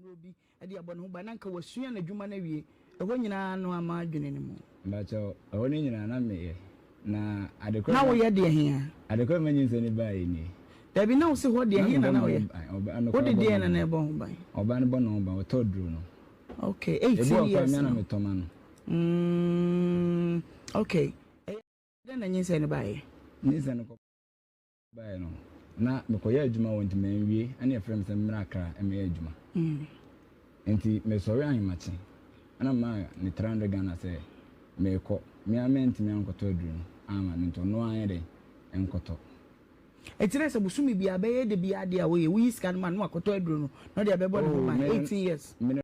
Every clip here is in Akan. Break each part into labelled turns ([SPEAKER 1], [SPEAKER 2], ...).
[SPEAKER 1] nnuro bi de abɔ ne ho ban na anka wasua n'adwuma no awie. Ɛhɔ nyinaa no ama adwene no mu.
[SPEAKER 2] Mpakyɛw, ɛhɔ no nyinaa na meyɛ. Na ade koro
[SPEAKER 1] Na woyɛ deɛ he a?
[SPEAKER 2] Ade koro a ɛma nyinsɛn no baeɛ nie.
[SPEAKER 1] Dabi, na wose hɔ deɛ
[SPEAKER 2] Na
[SPEAKER 1] he na
[SPEAKER 2] mebɔ
[SPEAKER 1] na
[SPEAKER 2] me ho
[SPEAKER 1] woyɛ?
[SPEAKER 2] ban. Ɔba, nokorɛ
[SPEAKER 1] Wode
[SPEAKER 2] ɔbɔ
[SPEAKER 1] deɛn
[SPEAKER 2] me
[SPEAKER 1] na
[SPEAKER 2] ho
[SPEAKER 1] na
[SPEAKER 2] ban.
[SPEAKER 1] ɛbɔ ho ban?
[SPEAKER 2] Ɔbaa no bɔ ne ho ban, ɔtɔ aduro no.
[SPEAKER 1] Okay,
[SPEAKER 2] Ebi
[SPEAKER 1] 18
[SPEAKER 2] wɔ hɔ koraa
[SPEAKER 1] years
[SPEAKER 2] me ara na
[SPEAKER 1] no.
[SPEAKER 2] metɔ ma no.
[SPEAKER 1] Mm, okay. Ɛyɛ dɛn na nyinsɛn no baeɛ?
[SPEAKER 2] Nyinsɛn no kɔ. Baeɛ no, na mekɔyɛ adwuma wɔ nti manwie, ɛna yɛfrɛɛ me sɛ memmra Accra mmɛyɛ adwuma. Nti mesɔre ahemakye, ɛna memaa no 300 Ghana sɛ merekɔ. Me ara mantumi ankɔtɔ aduro no amma no nti ɔno ara nyɛ dɛn nkɔtɔ.
[SPEAKER 1] Ɛnti na sɛ bosome biara bɛyɛ da biara adeɛ a woyɛ, woyi sika no ma no na wakɔtɔ aduro no na ɔde abɛbɔ ne ho
[SPEAKER 2] Oh,
[SPEAKER 1] ban
[SPEAKER 2] me no,
[SPEAKER 1] 18 years.
[SPEAKER 2] me no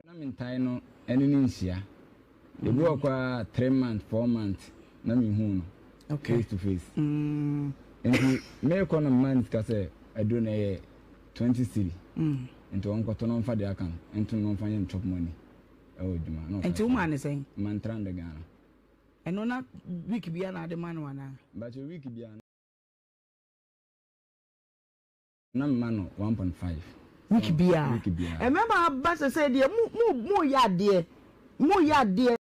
[SPEAKER 2] Na me ntae no ɛne no nhyia. Ebi wɔ koraa 3 months, 4 months na me hu no face to face. Nti meekɔ no mmaa no sika sɛ aduro no ɛyɛ 20 cedi. Nti ɔnkɔtɔ na ɔmfa deɛ aka no nto no na ɔmfa nyɛ no chop money ɛwɔ adwuma. Na ɔka
[SPEAKER 1] Nti womaa no sɛn?
[SPEAKER 2] Ma no 300 Ghana.
[SPEAKER 1] Ɛno na week biara na ade ma no anaa?
[SPEAKER 2] Mpakyɛ, week biara na mema no 1.5.
[SPEAKER 1] Week biara?
[SPEAKER 2] Week biara.
[SPEAKER 1] Mmarima aba sɛ sɛ deɛ mo mo mo yɛ adeɛ mo yɛ adeɛ.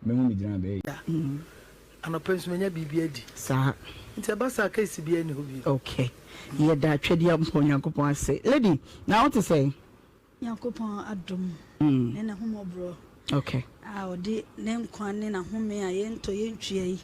[SPEAKER 2] Mehu me gyina bɛyɛ.
[SPEAKER 3] Da. Anɔpa nso manya biribi adi.
[SPEAKER 1] Saa.
[SPEAKER 3] Nti ɛba saa case biara nni hɔ bio.
[SPEAKER 1] Ok. Yɛda Twedeampɔ Onyankopɔn ase. Lady, na wo te sɛn?
[SPEAKER 4] Nyankopɔn adom ne n'ahummɔborɔ
[SPEAKER 1] Ok.
[SPEAKER 4] a ɔde ne nkwa ne n'ahome a yɛntɔ yɛntwea yi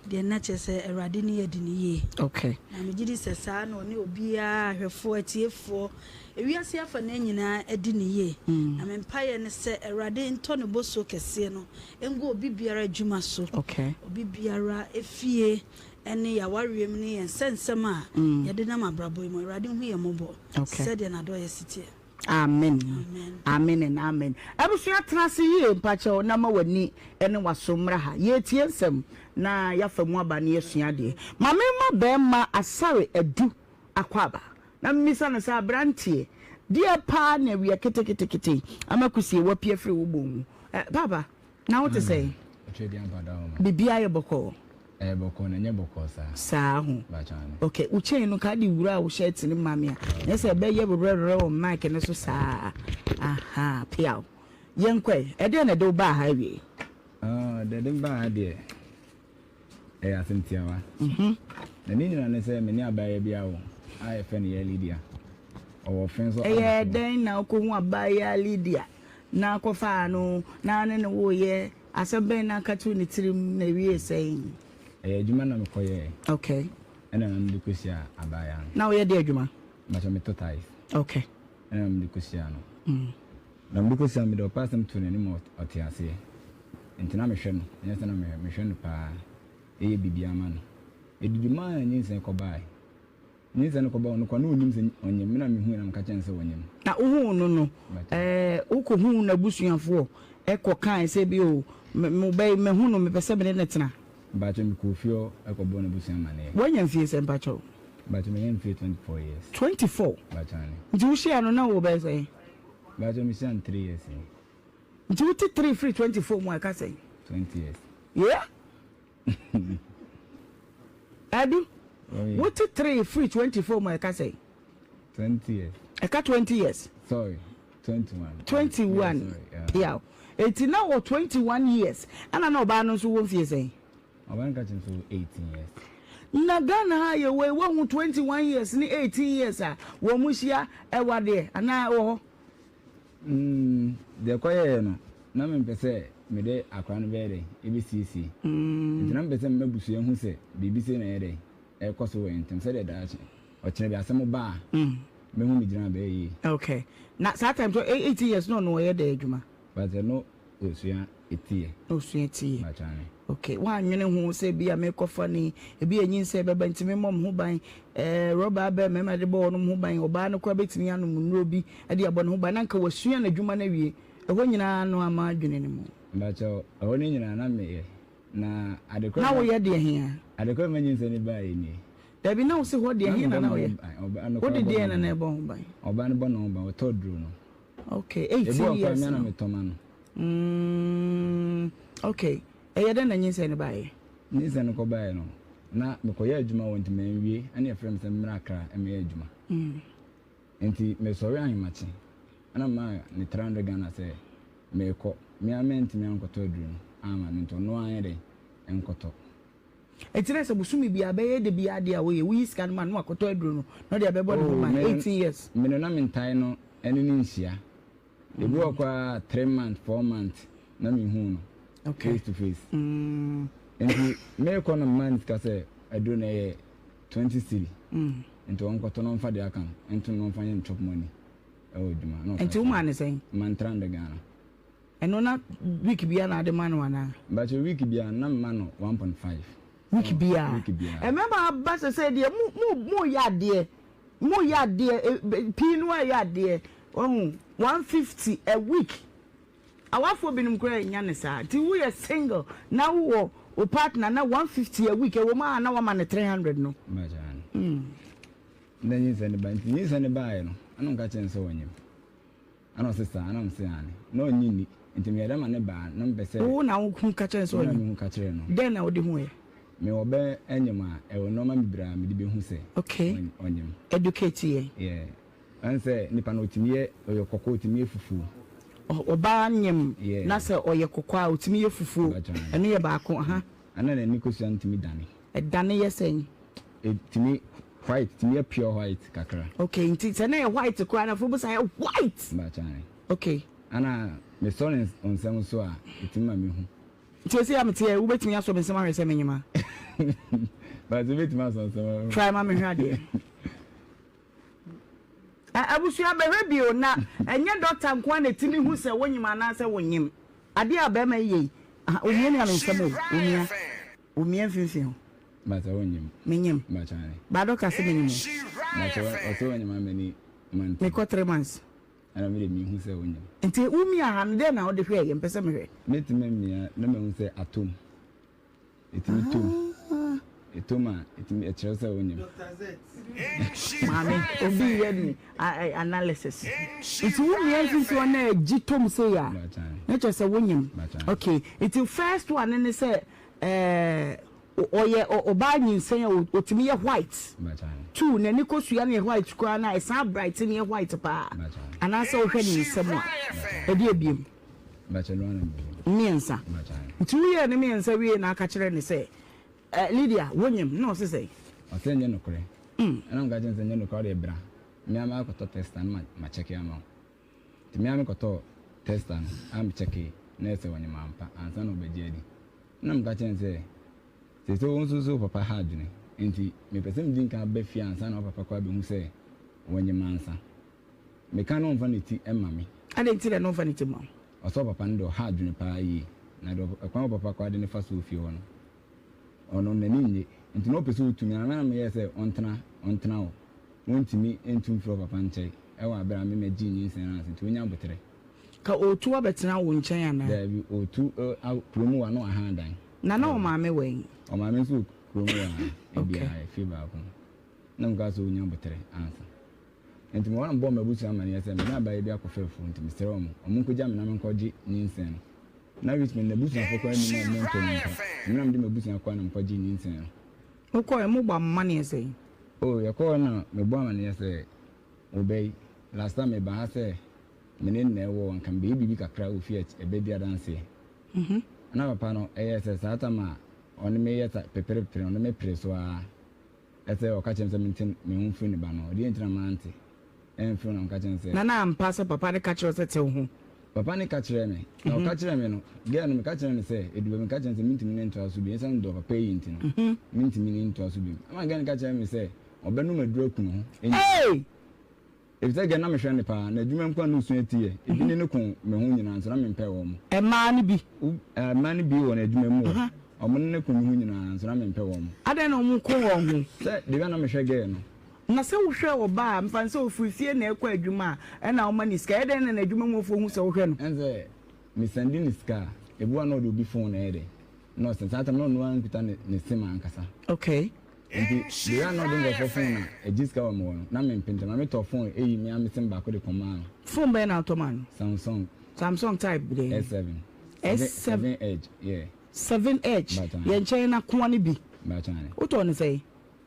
[SPEAKER 4] deɛ na kyerɛ sɛ Awurade ne yɛadi no yie.
[SPEAKER 1] Ok.
[SPEAKER 4] Na megye di sɛ saa na ɔne obiara, ahwɛfoɔ, atiefoɔ, ewiase afanaa nyinaa adi no yie. Na me mpaeɛ ne sɛ Awurade ntɔ ne bosuo kɛseɛ no ngu obi biara adwuma so,
[SPEAKER 1] Ok.
[SPEAKER 4] obi biara efie ne yɛawareɛ mu ne yɛn nsɛnsɛm a yɛde nam abrabɔ yi mu. Awurade nhu yɛn mmɔbɔ
[SPEAKER 1] Ok.
[SPEAKER 4] sɛdeɛ n'adɔeɛ si teɛ.
[SPEAKER 1] Amen.
[SPEAKER 4] Amen.
[SPEAKER 1] Amen and amen. Abusua tena ase yie mpakyɛw na ma w'ani ne w'aso mmra ha. Yɛretie nsɛm na yɛafa mu aba na yɛasua adeɛ. Ma memma barima Asare Adu akwaaba na memmisa no sɛ aberanteɛ, deɛ paa na awia keteketekete ama kusie wapue afiri wo bɔn mu? Eh, Paapa, na wote sɛn? Biribiara yɛ bɔkɔɔ?
[SPEAKER 2] Ɛyɛ bɔkɔɔ na ɛnyɛ bɔkɔɔ saa.
[SPEAKER 1] Saa ho.
[SPEAKER 2] Bakyɛ ane.
[SPEAKER 1] Ok, wo chain no ka de wura wo shirt no mu ma me a, nyɛ sɛ ɛbɛyɛ werɛwerɛ wɔ mic no so saa. Aha, piaw. Yɛnkɔ ɛ. Ɛdeɛn na ɛde wo baa ha awiei?
[SPEAKER 2] Ah, deɛ ɛde me baa ha deɛ, ɛyɛ asɛm tiawa. Na ne nyinaa ne sɛ me ne abaayewa bi awo a yɛfrɛ no Yaa Lydia. Ɔwɔ ɔfe nso
[SPEAKER 1] Ɛyɛɛ
[SPEAKER 2] abɔfra.
[SPEAKER 1] dɛn na wokɔhu abaayewa Lydia na akɔfaa no na ne no woeɛ? Asɛm bɛn na aka too ne tirim na ɛwiee sɛn?
[SPEAKER 2] Ɛyɛ adwuma na mekɔyɛɛ.
[SPEAKER 1] Okay.
[SPEAKER 2] Ɛna na mede kɔhyiaa abaayewa no.
[SPEAKER 1] Na woyɛ deɛ adwuma?
[SPEAKER 2] Mpakyɛ metɔ tiles.
[SPEAKER 1] Okay.
[SPEAKER 2] Ɛna na mede kɔhyiaa no. Na mede kɔhyiaa no mede ɔpɛ asɛm too n'anim ma ɔte aseɛ. Nti na mehwɛ no, ɛnyɛ sɛ na mehwɛ, mehwɛ no paa, yɛ biribiara ma no. Ɛdidi maa nyinsɛn kɔbaeɛ. Nyinsɛn no kɔbaeɛ ɔno koraa na ɔnnim sɛ ɔnyem, me na mehuiɛ na meka kyerɛɛ no sɛ ɔnyem.
[SPEAKER 1] Na wohuu no no, ɛɛ, wokɔhuu n'abusuafoɔ kɔkae sɛ bi o, me, mo ba yi, mahu no, mepɛ sɛ me ne no tena.
[SPEAKER 2] Mpakyɛw, mekɔɔ fie hɔ kɔbɔɔ n'abusua amanneɛ.
[SPEAKER 1] Woanya mfie sɛn, mpakyɛw?
[SPEAKER 2] Mpakyɛw, manya mfie 24 years.
[SPEAKER 1] 24?
[SPEAKER 2] Mpakyɛw, aane.
[SPEAKER 1] Nti wohyiaa no na wowɔ bɛyɛ sɛn?
[SPEAKER 2] Mpakyɛw, mehyiaa no 3 years ni.
[SPEAKER 1] Nti wote 3 firi 24 mu a, ɛka sɛn?
[SPEAKER 2] 20 years.
[SPEAKER 1] Yeah? Adu, wote 3 firi 24 mu a, ɛka sɛn?
[SPEAKER 2] 20 years.
[SPEAKER 1] Ɛka 20 years.
[SPEAKER 2] Sorry, 21.
[SPEAKER 1] 21.
[SPEAKER 2] Yeah, sorry, yeah.
[SPEAKER 1] Yeah. Eti na wɔ 21 years. Ɛna na ɔbaa no nso wɔ mfie sɛn?
[SPEAKER 2] Ɔbaa no ka kyerɛ me sɛ ɔwɔ 18 years.
[SPEAKER 1] Na Ghana ha yɛwɔ yi, woahu 21 years ne 18 years a wɔn hyia ɛwadeɛ anaa ɛwɔ hɔ?
[SPEAKER 2] Mm, deɛ ɛkɔyɛeɛ no, na mempɛ sɛ mede akwadaa no bɛyɛ dɛn ɛbɛsiesie. Nti na mepɛ sɛ m'abusua hu sɛ biribi sei na ɛyɛ dɛn ɛrekɔ so wɔ yɛn ntam sɛdeɛ daakye ɔkyena bi asɛm ba a mɛhu me gyina bɛyɛ yie.
[SPEAKER 1] Okay. Na saa time so 18 years na ɔno ɔyɛ dɛn adwuma?
[SPEAKER 2] But ɛno Osua tiyɛ.
[SPEAKER 1] Osua tiyɛ.
[SPEAKER 2] Mpakyɛ aane.
[SPEAKER 1] Ok, woannwene ho sɛ ebia merekɔfa no yi, ebia nyinsɛn bɛba nti memmɔ me ho ban, ɛɛ rɔba abɛn mmarima de bɔ wɔn ho ban, ɔbaa no koraa bɛtumi anom nnuro bi de abɔ ne ho ban na anka wasua n'adwuma no awie. Ɛhɔ nyinaa no amma adwene no mu.
[SPEAKER 2] Mpakyɛ ɛhɔ no nyinaa na meyɛ, na ade korɔ
[SPEAKER 1] Na woyɛ deɛ he a?
[SPEAKER 2] Ade korɔ a ɛma nyinsɛn no baeɛ nie.
[SPEAKER 1] Dabi, na wose hɔ deɛ he na na woyɛ? Wode deɛn na na ɛbɔ ho ban?
[SPEAKER 2] Ɔbaa no bɔ ne ho ban, ɔtɔ aduro no.
[SPEAKER 1] Okay, 18
[SPEAKER 2] Ebi wɔ
[SPEAKER 1] years
[SPEAKER 2] koraa me
[SPEAKER 1] no.
[SPEAKER 2] na metɔ ma no.
[SPEAKER 1] Mm, okay. Ɛyɛ dɛn na nyinsɛn no baeɛ?
[SPEAKER 2] Nyinsɛn no kɔbaeɛ no, na mekɔyɛ adwuma wɔ nti manwie, ɛna yɛfrɛ me sɛ memmra Accra mmɛyɛ adwuma. Nti mesɔre ahemakye, ɛna memaa no 300 Ghana sɛ merekɔ. Me ara mantumi ankɔtɔ aduro no amma no, nti ɔno ara nyɛ dɛn nkɔtɔ.
[SPEAKER 1] Ɛnti na sɛ bosome biara bɛyɛ da biara adeɛ a woyɛ, woyi sika no ma no na wakɔtɔ aduro no na ɔde abɛbɔ ne ho
[SPEAKER 2] Oh,
[SPEAKER 1] ban,
[SPEAKER 2] me no,
[SPEAKER 1] 18 years.
[SPEAKER 2] me no na mentae no ɛne no nhyia. Ebi wɔ koraa 3 months, 4 months na menhuu no face to face. Nti merekɔ no memaa no sika sɛ aduro no ɛyɛ 20 cedi. Nti ɔnkɔtɔ na ɔmfa deɛ aka no nto no na ɔmfa nyɛ ne chop money ɛwɔ adwuma. Na ɔfa
[SPEAKER 1] Nti womaa no sɛn?
[SPEAKER 2] Mema no 300 Ghana.
[SPEAKER 1] Ɛno na week biara na ade ma no anaa?
[SPEAKER 2] Mpakyɛw week biara no na mema no 1.5.
[SPEAKER 1] Week biara?
[SPEAKER 2] Week biara.
[SPEAKER 1] Mmarima aba sɛsɛɛ deɛ mo mo mo yɛ adeɛ mo yɛ adeɛ pii no ɛyɛ adeɛ wahu 150 a week awafoɔ binom koraa nya ne saa nti woyɛ single na wowɔ wo partner na 150 a week ɛwɔ mu a na wama no 300 no.
[SPEAKER 2] Mpakyɛw ano. Na nyinsɛn no ba nti nyinsɛn no baeɛ no ɛna ɔka kyerɛ no sɛ ɔnyem. Ɛna ɔse saa? Ɛna mese aane. Na ɔnnye nni. Nti meyɛ dɛ ma ne baa na mepɛ sɛ.
[SPEAKER 1] Wo na wo hu ka kyerɛ no sɛ
[SPEAKER 2] Me na
[SPEAKER 1] ɔnyem?
[SPEAKER 2] mehu ka kyerɛɛ no.
[SPEAKER 1] Dɛn na wode huiɛ?
[SPEAKER 2] Mewɔ bɛ nyem a, ɛwɔ nnoɔma bebree a mede bɛhu sɛ
[SPEAKER 1] Okay.
[SPEAKER 2] ɔnyem.
[SPEAKER 1] Educate yɛn.
[SPEAKER 2] Yeah. Ɛne sɛ nipa no ɔtumi yɛ, ɔyɛ kɔkɔɔ ɔtumi yɛ fufuo.
[SPEAKER 1] Ɔbaa nyem
[SPEAKER 2] Yeah.
[SPEAKER 1] na sɛ ɔyɛ kɔkɔɔ a ɔtumi yɛ fufuo.
[SPEAKER 2] Mpakyɛ aane.
[SPEAKER 1] Ɛno yɛ baako, aha.
[SPEAKER 2] Ɛna n'ani kosua no tumi dane.
[SPEAKER 1] Ɛdane yɛ sɛn?
[SPEAKER 2] Ɛtumi white, tumi yɛ pure white kakra.
[SPEAKER 1] Okay, nti sɛ na ɛyɛ white koraa na afei wobɛsan ayɛ white.
[SPEAKER 2] Mpakyɛ.
[SPEAKER 1] Okay.
[SPEAKER 2] Ana mesɔ ne nsam so a, ɛtumi ma mehu.
[SPEAKER 1] Nti ɛsei a mete ha yi, wobɛtumi asɔ me nsam ahwɛ sɛ menyem a?
[SPEAKER 2] But wobɛtumi asɔ nsam ahwɛ.
[SPEAKER 1] Try ma mehwɛ adeɛ. Abusua bɛhwɛ bio na ɛnyɛ dɔkta nko ara na ɛtumi hu sɛ wonyem anaasɛ wonyem. Adeɛ a bɛrima yi yɛ yi, omiamia me nsam o, omia. Omia mfimfini hɔ.
[SPEAKER 2] Mpakyɛ wo nyem.
[SPEAKER 1] Me nyem.
[SPEAKER 2] Mpakyɛ ae.
[SPEAKER 1] Ba doctor se me nyem o.
[SPEAKER 2] Mpakyɛ ɔse wo nyem how many months.
[SPEAKER 1] Me kɔ 3 months.
[SPEAKER 2] Ɛna me de me hu sɛ wo nyem.
[SPEAKER 1] Nti wo mia ha no dɛn na wode hwɛɛ yɛ mpɛ sɛ me hwɛ.
[SPEAKER 2] Me tumi mia na ma hu sɛ atom. Ɛtumi tom. Ɛtom a ɛtumi ɛkyerɛ sɛ wo nyem.
[SPEAKER 1] Maame obi yɛ ni analysis. Nti wo mia mfimfini hɔ na ɛgye tom sei a na kyerɛ sɛ wo nyem. Okay nti first one ne sɛ ɛɛ ɔyɛ ɔbaa nyinsɛn a ɔtumi yɛ white. Two n'ani kosua no yɛ white koraa na ɛsan bright no yɛ white paa. Anaasɛ wohwɛ ne nsam a ɛde ebiem. Mmiɛnsa. Nti woyɛɛ ne mmiɛnsa wie na aka kyerɛ ne sɛ Lydia wonyem na ɔse sɛn?
[SPEAKER 2] Ɔse ɛnyɛ nokorɛ. Ɛna meka kyerɛ no sɛ ɛnyɛ nokorɛ wodeɛ bra me ara makɔtɔ tester no ma check ama wo. Nti me ara mekɔtɔɔ tester no a me checkee na ɛsɛ ɔnyem ampa ansa na ɔbɛgye adi. Ɛna meka kyerɛ no sɛ seesei wo nso so wo papa ha adwene nti mepɛ sɛ medi nkan ba fie ansa na wo papa koraa bɛhu sɛ wonyem ansa. Meka na ɔmfa ne ti mma me.
[SPEAKER 1] Adɛn nti na na ɔmfa ne ti mma wo?
[SPEAKER 2] Ɔsɛ ɔpapa no deɛ ɔha adwene paa yie na deɛ ɛkwan a ɔpapa koraa de no fa so wɔ fie hɔ no ɔno n'ani nnye nti na ɔpɛ sɛ ɔtu me na me na meyɛɛ sɛ ɔntena ɔntena hɔ ɔntumi ntu mfiri ɔpapa nkyɛn ɛwɔ aberɛ a me mɛgyee nyinsɛn no ansa nti ɔnya aboterɛ.
[SPEAKER 1] Ka ɔretu abɛtena wo nkyɛn anaa?
[SPEAKER 2] Daabi ɔretu kurom hɔ a na wahan dan.
[SPEAKER 1] Na na ɔmaame wɔ he?
[SPEAKER 2] Ɔmaame nso wɔ kurom hɔ a ebia efie baako na mekaa sɛ ɔnya aboterɛ ansa. Enti mewɔ hɔ na mebɔɔ m'abusua amanneɛ sɛ me ne abaayewa bi akɔfa afuw nti mesrɛ wɔn, wɔnkogya me na menkɔgye nyinsɛn no. Ná Richmond n'abusuafo koraa nnim a wɔntɔ mu mpo. Emi na mede m'abusua kɔe na mekɔgyee nyinsɛn no.
[SPEAKER 1] Wokɔe? Mobɔɔ amanneɛ sɛn?
[SPEAKER 2] Oh, yɛkɔɔ na mebɔɔ amanneɛ sɛ, Wo ba yi, last time mebaa ha sɛ me ne no na ɛwɔ hɔ, anka mebɛyɛ biribi kakra wɔ fie a ɛbɛdi adanseɛ. Ɛnna papa no yɛɛ sɛ saa tam a ɔne me yɛ sa peperepere no, ɔne me pere so ara. Ɛsɛ ɔka kyerɛ me sɛ mente me ho mfiri ne ba no ho. Deɛ nti na mante amfiri ho na meka kyerɛ no sɛ.
[SPEAKER 1] Na na ampa sɛ papa no ka kyerɛ wo sɛ te wo ho?
[SPEAKER 2] Papa no ka kyerɛɛ me, na ɔka kyerɛɛ me no, girl no meka kyerɛɛ no sɛ, ɛdu baabi meka kyerɛɛ no sɛ mentumi ne ntoa so bio, ɛsiane dɔ papa yi nti no, mentumi ne ntoa so bio. Ɛma girl no ka kyerɛɛ me sɛ ɔbɛnom aduru aku ne ho.
[SPEAKER 1] Hey!
[SPEAKER 2] Efisɛ girl no na mehwɛ no paa, na adwuma mu koraa na osua ti yɛ, ebi ne no ko me ho nyinaa nso na mempɛ wɔn.
[SPEAKER 1] Mmaa no bi?
[SPEAKER 2] Mmaa no bi wɔ n'adwuma mu hɔ, wɔn ne no ko me ho nyinaa nso na mempɛ wɔn.
[SPEAKER 1] Adɛn na wɔko wɔn ho?
[SPEAKER 2] Sɛ the way a na mehwɛ girl no.
[SPEAKER 1] Na sɛ wohwɛ ɔbaa a, mfa no sɛ ɔfiri fie na ɛrekɔ adwuma a, ɛna woma no sika. Ɛyɛ dɛn na n'adwuma mufoɔ hu sɛ wohwɛ no?
[SPEAKER 2] Ɛne sɛ, mesɛnde no sika a, ebi wɔ hɔ a na ɔde obi phone na ɛyɛ dɛn, na ɔsɛnde. Saa tam no na ɔno ara nkuta ne ne sim ankasa.
[SPEAKER 1] Okay.
[SPEAKER 2] Nti, bere a na ɔde nkurɔfoɔ phone a ɛgye sika wɔ me hɔ no, na mempɛ nti, maame tɔɔ phone eyi me ara me sim baako de kɔmaa no.
[SPEAKER 1] Phone bɛn na wotɔ maa no?
[SPEAKER 2] Samsung.
[SPEAKER 1] Samsung type dɛn?
[SPEAKER 2] S7.
[SPEAKER 1] S7.
[SPEAKER 2] 7 Edge, yeah.
[SPEAKER 1] 7 Edge, yɛn nkyɛn no akoa no bi.
[SPEAKER 2] Bakyɛ.
[SPEAKER 1] Wotɔɔ no sɛn?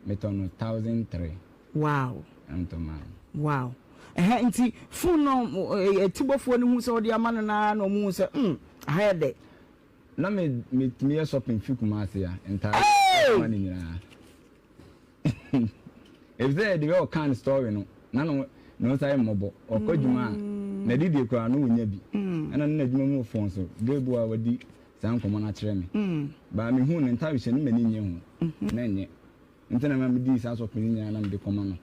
[SPEAKER 2] Metɔ no 1003.
[SPEAKER 1] Wow.
[SPEAKER 2] Na metɔ maa no.
[SPEAKER 1] Wow. Ɛhɛ nti phone no atibɔfoɔ no hu sɛ wode ama no naa na ɔmo hu sɛ mm aha yɛ dɛ.
[SPEAKER 2] Na me metumi yɛ shopping fi Kumasi a ntaade ma ne nyinaa. Efisɛ the way ɔkaa ne story no na no ne nsa yɛ mmɔbɔ ɔkɔ adwuma a na didie koraa no wɔnya bi ɛna ne n'adwuma mu phone so girl bi a wadi saa nkɔmmɔ no akyerɛ me. But mehuu ne ntare hyɛ no m'ani nnye ho. Na ɛnyɛ. Nti na ma medii saa sɔpene nyinaa na mede kɔma no.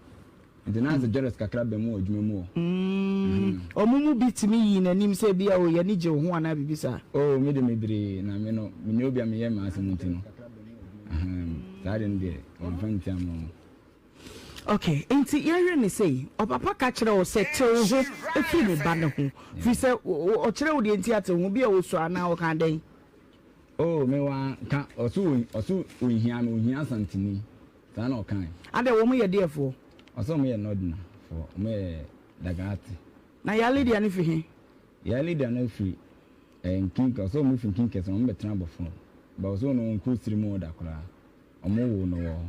[SPEAKER 2] Nti na asɛ jealous kakra ba mu wɔ adwuma mu hɔ.
[SPEAKER 1] Wɔn mu bi tumi yii n'anim sɛ ebia oh yɛn ani gye wo ho anaa biribi saa?
[SPEAKER 2] Oh me de mebree na me no menyɛ obi a meyɛ m'asɛm nti no. Saa ade no deɛ wɔamfa ntia me wɔn.
[SPEAKER 1] Ok, nti yɛnhwɛ no sei, ɔpapa ka kyerɛ wo sɛ te wo ho firi ne ba no ho, firi sɛ ɔkyerɛ wo deɛ nti a te wo ho, bi a ɔsua anaa ɔkaa dɛn?
[SPEAKER 2] Oh, me wa ka, ɔso ɔso ɔnhia me, ɔhia Asanteni, saa na ɔkae.
[SPEAKER 1] Adɛn, wɔn yɛ deɛfoɔ?
[SPEAKER 2] Ɔsɛ wɔn yɛ Northerner foɔ, wɔn yɛ Dagaati.
[SPEAKER 1] Na Yaa Lydia no firi he?
[SPEAKER 2] Yaa Lydia no firi eh, Nkinka, ɔsɛ wɔn firi Nkinkɛse, wɔn bɛtena Abɔfono, but ɔsɛ wɔn wɔn kuro siri mu hɔ da koraa, wɔn woo no wɔ hɔ.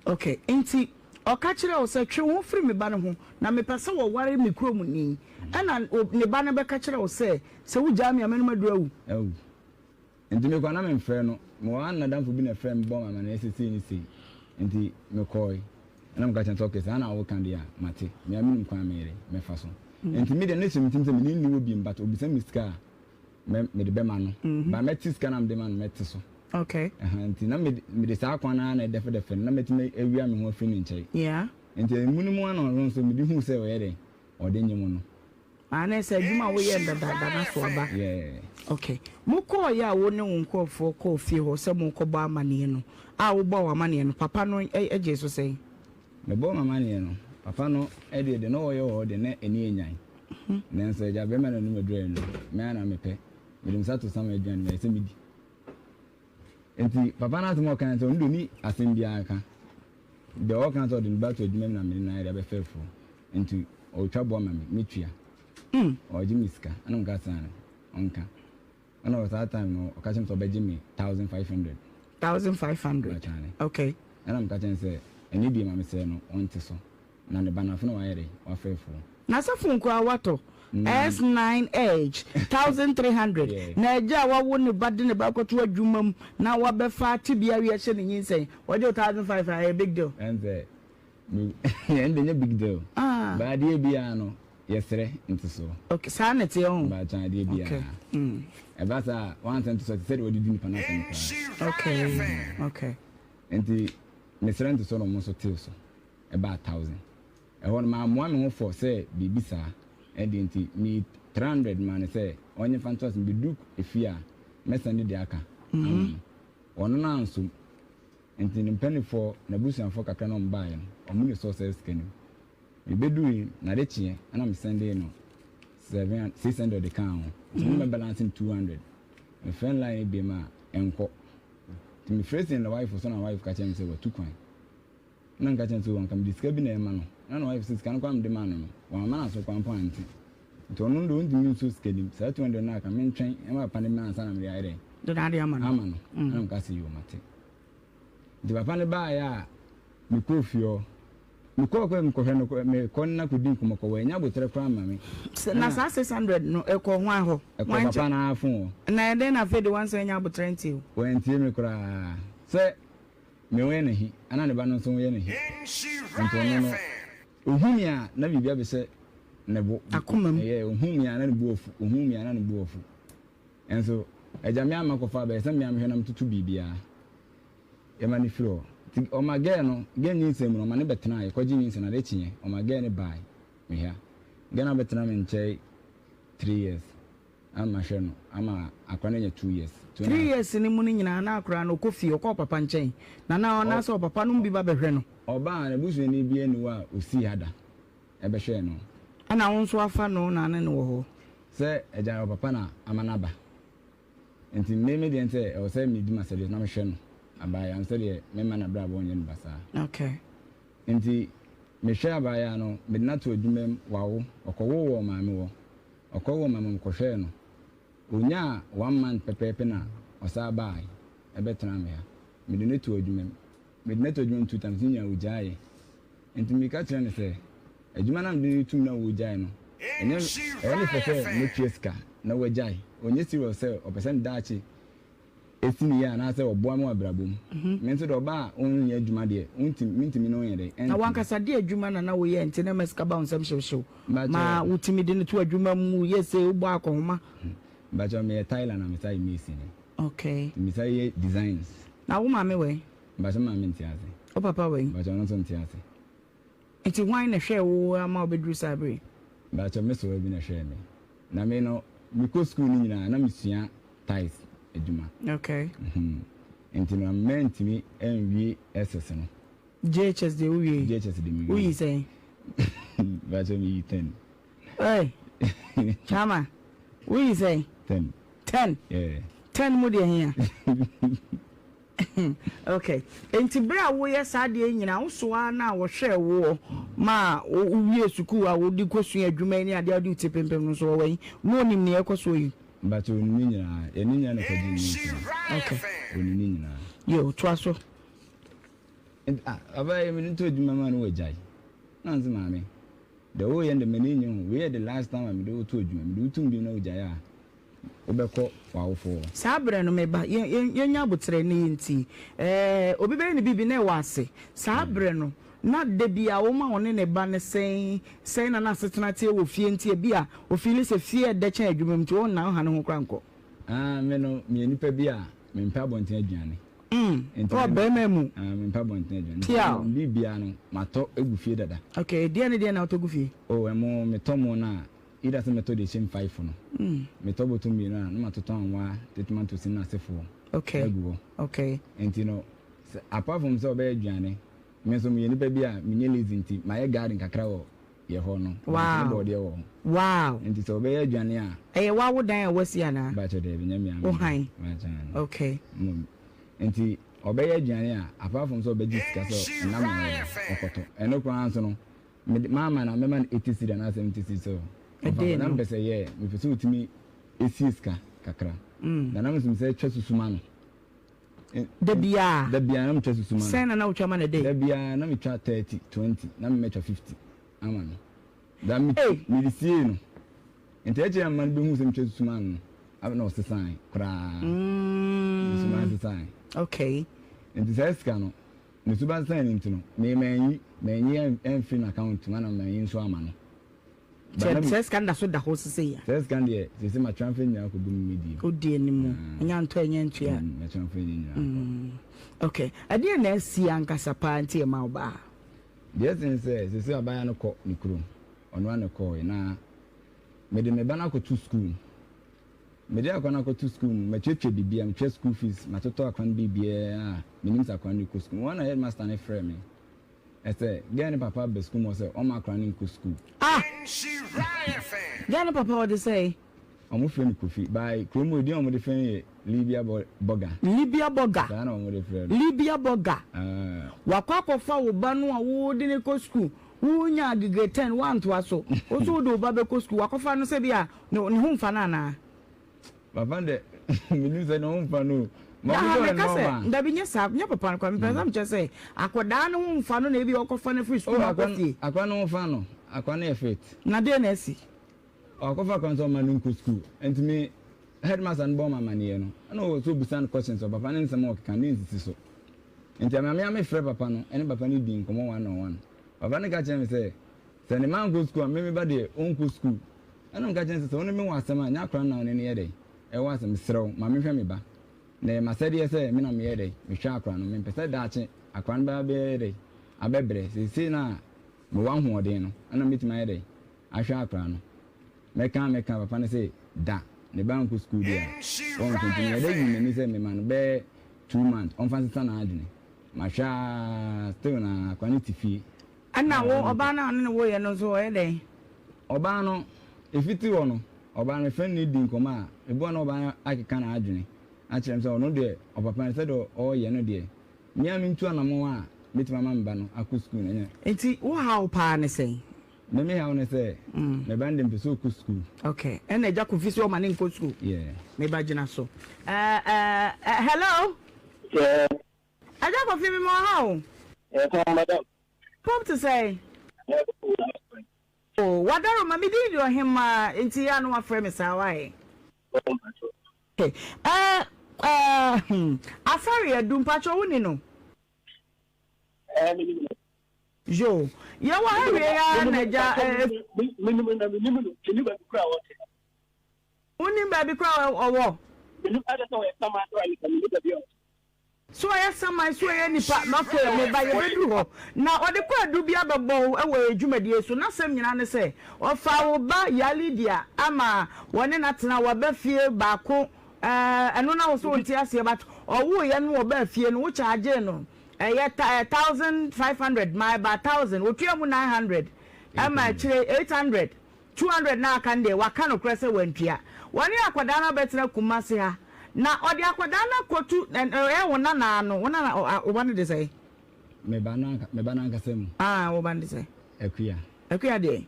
[SPEAKER 1] Ok, nti ɔka kyerɛɛ wo sɛ, Twe wo ho firi me ba no ho, na mepɛ sɛ wɔware me kuromni. Ɛnna ne ba no bɛka kyerɛɛ wo sɛ, Sɛ wugyaa me a, mɛnom aduru awu.
[SPEAKER 2] Awu. Nti mekɔ a na memfrɛ no. Mewɔ hɔ a na n'adamfo bi na ɛfrɛɛ me bɔɔ me amanneɛ sɛ sei ne sei. Nti mekɔe. Ɛnna meka kyerɛɛ no sɛ, Ok, saa na woka deɛ a, mate. Me ara menim kwan a meyere mɛfa so. Nti me deɛ, na ɛhyɛ me tirim sɛ me ne no nni hɔ bio, but ɔbisa me sika a, mɛ mede bɛma no mm-hmm. ba mɛte sika na mede ma no mɛte so
[SPEAKER 1] okay
[SPEAKER 2] ɛhɛn nti na mede mede saa kwan na na ɛdɛfɛdɛfɛ no na mɛtumi awia me ho afiri ne nkyɛn
[SPEAKER 1] yeah
[SPEAKER 2] nti emu no mu ano ɔno nso mede hu sɛ ɔyɛ dɛ ɔde nye mu no
[SPEAKER 1] ana sɛ adwuma a woyɛ dadaada na so aba
[SPEAKER 2] yeah
[SPEAKER 1] okay mokɔɔ yɛ a wo ne wo nkurɔfoɔ kɔɔ fie hɔ sɛ mokɔbɔ amaneɛ no a wobɔ wo amaneɛ no papa no gye so sɛn
[SPEAKER 2] Mebɔɔ m'amanneɛ no, papa no deɛ, deɛ na ɔreyɛ wɔ hɔ deɛ, na ani yɛ nyan. Nanso agya barima no anom aduru annu. Me ara na mepɛ. Mede me nsa to Samuel aduane mu, ɛyɛ sɛ medi. Enti papa no asɛm a ɔkae ne sɛ, ɔno deɛ ɔnni asɛm biara ka. Deɛ ɔka ne sɛ ɔde ne ba to adwuma mu na mede no ayɛ de abɛfa afuo. Enti ɔretwa boɔ ama me, mɛtua. Ɔregye me sika. Ɛna meka sɛ, ɔnka. Ɛna wɔ saa time no ɔka kyerɛ me sɛ ɔbɛgye me 1500.
[SPEAKER 1] 1500 okay.
[SPEAKER 2] Ɛna meka kyerɛ no sɛ ɛne deɛ ma mesrɛ no ɔnte so na ne ba no afe na wayɛ dɛ wafa afuo.
[SPEAKER 1] Na sɛ phone koraa watɔ S9 Edge 1300 na agya a wawo ne ba de ne ba akɔto adwuma mu na wabɛfa tebea wi ahyɛ ne nyinsɛn wɔgye wo 1500 a ɛyɛ big deal.
[SPEAKER 2] Ɛnsɛ me ɛnde nyɛ big deal.
[SPEAKER 1] Ah.
[SPEAKER 2] But adeɛ biara no yɛsrɛ ntesoɔ.
[SPEAKER 1] Okay, saa na ɛteɛ ho.
[SPEAKER 2] Baakye adeɛ biara.
[SPEAKER 1] Okay. Mm.
[SPEAKER 2] Ɛba saa a wansɛ ntesoɔ te sɛ deɛ wɔde di nipa no asɛm koraa.
[SPEAKER 1] Okay. Okay.
[SPEAKER 2] Nti mesrɛ ntesoɔ na wɔn nso tee so ɛbaa 1000. Ɛhɔ no mammoa me ho fɔ sɛ biribi saa ɛdeɛ nti me 300 maa no sɛ ɔnye fa ntoa so mebedu efie a mɛsan de deɛ aka ama no. Ɔno no ansom. Nti ne mpaninfoɔ, n'abusuafoɔ kakra na wɔn baeɛ no, wɔn na ɛsɔɔ saa sika no mu. Mebɛduui, na ade kyeeɛ, ɛna me sɛndee no 600 de kaa ho. Nti na me balance no 200. Me frɛ line no biom a, ɛnkɔ. Nti me frɛ sii ne wife so na wife ka kyerɛɛ me sɛ watu kwan. Ɛna meka kyerɛɛ no sɛ oh anka mede sika bi na ɛrema no. Ɛna ne wife sɛ sika no koraa mede maa no no, wamma n'aso koraa mpo ante. Nti ɔno deɛ ɔntumi nsɔ sika no mu. Saa 200 no aka, mentwɛn mma papa no mmra ansa na mede ayɛ dɛn?
[SPEAKER 1] De n'adeɛ ama no.
[SPEAKER 2] Ama no. Ɛna meka sɛ yoo mate. Nti papa no baeɛ a, mekɔɔ fie hɔ. Mekɔɔ kɔ mekɔhwɛ no, mekɔ ne no akɔdi nkɔmmɔ kɔ, wannya aboterɛ koraa amma me.
[SPEAKER 1] Na saa 600 no, ɛkɔɔ hwan hɔ?
[SPEAKER 2] Ɛkɔɔ papa no ara fon hɔ.
[SPEAKER 1] Na ɛdɛn na afei de wansan anya aboterɛ antie wo?
[SPEAKER 2] Wantie me koraa. Sɛ me ho yɛ no ahi, ɛna ne ba no nso ho yɛ no ahi. Nti ɔno no, ɔhu me a, na biribi abɛhyɛ. ne bo.
[SPEAKER 1] Akoma mu.
[SPEAKER 2] Ɛyɛ, ohuu me a na ne bo afu, ohuu me a na ne bo afu. Nso, agya me ama kɔfa abɛyɛ sɛ me a mehwɛ na metoto biribiara. Yɛma no firi hɔ. Nti ɔma girl no, girl nyinsɛn mu no, ɔma no bɛtenaa, yɛkɔgye nyinsɛn no, ade kyeeɛ, ɔma girl no bae me ha. Girl no abɛtena me nkyɛn 3 years ama mahwɛ no, ama akora no anya 2 years. Two and a
[SPEAKER 1] 3
[SPEAKER 2] half.
[SPEAKER 1] years no mu no nyinaa na akora no ɔkɔ fie, ɔkɔ ɔpapa nkyɛn na na anaasɛ ɔpapa nom bi ba bɛhwɛ no?
[SPEAKER 2] Ɔbaa, n'abusuani biara nni hɔ a ɔsii ha da ɛbɛhwɛɛ no.
[SPEAKER 1] Ɛna wo nso afa no na ne no wɔ hɔ?
[SPEAKER 2] Sɛ agya ɔpapa na ama no aba. Nti me me deɛ sɛ ɛwɔ sɛ medi m'asɛdeɛ na mehwɛ no abaayewa no sɛdeɛ memma n'abrabɔ nyɛ no basaa. Nti mehwɛ abaayewa no, mede no ato adwuma mu, wawo, ɔkɔwoo wɔ maame hɔ. Ɔkɔwoo wɔ maame hɔ, mekɔhwɛɛ no. Ɔnyaa one month pɛpɛɛpɛ na ɔsan baae ɛbɛtenaa me ha. Mede no too adwuma mu. Mede no ato adwuma mu two times, ne nyinaa ɔgyaeɛ. Nti meka kyerɛɛ no sɛ, adwuma no a mede no reto mu no a ɔregyae no, ɛnyɛ, ɛyɛ me fɛ sɛ mɛtua sika na wagyae. Ɔnyɛ serious sɛ ɔpɛ sɛ ne daakye ɛsi no yie anaasɛ ɔboa me wɔ abrabɔ mu. Me nso deɛ ɔba a ɔnyɛ adwuma deɛ, ɔntumi, mentumi ne no nyɛ dɛn,
[SPEAKER 1] Na
[SPEAKER 2] ɛntena.
[SPEAKER 1] w'ankasa deɛ adwuma na na woyɛ nti na ɛma sika ba wo nsam hyewhyew ma
[SPEAKER 2] Mpakyɛw.
[SPEAKER 1] wotumi de no to adwuma mu, woyɛ sei, wobɔ akɔnhoma?
[SPEAKER 2] Mpakyɛw, meyɛ tiler na mesan yɛ mason. Nti mesan yɛ designs.
[SPEAKER 1] Na wo maame wɔ he?
[SPEAKER 2] Mpakyɛw, me maame nte ase.
[SPEAKER 1] Wo papa wɔ he?
[SPEAKER 2] Mpakyɛw, ɔno nso nte ase.
[SPEAKER 1] Nti hwan na ɛhwɛɛ wo ama wobɛduru saa bere yi?
[SPEAKER 2] Mpakyɛw, me sewaa bi na ɛhwɛɛ me. Na me no, mekɔ sukuu no nyinaa na mesua tiles adwuma. Nti no, mantumi anwie SS no.
[SPEAKER 1] JHS deɛ wowiei?
[SPEAKER 2] JHS deɛ mewiei.
[SPEAKER 1] Woyii sɛn?
[SPEAKER 2] Mpakyɛw, meyii 10.
[SPEAKER 1] Hey, Chama, woyii sɛn?
[SPEAKER 2] 10.
[SPEAKER 1] 10?
[SPEAKER 2] Yeah.
[SPEAKER 1] 10 mu deɛ hia? Okay. Nti bere a woyɛ saa adeɛ yi nyinaa, wo soa no a wɔhwɛɛ woɔ ma wowie sukuu a wode kɔsua adwuma yi ne adeɛ a wode wo ti pempem no nso wɔwɔ yi, na ɔnim nea ɛkɔ soɔ yi?
[SPEAKER 2] Mpakyɛ ɔnim ne nyinaa. Yɛne nyinaa na ɛkɔgye nyinsɛn. Ɔnim ne nyinaa.
[SPEAKER 1] Yo, toa so.
[SPEAKER 2] Nti ah, ɔbaa yi mede to adwuma ma no wagyae. Na ɔse maame, deɛ woyɛ no deɛ m'ani nnye ho. Wei yɛ the last time a mede wo to adwuma. Mede wo tom bio na wogyae a, wobɛkɔ w'awofoɔ hɔ.
[SPEAKER 1] Saa berɛ no, me ba, yɛn, yɛn, yɛnnya aboterɛ ne yɛntie. Ɛɛ, obi bɛyɛ ne biribi na ɛwɔ ase. Saa berɛ no, na da biara woma ɔne ne ba no sɛn, sɛn na n'asetena teɛ wɔ fie nti ebia ɔfiili sɛ fie yɛ dɛ kyɛn adwuma mu nti ɔnna ɔha ne ho koraa nkɔ.
[SPEAKER 2] Ah, me no, meyɛ nipa bi a mempɛ abɔnten aduane.
[SPEAKER 1] Mm,
[SPEAKER 2] Nti
[SPEAKER 1] wɔ
[SPEAKER 2] me,
[SPEAKER 1] barima mu.
[SPEAKER 2] ah, mempɛ abɔnten aduane. Nti
[SPEAKER 1] Piaw.
[SPEAKER 2] me, biribiara no, matɔ agu fie dada.
[SPEAKER 1] Okay, deɛn ne deɛn na wotɔ gu fie?
[SPEAKER 2] Oh, ɛmo, metɔ mo no a, Either sɛ mɛtɔ deɛ ɛhyɛ mu five no, metɔ bɔtɔ mmienu a na matotɔ anwa, totomatoes ne n'asefoɔ agu hɔ. Nti no, sɛ apart from sɛ ɔbɛyɛ aduane, me nso meyɛ nipa bi a menyɛ lazy nti mayɛ garden kakra wɔ yɛ hɔ no, bankye ne bɔɔdeɛ wɔ hɔ. Nti sɛ ɔbɛyɛ aduane a.
[SPEAKER 1] Ɛyɛ wo awodan a woasi anaa?
[SPEAKER 2] Mpakyɛ daabi, nyɛ me ara me
[SPEAKER 1] Wo
[SPEAKER 2] dan.
[SPEAKER 1] hann?
[SPEAKER 2] Mpakyɛ aane.
[SPEAKER 1] Okay.
[SPEAKER 2] Mmom, nti ɔbɛyɛ aduane a, apart from sɛ ɔbɛgye sika sɛ ɛnam na ɔyɛ no, ɔkɔtɔ. Ɛno koraa nso no, Mede mama na mɛma no 80 cedi anaa 70 cedi sɛ ɔmfa nkɔ. Na mepɛ sɛ yɛ mepɛ sɛ ɔtumi sie sika kakra. Na na mesum sɛ twa susu ma no.
[SPEAKER 1] Da biara?
[SPEAKER 2] Da biara na metwa susu ma no.
[SPEAKER 1] Sɛn na na wotwa ma no day?
[SPEAKER 2] Da biara na metwa 30, 20, na memɛtwa 50 ama no. Da me mede siee no. Nti akyire a mma no bɛhu sɛ metwa susu ma no no, na ɔsesae koraa. Ne suban sesae.
[SPEAKER 1] Okay.
[SPEAKER 2] Nti saa sika no, Ne suban sɛn no nti no, me manyi, manyi amfiri n'account mu ɛna manyi nso ama no.
[SPEAKER 1] But na me. Saa sika no da so da hɔ sesei a?
[SPEAKER 2] Saa sika no deɛ, sesei ma transfer nyinaa kɔgu me me deɛ mu.
[SPEAKER 1] Wo deɛ no mu, ɛnyɛ antɔ ɛnyɛ antua.
[SPEAKER 2] Mm, ma transfer ne nyinaa kɔ.
[SPEAKER 1] Ok, ɛdeɛn na asi ankasa paa nti ɛma wo baa ha?
[SPEAKER 2] Deɛ ɛte ne sɛ, sesei abaayewa no kɔ ne kurom, ɔno ara na ɛkɔɔe, na mede me ba no akɔto sukuu mu. Mede akwa no akɔto sukuu mu, matuatua biribiara, metua school fees, matotɔ akwa no biribiara a menim sɛ akwa no rekɔ sukuu. Wɔn na headmaster no frɛɛ me sɛ girl no papa aba sukuu mu hɔ sɛ ɔmma akwa no nkɔ sukuu.
[SPEAKER 1] Ah! Girl no papa ɔde sɛn?
[SPEAKER 2] Wɔfrɛ no Kofi, by kurom hɔ edin a wɔde frɛ no yɛ Libya Bɔga.
[SPEAKER 1] Libya Bɔga.
[SPEAKER 2] Saa na wɔde frɛ no.
[SPEAKER 1] Libya Bɔga.
[SPEAKER 2] Ah.
[SPEAKER 1] Wakɔ akɔfa wo ba no a wode no kɔ sukuu, wonya grade 10 woantoa so, wo nso wode wo ba bɛkɔ sukuu, wakɔfa no sɛ bi a Ne ne ho nfa no anaa?
[SPEAKER 2] Papa no dɛ menim sɛ ne ho nfa no o. Ma
[SPEAKER 1] Daha
[SPEAKER 2] ɔmo sɛ ɔyɛ
[SPEAKER 1] meka sɛ
[SPEAKER 2] normal.
[SPEAKER 1] dabi nyɛ saa nyɛ papa no koraa mepɛ sɛ mekyerɛ sɛ akɔdaa no ho nfa no na ebi ɔkɔfa no afiri
[SPEAKER 2] Oh
[SPEAKER 1] sukuu mu
[SPEAKER 2] akwa
[SPEAKER 1] akɔ fie.
[SPEAKER 2] akwa no ho fa no akwa no yɛ fit.
[SPEAKER 1] Na deɛ na asi?
[SPEAKER 2] Ɔakɔfa akwa no sɛ ɔmma no nkɔ sukuu nti me headmaster no bɔɔ me amaneɛ no ɛna ɔwɔ sɛ ɔbisa no questions ɔ papa no nsɛm a ɔkeka no ne nsisi so nti ama me a mefrɛ papa no ɛne papa no dii nkɔmmɔ one on one papa no ka kyerɛ me sɛ. Sɛ ne mma ankɔ sukuu a, me me ba deɛ, ɔnkɔ sukuu. Ɛna meka kyerɛɛ no sɛ, sɛ wo ne me wɔ asɛm a, nyɛ akwadaa no na wo ne no yɛ dɛn? Ɛwɔ asɛm. Mesrɛ wo, ma menhwɛ me ba. Na ɛyɛ m'asɛdeɛ sɛ me na meyɛ dɛn? Mehwɛ akwadaa no. Mempɛ sɛ daakye akwadaa no bɛba abɛyɛ dɛn? Abɛbrɛ. Seesei no a mewɔ ahoɔden no, ɛna mɛtumi ayɛ dɛn? Ahwɛ akwadaa no. Mɛka a mɛka, papa no se da, ne ba nkɔ sukuu deɛ a, ɔnkɔ. Nti meyɛ dɛ yii m'ani sɛ mema no bɛyɛ 2 months, ɔmfa nsesa n'adwene. Mahwɛ ara, still na akwadaa no te fie.
[SPEAKER 1] Ɛna wo ɔbaa no a ɔne no woeɛ no nso ɔyɛ dɛn?
[SPEAKER 2] Ɔbaa no, ɛfiti hɔ no, ɔbaa no, mefrɛ no ne di nkɔmmɔ a, ebi wɔ hɔ na ɔbaa no akeka n'adwene akyerɛ me sɛ ɔno deɛ ɔpapa no sɛdeɛ ɔreyɛ no deɛ, me ara mentu anammɔn a mɛtumi ama me ba no akɔ sukuu no ɛnyɛ.
[SPEAKER 1] Nti wo haw paa ne sɛn?
[SPEAKER 2] Me me haw ne sɛ, me ba no deɛ mepɛ sɛ ɔkɔ sukuu.
[SPEAKER 1] Okay, ɛna Agya Kofi sɛ ɔma no nkɔ sukuu?
[SPEAKER 2] Yeah.
[SPEAKER 1] Me ba gyina so. Eh, eh, eh, hello?
[SPEAKER 5] Yeah.
[SPEAKER 1] Agya Kofi me ma ɔha o.
[SPEAKER 5] Yeah, come madam.
[SPEAKER 1] Pop te sɛn? Oh, wadaroma me din de ɔhemaa nti yɛ a na wafrɛ me saa wae. Okay. Eh, eh, hmm. Asare Adu, mpakyɛ wo ni no?
[SPEAKER 5] Eh, me nim no.
[SPEAKER 1] Yo, yɛwɔ ha wie ya na agya eh.
[SPEAKER 5] Me nim na me nim no, me nim baabi kura ɔte.
[SPEAKER 1] Wonim baabi kura ɔwɔ?
[SPEAKER 5] Me nim ada sɛ ɔyɛ saman kura nipa, me nim baabi a ɔte.
[SPEAKER 1] So ɔyɛ saman, so ɔyɛ nipa? Na afei me ba, yɛbɛduru hɔ. Na ɔde kwaadu bi abɛbɔ wo wɔ yɛn dwumadie so. N'asɛm nyinaa ne sɛ, ɔfaa wo ba Yalidia ama wɔne no atena, wɔaba fie baako, ɛɛ, ɛno na wo so wonte aseɛ, but ɔwoeɛ no wɔbaa fie no, wo chargee no, ɛyɛ ta, ɛɛ, 1,500, ma ɛbaa 1,000, ɔtua mu 900, ɛma akyire 800. 200 no a aka no deɛ, waka nokorɛ sɛ wantua. Wɔne akwadaa no abɛtena Kumasi ha, na ɔde akwadaa no akɔtu, ɛyɛ wo nana ano, wo nana, wo ba no de sɛn?
[SPEAKER 2] Me ba no anka, me ba no ankasa mu.
[SPEAKER 1] Ah, wo ba no de sɛn?
[SPEAKER 2] Akua.
[SPEAKER 1] Akua deɛn?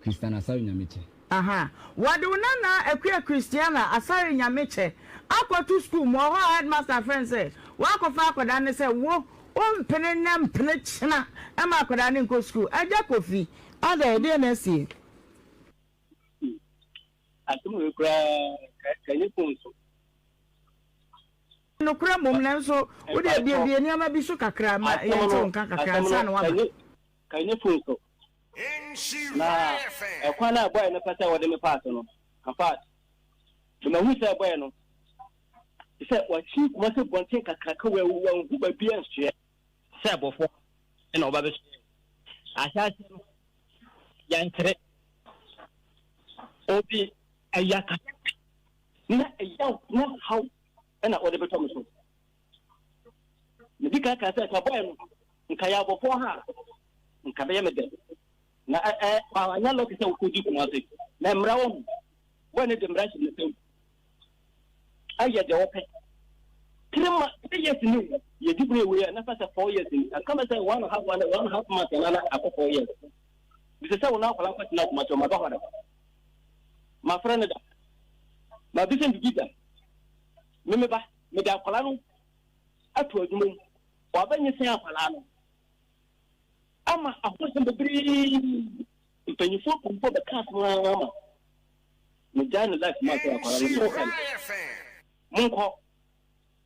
[SPEAKER 2] Christiana Asare Nyamekyɛ.
[SPEAKER 1] Aha, wɔde wo nana Akua Christiana Asare Nyamekyɛ akɔto sukuu mu, ɔhɔ a headmaster frɛ no sɛ wakɔfa akwadaa no sɛ wo, wompene nnɛ mpene kyena mma akwadaa no nkɔ sukuu. Agya Kofi, Adɛn, ɛdeɛn na asie?
[SPEAKER 5] Asɛm wei koraa ka ɛnyɛ phone so.
[SPEAKER 1] Nokorɛ mmom, nanso wo deɛ biebie nneɛma bi so kakra ma yɛnte wo nka kakra ansa na woaba.
[SPEAKER 5] Ka ɛnyɛ phone so. Na ɛkwan a boy no pɛ sɛ wɔde me faa so no, in fact, mahu sɛ boy no sɛ wakyi Kumasi bɔnten kakraka wanhu baabi ansoɛ. Sɛ bɔfo na ɔba bɛsoɛ ahyɛaseɛ no yɛnkyerɛ obi ɛyɛ kasa na ɛyaw na haw ɛna ɔde bɛtɔ me so. Medi kan kan sɛ nka bɔɛ no nka yɛ abɔfoɔ ha a nka bɛyɛ me dɛ na ɛ ɛ anyɛ lɔki sɛ wokɔdi kuma ase na mmara wɔ ho bɔɛ no de mmara hyɛ ne nsam ayɛ deɛ wɔpɛ. 3 years ni o, yɛdi bere wei a nafa sɛ 4 years ni aka mɛ sɛ one half one one half month na na akɔ 4 years. Bisɛ sɛ wɔn akwadaa kɔ tena akoma kyɛw ma ba hɔ da, ma frɛ ne da, ma bisa bibi da. Meme ba mede akwadaa no ato adwuma mu, wabɛnye sɛn akwadaa no ama ahosɛm bebree, mpanyinfoɔ mpanyinfoɔ bɛka asɛm ara ma megyae ne life mu asɛ akwadaa no mo monkɔ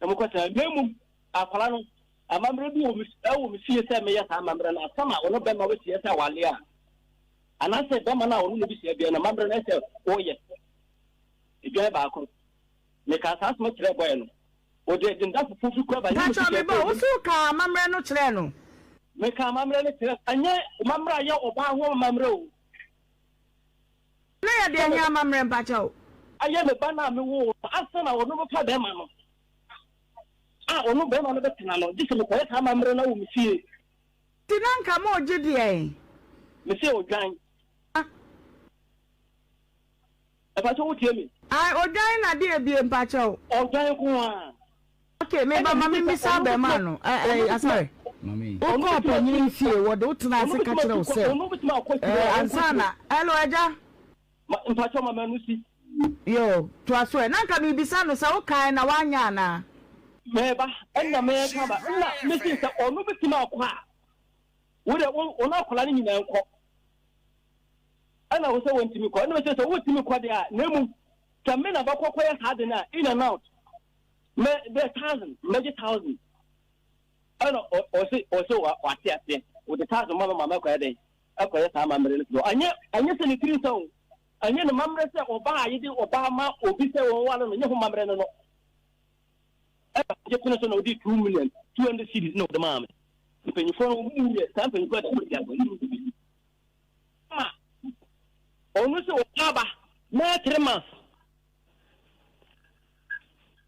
[SPEAKER 5] na mokɔtena, na mmom akwadaa no amammerɛ bi wɔ me ɛwɔ me fie sɛ meyɛ saa amammerɛ no asɛm a ɔno bɛma wɔahyia sɛ awale a anaasɛ bɛma no a ɔno ne bi hyia bia no amammerɛ no ɛsɛ wɔyɛ edwan baako. Meka saa asɛm kyerɛ bɔyɛ no ɔde de nda fufuo fi kura ba nyɛ
[SPEAKER 1] Pakyɛ me ba, wo so kaa amammerɛ no kyerɛɛ no?
[SPEAKER 5] Meka amammerɛ no kyerɛ, ɛnyɛ amammerɛ a yɛ ɔbaa ho amammerɛ o.
[SPEAKER 1] Na yɛ deɛ nyɛ amammerɛ mpakyɛ o.
[SPEAKER 5] Ɛyɛ me ba no a mewoo no ansa na ɔno bɛfa bɛrima no a ɔno bɛrima no bɛtena no gye sɛ mekɔyɛ saa amammerɛ no wɔ me fie.
[SPEAKER 1] Nti na nka mo gye deɛn?
[SPEAKER 5] Mese odwan. Mpakyɛ wo tie me?
[SPEAKER 1] Ae odwan na deɛ bie mpakyɛ o.
[SPEAKER 5] Odwan nko ara.
[SPEAKER 1] Ok me ba ma me mmisa abɛɛmaa no eh eh asare wo kɔɔ panyini fie wɔde wo tena ase ka kyerɛ wo sɛ eh ansa na hello agya.
[SPEAKER 5] Mpakyɛ ma manu si.
[SPEAKER 1] Yoo toa so ɛ na nka mebisa no sɛ wo kae na wanyɛ anaa.
[SPEAKER 5] Meba ɛna meka ba ɛna mesi sɛ ɔno bɛtumi akɔ a wo deɛ wo akwadaa no nyinaa nkɔ. Ɛna wo sɛ wɔntumi kɔ. Ɛna mese sɛ wotumi kɔ deɛ a, na mmom sɛ me na bɛkɔ kɔyɛ saa de no a, in and out mɛ bɛ thousand mɛgye thousand. Ɛna ɔse wate aseɛ, wode thousand ma me ma mɛkɔyɛ dɛn? Ɛkɔyɛ saa amammerɛ no so. Ɛnyɛ ɛnyɛ sɛ ne tiri nsa o. Ɛnyɛ ne mammerɛ sɛ ɔbaa a yɛde ɔbaa ma obi sɛ wɔnware no, ɛnyɛ ho mammerɛ no no. Ɛna ɔgye pene so na ɔde 2 million 200 cedis na ɔde maa me. Mpanyinfoɔ no wɔn mu yɛ saa mpanyinfoɔ a wɔdi agorɔ ne mu bi. Ma ɔno sɛ ɔba aba mɛɛ 3 months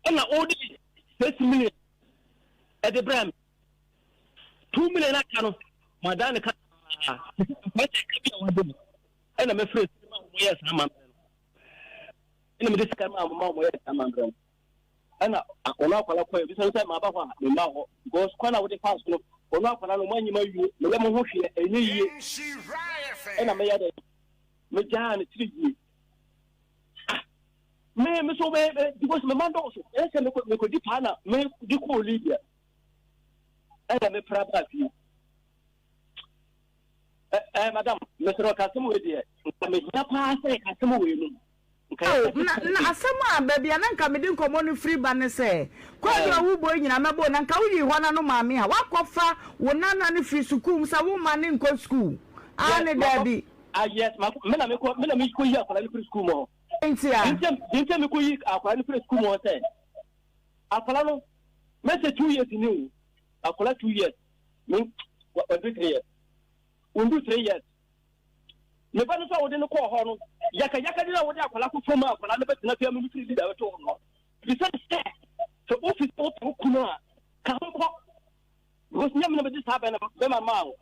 [SPEAKER 5] ɛna ɔde 6 million ɛde brɛ me. 2 million aka no madan ne ka ɛsɛ ka bi a wade no ɛna mɛfrɛ sika ma wɔyɛ saa amammerɛ no, ɛna mede sika ma ma wɔyɛ saa amammerɛ no, ɛna ɔno akwala kɔ ebisa sɛ maba hɔ a memma hɔ because kwan a wode fa so no, ɔno akwala no moanyima wie meyɛ mo ho hwee ɛnyɛ yie, ɛna mɛyɛ dɛ megyaa ne tiri yie. Ah, me so me because me ma dɔɔso ɛsɛ mekɔdi paa na mede kɔɔ Libya, ɛna mepra baa fie. Ɛ madam, mesrɛ, ɔka asɛm wei deɛ nka mehia paa sɛ ka asɛm wei no nka
[SPEAKER 1] Oh, na na asɛm a baabi a na nka mede nkɔmmɔ no firi ba ne sɛ, kwaadu a wobɔ yi nyinaa mɛbɔ o, na nka woyii hɔ no ano maame a, woakɔfa wo nana no firi sukuu mu sɛ womma no nkɔ sukuu? Aane, daabi.
[SPEAKER 5] Ah yes, ma me na mekɔ me na mekɔ yi akwadaa no firi sukuu mu hɔ.
[SPEAKER 1] Nti a?
[SPEAKER 5] Nti a mekɔ yi akwadaa no firi sukuu mu hɔ sɛ akwadaa no mɛsɛ 2 years ni o, akwadaa 2 years me wɔdu 3 years, wɔndu 3 years. Me ba no nso a wode no kɔɔ hɔ no, yakayaka de na wode akwadaa kɔ fam a akwadaa no bɛtena fie ama me firi bi da bɛtɔ hɔ no. Bisa sɛ sɛ wofi sɛ wopɛ wo kunu a ka ho kɔ because nyɛ me na mede saa bɛn bɛma maa wo.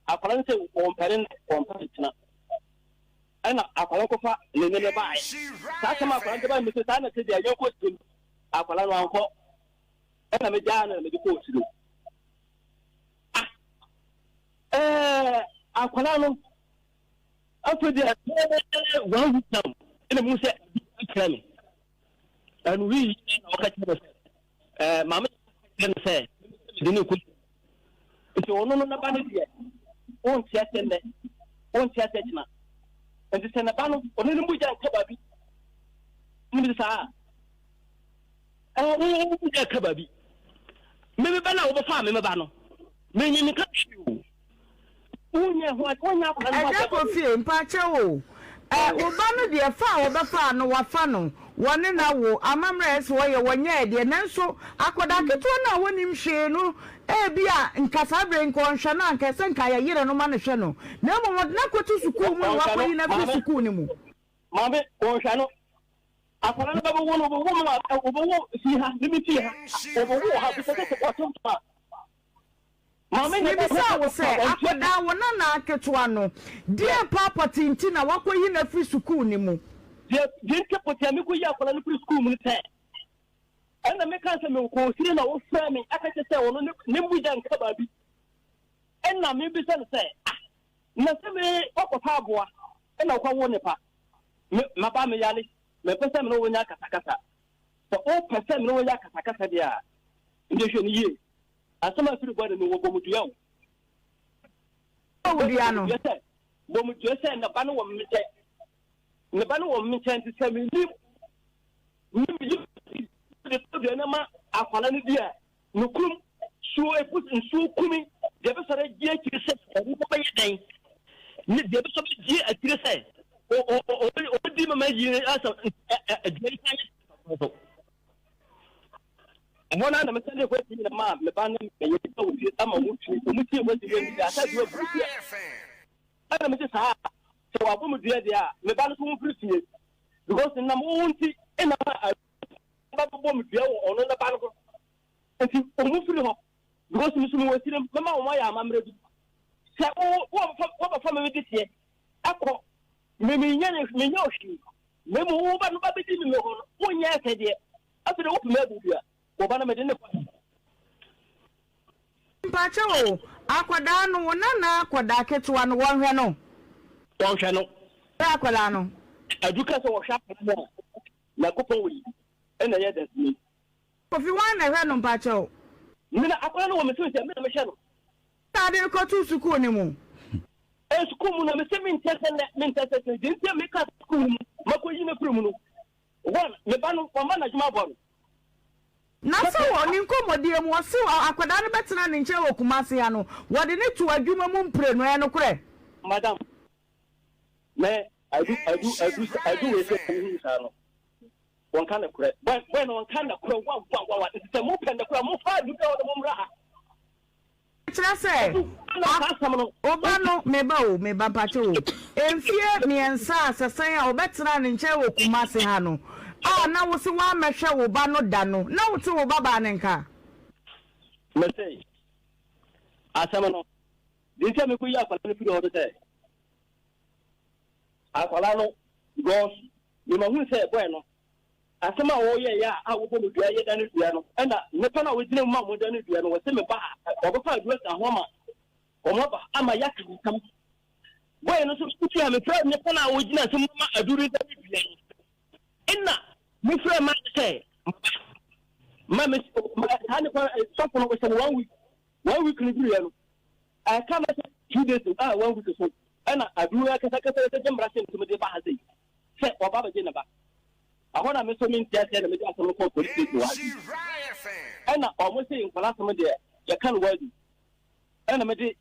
[SPEAKER 5] Akwadaa no sɛ wɔmpɛ ne wɔmpɛ ne tena, ɛna akwadaa no kɔfa ne ne ne baeɛ. Saa asɛm akwadaa no de baeɛ mesɛ saa na ɛte deɛ yɛnkɔ tirim. Akwadaa no ankɔ, ɛna megyaa no na mede kɔɔ tirim. Ah, ɛɛ akwadaa no afei deɛ one week now ɛna mu sɛ kyerɛ me ɛno wii na ɔka kyerɛ me sɛ ɛɛ maame kyerɛ me sɛ de ne kɔ, nti ɔno no naba no deɛ wonte asɛ nnɛ, wonte asɛ kyena, nti sɛ naba no ɔno no mogya nka baabi ne bi saa ɛɛ wo mogya nka baabi. Meme ba no a wobɛfa a meme ba no menye ne ka hwee o, wonyɛ ho wonyɛ akwadaa no ho
[SPEAKER 1] Ɛda
[SPEAKER 5] asɛm.
[SPEAKER 1] Kofie, mpakyɛw o, ɛ, wo ba no deɛ fa a wɔbɛfaa no wafa no, wɔne no awo, amammerɛ a ɛsɛ wɔyɛ wɔnyɛɛ deɛ, nanso akwadaa ketewa no a wɔnnim hwee no, ebia nka saa berɛ yi nka ɔnhwɛ no a, nka ɛsɛ nka yɛyere no ma no hwɛ no, na mmom wɔde no akɔto sukuu mu na
[SPEAKER 5] Ɔnhwɛ no
[SPEAKER 1] wɔakɔyi no afiri
[SPEAKER 5] maame.
[SPEAKER 1] sukuu no mu.
[SPEAKER 5] Maame, wɔnhwɛ no. Akwadaa no bɛbɛwo no, wɔbɛwo no a, wɔbɛwo fie ha, ne me fie ha, wɔbɛwo wɔ ha, bisa sɛ wɔto ntoma. Maame nyɛ
[SPEAKER 1] Mebisaa wo sɛ, akwadaa, wo nana ketewa no, deɛn paa pɔtee nti na woakɔyi no afiri sukuu no mu?
[SPEAKER 5] Deɛ nti pɔtee a mekɔyi akwadaa no firi sukuu mu no sɛ, ɛna meka sɛ mekɔɔ fie na wɔfrɛ me aka kyerɛ sɛ ɔno ne mogya nka baabi. Ɛna mebisa no sɛ, ah, na sɛ me wakɔtɔ aboa ɛna wokɔwo ne pa, me maba meyale, mempɛ sɛ me ne wo nyɛ akasakasa. Sɛ wopɛ sɛ me ne wo yɛ akasakasa deɛ a, ndeɛ hwɛ no yie. Asɛm a firi bɔ ne no wɔ bɔmudua o.
[SPEAKER 1] Bɔ dua no.
[SPEAKER 5] Sɛ bɔmudua sɛ ne ba no wɔ me nkyɛn. Ne ba no wɔ me nkyɛn nti sɛ menim ne meyi de to dua no ma akwadaa no di a, nokurum suo ebu nsuo kumi deɛ bɛsɔre gye akyire sɛ ɔno bɛyɛ dɛn ne deɛ bɛsɔre gye akyire sɛ ɔbɛdi mama yi asɛ aduane san yɛ so. Ɛhɔ no na mesane kɔ akyi nyina maa me ba ne meyɛ sɛ wɔ fie ama ɔmo twi ɔmo tie kɔ akyi yɛ asɛ adwuma bu dua, ɛna mese saa sɛ wɔabɔ me dua deɛ a, me ba no so mfiri fie because nam wo nti ɛna ma ba bɛbɔ me dua wɔ ɔno ne ba no ho, nti ɔmo firi hɔ because me so mewɔ akyire mɛma wɔn ayɛ amammerɛ bi sɛ wɔbɛfa me mede teɛ ɛkɔ me menyɛ ne menyɛ ɔhwee na mmom wo ba no ba bɛdi me hɔ no wonyɛ ɛsɛ deɛ afei de wopɛ me abu dua wɔ ba no mede ne kɔ.
[SPEAKER 1] Mpakyɛw o, akwadaa no, wo nana akwadaa ketewa no, wɔnhwɛ no?
[SPEAKER 5] Wɔnhwɛ no.
[SPEAKER 1] Hwɛ akwadaa no.
[SPEAKER 5] Adu ka sɛ wɔhwɛ akwadaa no a, Nyankopɔn wɔ yi ɛna ɛyɛ dasani.
[SPEAKER 1] Kofi, hwan na ɛhwɛ no mpakyɛw?
[SPEAKER 5] Me na akwadaa no wɔ me so nti me na mehwɛ no.
[SPEAKER 1] Na ade no kɔtoo sukuu no mu.
[SPEAKER 5] Ɛ sukuu mu no mesɛ mentɛ sɛ nnɛ mentɛ sɛ sɛ deɛ nti a meka sukuu no mu makɔyi no afiri mu no, one, me ba no wama n'adwuma abɔ no.
[SPEAKER 1] Na sɛ wɔ ne nkɔmmɔdie mu ɔse akwadaa no bɛtena ne nkyɛn wɔ Kumasi ha no, wɔde no too adwuma mu mprenu, ɛyɛ nokorɛ?
[SPEAKER 5] Madam, mɛ adu adu adu adu wei sɛ mehu saa no. Wɔnka nokorɛ. Bɔe bɔe no wɔnka nokorɛ wa wa wa wa. Nti sɛ mopɛ nokorɛ a momfa adu biara wɔde mommra ha.
[SPEAKER 1] Kyerɛ sɛ, a, wo ba no, me ba o, me ba mpakyɛ o, mfie mmiɛnsa a sɛsɛn a wɔbɛtenaa ne nkyɛn wɔ Kumasi ha no, a na wo se woammɛhwɛ wo ba no da no, na wote wo babaa no nka?
[SPEAKER 5] Mese, asɛm no, deɛ nti a mekɔyi akwadaa no firi hɔ no sɛ, akwadaa no, because mema hunu sɛ boy no, Asɛm a wɔyɛeɛ a a wɔbɔ no dua yɛ da no dua no, ɛna nnipa no a wɔgyina mu ma wɔda no dua no, wɔse meba a, wɔbɛfa aduro asa ho ama wɔn aba ama yɛaka ntam. Bɔyɛ no nso nti a mefrɛ nnipa no a wɔgyina so ma aduro no da no dua no, ɛna mefrɛ ma no sɛ maba ma me saa nipa sɔfo no wɔhyɛ no one week one week no duruiɛ no ɛka ma sɛ 2 days a one week so ɛna aduro akasakasa sɛ gye mmara hyɛ ne so mede ba ha sei sɛ ɔba abɛgye ne ba. Ɛhɔ na me nso mente aseɛ na mede asɛm no kɔɔ police station wɔ ha bi. Ɛna wɔn se nkwadaa asɛm deɛ yɛka no wadu. Ɛna mede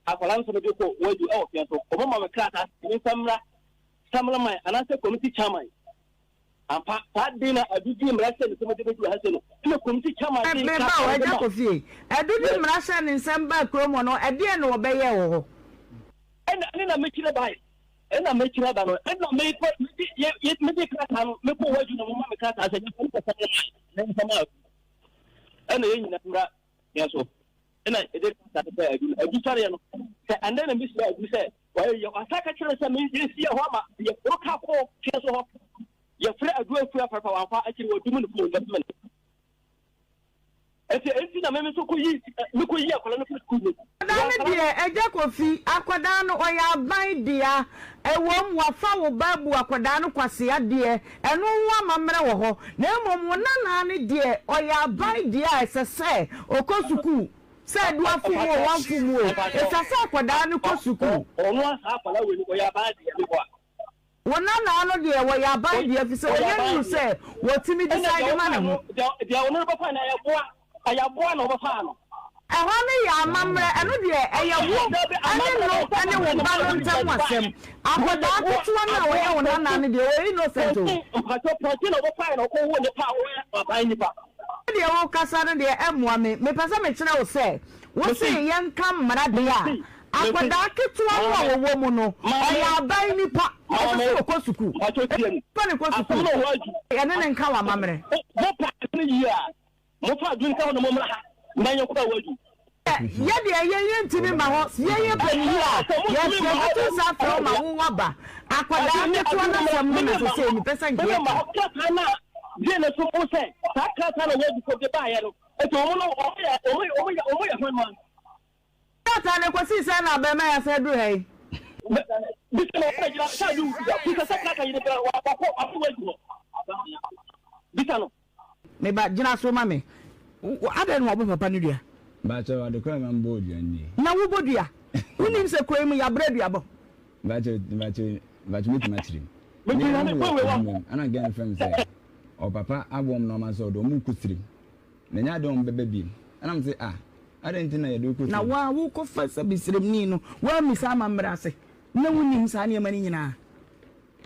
[SPEAKER 5] akwadaa no nso mede kɔ wadu ɛwɔ fɛn so. Wɔn ma me krataa sɛ me nsa mmra samlaman anaasɛ committee chairman. Ampa saa de na adu di mmara hyɛ ne nsam de bɛdu ha sɛ no. Ɛna committee chairman de
[SPEAKER 1] Me ba o,
[SPEAKER 5] krataa no
[SPEAKER 1] Agya
[SPEAKER 5] ma.
[SPEAKER 1] Kofi, Adu de
[SPEAKER 5] Yes.
[SPEAKER 1] mmara hyɛ ne nsam baa kurom hɔ no, ɛdeɛn na wɔbɛyɛɛ wɔ hɔ?
[SPEAKER 5] Ɛna ɛne na mekyerɛ bae. Ɛna mekyerɛ ba no, ɛna mekɔ mede yɛ yɛ mede krataa no mekɔ wɔ adwuma mu ma me krataa sɛ yɛmfa no kɔfa no ma ne nsɛm a ɛna yɛn nyinaa mmra yɛn so ɛna yɛde krataa no bɛɛ adu no adu sɔreɛ no sɛ ɛnɛ na mehyia adu sɛ wɔyɛ yɛ ɔsa ka kyerɛ sɛ yɛsi yɛ hɔ ama yɛkoro ka kɔ fie so hɔ yɛfrɛ adu afua pɛpɛ wamfa akyiri wɔ dum no fon bɛsɛ Enti enti na me nso kɔyi mekɔyi akwadaa no firi sukuu mu.
[SPEAKER 1] Akwadaa no deɛ, Agya Kofi, akwadaa no ɔyɛ aban dea. Ɛwom, wafa wo ba abu akwadaa no kwasea deɛ, ɛno ho amammerɛ wɔ hɔ. Na mmom wo nanaa no deɛ, ɔyɛ aban dea a ɛsɛ sɛ ɔkɔ sukuu. Sɛ adu afo mu o, wamfo mu o, ɛsɛ sɛ akwadaa no kɔ sukuu.
[SPEAKER 5] Ɔno a saa akwadaa wei no, ɔyɛ aban dea, meboa.
[SPEAKER 1] Wo nanaa no deɛ wɔyɛ aban deɛ ɛfiri sɛ
[SPEAKER 5] Wɔyɛ
[SPEAKER 1] ɔnyɛ
[SPEAKER 5] aban
[SPEAKER 1] nuru
[SPEAKER 5] deɛ.
[SPEAKER 1] sɛ wɔtumi
[SPEAKER 5] Ɛna
[SPEAKER 1] decide
[SPEAKER 5] deɛ
[SPEAKER 1] ma ne
[SPEAKER 5] ɔfaa
[SPEAKER 1] ho.
[SPEAKER 5] no, deɛ deɛ ɔno no bɛfaa no ɛyɛ aboa, ɛyɛ aboa na ɔbɛfaa no.
[SPEAKER 1] Ɛhɔ no yɛ amammerɛ, ɛno deɛ ɛyɛ wo
[SPEAKER 5] Dabi,
[SPEAKER 1] ne
[SPEAKER 5] amammerɛ
[SPEAKER 1] no
[SPEAKER 5] na ɔfa
[SPEAKER 1] ne wo
[SPEAKER 5] amammerɛ
[SPEAKER 1] ba
[SPEAKER 5] na
[SPEAKER 1] no
[SPEAKER 5] ɔde
[SPEAKER 1] ntam
[SPEAKER 5] baeɛ.
[SPEAKER 1] asɛm. Akwadaa
[SPEAKER 5] Aboa,
[SPEAKER 1] ketewa no a
[SPEAKER 5] aboa,
[SPEAKER 1] ɔyɛ wo nanaa
[SPEAKER 5] pɔnkye,
[SPEAKER 1] no deɛ ɔyɛ innocent o.
[SPEAKER 5] pɔnkye, mpakyɛw, pɔnkye na ɔbɛfaeɛ na ɔkɔwoo nipa a ɔyɛ aban nipa.
[SPEAKER 1] Sɛdeɛ wokasa no deɛ ɛmmoa me. Mepɛ sɛ mekyerɛ wo sɛ, wo se
[SPEAKER 5] Mese,
[SPEAKER 1] yɛnka mmara deɛ a,
[SPEAKER 5] mese, mese,
[SPEAKER 1] akwadaa ketewa no a
[SPEAKER 5] maame,
[SPEAKER 1] wɔwɔ mu no, ɔyɛ
[SPEAKER 5] maame,
[SPEAKER 1] aban nipa. Ɛsɛ
[SPEAKER 5] maame,
[SPEAKER 1] sɛ ɔkɔ sukuu.
[SPEAKER 5] mpakyɛw tie me.
[SPEAKER 1] Fa no kɔ
[SPEAKER 5] Asɛm
[SPEAKER 1] sukuu.
[SPEAKER 5] no wɔ hɔ adu.
[SPEAKER 1] Yɛne no nka w'amammerɛ.
[SPEAKER 5] Mo pa no yie a, Momfa adwene nka ho na mommra ha na yɛnkɔ a wɔadu.
[SPEAKER 1] Yɛ deɛ yɛn yɛntumi mma hɔ, yɛn yɛ pɛ no yie a, yɛ yɛbɛto nsa afrɛ wo ma wo woaba. Akwadaa ketewa no asɛm no na sesei mepɛ sɛ nka yɛka.
[SPEAKER 5] Krataa no a deɛ na so wo sɛ saa krataa na wɔadu kɔ de baeɛ no, nti wɔn no wɔn yɛ wɔn yɛ wɔn yɛ hwan ma?
[SPEAKER 1] Krataa no ɛkɔsii sɛn na abarimaa yi asan aduru ha yi?
[SPEAKER 5] Bisa no ɔbɛgyina sɛ adu bisa sɛ krataa yi de bra wakɔ wakɔ wɔadu hɔ bisa no.
[SPEAKER 1] Me ba, gyina so ma me. Wo, adɛn na wɔabɔ papa no dua?
[SPEAKER 2] Mpakyɛw, ade koro a ɛma mebɔɔ dua nie.
[SPEAKER 1] Na wobɔ dua? Wonnim sɛ kuro yi mu yɛabrɛ duabɔ?
[SPEAKER 2] Mpakyɛw, mpakyɛw, mpakyɛw mɛtumi akyerɛ mu. Me na mewɔ adwuma mu, ɛna girl no frɛ me sɛ ɔpapa aboa wɔn nneɛma sɛ ɔde wɔn rekɔ tirim, na ɛnyɛ adeɛ a wɔbɛba bio. Ɛna mese ah, adɛn nti na yɛde wo kɔ
[SPEAKER 1] Na
[SPEAKER 2] tirim?
[SPEAKER 1] wo a wokɔfa sɛ Misraimni no, woammisa amammerɛ ase, na wonnim saa nneɛma no nyinaa.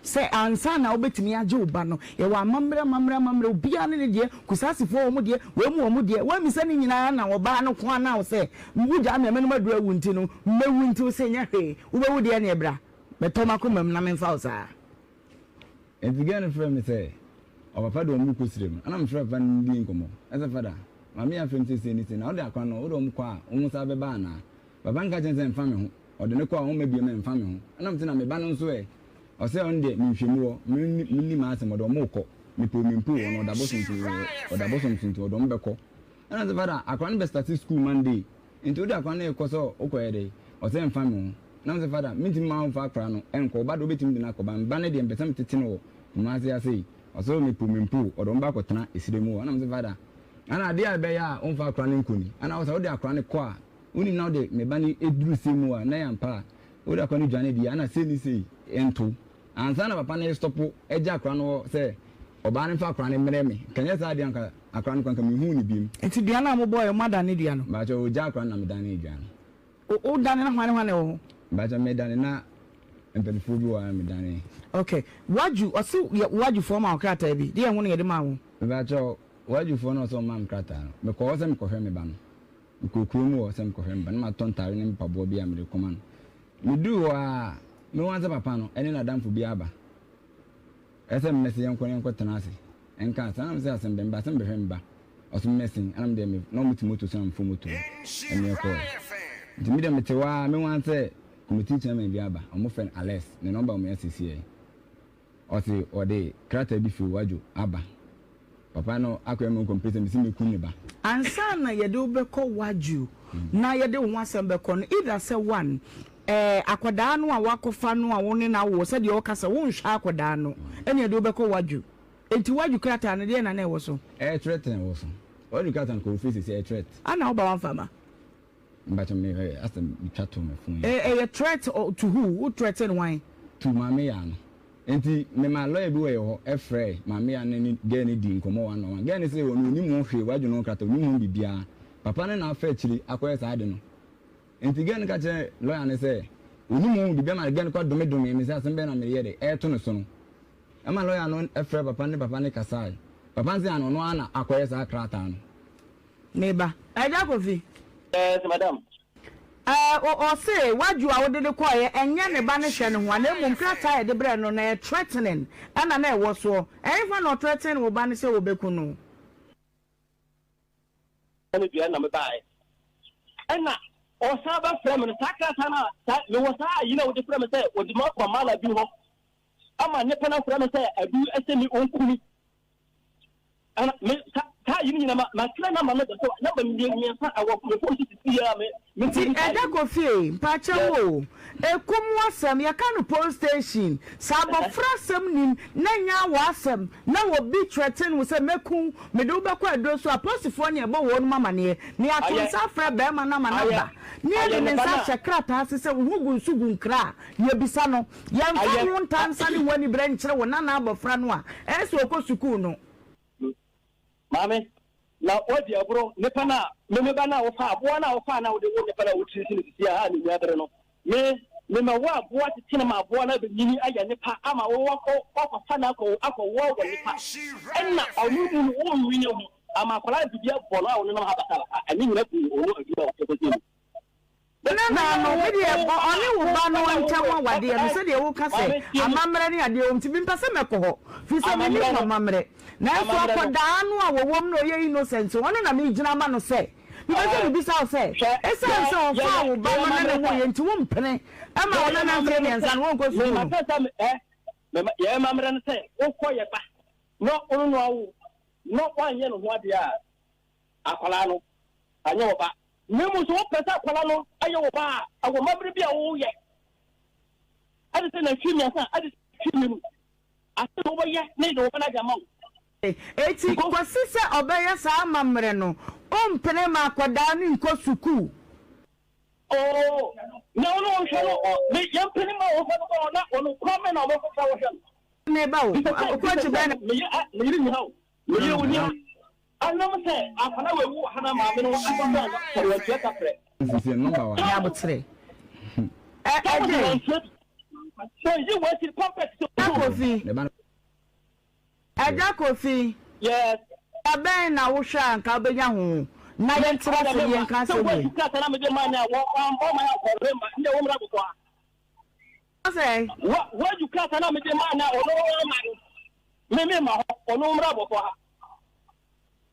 [SPEAKER 1] Sɛ ansa na wobɛtumi agye wo ba no, yɛwɔ amammerɛ, amammerɛ, amammerɛ, obiara ne ne deɛ, Kusaasifoɔ wɔn deɛ, wei mu wɔn deɛ, woammisa ne nyinaa na ɔbaa no ko anaa wo sɛ, wogyaa me a mɛnom aduro awu nti no, mɛwu nti wo se nyɛ hwee, wobɛwu deɛ ɛneɛ bra, bɛtɔ m'akoma mu na memfa wo saa.
[SPEAKER 2] Nti girl no frɛɛ me sɛ ɔpapa de wɔn rekɔ srem, ɛna mefrɛɛ papa no ne no dii nkɔmmɔ, ɛsɛ fada, maame yi afrɛ me sɛ sei ne sei, na wode akwan no wode wɔn kɔ a wɔn san bɛba anaa? Papa no ka kyerɛɛ me sɛ mfa me ho, Ɔde no kɔ a ɔmma biom ɛmfa me ho. Ɛna mese na me ba no nso ɛ? Ɔse ɔno deɛ menhwɛ mu hɔ, menni menni m'asɛm, ɔde ɔmo rekɔ. Mepɛ o mempɛ o, ɔno ɔda bosom so o, ɔda bosom so nti ɔde ɔmo bɛkɔ. Ɛna mese father akwadaa no bɛ starte school Monday, nti wode akwadaa no rekɔ sɛ wokɔyɛ dɛn? Ɔse ɛmfa me ho. Ɛna mese father mentumi mma womfa akwadaa no ɛnkɔ, wo ba deɛ wobɛtumi de no akɔ but me ba no deɛ mepɛ sɛ metete no wɔ Kumasi ha sei. Ɔse o mepɛ o mempɛ o, ɔde ɔmo bɛ akɔtena esire mu hɔ. Ɛna mese father ɛna adeɛ a ɛbɛyɛ a womfa akwadaa no nkɔ ni, ɛna wosɛ wode akwadaa no kɔ a Wonim na wode me ba no duru sei mu a na ɛyɛ ampa a wode akora no dwane deɛ ana sei ne sei nto ansa na papa no restɔpo agya akora no hɔ sɛ ɔbaa no mfa akora no mmerɛ me nka nyɛ saa deɛ anka akora no kɔ anka menhuu no biom.
[SPEAKER 1] Nti dua no a mobɔeɛ moadane dua no?
[SPEAKER 2] Mpakyɛw ogya akora no na medanee dua no.
[SPEAKER 1] Wo dane na hwane hwane wɔ ho?
[SPEAKER 2] Mpakyɛw medane na. mpanimfoɔ bi wɔ hɔ a medanee.
[SPEAKER 1] Ok, Waju, ɔse yɛ Wajufoɔ maa wo krataa bi, deɛ ɛho na yɛde maa wo?
[SPEAKER 2] Mepakyɛw, Wajufoɔ no a ɔsɛ ɔmaa me krataa no, mekɔɔ hɔ sɛ mekɔhwɛ me ba no. Mekɔɔ kurom hɔ sɛ mekɔhwɛ me ba no, na matɔ ntaare ne mpaboa bi a mede rekɔma no. Meduu hɔ ara, mehu ara sɛ papa no ne n'adamfo bi aba. Ɛsɛ mmɛse yɛnkɔ na yɛnkɔtena ase nka asɛm. Ɛna mese asɛm bɛn? Meba sɛ mebɛhwɛ me ba. Ɔse mmɛse. Ɛna medeɛ me na wɔte moto so na meforo moto no ɛne yɛkɔɔɛ. Nti medeɛ mete hɔ ara mehu ara sɛ committee chairman bi aba. Wɔfrɛ no Alex. Ne number wɔ me ha seesei. Ɔse ɔde krataa bi firi Wadwo aba. Papa no akɔyɛ me nkɔmpɛ sɛ mese mɛkum ne ba.
[SPEAKER 1] Ansa na yɛde wo bɛkɔ Wadwo na yɛde wo ho asɛm bɛkɔ no, either sɛ one, ɛɛ akwadaa no a woakɔfa no a wo ne no awoɔ sɛdeɛ ɔka sɛ wonhwɛ akwadaa no ɛna yɛde wo bɛkɔ Wadwo. Enti Wadwo krataa no deɛn na na ɛwɔ so?
[SPEAKER 2] Ɛyɛ threat na ɛwɔ so. Wadwo krataa no kɔ wo fie seesei ɛyɛ threat.
[SPEAKER 1] Ana wo ba wamfa amma?
[SPEAKER 2] Mpakyɛ me ɛ asɛ me twa to me phone yi.
[SPEAKER 1] Ɛ ɛyɛ threat to who? Wo threaten hwan?
[SPEAKER 2] To maame yaa no. Nti me maa lawyer bi wɔ yɛ hɔ ɛfrɛɛ maame yaa no ne girl no dii nkɔmɔ one on one. Girl no se ɔno onim ho hwee wadwene ho krataa onim ho biribiara. Papa no na afa akyire akɔyɛ saa ade no. Nti girl no ka kyerɛɛ lawyer no sɛ onim ho biribiara ma girl no kɔ dome domee me sɛ asɛm bɛn na mereyɛ de ɛreto no so no. Ɛma lawyer no frɛɛ papa no ne papa no kasae. Papa no se ano ɔno ara na akɔyɛ saa krataa no.
[SPEAKER 1] Me ba. Agya Kofi.
[SPEAKER 5] Yes, madam.
[SPEAKER 1] Ɛɛ, o, ɔse, wadwo a wode no kɔeɛ, ɛnyɛ ne ba no hwɛ no ho a, na mmom krataa a yɛde brɛɛ no no, ɛyɛ threatening ɛna na ɛwɔ soɔ. Ɛhefa na ɔthreaten wo ba no sɛ wɔbɛku no?
[SPEAKER 5] Ne dua na mebaeɛ. Ɛna ɔsan bɛfrɛ me no, saa krataa no a, saa, mewɔ saa ayi no a wode frɛ me sɛ wɔde me akɔ Mala bi hɔ ama nnipa no afrɛ me sɛ adu sɛ me ɔnku me. Ɛna me sa saa yi nyina ma ma kyerɛ namba no da so namba mmiɛnsa ɛwɔ me phone so sisi yɛ a me me
[SPEAKER 1] Nti ɛda Kofi ei, mpakyɛw o, ɛkum asɛm, yɛka no police station, sɛ abɔfra asɛm nim na ɛnyɛ awɔ asɛm na obi threaten wo sɛ mɛku wo, mede wo bɛkɔ aduro so a, apolisifoɔ ne ɛbɔ wɔnom amaneɛ na yɛato nsa afrɛ barima no ama no aba na yɛde ne nsa ahyɛ krataa ase sɛ wo ho gu nso gu nkra a, yɛbisa no. Yɛmfa ho ntansa ne ho aniberɛ nkyerɛ wo nana abɔfra no a ɛyɛ sɛ ɔkɔ sukuu no.
[SPEAKER 5] Maame, na woadi agorɔ, nipa no a, me me ba no a wofaa, aboa no a wofaa no a wode woo nipa no a wotiri si no sisi a, a ne nua bere no, me, mema wo aboa tete no ma aboa no abɛnyini ayɛ nipa ama wo wakɔ, wakɔfa no akɔ, akɔwoa wɔ nipa, ɛna ɔno mu no wonnwene ho, ama akwadaa no biribi abɔ no a ɔnenam ha basabasa, ɛne nyina firi ɔno adwuma a ɔkɔsii mu.
[SPEAKER 1] Me nana no, me deɛ ɔne wo ba no ntam awadeɛ no, sɛdeɛ woka sɛ amammerɛ ne adeɛ wɔ mu nti, mempɛ sɛ mɛkɔ hɔ, firi sɛ mennim amammerɛ. Nanso akwadaa no a wɔwɔ mu no a ɔyɛ innocent no, ɔno na megyina ama no sɛ, mepɛ sɛ mebisa wo sɛ, ɛsiane sɛ ɔfaa wo ba no ne no woeɛ nti, wompene ma wo nana mfeɛ mmiɛnsa no wɔnkɔ sukuu
[SPEAKER 5] no? Yɛn amammerɛ no sɛ, wokɔ yɛ ba na ɔno no awo na woanyɛ ne ho adeɛ a, akwadaa no anyɛ wo ba. Na mmom sɛ wopɛ sɛ akwadaa no yɛ wo ba a, ɛwɔ mmabere bi a woyɛ. Ɛde sɛ nantwie mmiɛnsa, ɛde sɛ nantwie mmienu. Ase na wobɛyɛ ne de wo ba no agye ama wo.
[SPEAKER 1] Enti kɔsi sɛ ɔbɛyɛ saa amammerɛ no, wompene ma akwadaa no nkɔ sukuu.
[SPEAKER 5] Oo, na ɔno ɔnhwɛ no, ɔ, me, yɛmpene ma ɔmfa no kɔ, na ɔno kwan bɛn na ɔbɛfa wɔhwɛ no?
[SPEAKER 1] Meba o, coach bɛn na.
[SPEAKER 5] Me, me yere nni ha o, me yere ɔnni ha. Ɛnam sɛ akwadaa wei wu wɔ ha na maame no akɔtɔ a sɛ wantua kaprɛ.
[SPEAKER 2] Sisi nɔmba wa.
[SPEAKER 1] Nyɛ aboterɛ. Ɛ ɛgye.
[SPEAKER 5] Sɛ yi wɔ akyiri pampers sɛ.
[SPEAKER 1] Agya Kofi. Agya Kofi.
[SPEAKER 5] Yes.
[SPEAKER 1] Da bɛn na wohwɛ a nka wobɛnya ho na yɛntena ase ne yɛnka asɛm wei.
[SPEAKER 5] Sɛ wɔatu krataa na mede maa ne a wɔ wɔammɔ man ankɔ rema ndɛ wɔmmra bɔkɔ a.
[SPEAKER 1] Sɛ.
[SPEAKER 5] Wɔ wɔatu krataa na mede maa ne a ɔno ama no me me ma hɔ ɔno mmra bɔkɔ ha.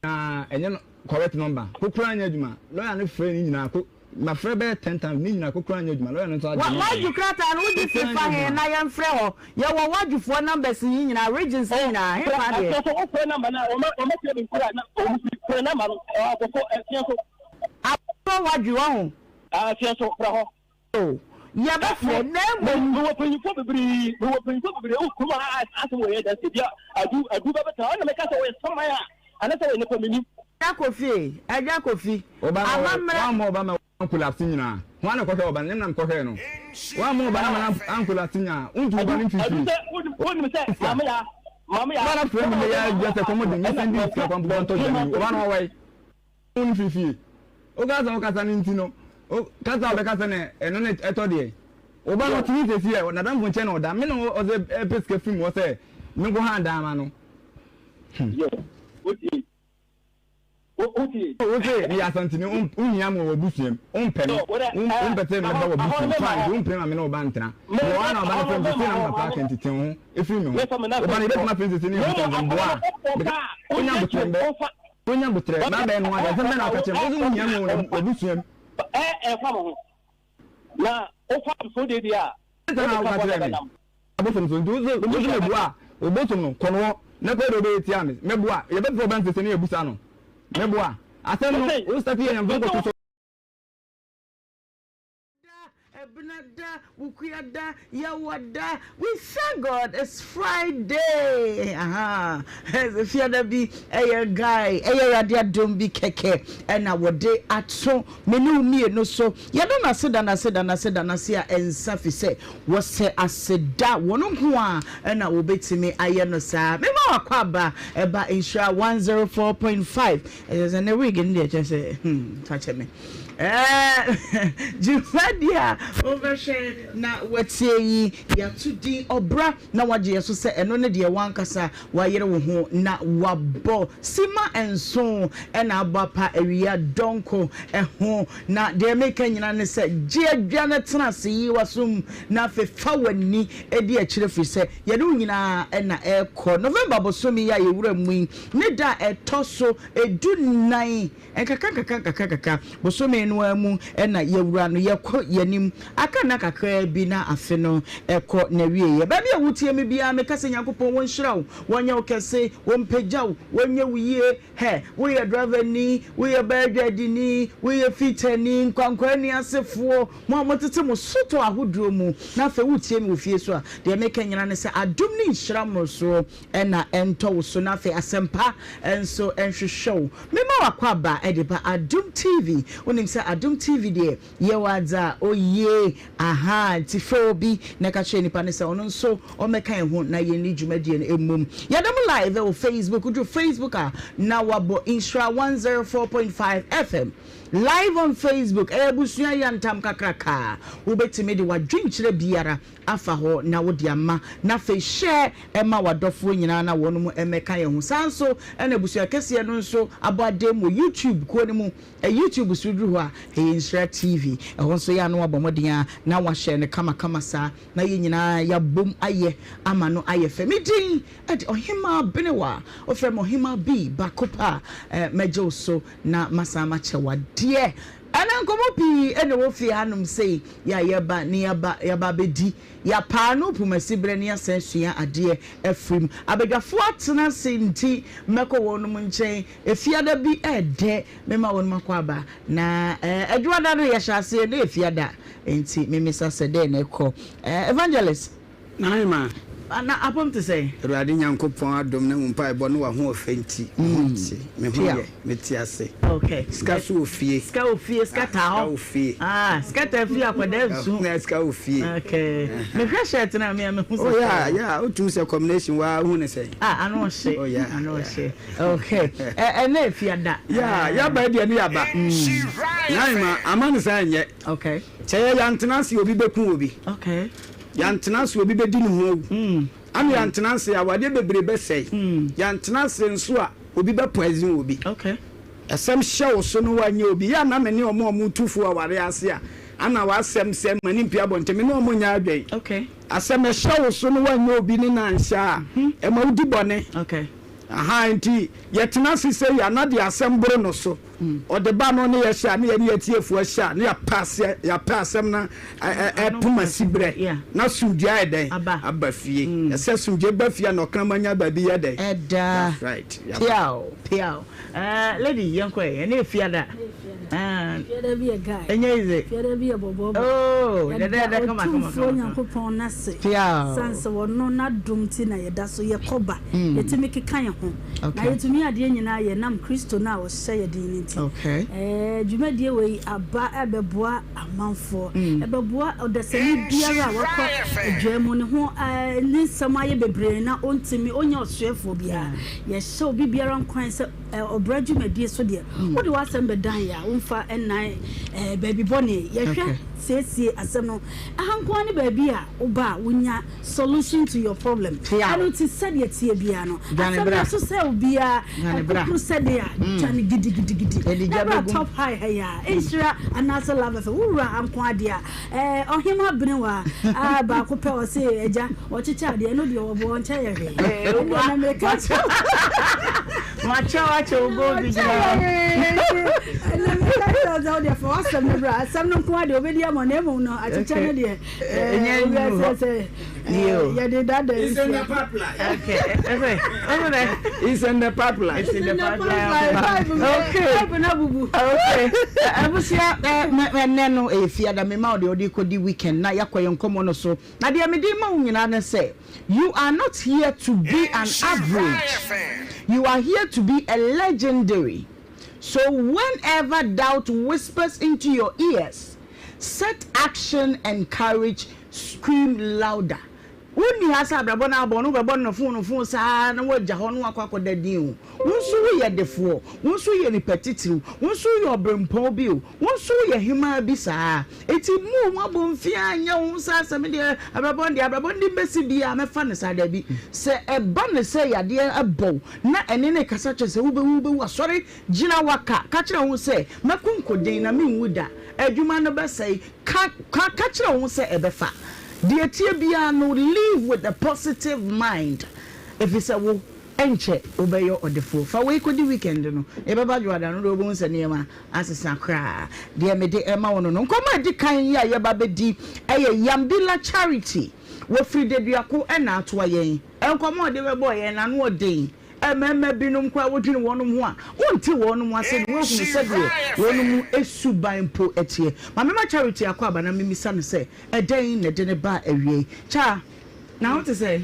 [SPEAKER 2] Na ɛnyɛ no correct number ko koraa nyɛ adwuma lawyer no frɛ ne nyinaa ko ma frɛ bɛyɛ ten times ne nyinaa ko koraa nyɛ adwuma lawyer no nso agye number no
[SPEAKER 1] Wadwo krataa no wogye
[SPEAKER 2] ko
[SPEAKER 1] firi
[SPEAKER 2] koraa
[SPEAKER 1] fa
[SPEAKER 2] nyɛ
[SPEAKER 1] he
[SPEAKER 2] adwuma.
[SPEAKER 1] na yɛmfrɛ hɔ yɛwɔ wadwofoɔ numbers yi nyinaa regions no nyinaa he fa deɛ.
[SPEAKER 5] Ɛsɛ sɛ wofrɛ number no a wɔma wɔma tia me nkura na wɔn firi frɛ number no abɔfo ɛseɛ so.
[SPEAKER 1] Abɔfo wadwo wahu.
[SPEAKER 5] Ɛseɛ so frɛ hɔ.
[SPEAKER 1] O, yɛbɛfrɛ, na mmom.
[SPEAKER 5] Mewɔ mpanyimfoɔ bebree, mewɔ mpanyimfoɔ bebree wɔ kurom ha a asɛm wɔ yɛ danse bi a adu adu bɛbɛtena ɔna meka sɛ wɔyɛ saman a anasɛ wɔyɛ nipa menim.
[SPEAKER 1] Agya Kofi, Agya Kofi,
[SPEAKER 2] Ɔba no
[SPEAKER 1] amammerɛ.
[SPEAKER 2] wammɔ ɔba ma ankolapse nyinaa. Hwan na ɛkɔhwɛɛ ɔba no? Nyɛ me na mekɔhwɛɛ no. Wammɔ ɔba no ama no ankolapse nyinaa. Wontu wo ba no mfiri
[SPEAKER 5] Adu
[SPEAKER 2] fie.
[SPEAKER 5] sɛ wonim sɛ maame ya maame ya.
[SPEAKER 2] Ɔba no frɛ me nnɛ yi ara dua sɛ kɔm de me sɛnde me sika kwan mpo ntɔ aduane nni. Ɔba no wawae. Wo no firi fie. Woka sɛ wokasa no nti no, kasa a wobɛkasa no ɛno na ɛtɔ deɛ. Wo ba no ɔte he seesei ɛ? N'adamfo nkyɛn na ɔda. Me na ɔdze pɛ sika firi me hɔ sɛ menkɔ han dan ma no. Hmm.
[SPEAKER 5] Yo, wotie. Wo, wotie.
[SPEAKER 2] Wo se meyɛ Asanteni, wonhia me wɔ w'abusua mu, wompɛ me, wompɛ sɛ mɛba w'abusua mu, fine, nti wompene ma me ne wo ba ntena. Mewɔ hɔ a na ɔba no frɛ me sɛ sei na me papa aka nti te wo ho firi me ho. Wo ba no yɛbɛtumi afrɛ no seesei ne yɛabisa no sɛ mboa a? Meka, wonya aboterɛ mbɛ, wonya aboterɛ, mabɛyɛ no ho adeɛ, asɛm bɛn na woka kyerɛ me? Wo se wonhia me wɔ w'abusua mu.
[SPEAKER 5] Ɛ, ɛmfa mo ho. Na wofa nsuo deɛ deɛ a,
[SPEAKER 2] Sɛ na
[SPEAKER 5] wode
[SPEAKER 2] woka
[SPEAKER 5] ka
[SPEAKER 2] kyerɛɛ me
[SPEAKER 5] bɔne bɛnam.
[SPEAKER 2] Abosom so, nti wo so wo so meboa a, wo bosom no, kɔ no hɔ, na kɔyɛ deɛ wobɛyɛ tia me. Meboa a, yɛbɛfrɛ wo bɛmfese na yɛabusa no. Meboa a, asɛm no, wo starte yɛ nyamfo nkɔto so.
[SPEAKER 1] Da, Ɛbena da, Wukua da, Yawa da, we thank God it's Friday ahaa Fiada bi ɛyɛ guy ɛyɛ Awurade adom bi kɛkɛ ɛna wɔde ato Me ne wo mmienu so, yɛda no ase da no ase da no ase da no ase a ɛnsa fisɛ wɔsɛ aseda, wɔn nko ara na wɔbɛtumi ayɛ no saa. Mema w'akwaaba ɛba Nhyira 104.5, ɛkyerɛ sɛ ne wig no deɛ kyerɛ sɛ hmm, fa kyɛ me. Ɛɛ dwumadie a wobɛhwɛ na watie yi, yɛato din Ɔbra na wagye yɛ so sɛ ɛno ne deɛ w'ankasa Wayere wo ho na wabɔ simma nson na abɔ apa awia dɔnko ho. Na deɛ meka nyinaa ne sɛ, gye adwa no tena ase, yi w'asom na afei fa w'ani di akyire firi sɛ yɛne wo nyinaa na ɛrekɔ. November bosome yi a yɛwura mu yi ne da a ɛtɔ so du-nnan. Nkakrankakra-nkakrankakra, bosome no ara mu na yɛwura no, yɛkɔ yɛn anim. Aka nna kakraa bi na afe no kɔ n'awieeɛ. Baabi a wotie me biara, meka sɛ Nyankopɔn wɔnhyira wo, wɔnyɛ wo kɛse, wɔmpagya wo, wɔnyɛ wo yie. Hɛ, woyɛ driverni, woyɛ baadwadini, woyɛ fitani, nkwankwaani asefoɔ, mo a motete mo sotɔɔ ahodoɔ mu, na afei wotie me wɔ fie so a, deɛ meka nyinaa ne sɛ adom ne nhyira mmorosoɔ na ɛntɔ wo so na afei asɛmpa nso nhwehwɛ wo. Mema w'akwaaba de ba Adom TV. Wonim sɛ Adom TV deɛ yɛwɔ adze a oye ahaa nti frɛ obi na ka kyerɛ nipa no sɛ ɔno nso ɔmmɛka yɛn ho na yɛnni dwumadie no mmom. Yɛda mo live wɔ Facebook. Woduru Facebook a na wabɔ Nhyira 104.5 FM live on Facebook. Ɛyɛ abusua yantam kakraka. Wobɛtumi de w'adwenkyerɛ biara afa hɔ na wode ama, na afei hyɛ ma w'adɔfoɔ nyinaa na wɔnom mmɛka yɛn ho. Saa nso na abusua kɛseɛ no nso abɔ adem wɔ YouTube kuo no mu. YouTube so duru hɔ a, ɛyɛ Nhyira TV. Ɛhɔ nso yɛ a na wabɔ mmɔden ara na wahyɛ no kamakama saa na yɛn nyinaa yɛabom ayɛ ama no ayɛ fɛ. Me din de Ɔhemaa Benewa, wofrɛ me Ɔhemaa B baako pɛ a, mɛgye wo so na masan makyɛ wo adeɛ. Ɛna nkɔmmɔ pii na ɛwɔ fie hanom sei yɛ a yɛba ne yɛaba yɛaba abɛdi yɛapaa no pumasi berɛ ne yɛasan asua adeɛ afiri mu. Abadwafoɔ atena ase nti mɛkɔ wɔnom nkyɛn efiada bi ɛɛdɛ mema wɔnom akɔ aba na ɛɛ adwuada no yɛhyɛ aseɛ na efiada nti memisa sɛ dɛn na ɛkɔ ɛɛ Evangelist.
[SPEAKER 6] N'aheman.
[SPEAKER 1] Na apam te sɛn?
[SPEAKER 6] Awurade Nyankopɔn adom ne wo mpaebɔ ne w'ahoɔfɛ nti, me ho te, me ho yɛ, mete ase. Sika so wɔ fie.
[SPEAKER 1] Sika wɔ fie, sika taa hɔ.
[SPEAKER 6] Sika wɔ fie.
[SPEAKER 1] Ah, sika taa fie akwadaa nsu.
[SPEAKER 6] Na sika wɔ fie.
[SPEAKER 1] Okay. Mehwɛ shirt na me a mehu sɛ.
[SPEAKER 6] Oh yeah, yeah, wotumi sɛ combination waa hu ne sɛn.
[SPEAKER 1] Ah, ano ɔhye.
[SPEAKER 6] Oh yeah.
[SPEAKER 1] Ano ɔhye. Okay. Ɛnɛ efiada.
[SPEAKER 6] Yeah, yaba deɛ ne yaba. N'aheman, ama ne saa nyɛ.
[SPEAKER 1] Okay.
[SPEAKER 6] Sɛ yɛ yɛantena ase obi bɛku obi.
[SPEAKER 1] Okay.
[SPEAKER 6] Yɛantena ase obi bɛdi ne ho awu. Ana yɛantena ase a awadeɛ bebree bɛsɛe. Yɛantena ase nso a obi bɛ poison obi.
[SPEAKER 1] Okay.
[SPEAKER 6] Asɛm hyɛ wo so no woanyɛ obi. Yɛ a na me ne wɔn a wɔtu fo aware ase a ana w'asɛm sɛ ma ne mpue abɔnten me ne wɔn nyɛ adwene.
[SPEAKER 1] Okay.
[SPEAKER 6] Asɛm ɛhyɛ wo so no woanyɛ obi ne no anhyɛ a ɛma wodi bɔne.
[SPEAKER 1] Okay.
[SPEAKER 6] Ahaa nti yɛtena ase sei a na deɛ asɛm boro no so. Ɔde ba no ne yɛhyɛ a ne yɛne yɛatiefoɔ hyɛ a ne yɛapɛ aseɛ yɛapɛ asɛm no ɛpoma siberɛ na asomdwoeɛ ayɛ dɛn aba fie. Ɛsɛ asomdwoeɛ ba fie a na ɔkraman nya baabi yɛ dɛn.
[SPEAKER 1] Ɛda.
[SPEAKER 6] That's right.
[SPEAKER 1] Piaw piaw. Eh, lady yɛnkɔ ɛ ɛne efiada.
[SPEAKER 4] Fiada bi yɛ guy.
[SPEAKER 1] Ɛnyɛ easy.
[SPEAKER 4] Fiada bi yɛ bɔbɔbɔ.
[SPEAKER 1] Oh, dɛdɛɛdɛ kama kama
[SPEAKER 4] kama. Yɛda Otumfoɔ Nyankopɔn n'ase.
[SPEAKER 1] Piaw.
[SPEAKER 4] San sɛ ɔno n'adom ti na yɛda so yɛkɔ ba. Yɛtumi keka yɛn ho. Na yɛtumi adeɛ nyinaa yɛ nam Kristo no a ɔhyɛ yɛ den no nti. Ɛɛ, dwumadie wei aba ɛbɛboa amanfoɔ. Ɛbɛboa ɔdasani biara a wakɔ adwaa mu, ne ho ne nsɛm ayɛ bebree na ɔntumi, ɔnnya ɔsoɛfoɔ biara. Yɛhyɛ obi biara nkuran sɛ. ɔbra dwumadie so deɛ, wode w'asɛm bɛdan yɛ a, womfa nnan baabi bɔne. Yɛhwɛ siesie asɛm no. Aha nko ara ne baabi a woba a wonya solution to your problem. Ɛno nti sɛdeɛ ɛteɛ biara no, asɛm no so sɛ obiara ɛkokoro sɛdeɛ a, dwane gidigidigidi. Na bra Top High ha yi a, Nhyira anaasɛ Love FM, wo wura ha nko ara deɛ a, ɛɛ Ɔhema Benewa a baako pɛ ɔse agya ɔkyekyɛ adeɛ, ɛno deɛ ɔboa ɔnkyɛ yɛ hwee. Ɛndeɛ na meka kyerɛ wo.
[SPEAKER 1] Makyɛ wo akyɛ wo gold
[SPEAKER 4] gyina hɔ. Ɛnna meka kyerɛ wo sɛ wo deɛ fa w'asɛm no bra, asɛm no nko ara deɛ ɔbɛdi ama wo na mmom no akyekyɛ no deɛ.
[SPEAKER 1] Ɛnyɛ nnuru hɔ.
[SPEAKER 4] Yɛde dada
[SPEAKER 6] It's in the pipeline.
[SPEAKER 1] Okay.
[SPEAKER 6] It's in the pipeline.
[SPEAKER 1] It's in the pipeline. Okay.
[SPEAKER 4] Pipe na bubu.
[SPEAKER 1] Okay. Abusua ɛnɛ no ɛyɛ fiada mema wo deɛ ɔde kɔdi weekend na yɛakɔ yɛn nkɔmmɔ no so. Na deɛ mede ma wo nyinaa ne sɛ you are not here to be an average. You are here to be a legendary. So whenever doubt whispers into your ears, Set action and courage scream louder Wonni ha sɛ abrabɔ no abɔ no wobɛbɔ no fon fon saa na woagya hɔ na woakɔ akɔda din o Wo nso woyɛ defoɔ, wo nso woyɛ nipa titiriw, wo nso woyɛ ɔberempɔn bi o, wo nso woyɛ hemaa bi saa Enti mmu wo ho abomfiaa nyɛ wo ho saa sɛ me deɛ abrabɔ no deɛ abrabɔ no de mɛsi biara mɛfa no saa Dabi, sɛ ɛba no sɛ yadeɛ bɔ wo na ɛne no rekasa kyerɛ sɛ wobɛwu wobɛwu a sɔre Gyina waka, ka kyerɛ wo ho sɛ, 'Mɛko nkoden na merenwu da. Adwuma no bɛsɛe. Ka, ka, ka kyerɛ wo ho sɛ ɛbɛfa. Deɛ ɛteɛ biara no, live with a positive mind, efisɛ wo, ɛnkyɛ wobɛyɛ ɔdefoɔ. Fa wei kɔdi weekend no, yɛbɛba Dwoada no deɛ wobɛhu sɛ nneɛma asesa koraa. Deɛ mede rema wo no no. Nkɔmmɔ a ɛdi kan yi a yɛreba abɛdi yɛ Yambila Charity. Wɔfiri Deduako na atoa yɛn. Nkɔmmɔ a ɔde bɛbɔɔ yɛn no, ano ɔden. Mmarima binom koraa wodwene wɔnom ho a, wonte wɔnom ase na woahunu sɛdeɛ wɔnom suban mpo teɛ. Ma memma Charity akɔ aba na memmisa no sɛ ɛdɛn na ɛde no baa awiei. Cha, na wo te sɛn?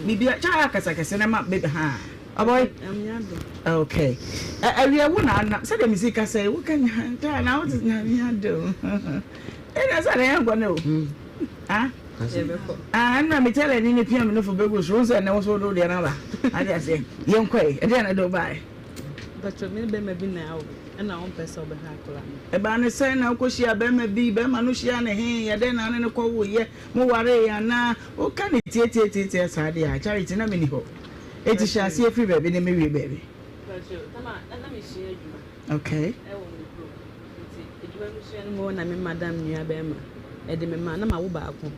[SPEAKER 1] Biribiara, Cha ayɛ akasa kɛse na ma baby haa. Ɔbɔe? Okay. Awiei wo na na, sɛdeɛ mesi kasa yi, woka nya, Cha na wo te Nyame adom. Ɛnna sɛ na yɛnkɔ no o. Ah? Ah, ɛnna me tɛlɛ ni ne pia me nofo bɛgu so. Wo sɛ ɛnɛ wo so wode wo deɛ no aba. Ade aseɛ. Yɛnkɔ ɛ. Ɛdeɛ na ɛde wo baeɛ?
[SPEAKER 7] Mpakyɛ me ne bɛrima bi na awo ɛna ɔmpɛ sɛ ɔbɛhwɛ akwadaa no.
[SPEAKER 1] Ɛbaa ne sɛn na wokɔhyiaa bɛrima bi, bɛrima no hyiaa ne he, ɛdɛn na ne no kɔwoeɛ, mowaree anaa? Woka ne tiatiatiatia saa deɛ a, Charity, na menni hɔ. Enti hyɛ aseɛ firi baabi ne mewie baabi.
[SPEAKER 7] Mpakyɛ, tam a na mesua adwuma.
[SPEAKER 1] Okay.
[SPEAKER 7] Ɛwɔ me kurom. Nti adwuma no sua no mu hɔ na me madam nua bɛrima ɛde me ma na ma wo baako.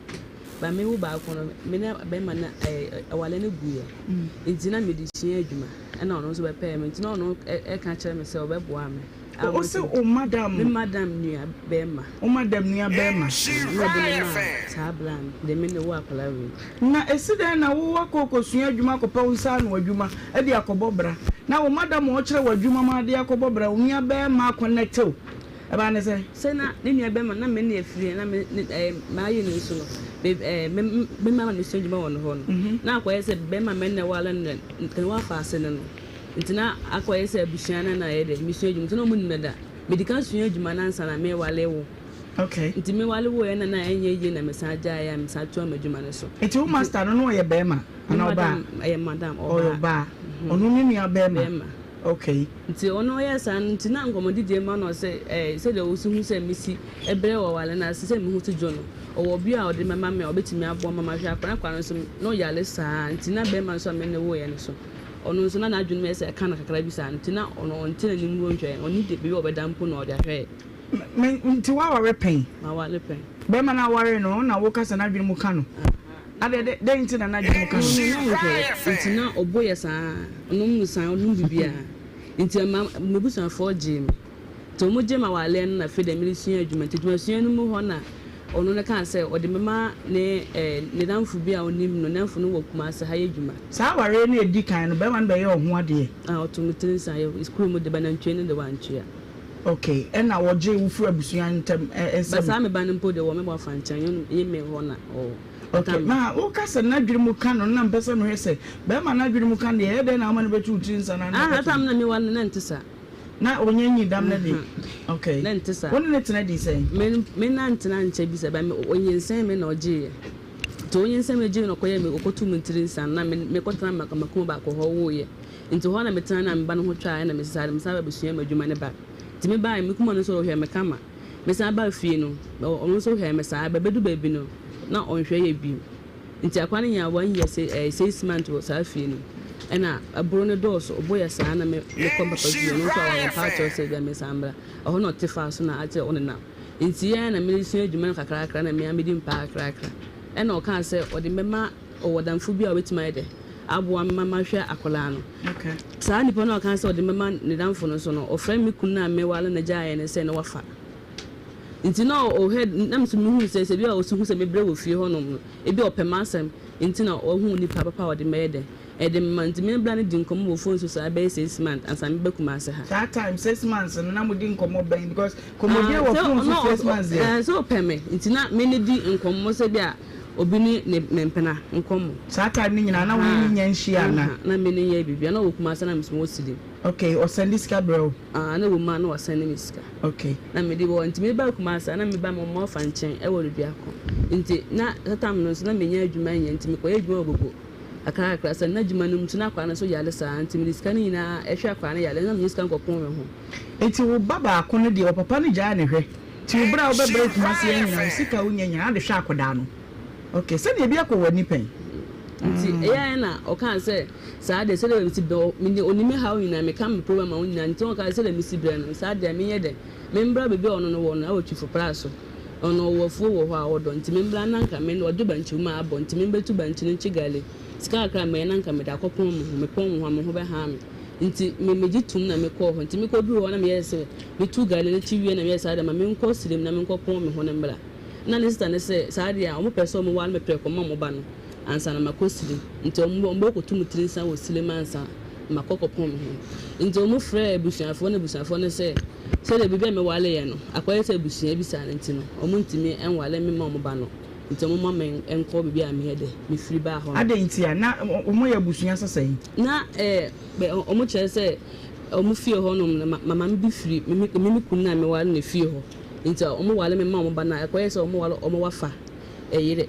[SPEAKER 7] Ba me wo baako no me ne bɛrima no ɛɛ awale no guiɛ. Nti na mede sua adwuma ɛna ɔno nso bɛpɛɛ me nti na ɔno ɛka kyerɛ me sɛ ɔbɛboa me.
[SPEAKER 1] Wo se wo madam?
[SPEAKER 7] Me madam nua bɛrima.
[SPEAKER 1] Wo madam nua bɛrima.
[SPEAKER 7] Ɛna ɔde me maa saa bra no de me ne wo akwadaa wei.
[SPEAKER 1] Na esi dɛn na wo akɔ akɔsua adwuma akɔpɛ wo nsa ano adwuma de akɔbɔ bra na wo madam a ɔkyerɛ wo adwuma ma de akɔbɔ bra wo nua bɛrima akɔnɛte wo? Ɛbaa ne sɛn?
[SPEAKER 7] Sɛ na ne nua bɛrima na me ne afiri na me ne ɛɛ mayɛ no nso no me ɛɛ me me mama no sua adwuma wɔ ne hɔ no na akɔyɛ sɛ bɛrima me ne wale no na wafa ase no no nti na akɔyɛ sɛ abusua no na ɛyɛ dɛ mesua adwuma nti na ɔmo nim dada medi kan sua adwuma no ansa na mewale wo.
[SPEAKER 1] Okay.
[SPEAKER 7] Nti me wale woeɛ na na ɛnyɛ yie na me san gyaeɛ a me san toa m'adwuma no so.
[SPEAKER 1] Nti wo master no na ɔyɛ bɛɛma anaa ɔbaa?
[SPEAKER 7] Ɛyɛ madam, ɔbaa.
[SPEAKER 1] Ɔyɛ ɔbaa. Ɔno ne nua bɛɛma?
[SPEAKER 7] Bɛɛma.
[SPEAKER 1] Okay.
[SPEAKER 7] Nti ɔno ɔyɛɛ saa no nti na nkɔmmɔdidie ma no sɛ ɛɛ sɛdeɛ ɔsi hu sɛ mesi brɛ wɔ aware no ase sɛ me ho si dwo no ɔwɔ obi a ɔde bɛma me a ɔbɛtumi aboa ma mahwɛ akwadaa akwadaa no nso na ɔyare saa nti na bɛɛma nso a me ne woeɛ no so ɔno nso na n'adwene mu yɛ sɛ ɛka no kakra bi saa nti na ɔno ɔnte n'anim mpo nhwɛ ɔnni baabi a ɔbɛda mpo na ɔde ahwɛ yɛ.
[SPEAKER 1] Me, nti woaware pɛn?
[SPEAKER 7] Maware pɛn.
[SPEAKER 1] Bɛrima no a wowaree no, na woka sɛ n'adwene mu ka no. Adɛn, dɛ, dɛn nti na n'adwene mu ka no?
[SPEAKER 7] Ɔno na ɔhwɛ, nti na ɔbo yɛ saa, ɔnom nsa, ɔnom biribiara. Nti ɛma m'abusuafoɔ gyee me. Nti wɔn gyee me awareɛ no na afei deɛ meresua adwuma. Nti adwumasua no mu hɔ na ɔno no kaa sɛ ɔde me ma ne eh, ne damfo bi a ɔnim no, ne damfo no wɔ Kumasi ha yɛ adwuma.
[SPEAKER 1] Saa awareɛ no a ɛdi kan no, bɛrima no bɛyɛɛ wo ho adeɛ?
[SPEAKER 7] Ah, ɔtoo me tiri nsa, yɛ sukuu mu de ba nantwie no de wantua.
[SPEAKER 1] Ok, ɛna wɔgyee wo firi abusua ntɛm ɛ nsam?
[SPEAKER 7] Ba saa me ba no mpo deɛ wɔ me bɔ afa nkyɛn, ɛnyɛ me hɔ na ɔwɔ.
[SPEAKER 1] Ok, ma wo ka sɛ n'adwene mu ka no, na mpɛ sɛ mehwɛ sɛ bɛrima n'adwene mu ka no deɛ, ɛyɛ dɛn na woma no bɛtu wo tiri nsa na
[SPEAKER 7] Ah, that time na me ware no na ɛnte saa.
[SPEAKER 1] Na ɔnya nyi dam no de? Ok,
[SPEAKER 7] Na ɛnte saa.
[SPEAKER 1] wo ne no tena dii sɛn?
[SPEAKER 7] Me me na ntena nkyɛ bi saa, but me ɔnyinsɛn me na ɔgyeeɛ. Nti ɔnyinsɛn me gyeeɛ na ɔkɔyɛɛ me, ɔkɔtuu me tiri nsa no na me mekɔtena m'akuma baako hɔ woeɛ. Nti hɔ na metena na me ba no ho twaeɛ na mese saa de mesan ba bɛsua m'adwuma no ba. Nti mebaeɛ me kuma no nso ɔhwɛɛ me kama. Mesan baa fie no ɔno nso hwɛɛ me saa bɛbɛdu baabi no na ɔnhwɛ yɛ bio. Nti akwadaa no nyaa one year 6 months wɔ saa fie no mu. Ɛna ɛboro no dɔɔso ɔbo yɛ saa na me mekɔ me papa fie ɔno nso aware ɔmpa akyɛw sɛ ebia mensan mmra. Ɛhɔ na ɔte faa so na akyɛ ɔnenam. Nti yɛn na meresua adwuma no kakrakra na me ara medi mpaa kakrakra. Ɛna ɔkaa sɛ ɔde me bɛma ɔwɔ damfo bi a ɔbɛtumi ayɛ dɛ aboa me ma mahwɛ akwadaa no. Saa nipa no a ɔkaa sɛ ɔde me bɛma ne damfo no nso no, ɔfrɛ me kunu no a meware no gyaeɛ no sɛ ne wafa. Nti na ɔhwɛ na me nso mehu sɛ sɛ bi a ɔsi hu sɛ mebrɛ wɔ fie hɔnom no, ebi a ɔpɛ m'asɛm nti na wahu nipa papa a ɔde me bɛyɛ dɛ ɛde me ma. Nti me ne bra no di nkɔmmɔ wɔ phone so saa bɛyɛ 6 months ansa meba Kumase ha.
[SPEAKER 1] Saa time 6 months no na modi nkɔmmɔ bɛn because nkɔmmɔdie wɔ phone so 6 months deɛ.
[SPEAKER 7] Sɛ ɔpɛ me nti na me ne di nkɔmmɔ sɛ bi a obi ne ne ne mpena nkɔmmɔ.
[SPEAKER 1] Saa time no nyinaa na wo ne no nya nhyia anaa?
[SPEAKER 7] Na me ne nyɛ biribiara na ɔwɔ Kumase na me nso mewɔ Sidim.
[SPEAKER 1] Okay, ɔsɛnde sika brɛ wo?
[SPEAKER 7] Ah, na ɛwɔ mu a na wasɛnde me sika.
[SPEAKER 1] Okay.
[SPEAKER 7] Na mede wɔ nti meba Kumasi a na meba me mma ɔfa nkyɛn ɛwɔ Duduako. Nti na saa time no nso na mennya adwuma nyɛ nti mekɔyɛ adwuma wɔ Gogo kakra kakra sɛ na adwuma no mu nso na akwadaa no nso yare saa nti mede sika no nyinaa ɛhwɛ akwadaa no yare na mennya sika nkɔpɔn me ho.
[SPEAKER 1] Nti wo ba baako no deɛ ɔpapa no gyaa ne hwɛ nti wo berɛ a wobɛbrɛ Kumasi ha nyinaa wo sika a wonya nyinaa wode hwɛ akwadaa no. Okay, sɛdeɛ ebi akɔ w'ani pɛn.
[SPEAKER 7] Nti ɛyɛɛ na ɔkaa sɛ saa deɛ sɛdeɛ mesi brɛ me deɛ ɔnim me haw nyinaa meka me problem ma wo nyinaa nti ɔkaa sɛ sɛdeɛ mesi brɛ no saa deɛ menyɛ dɛn membra baabi a ɔno no wɔ no ɛwɔ Twifo Pra so ɔno ɔwɔ afuo wɔ hɔ a ɔdɔ nti membra na nka me ɔde bankye mu abɔ nti membɛtu bankye no nkye gale sika kakra a mɛyɛ na nka mede akɔpɔn me ho mepɔn me ho a me ho bɛhaa me nti me megye tom na mekɔɔ hɔ nti mekɔduru hɔ na meyɛɛ sɛ metu gale no kye wie na meyɛɛ saa deɛ ma menkɔ sirem na menkɔpɔn me ho no mmra. Nna ne sista no se, Saa deɛ a, wɔpɛ sɛ wɔware me prɛko ma wɔn ba no ansa na makɔ Sile. Nti wɔbɛkɔtu me tiri nsa wɔ Sile mu ansa na makɔ akɔpɔn me ho. Nti wɔfrɛɛ abusuafoɔ no abusuafoɔ no sɛ, sɛdeɛ baabi a mewareeɛ no, akɔyɛ sɛ abusua bi saa no nti no, wɔntumi nware me mma wɔn ba no. Nti wɔmma me nkɔ baabi a meyɛ dɛ, mefiri baa hɔ no.
[SPEAKER 1] Adɛn ntia? Na wɔyɛ abusua sɛ sɛn?
[SPEAKER 7] Na wɔkyerɛ sɛ wɔn fie hɔnom no, maame bi firi me me kunu no a meware no fie hɔ. Nti a ɔmo ware me ma ɔmo ba no a ɛkɔyɛ sɛ ɔmo ware ɔmo wafa ɛyere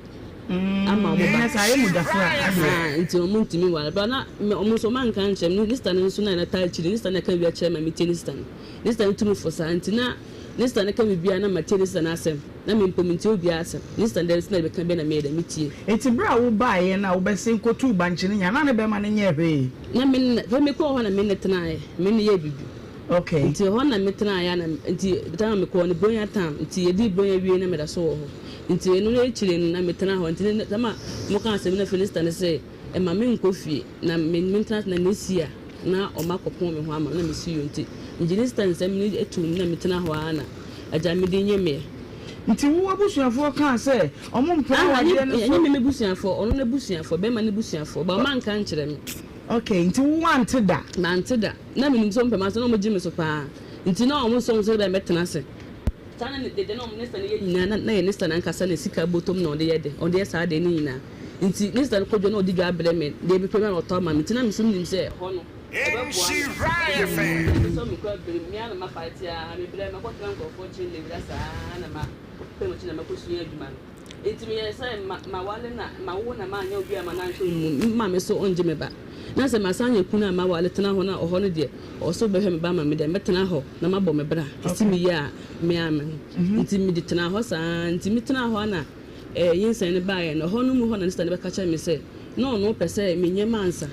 [SPEAKER 7] ama ɔmo ba.
[SPEAKER 1] Ɛnyɛ saa ɛyɛ mogyafra adeɛ.
[SPEAKER 7] Ahaa nti ɔmo ntumi nware but na me ɔmo nso ɔmo anka ankyerɛ me ne sista no nso na na taa akyire ne sista no ɛka biribi kyerɛ me a metie ne sista no ne sista no tu me fo saa nti na ne sista no ka biribi a na matie ne sista no asɛm na me mpo mentie obiara asɛm ne sista no deɛ sɛ na ɛbɛka biara na meyɛ dɛ metie.
[SPEAKER 1] Nti berɛ a wo baeɛ no a wobɛsen kɔtuu bankye no nyinaa na ne bɛrima no nyɛɛ hwee?
[SPEAKER 7] Na me ne no sɛ mekɔɔ hɔ na me ne no tenaeɛ me ne no yɛɛ biribi.
[SPEAKER 1] Okay.
[SPEAKER 7] Nti ɛhɔ na me tenaeɛ a na nti time a me kɔɔ no Buronya time nti yɛdii Buronya wie na meda so wɔ hɔ nti ɛno no akyire no na me tena hɔ nti ne time a wɔn kaa asɛm no na Felista no sɛ ɛma me nkɔ fie na me me ntena ase na next year na wɔn akɔ pɔn me ho ama me na me si yio nti me gye ne sista nsɛm no tum na me tena hɔ ara na agya me de nye meɛ.
[SPEAKER 1] Nti wo abusuafoɔ kaa sɛ wɔn mpɛ awadeɛ no so?
[SPEAKER 7] Ɛnyɛ me m'abusuafoɔ, ɔno n'abusuafoɔ, bɛrima no abusuafoɔ, but wɔn anka ankyerɛ me.
[SPEAKER 1] Okay, nti wo wante da?
[SPEAKER 7] Mante da. Na menim sɛ wɔmpɛ m'asɛm, na wɔgye me so paa. Nti na wɔn sɛ sɛdeɛ mɛtena ase. Saa na deɛ na ne sista no yɛ nyinaa, na ɛyɛ ne sista no ankasa ne sika bɔtɔm na ɔde yɛ dɛ, ɔde yɛ saa adeɛ no nyinaa. Nti ne sista no kɔ dwa na ɔde dwa brɛ me, deɛ mepɛ biara na ɔtɔ ama me. Nti na me nso menim sɛ ɛhɔ no, ɛbɛboa me. Na me nso mekɔ abere mu, me ara na mafight ara, mebrɛ, makɔtena nkurɔfoɔ nkyɛn lewura saa ara na mapɛ m'akyi na makɔsua adwuma no. Enti meyɛɛ sɛ maware na mawo na mannyɛ obi a m'ananhwɛ mu mma me so ɔngye me ba. Na sɛ masan anya kunu a maware tena hɔ na ɔhɔ no deɛ ɔwɔ sɛ ɔbɛhwɛ me ba ama me deɛ mɛtena hɔ na mabɔ me bra ɛsi me yie a me ara me ho. Nti mede tenaa hɔ saa ara. Nti metenaa hɔ ara na nyinsɛn no baeɛ no ɛhɔ no mu hɔ na ne sista no bɛka kyerɛɛ me sɛ na ɔno ɔpɛ sɛ menyɛ mansa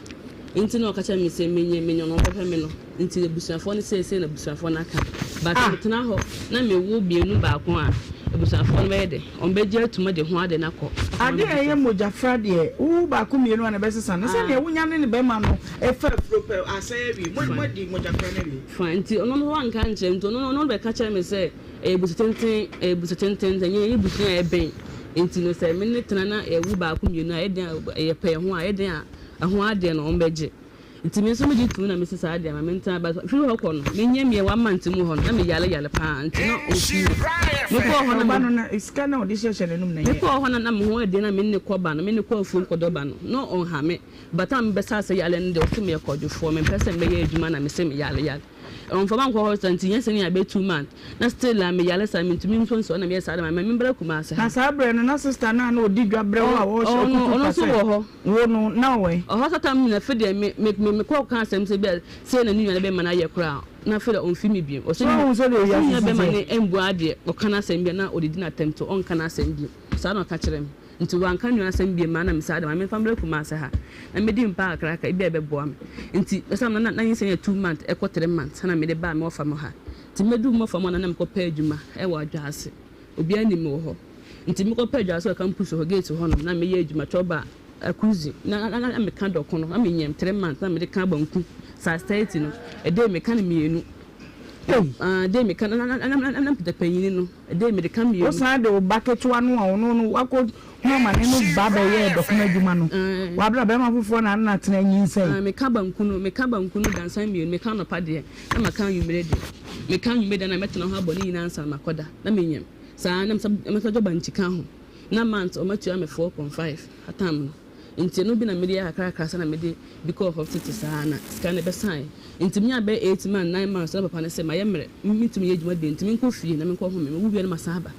[SPEAKER 7] nti na ɔka kyerɛɛ me sɛ menyɛ menyɛ ɔno ɔbɛhwɛ me no. Nti abusuafoɔ no seesei na abusuafoɔ no aka but
[SPEAKER 1] Ah!
[SPEAKER 7] metena hɔ na mewo mmienu baako a abusuafoɔ no bɛyɛ dɛ wɔn bɛgye atum de ho ade no akɔ akɔma
[SPEAKER 1] Adeɛ a ɛyɛ
[SPEAKER 7] m'abusuafoɔ.
[SPEAKER 1] mogyafra deɛ wowo baako mmienu a na ɛbɛsesa no
[SPEAKER 7] Ah.
[SPEAKER 1] sɛdeɛ wonya ne ne bɛrima no fa afuro pɛ asɛe awie mo
[SPEAKER 7] Fine.
[SPEAKER 1] moadi mogyafra no awie.
[SPEAKER 7] Fine nti ɔno no wanka ankyerɛ me nti ɔno no ɔno bɛka kyerɛ me sɛ ɛyɛ abusu tenten ɛyɛ abusu tenten ɛnyɛ ɛnyɛ abusua a ɛbɛn nti no sɛ me ne tena na yɛwo baako mmienu a ɛyɛ den a yɛpɛ yɛn ho a ɛyɛ den a ɛho adeɛ no wɔn bɛgye. Nti me nso megye tum na mese saa deɛ ma mentena but firi hɔ kɔ no menyɛ meɛ one month mu hɔ no na me yare yare paa nti na ɔfii hɔ mekɔɔ hɔ na
[SPEAKER 1] Ɔba no na sika na ɔde hyehyɛ n'anum na ɛnyɛ.
[SPEAKER 7] Mekɔɔ hɔ na na me ho ɛden na me ne kɔ ba no me ne kɔ afuom kɔdɔ ba no na ɔnha me but a mebɛsa ase yare no deɛ ɔse meyɛ kɔdwofoɔ mempɛ sɛ mɛyɛ adwuma na mese me yare yare. Ɔmfa mankɔ hospital nti nyɛ sɛnea ɛbɛyɛ 2 months na still a meyare saa, mentumi nso nso ɛna meyɛ saa de ma membra Kumase
[SPEAKER 1] Na
[SPEAKER 7] ha.
[SPEAKER 1] saa berɛ no na sister no a na ɔdi dwa brɛ wo a wɔhyɛ
[SPEAKER 7] Ɔno
[SPEAKER 1] ɔkutu
[SPEAKER 7] ɔno
[SPEAKER 1] pa
[SPEAKER 7] nso
[SPEAKER 1] sɛ
[SPEAKER 7] wɔ hɔ.
[SPEAKER 1] Wo no na ɔwɔ he?
[SPEAKER 7] Ɔhɔ satan mu na afei deɛ me me me mekɔ ka asɛm sɛ bi a sei na ne nua no bɛma no ayɛ koraa na afei deɛ ɔmfi me bio. Ɔsɛ
[SPEAKER 1] So woahu sɛdeɛ
[SPEAKER 7] ɔsɛ ne
[SPEAKER 1] wiase
[SPEAKER 7] nua
[SPEAKER 1] si
[SPEAKER 7] bɛma
[SPEAKER 1] teɛ?
[SPEAKER 7] no mmua adeɛ, ɔka n'asɛm bi a na ɔdedi n'atɛm nti ɔnka n'asɛm bio. Saa na ɔka kyerɛ me. Nti wanka ne nua asɛm bio ma na me saa de ma memfa mbrɛ Kumase ha na medi mpaa kakraka ebi a ɛbɛboa me. Nti ɛsɛ na na nyinsɛn yɛ 2 months ɛkɔ 3 months na mede baa me wɔfa mu ha. Nti meduu me wɔfa mu hɔ na na mekɔpɛ adwuma ɛwɔ Adwaase. Obiara nim me wɔ hɔ. Nti mekɔpɛ Adwaase wɔ campus hɔ gate hɔ nom na meyɛ adwuma twɔba akuzi na na na meka dɔkono na menyam 3 months na mede ka banku size 30 no ɛdei meka no mmienu.
[SPEAKER 1] Ei!
[SPEAKER 7] Ah, dei meka na na na na na mpita panyini no ɛdei mede ka mmienu.
[SPEAKER 1] Wosan de wo ba ketewa no a ɔno no woakɔ hu amane no ba bɛyɛɛ dɔkono adwuma no, w'abrɛ bɛrima foforɔ na na atena anyinsɛn.
[SPEAKER 7] Ah, meka banku no, meka banku no dansa mmienu, meka anɔpa deɛ na maka anwummere deɛ. Meka anwummere deɛ na mɛtena hɔ abɔ ne nyinaa ansa na makɔda na menyam. Saa na mesa mesa dɔ bankye ka ho. Na month wɔatua me 4.5 atam no. Nti ɛno bi na mede yɛ kakrakra saa na mede bi kɔɔ hospital saa na sika no bɛsaeɛ. Nti menyaa bɛyɛ 8 months, 9 months na papa no sɛ mayɛ mmerɛ, mentumi nyɛ adwuma bio nti menkɔ fie na menkɔ home, mewu wie a na masan aba.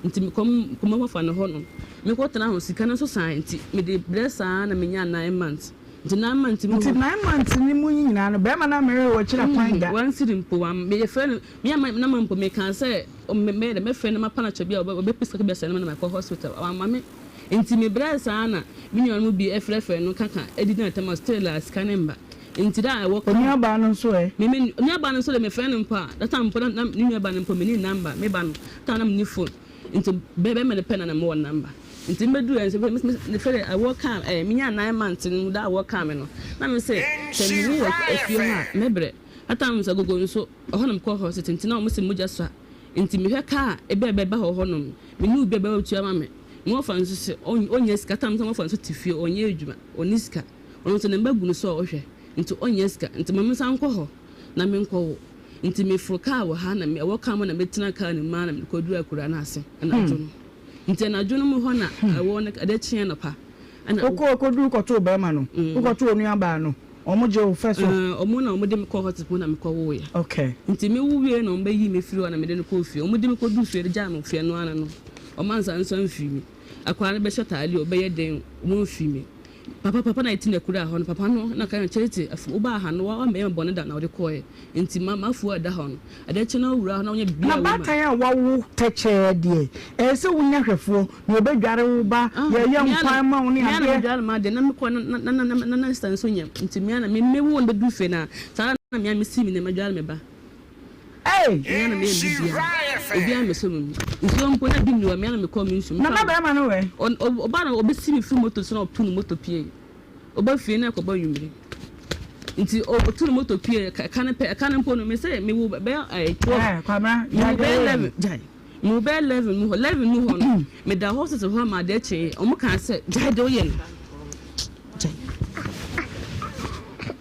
[SPEAKER 7] Nti mekɔ mekɔ m'afa no hɔ nom, mekɔtena hɔ sika no nso saeɛ nti mede brɛ saa na menyaa 9 months. Nti 9 months mu
[SPEAKER 1] Nti
[SPEAKER 7] hɔ.
[SPEAKER 1] 9 months no mu nyinaa no bɛrima no ammɛhwɛ w'akyiri kwan da?
[SPEAKER 7] One cedi mpo wamma. Yɛfrɛ no, me a na mpo mekaa sɛ mɛyɛ dɛ mɛfrɛ no mapa no akyɛ bi a ɔbɛpɛ sika bi asɛne me na makɔ hospital. Wamma me. Nti mebrɛɛ saa na me nuanom bi frɛfrɛ no kaka didi no atɛm a still a sika no mba. Nti da a ɛwɔ ka.
[SPEAKER 1] Onuabaa no nso ɛ?
[SPEAKER 7] Me me nuabaa no nso de mefrɛ no mpo a that time mpo na na ne nuabaa no mpo menni ne number, me ba no that time na menni phone nti bɛrima no pɛ na na mewɔ ne number. Nti mebɛduru ɛ nso me me mefrɛ no ɛwɔ kaa ɛ menyaa 9 months no mu da a ɛwɔ kaa me no na me se sɛ mewu wɔ efie hɔ a mɛbrɛ. That time nso agogo nso ɛhɔ na mekɔɔ hospital nti na wɔn se mogya sua nti mehwɛ kaa ebi a ɛbɛba hɔ hɔnom menni obi a ɔbɛtua ama me. Me wɔfa nso se ɔnnya sika tam sɛ wɔfa nso te fie ɔnyɛ adwuma ɔnni sika ɔno nso ne mma gu no so a ɔhwɛ nti ɔnnya sika nti ma mensan nkɔ hɔ na menkɔ wo nti meforo kaa wɔ ha na ɛwɔ kaa mu na metena kaa no mu ara na mede kɔduru akuraa no ase anadwo no nti anadwo no mu hɔ na ɛwɔ no ɛde kyeɛ nɔpa ɛna
[SPEAKER 1] Wokɔ kɔduru kɔtoo bɛrima no, wokɔtoo onuabaa no, wɔn gye wo fɛ so?
[SPEAKER 7] Wɔn na wɔde me kɔɔ hospital na mekɔ woeɛ.
[SPEAKER 1] Okay.
[SPEAKER 7] Nti me wo wieɛ na wɔn bɛyii me firi hɔ na mede no kɔɔ fie. Wɔn de me kɔduru fie no gyaa me fie no ara no, wɔn ansan nso amfiri me. Akwadaa no bɛhyɛ ataade o, ɔbɛyɛ dɛn o, wɔn amfiri me. Papa papa na yɛte n'akura hɔ no, papa no na ɔka kyerɛ te wobaa ha no woammɛyɛ me bɔne da na wode kɔeɛ. Nti ma m'afuo a ɛda hɔ no, adeɛ kye na wowura hɔ na wonyɛ
[SPEAKER 1] Na
[SPEAKER 7] biribiara wɔ mu a.
[SPEAKER 1] baatan a wawo tɛkyɛɛ deɛ, ɛyɛ sɛ wonya hwɛfoɔ na wɔbɛdware wo ba, yɛyɛ nkwan ma wo ne
[SPEAKER 7] Me ara na
[SPEAKER 1] adeɛ.
[SPEAKER 7] medware m'adeɛ na mekɔ na na na na na sista nso nyam nti me ara na me mewo no bɛduru fie no a saa ara na me ara mesi me nneɛma dware me ba.
[SPEAKER 1] Ei!
[SPEAKER 7] Me ara na meyɛ me biribiara obiara mmɛsɔ me mu nsuo mpo na bi nni hɔ me ara na mekɔ me nsuo
[SPEAKER 1] Na na bɛrima no wɛ?
[SPEAKER 7] Ɔba na ɔbɛsi me firi moto so na ɔto ne moto pie. Ɔba fie na ɛkɔbɔ anwummere. Nti ɔtu ne moto pie ɛka no pɛ ɛka no mpo no me sɛ mewo bɛyɛ ɛɛ 12.
[SPEAKER 1] Ɛɛ Kwabena
[SPEAKER 7] Mewo
[SPEAKER 1] gyae deɛ
[SPEAKER 7] bɛyɛ
[SPEAKER 1] woyɛ
[SPEAKER 7] 11
[SPEAKER 1] no.
[SPEAKER 7] gyae mewo bɛyɛ 11 mu hɔ 11 mu hɔ no meda hospital hɔ ma adeɛ kyee wɔn kaa sɛ gyae deɛ woyɛ no gyae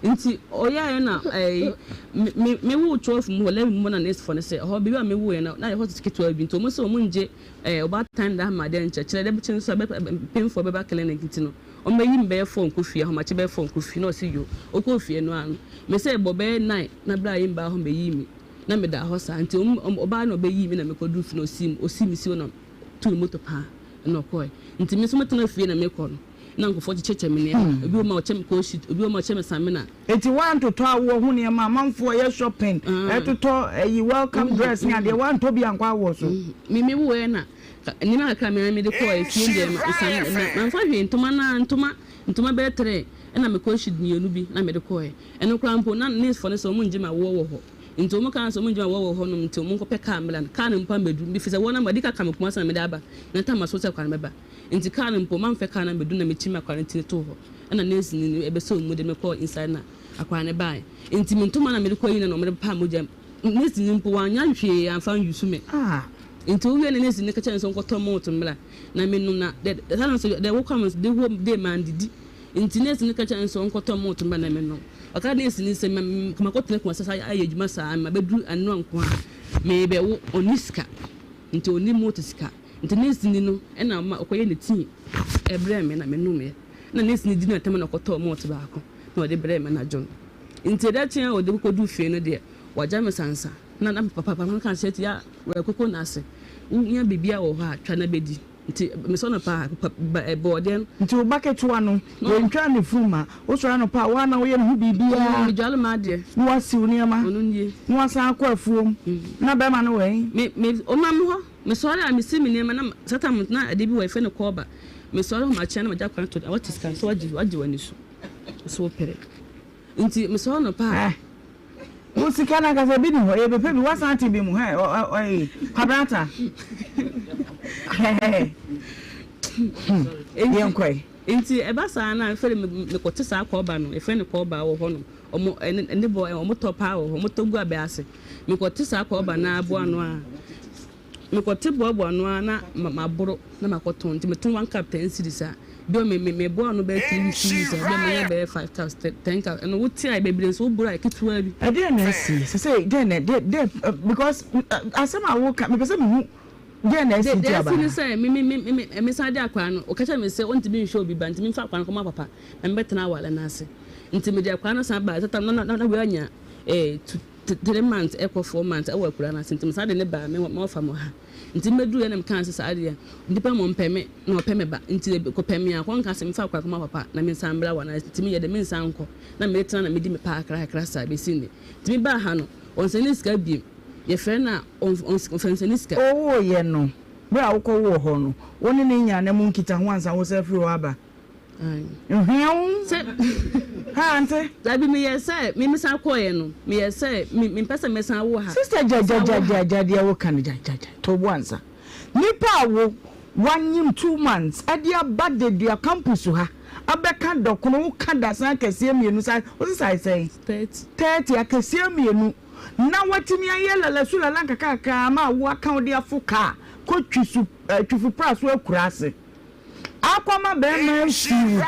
[SPEAKER 7] nti ɔyɛɛ na ɛɛ me me mewo 12 mu hɔ 11 mu hɔ na nurse foɔ no sɛ ɛhɔ baabi a mewo yɛ no na yɛ hospital ketewa bi nti wɔn sɛ wɔn ngye ɛɛ ɔbaatan da ama adeɛ nkyɛ kyerɛ dɛ bɛkyɛ nso a bɛ mpemfoɔ bɛba clinic nti no. Ɔmbɛyi me bɛyɛ four nkɔ fie, ahomakye bɛyɛ four nkɔ fie, na ɔse yo. Ɔkɔɔ fie no ara no, me sɛ bɔ bɛyɛ nine na bra yi mbaa hɔ mbɛyii me, na meda hɔ saa, ntsi ɔbaa na ɔbɛyii me na mekɔduu fie na ɔsii me, ɔsii me si hɔ na ɔtuu ne moto paa na ɔkɔɔe. Ntsi me so metenaa fie na mekɔ no, na nkorɔfoɔ kyekyɛkyɛ me nneɛma, obi wɔ mu a ɔkyɛ me cold sheet, obi wɔ mu a ɔkyɛ me samina.
[SPEAKER 1] Enti woantotɔ awoɔ ho nneɛma, amanfoɔ yɛ shopping, ɛtotɔ ayi welcome dress ne adeɛ, woantɔ bi ankɔ awoɔ so?
[SPEAKER 7] Me mewoeɛ na Nneɛma kakra a me ara mede kɔɔ efie deɛ ma nsa ma mamfa hwee ntoma no ara ntoma ntoma bɛyɛ tere ɛna me kɔhyi mmienu bi na mede kɔɛ ɛno koraa mpo na nurse foɔ no sɛ wɔn ngye ma woɔ wɔ hɔ nti wɔn kaa sɛ wɔn ngye ma woɔ wɔ hɔ nom nti wɔn nkɔpɛ kaa mmra no kaa no mpo ambɛdu mefiri sɛ wɔn ama di ka ka me Kumasi na mede aba na tam aso sɛ kwan mɛba nti kaa no mpo mamfɛ kaa no ambɛdu na mekyi me akwadaa no ti no too hɔ ɛna nurse ni no ɛbɛsɔ mu de me kɔɔ inside na akwadaa no baeɛ nti me ntoma na mede kɔɔ yi na na wɔde paa mogya nurse ni mpo wanya hwee amfa nyusu me.
[SPEAKER 1] Ah.
[SPEAKER 7] Ntsi owiei no nurse no ka kyerɛɛ no sɛ ɔnkɔtɔ malt mbra na menom na dɛ dɛ saa no so dɛ wokɔ me the whole day manndidi. Ntsi nurse no ka kyerɛɛ no sɛ ɔnkɔtɔ malt mbra na menom. Ɔkaa nurse no sɛ ma makɔtsena Kumasi asa ayɛ edwuma saa mabedur anora nko a merebɛwo onnyi sika ntsi onnyi malt sika. Ntsi nurse ni no na ɔma ɔkɔyɛɛ ne tea brɛɛ me na menomee. Nna nurse no dzi n'atam na ɔkɔtɔɔ malt baako na ɔdze brɛɛ me anadwo no. Ntsi da kyee a ɔdze kodur fie no deɛ. Wagya me sansa. Na na papa papa no ka sɛ tia wɔ koko no ase. Wonya biribiara wɔ hɔ a, twa na bɛdi. Nti mesɔ no paa, pa ba ɛ bɔɔdeɛ no.
[SPEAKER 1] Nti wo ba ketewa no, yɛntwaa ne funuma. Wosɔre anɔpa a, wo ara na woyɛ ne ho biribiara.
[SPEAKER 7] Medware m'adeɛ.
[SPEAKER 1] Na woasiw nneɛma.
[SPEAKER 7] Ɔno nie.
[SPEAKER 1] Na woasan akɔ afuom. Na bɛrima no wɔ he?
[SPEAKER 7] Me me ɔma me hɔ. Mesɔre a, mesi me nneɛma na saa tam no na adeɛ bi wɔ hɔ yɛfrɛ no kɔɔba. Mesɔre hɔ makyea na magya kwan to woate sika no sɛ woagye woagye w'ani so. So wopere. Nti mesɔre anɔpa a.
[SPEAKER 1] Eh, wo sika no ankasa ebi ni hɔ, yɛbɛpɛ bi, woasan ate bi mu, hɛ, ɔ, ɔ, ɔyi, Kwabrata. Hɛhɛhɛ. Hmm, yɛnkɔe.
[SPEAKER 7] Nti ɛba saa no a, afei de mekɔte saa kɔɔba no, yɛfrɛ no kɔɔba wɔ hɔ nom, ɔmo, ɛne, ne bɔ, ɔmo tɔ paa wɔ hɔ, ɔmo tɔ gu abɛ ase. Mekɔte saa kɔɔba no ara boa ano a, Mekɔte boaboa ano ara na maboro na makɔtɔn nti metɔn one cup 10 cedis a bi a me me meboa ano bɛyɛ 3 weeks 2 weeks a bi a menya bɛyɛ 5 cups 10 cups ɛno wote a bebree nso woboro a ketewa bi.
[SPEAKER 1] Ɛdeɛn na asi? Sesei deɛn na deɛ deɛ because asɛm a woka mepɛ sɛ mehu deɛn na asi nti
[SPEAKER 7] Deɛ
[SPEAKER 1] aba
[SPEAKER 7] asi ne
[SPEAKER 1] ha?
[SPEAKER 7] sɛ me me me me mesan de akwadaa no ɔka kyerɛ me sɛ ɔntumi nhwɛ obi ba nti memfa akwadaa no nkɔma papa na mebɛtena aware no ase nti mede akwadaa no san baa tata no na na na wei anya eh, 3 months ɛkɔ 4 months ɛwɔ akura no ase nti mesan de ne baa me wɔfa mo ha nti mɛduru yɛ na mekaa sɛ saa deɛ nipa ma ɔmpɛ me na ɔpɛ me ba nti kɔpɛ me a kɔnka sɛ mefa akora kɔma papa na mensan mbra wɔ anaa nti meyɛ de mensan nkɔ na metena na medi me paa kakra kakra saa bɛsi nnɛ nti mebaa ha no ɔnsɛne sika biem yɛfrɛ no a ɔmfɛnsɛne sika.
[SPEAKER 1] Ɔwooyɛ no, berɛ a wokɔwoo hɔ no, wo ne no nyaa nna mu nkitaho ansa wosan firi hɔ aba? Nhwew.
[SPEAKER 7] Sɛ.
[SPEAKER 1] Ha ante.
[SPEAKER 7] Dabi meyɛ sɛ me me san kɔɔɛ no meyɛ sɛ me me mpɛ sɛ mɛ san wo ha.
[SPEAKER 1] Sister gya gya gya gya gya deɛ wo ka no gya gya gya to bo ansa nipa a wo wanyim 2 months ɛde aba dedua campus ha abɛka dɔkono wo ka dasan akɛseɛ mmienu sa wo se size sɛn
[SPEAKER 7] 30.
[SPEAKER 1] 30 akɛseɛ mmienu na watumi ayɛ lalasu lala nkakrakra ama wo aka wo de afo kaa kɔ twi su eh, twifo pra so akura ase. Akɔma bɛɛma afi wo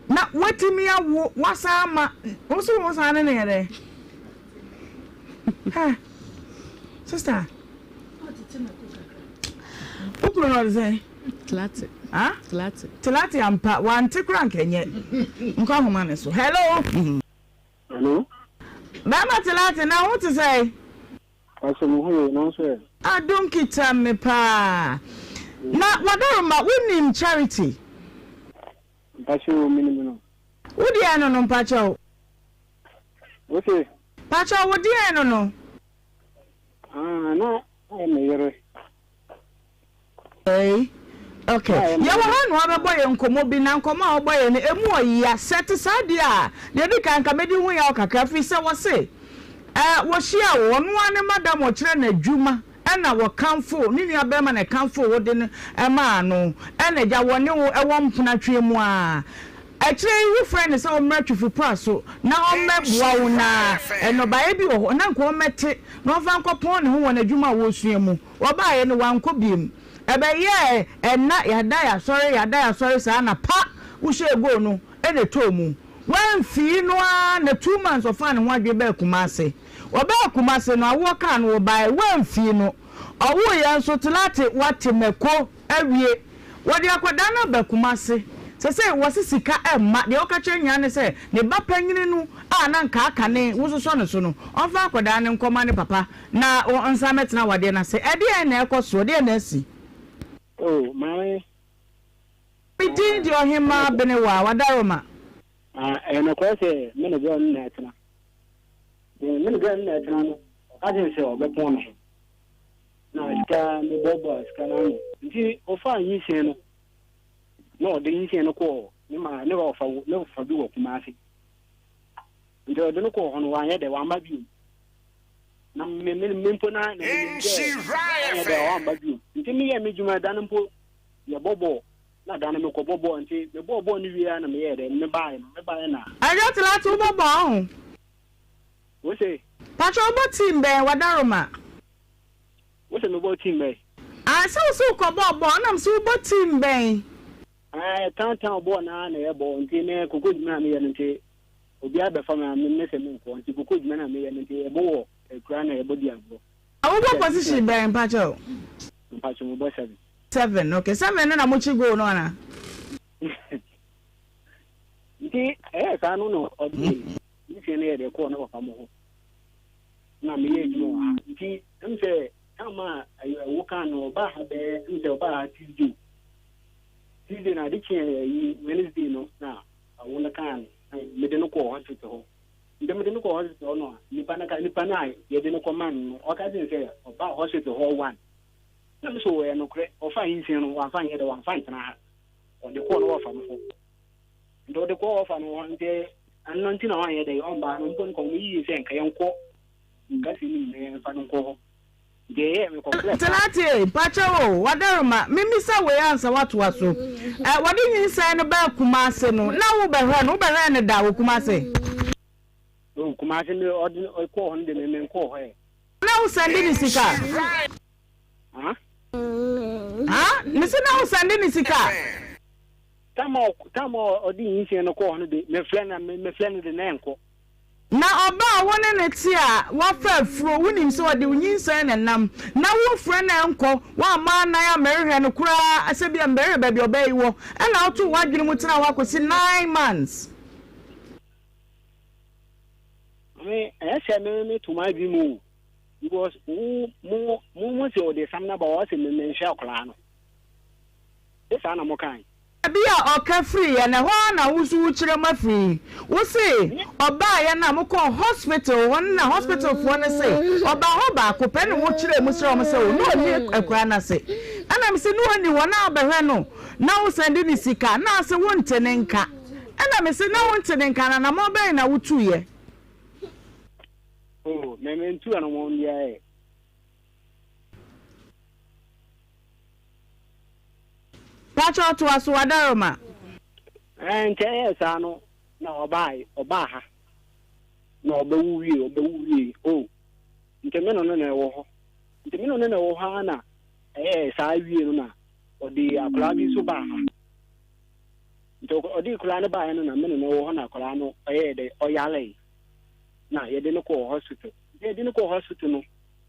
[SPEAKER 1] na watumi awo wasan ama wo so wo san ne no yɛ dɛn hɛ sister wo kunu no ɔde sɛn
[SPEAKER 7] Tilate.
[SPEAKER 1] Ah?
[SPEAKER 7] Tilate.
[SPEAKER 1] Tilate ampa wante kora nkɛnyɛ nkɔ ahoma ne so hello.
[SPEAKER 5] Hello.
[SPEAKER 1] Bɛɛma Tilate na ho te sɛn.
[SPEAKER 5] Ɔsɛ me ho ye, nanso ɛ?
[SPEAKER 1] Adom kita me paa. Na wadaroma wo nim Charity?
[SPEAKER 5] Mpakyɛw o, me nim no.
[SPEAKER 1] Wo deɛn no no mpakyɛw?
[SPEAKER 5] Wo se?
[SPEAKER 1] Pakyɛw wo deɛn no no?
[SPEAKER 5] Ah, na ayɛ me yere.
[SPEAKER 1] Ei ok yɛwɔ ha na wabɛbɔ yɛn nkɔmmɔ bi na nkɔmmɔ a wɔbɔ yɛn no ɛmu ɔya sɛ ɛte saa deɛ a deɛ ɛdi kan nka mɛdi ho yaw kakra firi sɛ wɔse eh, wɔhyia wo ɔno ara ne madam ɔkyerɛ no adwuma ɛna wɔkamfo ne nua bɛrima na ɛkamfo wo de no ɛmaa no ɛna agya wɔne wo ɛwɔ mpena twe mu a akyire yi wofrɛ no sɛ ɔmmra twifupra so na ɔmmɛboa wo na nnɔbaeɛ bi wɔ hɔ na nka ɔmmɛte na ɔmfa nkɔpɔn ne ho wɔ n'adwuma a wɔresua mu. Wɔbaeɛ no, wankɔ biom. Ɛbɛyɛɛ ɛnna yɛada yɛasɔre, yɛada yɛasɔre saa na pa! Wohyɛɛ goal no na ɛtɔɔ mu. Wamfii no ara na 2 months ɔfaa ne ho adwene baa Kumasi. Ɔbaa Kumasi no, awoɔ kaa no, wɔbaeɛ, wamfii no. Ɔwoeɛ nso, Telate wate mako awie. Wɔde akwadaa no aba Kumasi. Sesei wɔse sika mma. Deɛ ɔka kyerɛ nyinaa ne sɛ, ne ba panyini no a na anka aka ne wososɔ ne so no, ɔmfa akwadaa no nkɔma ne papa na ɔnsan mmɛtena awadeɛ no ase. Ɛdeɛn na ɛrekɔ soɔ? Ɛdeɛn na asi?
[SPEAKER 5] Oh, maame.
[SPEAKER 1] Me din de Ɔhemmaa Benewaa Wadaroma.
[SPEAKER 5] Ah, ɛyɛ nokorɛ sɛ me ne girl no na ɛtena. Deɛ me ne girl no na ɛtena no, ɔka kyerɛ me sɛ ɔbɛpɔn me ho. Na sika, meboaboa sika no ano. Nti ɔfaa nyinsɛn no, na ɔde nyinsɛn no kɔɔ ne ma ne ɔfa ne ɔfa bi wɔ Kumasi. Nti ɔde no kɔɔ hɔ no, wanyɛ dɛ, wamba bio. Na me me me mpo na na menim sɛ wanyɛ dɛ, wamba bio. Nti meyɛ me dwuma da no mpo yɛbɔ bɔɔl. Na da no mekɔbɔ bɔɔl nti mebɔɔ bɔɔl no wie a na meyɛɛ dɛ, mebaeɛ no, mebaeɛ na.
[SPEAKER 1] Ɛyɛ Telate wobɔ bɔɔl ho?
[SPEAKER 5] Wo se?
[SPEAKER 1] Pakyɛ wobɔ team bɛn Wadaroma?
[SPEAKER 5] Wo se mebɔ team bɛn?
[SPEAKER 1] Ah sɛ wo se wokɔ bɔɔ bɔɔl ɛna mese wobɔ team bɛn?
[SPEAKER 5] Ah town town bɔɔl naa na yɛbɔ nti me koko dwuma na meyɛ no nti obiara bɛfa me a me mese menkɔ nti koko dwuma na meyɛ no nti yɛbɔ wɔ akura na yɛbɔ di agorɔ.
[SPEAKER 1] Ah wobɔ position bɛn mpakyɛw?
[SPEAKER 5] Mpakyɛw mebɔ seven.
[SPEAKER 1] Seven ok seven no na mokye goal no anaa?
[SPEAKER 5] Nti ɛyɛ saa no na ɔde ne fie no yɛ de kɔɔ ne papa mo hɔ. Na meyɛ adwuma wɔ ha. Nti ɛm sɛ time a ɛwo kaa no ɔbaa ha bɛyɛ ɛm sɛ ɔbaa ha Tuesday. Tuesday na ade kyeɛ ayi Wednesday no na awo no kaa no. Mede no kɔɔ hospital hɔ. Nti mede no kɔɔ hospital hɔ no a nipa no ka nipa no a yɛde no kɔma no no ɔka kyerɛ sɛ ɔbaa hospital hɔ one. Na me so ɛyɛ nokorɛ ɔfaa nyinsɛn no wamfa nyɛ dɛ wamfa ntena ha. Ɔde kɔɔ no wɔfa no hɔ. Nti ɔde kɔɔ ɔfa no hɔ nti ɛno nti na wanyɛ dɛ ɔmbaa no mpo nka ɔmo yiye sɛ nka yɛnkɔ nkasi no mu na yɛmfa no nkɔ hɔ. Nti ɛyɛɛ me kɔfrɛ paa.
[SPEAKER 1] Tenate, mpakyɛw o, wadaroma, memmisa wei ansa woatoa so. Ɛ, wɔde nyinsɛn no baa Kumase no, na wobɛhwɛ no, wobɛhwɛɛ no da wɔ Kumase?
[SPEAKER 5] Oh, Kumase me ɔde ɔkɔɔ hɔ no de me menkɔɔ hɔ ɛ.
[SPEAKER 1] Na wo sɛnde ne sika?
[SPEAKER 5] Huh?
[SPEAKER 1] Huh? Mese na wo sɛnde ne sika?
[SPEAKER 5] Tam a tam a ɔde nyinsɛn no kɔɔ hɔ no de, mefrɛ no mefrɛ no de na ɛnkɔ.
[SPEAKER 1] Na ɔbaa a wo ne no te a wafa afuro, wonim sɛ ɔde wo nyinsɛn na ɛnam, na wofrɛ no a ɛnkɔ, woamma anan ammɛhwehwɛ no koraa sɛ bia mbɛhwehwɛ baabi a ɔbaa yi wɔ, ɛna wotoo w'adwene mu tenaa hɔ akɔsi 9 months.
[SPEAKER 5] Maame, ɛyɛ sɛ me meto m'adwene mu o, because wo mo mo mo sɛ ɔde sam no aba hɔ, ɔsɛ me menhwɛ akwadaa no. Ɛnyɛ saa na mokae?
[SPEAKER 1] Baabi a ɔka firiiɛ no, ɛhɔ ara na wo nso wokyerɛ mu afiri. Wo se ɔbaeɛ no a mokɔɔ hospital hɔ no na hospital foɔ no se ɔbaa hɔ baako pɛ na wokyerɛɛ mu kyerɛɛ wɔn sɛ o na ɔnni akuraa no ase. Ɛna mese na ɔnni hɔ na wobɛhwɛ no na wosan de ne sika na ase wonte ne nka. Ɛna mese na wonte ne nka no anammɔn bɛn na wotuiɛ?
[SPEAKER 5] Oh, me mentu anammɔn biara ɛ.
[SPEAKER 1] Pakyɛw toa so Adaroma.
[SPEAKER 5] Ɛɛ nti ɛyɛɛ saa no na ɔbaa ɔbaa ha na ɔbɛwo wie ɔbɛwo wie oh nti me no no na ɛwɔ hɔ nti me no no na ɛwɔ hɔ ara na ɛyɛɛ saa wie no na ɔde akwadaa bi nso baa ha nti ɔde akwadaa no baeɛ no na me no no ɛwɔ hɔ na akwadaa no ɔyɛɛ dɛ ɔyaree na yɛde no kɔɔ hospital nti yɛde no kɔɔ hospital no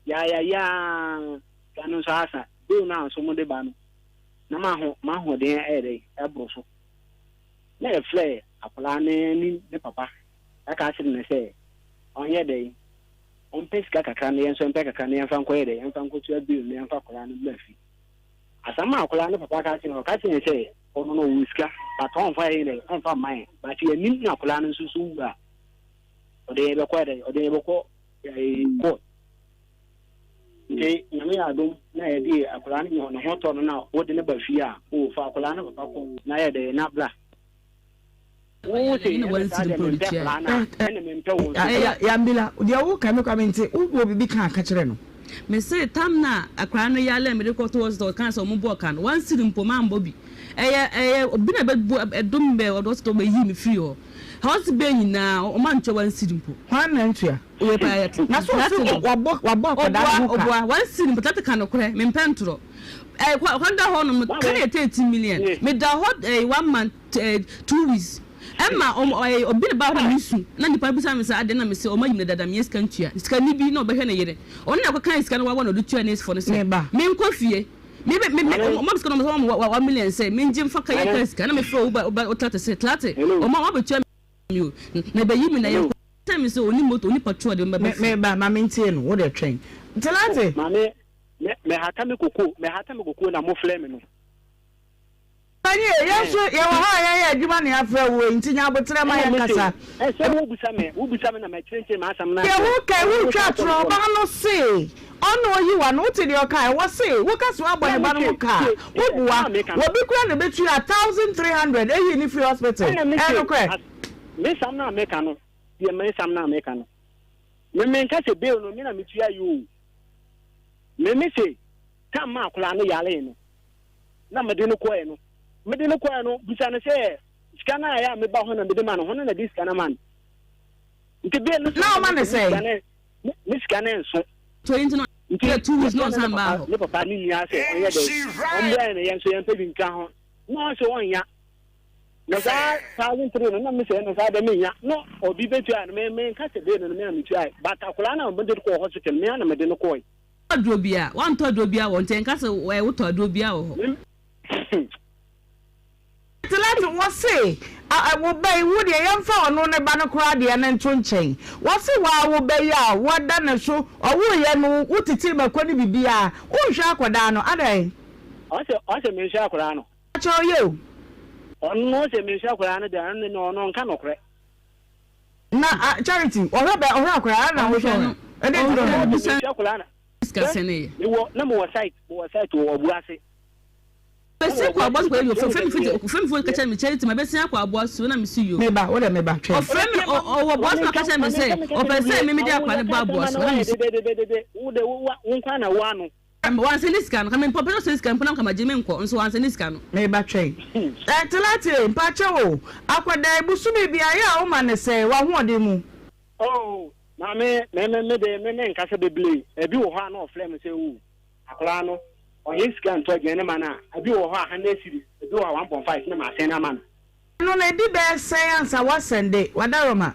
[SPEAKER 5] yaayayaa sika no nso asa bill no a nso mode ba no na maho m'ahoɔden ayɛ dɛ ɛboro so na yɛfrɛ akwadaa no ne ne papa ɛka akyerɛ no sɛ ɔnyɛ dɛ ɔmpɛ sika kakra na yɛn nso mpɛ kakra na yɛmfa nkɔyɛ dɛ yɛmfa nkɔtua bill na yɛmfa akwadaa no mma fi asɛm a akwadaa no papa ka kyerɛ no ɔka kyerɛ no sɛ ɔno no ɔwɔ sika but ɔmfa yɛn dɛ ɔmfa mma yɛn but yɛnim na akwadaa no nso so wu a ɔde yɛn bɛkɔ dɛ ɔde yɛn bɛkɔ ɛɛ court Nti Nyame yɛ adom na yɛde akwadaa no ne ho tɔ no na wode no ba fie a, o fa akwadaa no papa kɔ na yɛ dɛ na bra. Wo se ɛne saa deɛ mempɛ akwadaa no a, ɛne mempɛ wo nso.
[SPEAKER 1] Yambila, deɛ wo ka me kwa mente, wo wɔ biribi ka a ka kyerɛ no.
[SPEAKER 7] Me se tam no a akwadaa no yare a mede kɔto hospital ɔkaa sɛ ɔmo bɔɔ ka no, one cedi mpo mambɔ bi. Ɛyɛ ɛyɛ obi na bɛbu ɛdom bɛ ɔde hospital bɛyii me firii hɔ. Hospital bɛɛ nyinaa ɔmo antua one cedi mpo.
[SPEAKER 1] Hwan na antua?
[SPEAKER 7] Oye paa yɛ
[SPEAKER 1] Na so ɔse wabɔ wabɔ akwadaa no ho ka.
[SPEAKER 7] Oboa one cedi mpo tata ka nokorɛ mempɛ ntorɔ ɛɛ kwan kwan da hɔ nom ka no yɛ 13 million me da hɔ ɛɛ one month ɛɛ 2 weeks ɛma ɔmo ɛɛ obi na ba hɔ na me su na nipa no bisa me sɛ adɛn na me se ɔmo ayi me dada menyɛ sika ntua sika ni bi na ɔbɛhwɛ ne yere ɔno na ɛkɔ kan sika no wawa na ɔde tua nurse foɔ no sɛ
[SPEAKER 1] Meba.
[SPEAKER 7] menkɔ fie me me me ɔmo ama me sika no ɔmo sɛ ɔmo 1 million sɛ mengye mfa ka yɛ ka sika na me frɛ wo ba wo trate sɛ trate ɔmo ɔmo abɛtua me o na ɛbɛyi me na yɛnkɔ. Tell me sɛ ɔni moto ɔni patrol de bɛba fie.
[SPEAKER 1] Me ba ma me ntie no wo deɛ twɛn. Ntelante.
[SPEAKER 5] Maame me me hata me koko me hata me koko na mo flɛ me no.
[SPEAKER 1] Panyin e yɛn nso yɛ wɔ ha a yɛyɛ adwuma na yɛafrɛ wo yi nti nya aboterɛ ma yɛn kasa.
[SPEAKER 5] Ɛsɛ wo bisa me wo bisa me na mɛ kyerɛkyerɛ m'asɛm na.
[SPEAKER 1] Deɛ wo ka yi wo twa atorɔ ɔbaa no se ɔna oyi w'ano wote deɛ ɔkae wɔse wo ka se wabɔ ne ba no ho ka a wo boa obi koraa na ɛbɛtua 1300 ɛyi ne firi hospital ɛyɛ nokorɛ.
[SPEAKER 5] Me nsɛm no a meka no deɛ me nsɛm no a meka no me menka sɛ bail no me na metua yi o me me se tam ma akwadaa no yaree no na mede no kɔɛ no mede no kɔɛ no bisa no sɛ sika no a ɛyɛ a meba hɔ na mede ma no hɔ no na de sika no ma no nti bail no
[SPEAKER 1] na ɔma ne sɛ
[SPEAKER 5] ne sika no nso
[SPEAKER 7] nti 2 weeks na ɔsan baa hɔ
[SPEAKER 5] ne papa ne nua sɛ ɔnyɛ dɛ ɔmbrɛ no yɛn nso yɛmpɛ bi nka ho na ɔsɛ ɔnya na saa 1300 no na mesɛ no saa dɛ menya na obi bɛtua no me menka sɛ bee no no me a metuae but akwadaa no a mede kɔɔ hospital me a na mede no kɔe.
[SPEAKER 7] Aduro bia wantɔ aduro bia wɔ nti nka sɛ wotɔ aduro bia wɔ hɔ.
[SPEAKER 1] Nti lati wɔ se. A Wo ba yi, wo deɛ yɛmfa ɔno ne ba no koraa deɛ no nto nkyɛn. Wɔse wo ara wo ba yi a woada ne so, ɔwoeɛ no wotetee mako ne biribiara, wonhwɛ akwadaa no, adɛn?
[SPEAKER 5] Ɔse ɔse menhwɛ akwadaa no.
[SPEAKER 1] Kyɛw yɛ o.
[SPEAKER 5] Ɔno no ɔse menhwɛ akwadaa no deɛ ɔno no ɔno ɔnka nokorɛ.
[SPEAKER 1] Na ah Charity, ɔhwɛ bɛ ɔhwɛ akwadaa na wohwɛ no? Ɛdɛn nti na ɔhwɛ no?
[SPEAKER 5] Ɔse menhwɛ akwadaa no.
[SPEAKER 7] Sika sɛn yɛ?
[SPEAKER 5] Mewɔ na mewɔ site mewɔ site wɔ Ɔbuase.
[SPEAKER 7] Bɛsi akɔ aboa so kɔyɛ adwuma ɔfrɛ me fiti ɔfrɛ me fon ka kyerɛ me charity ma bɛsi akɔ aboa so na mesi yo.
[SPEAKER 1] Meba wo dɛ meba twɛn.
[SPEAKER 7] Ɔfrɛ me ɔwɔ aboa so na ɔka kyerɛ me sɛ ɔpɛ sɛ me mede akwa no ba aboa so na mesi. Wansɛn ne sika no ka me mpɔ pɛ sɛ ɔsɛn sika mpo na nka magye me nkɔ nso wansɛn ne sika no.
[SPEAKER 1] Meba twɛn. Ɛ Tilate mpakyɛw o akwadaa yi bosome biara yɛ a woma no sɛn w'ahoɔden mu.
[SPEAKER 5] Oh maame me me me de me me nkasa bebree ebi wɔ hɔ a na ɔfrɛ me sɛ o Akwadaa no, ɔhia sika ntɔ aduane ma no a, ebi wɔ hɔ a hundred cedis, ebi wɔ hɔ a 1.5 na masɛn ama no.
[SPEAKER 1] Ɛno no, ɛdi bɛyɛ sɛn ansa woasɛnde? W'adaworoma.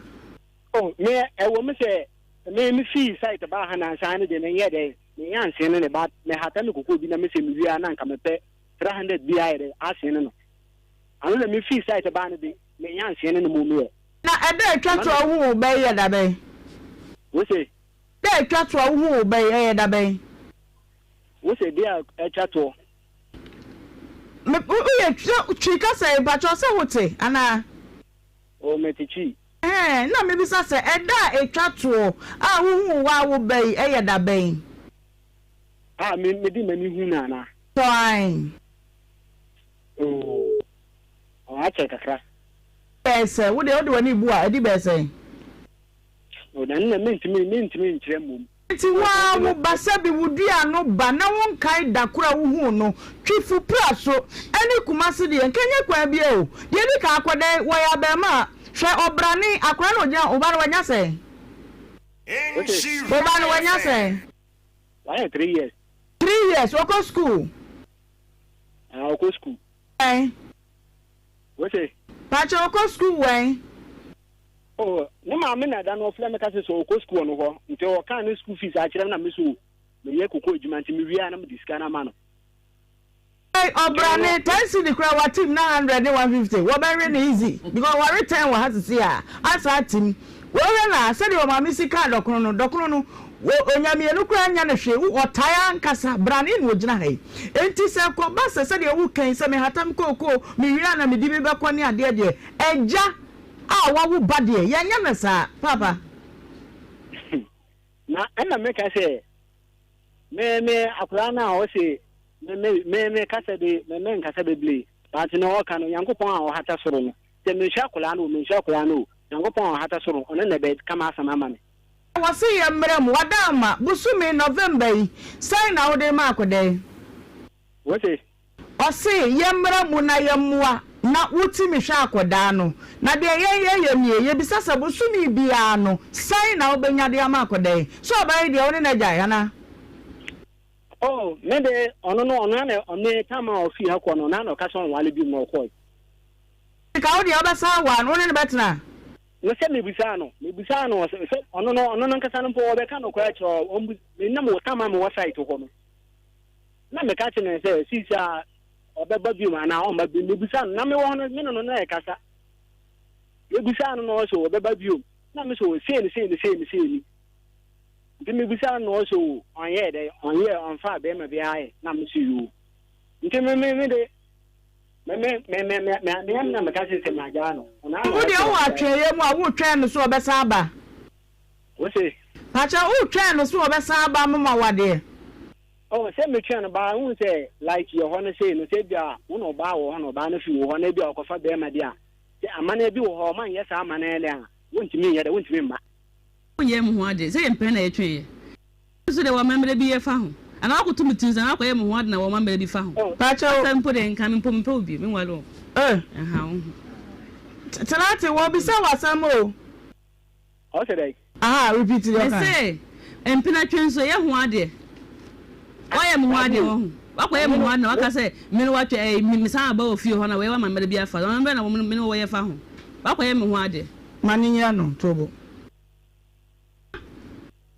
[SPEAKER 5] Oh, me, ɛwɔ mu sɛ me me fii site baa ha nansa no deɛ menyɛɛ dɛn, mennya nsene no but mehata me kokoo bi na mesɛ mewie a na anka mepɛ 300 bi ayɛ dɛn asene no. Ano na me fii site baa no de, mennya nsene no mmom yɛ.
[SPEAKER 1] Na ɛda a ɛtwa to a wohuu wo ba yi yɛ da bɛn?
[SPEAKER 5] Wose?
[SPEAKER 1] Da a ɛtwa toɔ a wohuu wo ba yi, ɛyɛ da bɛn?
[SPEAKER 5] Wo se deɛ a ɛtwa toɔ.
[SPEAKER 1] Me, woyɛ twi, twi kasa yi, mpakyɛw sɛ wote anaa?
[SPEAKER 5] Oh, mete twi.
[SPEAKER 1] Ɛhɛn, na mebisa sɛ, ɛda a ɛtwa toɔ a wohuu wo a wo ba yi, ɛyɛ da bɛn?
[SPEAKER 5] A, me, mede m'ani hu no anaa?
[SPEAKER 1] Tɔ ae.
[SPEAKER 5] Oh, akyɛ kakra.
[SPEAKER 1] Bɛyɛ sɛ, wo deɛ wode w'ani bu a, ɛdi bɛyɛ sɛn?
[SPEAKER 5] O, na nna mentumi, mentumi nkyerɛ mmom.
[SPEAKER 1] Enti wo ara wo ba, sɛbe wo dua no ba na wonkae da koro a wohuu no, Twifo pra so, ɛne Kumasi deɛ, nka ɛnyɛ kwan biara o. Deɛ edi kan, akwadaa yi, wɔyɛ abarimaa, hwɛ ɔbrane, akwadaa no a ogyina hɔ, wo ba no wanya sɛn?
[SPEAKER 5] Wote?
[SPEAKER 1] Wo ba no wanya sɛn?
[SPEAKER 5] Wayɛ three years.
[SPEAKER 1] Three years, ɔkɔ sukuu?
[SPEAKER 5] Ah, ɔkɔ sukuu.
[SPEAKER 1] Wɛn?
[SPEAKER 5] Wote?
[SPEAKER 1] Pakyɛ, ɔkɔ sukuu wɛn?
[SPEAKER 5] Oh, ne maame na da no ɔfrɛ me ka sɛ sɛ ɔkɔ sukuu ɔno hɔ nti ɔkaa ne school fees akyerɛ me na me so meyɛ koko adwuma nti mewie a na mede sika no ama no.
[SPEAKER 1] Ei ɔbra ne ten cedi koraa watim na hundred ne 150 wɔbɛwe no easy because wɔwe ten wɔ ha sisi a asa atim wɔhwɛ na sɛdeɛ ɔmaame si kaa dɔkono no dɔkono no onya mmienu koraa nya no hwee ɔtae ankasa brane na ogyina ha yi enti sɛ kɔba sɛ sɛdeɛ woka yi sɛ mehata me kookoo mewie a na medi me bɛkɔ ne adeɛ deɛ agya A wawo ba deɛ yɛnyɛ no saa paapa.
[SPEAKER 5] Na ɛna meka sɛ me me akwadaa no a ɔse me me me me kasa de me me nkasa bebree but na ɔka no Nyankopɔn a ɔhata soro no sɛ menhwɛ akwadaa no o menhwɛ akwadaa no o Nyankopɔn a ɔhata soro ɔno na ɛbɛ ka m'asɛm ama me.
[SPEAKER 1] Wɔse yɛ mmerɛ mu wada ama bosome November yi sɛn na wode rema akwadaa yi?
[SPEAKER 5] Wose.
[SPEAKER 1] Ɔse yɛmmra mu na yɛmmoa na wotumi hwɛ akɔdaa no. Na deɛ yɛn yɛyɛ nie, yɛbisa sɛ bosome biara no sɛn na wobɛnya de ama akɔdaa yi? Sɛ ɔbaa yi deɛ wo ne no agyae anaa?
[SPEAKER 5] Oh, me de, ɔno no, ɔno ara na, ɔno time a ɔfii ha kɔ no, ɔno ara na ɔka sɛ ɔnwale biom na ɔkɔe.
[SPEAKER 1] Nka wo deɛ wobɛsan aware no, wo ne no bɛtena?
[SPEAKER 5] No sɛ mebisaa no, mebisaa no, ɔsɛ, sɛ ɔno no, ɔno no ankasa no mpo ɔbɛka nokorɛ akyerɛ wo, ɔmbu, me nam wɔ time a mewɔ site hɔ no. Na meka kyerɛ no sɛ, seesei a ɔbɛba bio anaa ɔmma bio. Mebisaa no, na mewɔ hɔ no, me ne no na ɛkasa. Mebisaa no na ɔsɛ ɔbɛba bio. Na me sɛ sei ne sei ne sei ne sei ni. Nti mebisaa no na ɔsɛ o, ɔnyɛɛ dɛ, ɔnyɛɛ, ɔmfaa bɛrima biara yɛ. Na me sɛ yoo. Nti me me me de, me me me me me me me na meka sɛ sɛ magyaa no.
[SPEAKER 1] Wo deɛ wowɔ atweɛyɛ mu a wotwɛn no sɛ ɔbɛsan aba?
[SPEAKER 5] Wose?
[SPEAKER 1] Pakyɛ wotwɛn no sɛ ɔbɛsan aba moma wo adeɛ?
[SPEAKER 5] Oh sɛ metwɛn no baa wohu sɛ like yɛ hɔ no sei no sɛ ebia wo na ɔbaa wɔ hɔ na ɔbaa no fi wo hɔ na ebia ɔkɔfa bɛɛma bi a sɛ amaneɛ bi wɔ hɔ ɔma nyɛ saa amaneɛ no a wontumi nyɛ dɛ wontumi mma.
[SPEAKER 7] Wonyɛɛ mo ho ade sɛ yɛmpɛ na yɛtwɛn yɛ nso deɛ wɔma mmerɛ bi yɛ fa ho anaa woakoto me tiri so anaa woakɔyɛ me ho ade na wɔma mmerɛ bi fa ho
[SPEAKER 1] Pakyɛw.
[SPEAKER 7] Asɛm mpo deɛ nka me mpo mempɛ wo bio menware wo
[SPEAKER 1] Eh.
[SPEAKER 7] nha wo ho.
[SPEAKER 1] Tena ate wɔbisa wo asɛm o.
[SPEAKER 5] Ɔsɛ dɛn?
[SPEAKER 1] Aha repeat deɛ ɔkae.
[SPEAKER 7] Mese mpena twe nso yɛ ho adeɛ wayɛ me ho adeɛ wahu wakɔyɛ me ho adeɛ na waka sɛ me no watwɛ ɛyi me mesan aba wɔ fie hɔ na wei wama mmerɛ bi afa ɔno bɛ na me no wɔyɛ fa ho wakɔyɛ me ho adeɛ.
[SPEAKER 1] Ma ne nyɛ no tobo.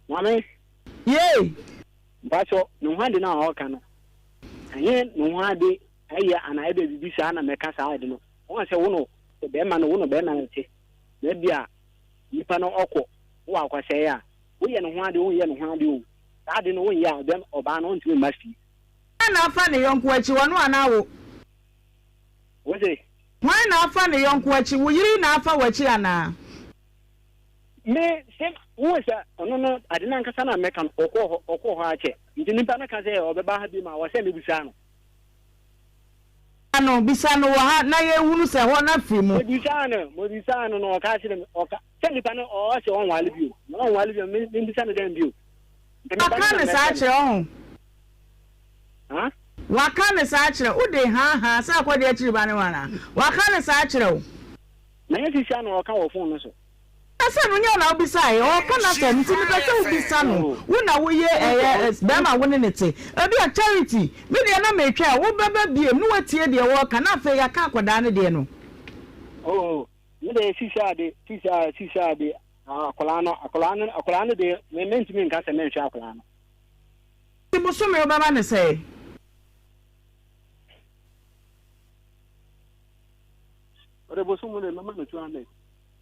[SPEAKER 5] Maame.
[SPEAKER 1] Yei.
[SPEAKER 5] Mpatsɔ ne ho ade no a ɔreka no ɛnyɛ ne ho ade ɛyɛ anaa ɛbɛ bibi saa na mɛka saa ade no wɔn sɛ wo no. Sɛ bɛrima no wo no bɛrima no te na bi a nipa no ɔkɔ wɔ akɔsɛe a woyɛ ne ho ade wonyɛ ne ho ade o saa ade no wonyɛ a bɛrima ɔbaa no ɔntumi mma fie.
[SPEAKER 1] Hwan na afa ne yɔnko akyi, ɔno anaa wo?
[SPEAKER 5] Wo se?
[SPEAKER 1] Hwan na afa ne yɔnko akyi, wo yere yi na afa w'akyi anaa?
[SPEAKER 5] Me se, wohu sɛ ɔno no, ade no ankasa no a mɛka no, ɔkɔɔ hɔ, ɔkɔɔ hɔ akyɛ. Nti nipa no ka sɛ ɔbɛba ha bio ma, wɔ sɛ mebisa no.
[SPEAKER 1] Bisa no, bisa no wɔ ha na yɛnhunu sɛ ɛhɔ no afiri mu.
[SPEAKER 5] Mebisaa no, mebisaa no na ɔka kyerɛ me, ɔka, sɛ nipa no ɔse ɔnwale bio, na ɔnwale bio, me, membisa no dɛn bio? Nti me ba no
[SPEAKER 1] Waka
[SPEAKER 5] na
[SPEAKER 1] no saa
[SPEAKER 5] mɛfrɛ no.
[SPEAKER 1] kyerɛ wo ho?
[SPEAKER 5] Ha?
[SPEAKER 1] Waka no saa kyerɛ wo? Wode haa haa sɛ akɔdeɛ akyiri ba ne wo anaa? Waka no saa kyerɛ wo?
[SPEAKER 5] Na nyɛ sisi a na ɔka wɔ phone no so.
[SPEAKER 1] Na sɛ no nyɛ wo na wobisaeɛ, ɔreka n'asɛm nti mepɛ sɛ wobisa no, wo na woyɛ ɛyɛ bɛrima a wo ne no te, ebia Charity, me deɛ na metwɛn wobɛba biom na woatie deɛ ɔreka na afei yɛaka akwadaa no deɛ no.
[SPEAKER 5] Oh, me deɛ sisi a de, sisi a, sisi a de, akwadaa no, akwadaa no, akwadaa no deɛ, me mentumi nka sɛ menhwɛ akwadaa no.
[SPEAKER 1] Nti bosome wobɛma no sɛn?
[SPEAKER 5] Ɔde bosom mu na mɛma no 200.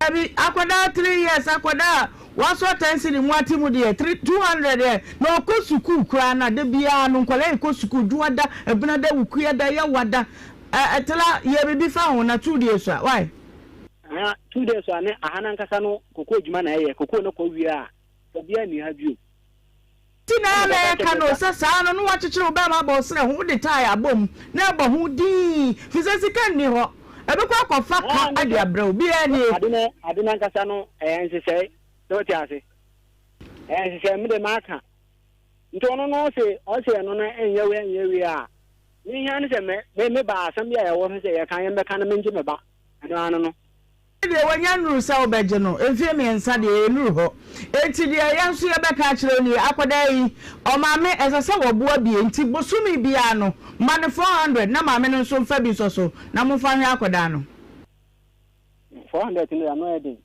[SPEAKER 1] Dabi, akwadaa 3 years, akwadaa a wasɔ 10 cedi mu ate mu deɛ, 3, 200 deɛ, na ɔkɔ sukuu koraa na da biara no nkwadaa yi kɔ sukuu, Dwoada, Ɛbenada, Wukuada, Yawada, ɛ, ɛtela, yɛ biribi fa ho na 2 deɛ sua, why?
[SPEAKER 5] Aha, 2 days a ne aha no ankasa no kokoo adwuma na ɛyɛ, kokoo no kɔ wie a, obiara nni ha bio.
[SPEAKER 1] Nti na na ɛka no sɛ saa no na woakyekyere wo bɛrima abɔ wo serɛ ho, wode tae abɔ mu na ɛbɔ ho dinn firi sɛ sika nni hɔ. Ɛbɛkɔ akɔfa ka de abrɛ wo. Biara nie.
[SPEAKER 5] Ade no ade no ankasa no ɛyɛ nhyehyɛe. Sɛ wote ase? Ɛyɛ nhyehyɛe me de maka. Nti ɔno no ɔse ɔse ɛno no ɛnyɛ wei ɛnyɛ wei a, ne hia ne sɛ me me me ba asɛm bi a yɛwɔ ho sɛ yɛka yɛmmɛka no mengye me ba. Ɛno ara no no.
[SPEAKER 1] Deɛ wanya nnuru sɛ wobɛgye no, mfeɛ mmiɛnsa deɛ ɛnnuru hɔ. Enti deɛ yɛn nso yɛbɛka akyerɛ wo nie, akwadaa yi, ɔmaame, ɛsɛ sɛ wɔboa bi, enti bosome biara no, ma no 400 na maame no nso mfa bi nsɔ so na momfa nhwɛ akwadaa no.
[SPEAKER 5] 400 no deɛ ano yɛ den.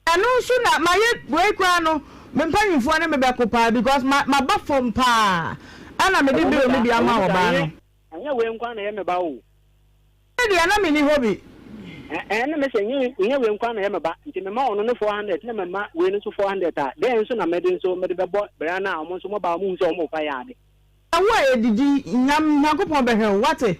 [SPEAKER 1] Ɛno nso na mayɛ wei koraa no, me mpanyinfoɔ ne me bɛko paa because ma maba fam paa ɛna mede bill no bi ama ɔbaa no.
[SPEAKER 5] Ɛnyɛ wei nko ara na ɛyɛ me ba o.
[SPEAKER 1] Me deɛ na menni hɔ bi.
[SPEAKER 5] Ɛɛ na mese nyɛ nyɛ wei nko ara na ɛyɛ me ba nti mema ɔno no 400 na mema wei no nso 400 a dɛn nso na mede nso mede bɛbɔ bra no a wɔn nso wɔba a wɔhu sɛ wɔrefa yɛ ade.
[SPEAKER 1] Na wo a edidi nyam Nyankopɔn bɛhwɛ wo wate.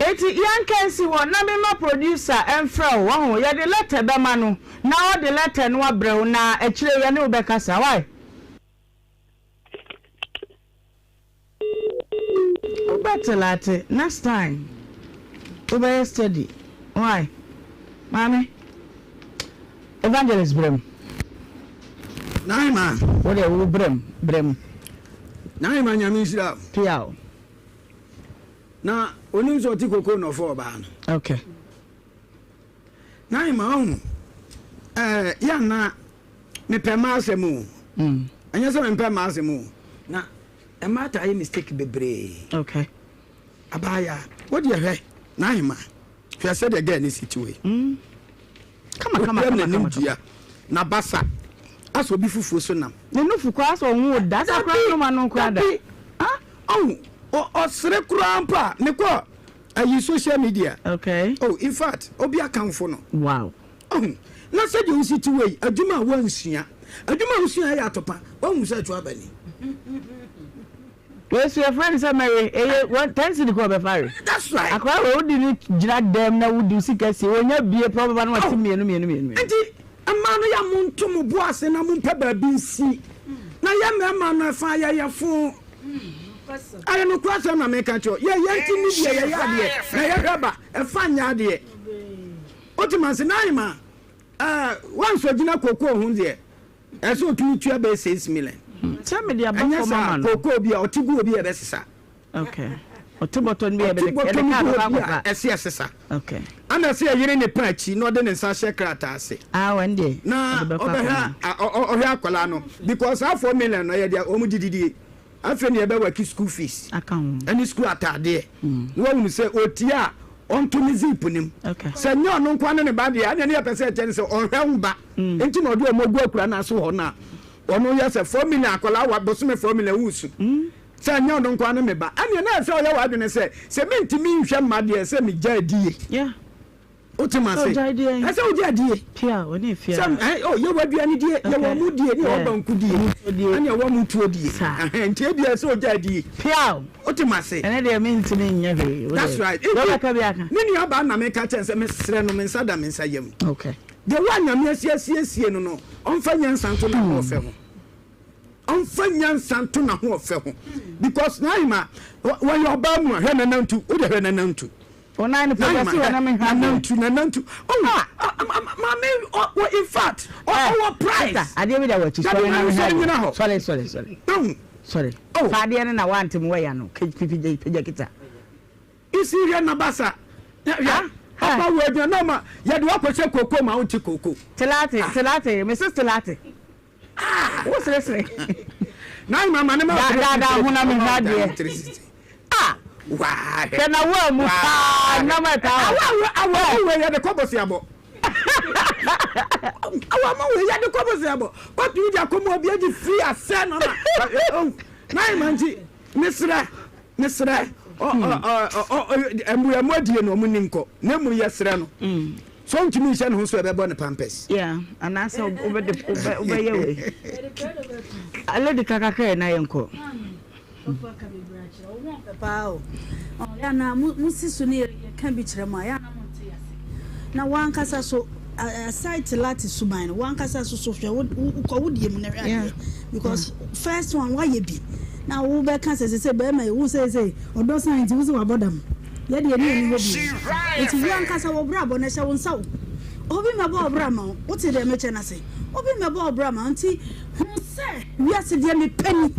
[SPEAKER 1] Enti yɛnka nsi hɔ na memma producer mfrɛ wo wahu yɛde letter bɛma no na ɔde letter no abrɛ wo na akyire yɛne wo bɛkasa wai. Wobɛte late next time wobɛyɛ steady why maame evangelist brɛ mu.
[SPEAKER 6] Naima.
[SPEAKER 1] Wo deɛ wo brɛ mu brɛ mu.
[SPEAKER 6] Naima nyame nhyira wo.
[SPEAKER 1] Pia o.
[SPEAKER 6] Na onim sɛ ɔte koko na ɔfɔ ɔbaa no.
[SPEAKER 1] Okay.
[SPEAKER 6] Naima ɔhu ɛɛ yɛ na mepɛ mmaa asɛm o. Ɛnyɛ sɛ mempɛ mmaa asɛm o. Na mmaa taa yɛ mistake bebree.
[SPEAKER 1] Okay.
[SPEAKER 6] Abaayaa, wo deɛ hwɛ n'ahema. Hwɛ sɛdeɛ girl no si te wei.
[SPEAKER 1] Mm. Kama kama kama
[SPEAKER 6] kama. N'anim dua, n'abasa, asɛ obi fufuo so nam.
[SPEAKER 1] Ne nufu koraa asɛ ɔnwoo da, asɛ akora nnoma no koraa da.
[SPEAKER 6] Dabi, ɔhu, ɔsere koraa mpo a, mekɔ ayi social media.
[SPEAKER 1] Okay.
[SPEAKER 6] Oh, in fact, obi akamfo no.
[SPEAKER 1] Wow.
[SPEAKER 6] Ɔhu, na sɛdeɛ wosi te wei, adwuma a woansua, adwuma a wosua yɛ atopa, woahu sɛ ɛto aba ni.
[SPEAKER 1] Wei so yɛfrɛ no sɛ mɛwe, eye wɔn ten cedi kɔ ɔbɛfa we.
[SPEAKER 6] That's right.
[SPEAKER 1] Akwadaa wei wodi ne gyina dɛm na wodi sika sie, wonya bie pɛ ɔbɛba na wate mmienu mmienu mmienu.
[SPEAKER 6] Nti mmaa no yɛ monto mo bo ase na mompɛ baabi nsi, na yɛ mmarima no ɛfa yɛyɛ fo. Ɛyɛ nokorɛ asɛm na meka kyerɛ wo, yɛ yɛn ti ni deɛ yɛyɛ adeɛ na yɛhwɛ ba, ɛfa nyɛ adeɛ. Wote ma se Naima eh, wansɔ gyina kokoo ho deɛ ɛsɛ otumi tua bɛyɛ 6 million.
[SPEAKER 1] Sɛ mede aba
[SPEAKER 6] Ɛnyɛ
[SPEAKER 1] fam
[SPEAKER 6] saa
[SPEAKER 1] ama no.
[SPEAKER 6] kokoo bi a ɔte gu obi a ɛbɛsesa.
[SPEAKER 1] Okay. Ɔte bɔtɔ no bi a
[SPEAKER 6] Ɔte
[SPEAKER 1] ɛbɛde
[SPEAKER 6] bɔtɔ
[SPEAKER 1] ɛde
[SPEAKER 6] no
[SPEAKER 1] kaa
[SPEAKER 6] gu
[SPEAKER 1] bɛkɔ
[SPEAKER 6] obi a
[SPEAKER 1] akɔfa.
[SPEAKER 6] ɛsɛ ɛsesa.
[SPEAKER 1] Okay.
[SPEAKER 6] Ana ɛsɛ ɛyere ne pa akyi na ɔde ne nsa hyɛ krataa ase.
[SPEAKER 1] Ah, wɔn deɛ.
[SPEAKER 6] Na
[SPEAKER 1] Ɔde bɛkɔ
[SPEAKER 6] ɔbɛhwɛ
[SPEAKER 1] akɔma.
[SPEAKER 6] a- ɔ- ɔ- ɔhwɛ akwadaa no because saa 4 million no ɛyɛ deɛ wɔn dididie. Afei na yɛbɛwɛke school fees
[SPEAKER 1] Aka ho.
[SPEAKER 6] ɛne school ataadeɛ na wahunu sɛ ɔtie a ɔnto ne zip no mu.
[SPEAKER 1] Okay.
[SPEAKER 6] Sɛ nyɛ ɔno nkoa ne ne ba deɛ ɛneɛ ne yɛpɛ sɛ ɛkyɛ ne sɛ ɔnhwɛ wo ba nti na ɔde ɔmo agu akura no ase hɔ no a ɔno yɛ sɛ 4 million akwadaa wa bosome 4 million wosu. Sɛ ɛnyɛ ɔno nko ara ne me ba. Ɛnneɛ na ɛsɛ sɛ ɔyɛ w'adwene sɛ, sɛ mentumi nhwɛ mma deɛ, sɛ megya adie.
[SPEAKER 1] Yeah.
[SPEAKER 6] Wote ma se? Ɛsɛ wogya adie.
[SPEAKER 1] Pia, ɔne efia.
[SPEAKER 6] Sɛ ɛ oh yɛwɔ aduane die, yɛwɔ ɔmo die, ne yɛwɔ banku die, ɛne yɛwɔ mutuo die. Ɛhɛn nti ebi ɛsɛ ogya adie.
[SPEAKER 1] Pia.
[SPEAKER 6] Wote ma se?
[SPEAKER 1] Ɛne deɛ mentumi nyɛ hwee.
[SPEAKER 6] That's right.
[SPEAKER 1] Nti bi aka.
[SPEAKER 6] Me nua baa na meka kyɛn sɛ mesrɛ no me nsa da me nsa yam.
[SPEAKER 1] Okay.
[SPEAKER 6] Deɛ wo a Nyame asiesie no no, ɔmfa nyansa nto n'ahoɔfɛ ho. Ɔmfa nyansa nto n'ahoɔfɛ ho because n'ahema wɔyɛ ɔbaa mu a hwɛ nanantu wode hwɛ nanantu.
[SPEAKER 1] Wo nan no pagya si hɔ na menhwɛ adeɛ.
[SPEAKER 6] Nanantu nanantu oh maame wɔ in fact ɔwɔ price.
[SPEAKER 1] Sister adeɛ bi da w'akyi sɔre na menhwɛ adeɛ sɔre sɔre sɔre sɔre fa adeɛ no na wante mu wɔya no pagya kita.
[SPEAKER 6] Isi hwɛ na basa hwɛ ɔba wɔ adwuma na ɔma yɛde wakɔhyɛ koko ma wonte koko.
[SPEAKER 1] Telate telate mrs telate.
[SPEAKER 6] Ah!
[SPEAKER 1] Wo seresere.
[SPEAKER 6] Na mama ne ma
[SPEAKER 1] Daadaa ho na mehwɛ adeɛ. Ah!
[SPEAKER 6] Waa
[SPEAKER 1] hwɛ. Hwɛ na wo mu paa nam ɛtaa hɔ.
[SPEAKER 6] Awa awa awa wei yɛde kɔ bɔsi abɔ. Awa ma wei yɛde kɔ bɔsi abɔ. Kɔtu di akɔmu obi adi firi asɛ no na. Na ma nti mesrɛ mesrɛ ɔ ɔ ɔ ɔ ɛmu adie no ɔmo ni nkɔ na emu yɛsrɛ no. So ɔntumi nhyɛ ne ho so ɛbɛbɔ ne pampers.
[SPEAKER 1] Yeah, anaasɛ wobɛde wobɛyɛ wei. Lady kakakra na yɛnkɔ.
[SPEAKER 4] Yɛ mo si so ne yɛka bi kyerɛ mo a yɛ ana mo nte ase. Na wankasa so aside tilate suban no wankasa so so hwɛ wokɔ wo deɛ mu na hwɛ adeɛ because first one wayɛ bi na wobɛka sɛ sɛ sɛ bɛrima yi wo sɛ sɛ ɔdɔ san nti wo sɛ wabɔ dam. Yɛ deɛ ne yɛnni hɔ bio. Enti wo ankasa wɔ brabɔ no, ɛhyɛ wo nsa o. Obi mmɛbɔ wo bra ma wo. Wote deɛ mekyɛ no ase? Obi mmɛbɔ wo bra ma wo. Nti hu sɛ wiase deɛ mepɛ ni.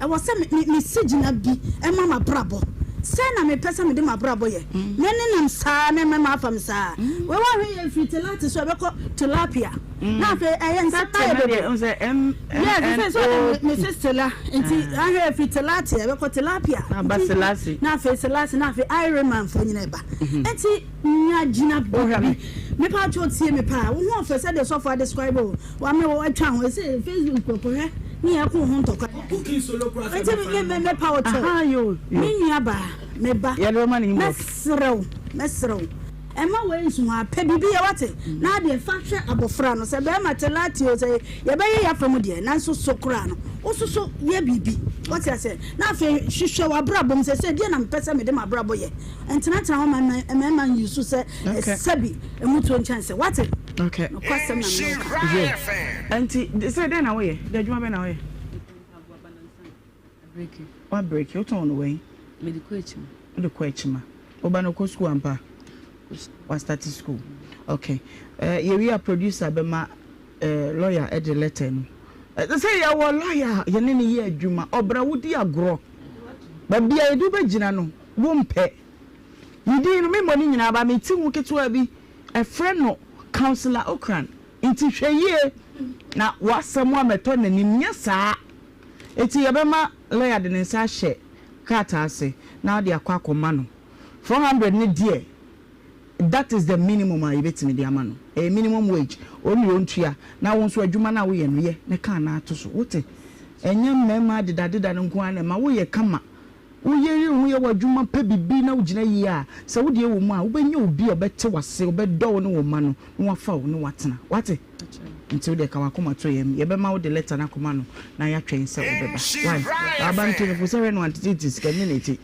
[SPEAKER 4] Ɛwɔ sɛ me, me, mesi gyina bi ma m'abrabɔ. Sɛn na mepɛ sɛ mede m'abrabɔ yɛ? Mɛnenam saa na mɛma afa me saa. Wei woanhwɛ yie ɛfiri Telate so ɛbɛkɔ Tilapia. Na afei ɛyɛ nsɛm ayɛ bebree. Yes, sɛ sɛ me se Stella nti ahwɛ ɛfiri Tilapia ɛbɛkɔ Tilapia. Nti na afei Selasi na afei Iron foɔ nyina ɛba. Nti nya gyina bi. Mepa atwa tie me paa. Wo ho ɔfɛ sɛ deɛ sɔfo adescribe o. Wame wo atwa ho. Ɛsɛ Facebook kɔhwɛ ne yɛ ko ho ntɔkwa. Nti me me mepa wo kyɛw. Me nua baa me ba. Mɛsrɛ wo mɛsrɛ wo. Mma wei nso ho ara, pɛ biribi yɛ, woate? Na adeɛ, fa hwɛ abɔfra no, sɛ barima te latte o, sɛ yɛbɛyɛ yɛn afa mu deɛ, nanso so koraa no, wo nso so yɛ biribi, woate aseɛ? Na afei hwehwɛ w'abrabɔ mu sɛ, sɛ deɛ na mepɛ sɛ mede m'abrabɔ yɛ, ntenatena hɔ ma mmarima nyi so sɛ sɛbi mmutuo nkyɛnse, woate? Nokwasɛm na me ne wo ka.
[SPEAKER 1] Nti, sɛ dɛn na woyɛ? Dɛ adwuma bɛn na woyɛ?
[SPEAKER 7] Abreki.
[SPEAKER 1] W'abreki, wotɔn no wɛn?
[SPEAKER 7] Mede kɔ akyima.
[SPEAKER 1] Wode kɔ akyima. Wo ba no ɔkɔ sukuu ampa? W'astarte sukuu. Ok. Eh, yɛwie a producer bɛma eh, lawyer de letter no. Eh, sɛ yɛwɔ lawyer a yɛne no yɛ adwuma, ɔbra wodi agorɔ. Baabi a yɛde wo bɛgyina no, wompɛ. Ne din no, memmɔ ne nyinaa ba, mete ho ketewa bi. Ɛfrɛ no Councillor Ocran. Nti hwɛ yie na w'asɛm ammɛtɔ n'anim, nyɛ saa Enti yɛbɛma lɔya de ne nsa ahyɛ krataa ase na ɔde akɔ akɔma no. 400 no deɛ, that is the minimum a yɛbɛtumi de ama no. Ɛyɛ minimum wage. Ɔno deɛ ɔntua. Na wo nso adwuma no a woyɛ no, yɛ na ka anaa to so. Wote? Ɛnyɛ mmarima adedadeda no nko ara na ɛma woyɛ kama. Wo yere wo ho yɛ w'adwuma pɛ biribi na wogyina yie a, sɛ wo deɛ wɔ mu a, wobɛnya obi a ɔbɛte w'ase, ɔbɛdɔ wo ne wo mma no na wafa wo ne wo atena. Woate? Nti wo deɛ ka w'akoma to yam. Yɛbɛma wode lɛta no akɔma no na yɛatwɛn sɛ ɔbɛba. Wai? Aba no to no fo sɛ hwɛ no antetete sika nni n'akyi.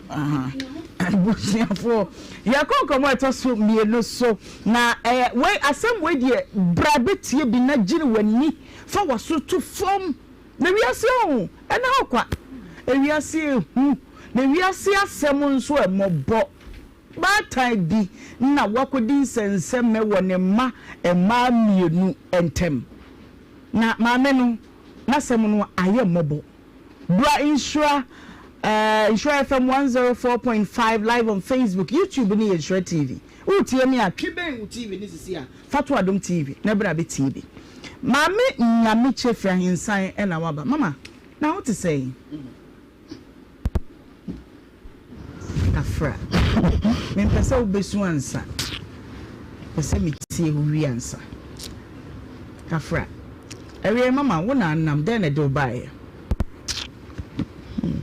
[SPEAKER 1] Aha. Abusuafoɔ, yɛkɔ nkɔmmɔ a ɛtɔ so mmienu so. Na ɛɛ wei, asɛm wei deɛ, bra bɛtie bi na gyene w'ani, fa w'aso to fam. Na wiase ahu, ɛna hɔ kwa. Ewiase ehu, na wiase asɛm nso ɛmɔbɔ. Baatan bi na wakɔdi nsɛnsɛmmɛ wɔ ne mma mmaa mmienu ntam. Na maame no, n'asɛm no ayɛ mmɔbɔ. Bra Nhyira eh, Nhyira FM 104.5 live on Facebook, YouTube ne yɛ Nhyira TV. Woretie me a, twe bɛn wo TV no sisi a. Fa to Adom TV na bra bɛtie bi. Maame Nyame Kyefiri Ahensan na waba. Mama, na wo te sɛn? Kafra. Mempɛ sɛ wobɛsu ansa. Pɛ sɛ metie wo wie ansa. Kafra. Awiei mama, wo na anam, dɛn na ɛde wo baeɛ? Hmm.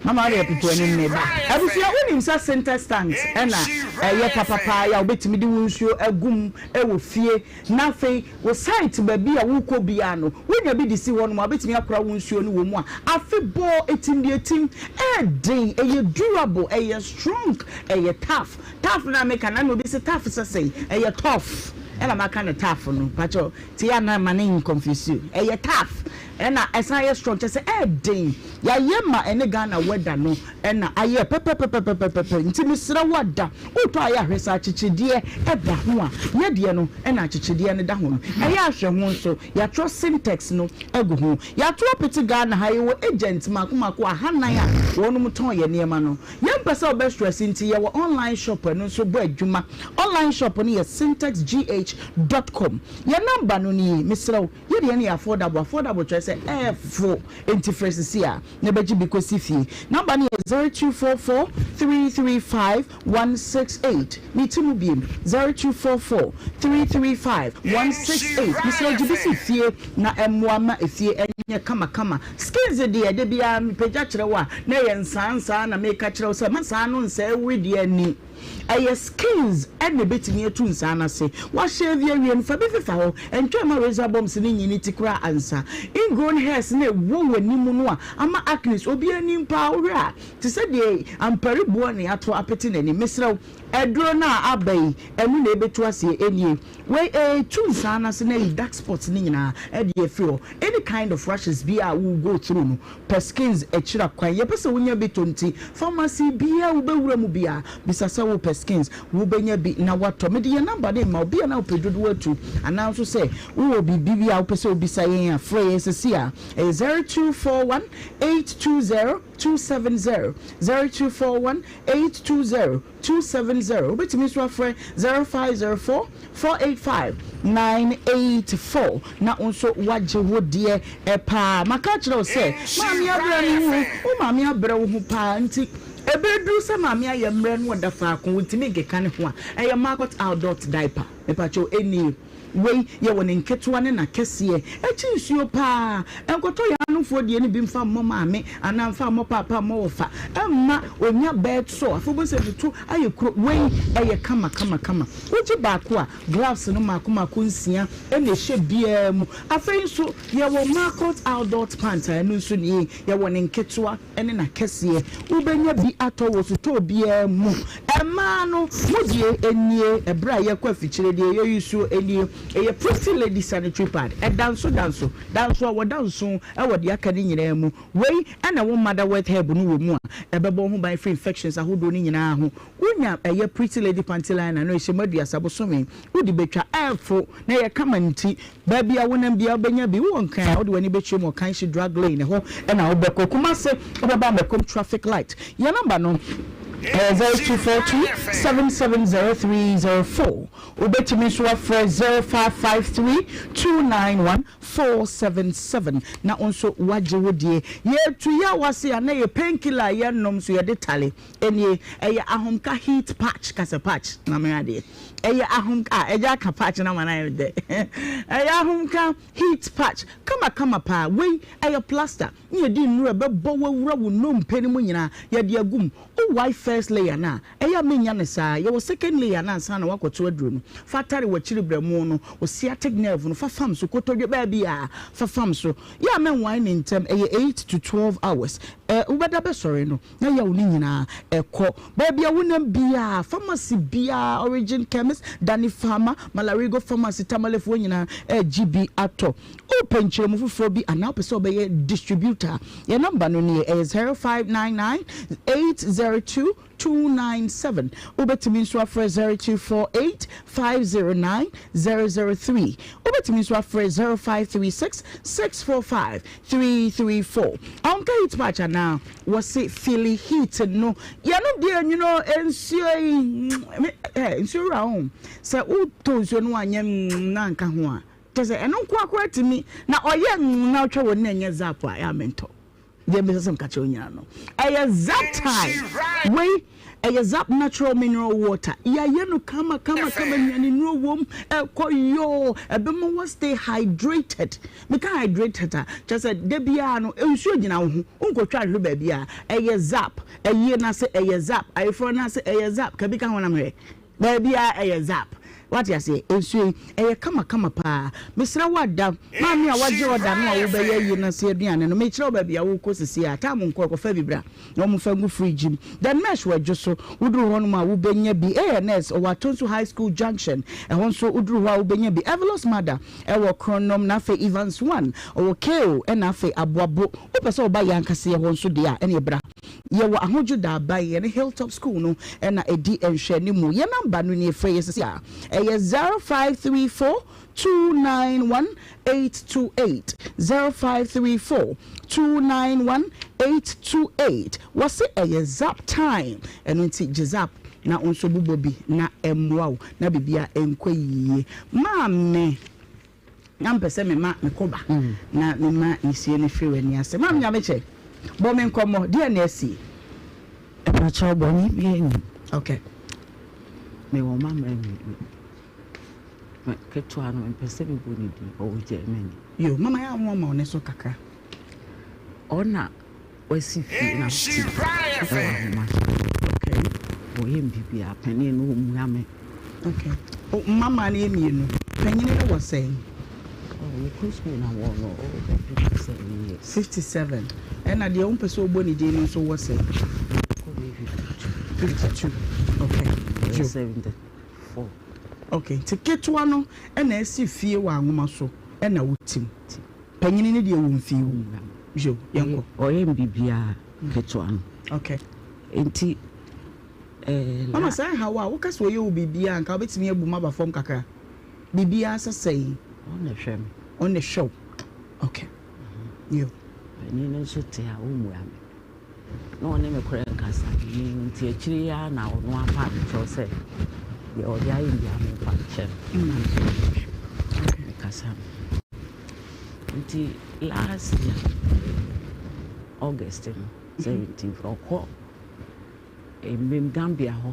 [SPEAKER 1] Mama wode apupu anim ne ba. Abusua wonim sɛ Sintex tanks ɛna ɛyɛ papapaa yi a wobɛtumi de wo nsuo agu mu wɔ fie na afei wo site baabi a wokɔ biara no wonya bi de si hɔ nom a wobɛtumi akora wo nsuo no wɔ mu a afe bɔɔ ɛtim deɛ ɛtim ɛyɛ den ɛyɛ durable ɛyɛ strong ɛyɛ tough tough no a meka no na obi se tough sɛ sɛn ɛyɛ tough ɛna maka no tough no pakyɛw ti a na ma ne nconfuse you ɛyɛ tough Ɛna ɛsan yɛ strong kyerɛ sɛ ɛyɛ den. Yɛayɛ ma ɛne Ghana weather no ɛna ayɛ pɛpɛpɛpɛpɛpɛ nti mesrɛ wo ada wotɔ a yɛ ahwɛ sɛ akyekyedeɛ ɛda ho a yɛ deɛ no ɛna akyekyedeɛ no da ho no ɛyɛ ahwɛ ho nso yɛatwerɛ syntax no agu ho yɛato apete Ghana ha yɛwɔ agent mako mako ahanan a wɔnom tɔn yɛ nneɛma no yɛmpɛ sɛ wobɛ stress nti yɛwɔ online shop ɛno nso bɔ adwuma online shop no yɛ syntexgh dot com yɛ number no nie mesrɛ wo Yɛ deɛ no yɛ affordable, affordable kyerɛ sɛ ɛɛfo, enti frɛ sisi a na bɛgye bi kɔsi fie. Number no yɛ 0244 335 168, me ti mu biem, 0244 335 168. Mesrɛ wo gye bi si fie na ɛmmoa ma efie ɛnyɛ kama kama. Skins deɛ da biara mepagya kyerɛ wo a na ɛyɛ nsaa nsaa na meka kyerɛ wo sɛ ma saa no nsɛe wo wedeɛ ani. Ɛyɛ skins na ebetumi atu nsaa no ase. Woahyɛɛvi awie no, fa bi fefa hɔ. Ɛntwɛn mma razor bumps no nyi ne ti koraa ansa. Ingrown hairs no a ɛwɔ w'anim no a ama acnes, obiara anim paa, wohwɛ a, te sɛ deɛ ampare boɔ na yɛato apete n'anim. Mesrɛ wo, aduro no a aba yi, ɛno na ɛbɛtu aseɛ. Ɛnie. Wei ɛretu nsaa no ase na ayi dark spots no nyinaa de afiri hɔ. Any kind of rashes biara a wo go through no, pɛ skins akyira kwan. Yɛpɛ sɛ wonya bi tɔ nti, pharmacy biara a wobɛwura mu biara, bisa sɛ wopɛ skins. Wobɛnya bi na woatɔ. Mede yɛn number no rema wo. Bia na wopɛ dodoɔ atu anaa nso sɛ wowɔ biribi bi a wopɛ sɛ wobisa yɛn a, frɛ yɛn seesei ara. Ɛyɛ 0241 820 270, 0241 820 270. Wobɛtumi nso afrɛ 0504 485 984 na wo nso woagye wo deɛ paa. Maka akyerɛ wo sɛ maame abrɛ ne ho, wo maame abrɛ wo ho paa nti ɛbɛduru sɛ maame ayɛ mmerɛ na ɔda faako ɔntumi nkeka ne ho a, ɛyɛ Margot Adult Diaper. Mepakyɛw ɛnie. Wei yɛwɔ ne nketewa ne n'akɛseɛ. Ɛkye nsuo paa. Nkɔtɔ yɛn anofoɔ deɛ no bi mfa mmɔ maame anaa mfa mmɔ paapa mmɔ wɔfa. Ɛmma ɔnya bed sore. Afei wobɛhu sɛ ne to ayɛ kuro. Wei ɛyɛ kama kama kama. Wogye baako a, gloves no mmaako mmaako nsia na ɛhyɛ biara mu. Afei nso yɛwɔ Marcot Adult Pant a ɛno nso nie. Yɛwɔ ne nketewa ne n'akɛseɛ. Wobɛnya bi atɔ wɔ sotɔɔ biara mu. Mmaa no, mo deɛ nie, ɛberɛ a yɛrekɔ afikyire deɛ yɛyi so nie. Ɛyɛ Pretty Lady Sanitary Pad. Ɛda nso da nso. Da nso a wɔda nso wɔ deɛ aka no nyinaa mu. Wei na ɛwɔ Motherworth Herb no wɔ mu a ɛbɛbɔ wo ho ban firi infections ahodoɔ no nyinaa ho. Wonya ɛyɛ Pretty Lady Panty Liner no ɛhyɛ mu aduasa bosome. Wode bɛtwa, ɛrefo na ɛyɛ kama nti Baabi a wonam biara wobɛnya bi. Wowɔ Nkran a, wode w'ani bɛkyerɛ mu wɔ Kanshi Drug Lane, ɛhɔ na wobɛkɔ. Kumase, wobɛba Amakom Traffic Light. Yɛn nɔmba no yɛ 0242 770304. Wobɛtumi nso afrɛ 0553 291 477 na wo nso woagye wo deɛ. Yɛtu yaw ase a, na ɛyɛ painkiller a yɛnom nso yɛde tale. Ɛnie, ɛyɛ ahomka heat patch, ka sɛ patch na me adeɛ. Ɛyɛ ahomka, ah, agya aka patch no ama no ayɛ me dɛ. Ɛyɛ ahomka heat patch, kama kama paa. Wei, ɛyɛ plaster, ne yɛde nnuro a ɛbɛbɔ wo awura wo nnompe no mu nyinaa, yɛde agu mu. Wo wae first layer no a, ɛyɛ a mennya no saa. Yɛwɔ second layer no ansa na woakɔto aduro no. Fa tare w'akyiri berɛmo no, wo sciatic nerve no, fa fam so, kotodwe, baabiara, fa fam so. Yɛ a mɛnwae no ntɛm, ɛyɛ 8 to 12 hours. Ɛ, wobɛda bɛsɔre no, na yaw no nyinaa ɛkɔ. Baabi a wonam biara, pharmacy biara, Origin Chemist, Danny Pharma, Malarigo Pharmacy, Tamalefoɔ nyinaa ɛregye bi atɔ. Wopɛ nkyerɛmu foforɔ bi anaa wopɛ sɛ wobɛyɛ distributor a, yɛn number no nie, ɛyɛ 0599 802 297. Wobɛtumi nso afrɛ 0248 509 003. Wobɛtumi nso afrɛ 0536 645 334. Ɔnka heat patch anaa? Wɔse feeli heat no. Yɛnom deɛ nwunu nsuo yi eh, nsuo wura ho. Sɛ wotɔ nsuo no anyɛ mm na anka ho a, kyɛ sɛ ɛno nko akora tumi na ɔyɛ mm na ɔtwa wɔ ne na ɛnyɛ zap a, ɛyɛ a mentɔ. Deɛ mbɛsɛ sɛ meka kyerɛ wo nyinaa no, ɛyɛ zap time. Wei. Ɛyɛ Zap Natural Mineral Water. Yɛayɛ no kama kama kama, nnuane nnuro wom, ɛkɔ yɔɔ, ɛbɛma wa stay hydrated. Meka hydrated a, kyerɛ sɛ da biara no nsuo gyina wo ho, wonkɔtwa nhwe baabiara. Ɛyɛ Zap, ayie no ase ɛyɛ Zap, ayeforɔ no ase ɛyɛ Zap, ka bi ka ho na mehwɛ. Baabiara ɛyɛ zap. Wate aseɛ? Nsuo yi, ɛyɛ kama kama paa. Mesrɛ wo ada, maame a wagye order no a wobɛyɛ ayi no ase aduane no, mekyerɛ wo baabi a wokɔ sesie a, time nkɔ, kɔfa bi bra na wɔmfa ngu fridge mu. Then Mesh wɔ Adwo so, woduru hɔnom a wobɛnya bi. ANS, ɔwɔ Atonsu High School Junction, ɛhɔ nso woduru hɔ a wobɛnya bi. Evelous Mother ɛwɔ Kronom, na afei Evans One, ɔwɔ KO, ɛna afei Aboabo. Wopɛ sɛ woba yɛn ankasa yɛ hɔ nso deɛ a, ɛneɛ bra. Yɛwɔ Ahodwo Daaban, yɛne Hilltop School no na ɛdi nhwɛanimu. Yɛn namba no nie, frɛ yɛn seesei ara, ɛyɛ 0534 291 828, 0534 291 828. Wɔse ɛyɛ Zap time, ɛno nti gye Zap na wo nso bobɔ bi na ɛmmoa wo na biribiara nkɔ yie. Maame. Na mepɛ sɛ mema me kɔ ba na mema nisuo no firi w'ani ase. Maame Nyamekyɛ, bɔ me nkɔmmɔ, deɛn na asie?
[SPEAKER 8] Mpakyɛw bɔne biara nnim.
[SPEAKER 1] Okay.
[SPEAKER 8] Mewɔ mma mmerɛ mmienu. Me ketewa no mepɛ sɛ mebɔ ne din, ɔwɔ Germany.
[SPEAKER 1] Yo, mama yɛ awo ama wo ne so kakra.
[SPEAKER 8] Ɔna wasi fie na mete ɛwɔ ahoma so.
[SPEAKER 1] Okay.
[SPEAKER 8] Ɔyɛ me biribiara, panin no ɔmmua me.
[SPEAKER 1] Okay. O mmammaa no yɛ mmienu. Panyini no wɔ sɛn?
[SPEAKER 8] Oh, mekɔ sukuu na wɔ no ɔwɔ 57 years.
[SPEAKER 1] 57. Ɛna deɛ wompɛ sɛ wobɔ ne din no nso wɔ sɛn?
[SPEAKER 8] Ɔkɔ bɛyɛ 52.
[SPEAKER 1] 52. Okay.
[SPEAKER 8] Ɔyɛ 74.
[SPEAKER 1] Okay, nti ketewa no ɛna asi fie wɔ anwoma so ɛna wotim. Panyini no deɛ wɔ mfii wo. Yo, yɛnkɔ.
[SPEAKER 8] Ɔyɛ me biribiara ketewa no.
[SPEAKER 1] Okay.
[SPEAKER 8] Nti eh,
[SPEAKER 1] Mama saa ɛha wo a, woka sɛ ɔyɛ wo biribiara anka wobɛtumi abu mu aba fam kakra? Biribiara sɛ sɛn?
[SPEAKER 8] Ɔno na ɛhwɛ me.
[SPEAKER 1] Ɔno na ɛhwɛ wo. Okay. Yo.
[SPEAKER 8] Panin no nso te a ɔmmua me. Na ɔne me koraa nkasa. Menim nti akyire yi ara na ɔno apa me kyɛw sɛ deɛ ɔde ayɛ me biara memfa nkyɛ no. Na me nso mehwɛ. Mekasa no. Nti last year August no 17th ɔkɔ Mmem Gambia hɔ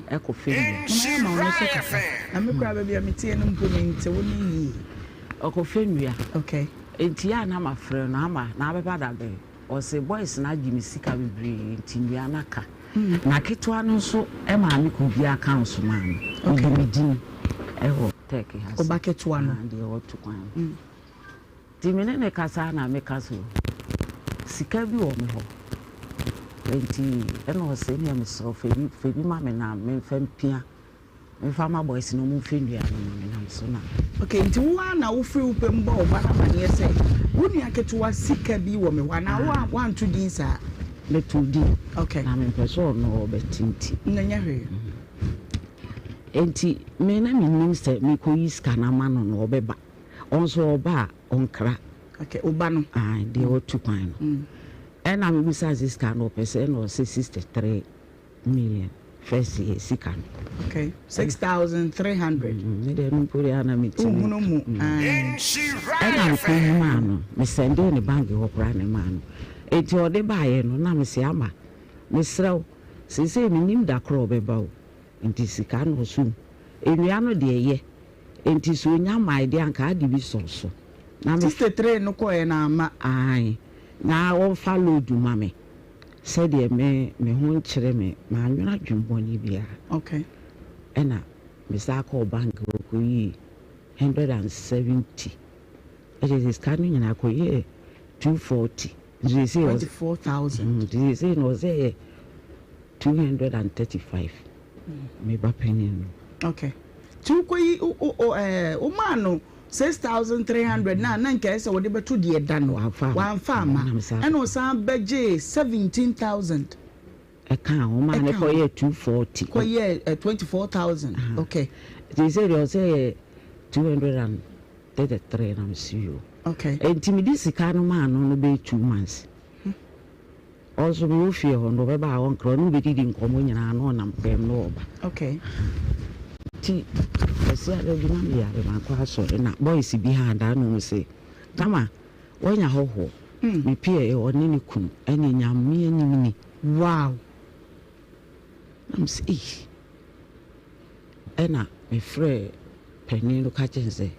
[SPEAKER 8] kɔ fɛ nnua.
[SPEAKER 1] Mama yɛ ma wo ne so kasa. Na me koraa baabi a meteɛ no mpo mente wo ne yie.
[SPEAKER 8] Ɔkɔ fɛ nnua.
[SPEAKER 1] Okay.
[SPEAKER 8] Nti a na mafrɛ no ama na abɛba da bɛn? Ɔse boys no agye me sika bebree nti nnua no aka. Na ketewa no nso maame kɔ bi accounts maa no. Ɔde me din ɛwɔ Turkey ha
[SPEAKER 1] se. Ɔba ketewa no.
[SPEAKER 8] Deɛ ɔtu kwan no. Nti me ne no kasa a na meka sɛ o, sika bi wɔ me hɔ nti ɛna ɔse ɛneɛ mesrɛ wo fa bi fa bi ma me na memfa mpia memfa ma boys no ɔmo mfɛ nnua no ma me na me so na.
[SPEAKER 1] Ok, nti wo ara na wo firi wo pɛ mu bɔ wo ba no amaneɛ sɛ wo nua ketewa sika bi wɔ me hɔ anaa wo woanto din saa?
[SPEAKER 8] Metoo din.
[SPEAKER 1] Ok.
[SPEAKER 8] Na mempɛ sɛ ɔno ɔbɛte nti.
[SPEAKER 1] Na ɛnyɛ hwee.
[SPEAKER 8] Nti me na mennim sɛ mekɔyi sika no ama no no ɔbɛba. Ɔnso ɔba a ɔnkra.
[SPEAKER 1] Okay, wo ba no?
[SPEAKER 8] Ae, deɛ watu kwan no. Ɛna mebisaa sɛ sika no ɔpɛ sɛ, ɛna ɔse 63 million first year sika no.
[SPEAKER 1] Okay, 6,300.
[SPEAKER 8] Me deɛ no mpo deɛ ana metumi.
[SPEAKER 1] Wohunu mu, ae.
[SPEAKER 8] Ɛna mekɔyi maa no, mesɛndee ne bank hɔ koraa na ɛmaa no. Enti ɔde baeɛ no, na mese Ama, mesrɛ wo, seesei mennim da korɔ a ɔbɛba o, nti sika no ɔso nnua no deɛ yɛ. Enti sɛ onya mae deɛ anka ade bi sɔ so na me.
[SPEAKER 1] 63 no kɔeɛ na amma.
[SPEAKER 8] Aane, na wɔmfa load ma me sɛdeɛ me me ho nkyere me, mannwene adwene bɔne biara.
[SPEAKER 1] Okay.
[SPEAKER 8] Ɛna me san kɔɔ bank hɔ kɔyii 170, ɛkyerɛ sɛ sika no nyinaa kɔyɛɛ 240. Nti seesei ɔsɛ.
[SPEAKER 1] 24,000.
[SPEAKER 8] Nti seesei no ɔsɛ yɛ 235. Me ba panyin
[SPEAKER 1] no. Okay. Nti wokɔyi wo wo maa no 6,300 na na nka ɛsɛ wɔde bɛto deɛ ɛda no. Wamfa amma. Ɛna ɔsan bɛgyee 17,000.
[SPEAKER 8] Ɛka ho maa no kɔyɛɛ 240.
[SPEAKER 1] Kɔyɛɛ 24,000. Okay.
[SPEAKER 8] Nti sɛ deɛ ɔsɛ yɛ 233 na mesi yo.
[SPEAKER 1] Okay.
[SPEAKER 8] Nti mede sika no maa no no bɛyɛ 2 months. Ɔnso mewɔ fie hɔ no ɔbɛba a ɔnkra ɔne wo bɛdidi nkɔmmɔ nyinaa na ɔnam kwan mu na ɔba.
[SPEAKER 1] Okay.
[SPEAKER 8] Nti Kwasiada bi na meyare mankɔ asɔre na boys bi ha daa na ɔmo se Tama wanya hɔhoɔ. Mepie ɔne ne kunu ɛne Nyame anim ni.
[SPEAKER 1] Wow.
[SPEAKER 8] Na me sɛ ei. Ɛna me frɛɛ panin no ka kyerɛ no sɛ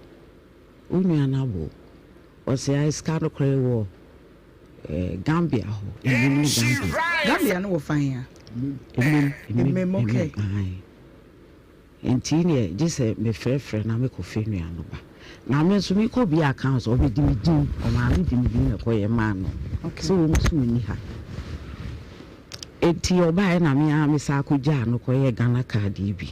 [SPEAKER 8] wo nua no abo. Ɔse ae sika no koraa ɛwɔ eh, Gambia hɔ. Emem ne Gambia.
[SPEAKER 1] Gambia no wɔ fan a?
[SPEAKER 8] Emem,
[SPEAKER 1] Emem,
[SPEAKER 8] Emem,
[SPEAKER 1] okay.
[SPEAKER 8] Ae. Nti neɛ gye sɛ mefrɛfrɛ na mekɔfɛ nua no ba. Na me nso mekɔ bie account ɔbɛdi me din, ɔmaame di me din na ɛkɔyɛ maa no.
[SPEAKER 1] Okay.
[SPEAKER 8] Sɛ wɔn nso nni ha. Enti ɔbaeɛ na me ara mesan kɔgyaa no kɔyɛɛ Ghana card yi bi.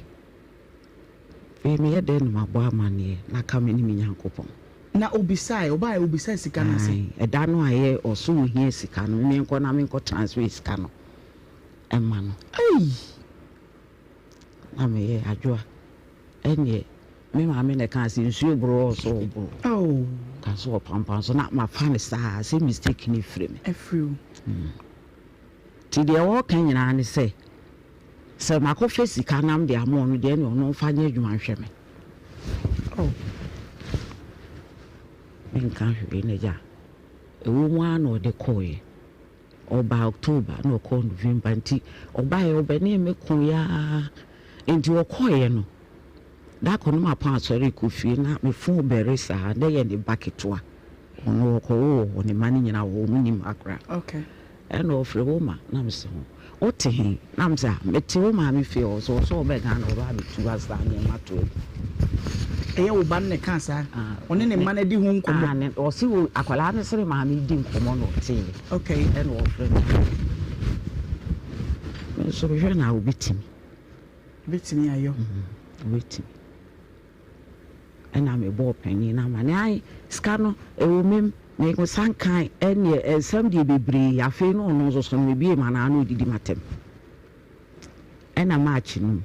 [SPEAKER 8] Afei meyɛ dɛn na mabɔ amanneɛ na aka me ne me Nyankopɔn?
[SPEAKER 1] Na obisae, ɔbaeɛ obisaa sika no ase.
[SPEAKER 8] Ae, ɛda no a ɛyɛ ɔso ohia sika no, menkɔ na menkɔ transfer sika no mma no.
[SPEAKER 1] Ei!
[SPEAKER 8] Na meyɛ adwoa. Ɛnneɛ me maame na ɛkaa sɛ nsuo boro ɔso ɔboro.
[SPEAKER 1] Oh.
[SPEAKER 8] Ka so ɔpampan so na mafa no saa sɛ mistake no afiri me.
[SPEAKER 1] Afiri wo.
[SPEAKER 8] Nti deɛ ɔreka nyinaa ne sɛ, sɛ makɔfa sika na mede ama ɔno deɛ ɛne ɔno mfa nyɛ adwuma nhwɛ me.
[SPEAKER 1] Oh.
[SPEAKER 8] Menka hwee na agya, ɛwɔ mu ara na ɔde kɔeɛ. Ɔbaa October na ɔkɔɔ November nti ɔbaeɛ ɔbɛnee me koeɛ ara. Nti ɔkɔeɛ no, da koro no mapɔn asɔre rekɔ fie na me phone bɛre saa na ɛyɛ ne ba ketewa. Ɔno ɔkɔwoo wɔ hɔ, ne mma no nyinaa wɔ hɔ, wɔn nnim ha koraa.
[SPEAKER 1] Okay.
[SPEAKER 8] Ɛna ɔfrɛ wo ma na mese ho wote he? Na mese ah mete wo maame fie hɔ sɛ ɔsɛ ɔbɛ Ghana ɔba abɛtu asa nneɛma to agu.
[SPEAKER 1] Ɛyɛ wo ba no na ɛkaa saa? Ɔne ne mma no adi ho nkɔmmɔ?
[SPEAKER 8] Ah ne ɔse wo akwadaa no sere maame di nkɔmmɔ na ɔteeɛ.
[SPEAKER 1] Okay.
[SPEAKER 8] Ɛna ɔfrɛ me. Me nso mehwɛ na obetumi.
[SPEAKER 1] Obetumi ayɔ.
[SPEAKER 8] Obetumi. Ɛna mebɔɔ panin no amanneɛ, ae, sika no, ɛwɔ mem, me nsa nkae, ɛnneɛ nsɛm deɛ bebree, afei na ɔno nso so no, mebuee m'ano a na ɔdidi m'atɛm. Ɛna March no mu,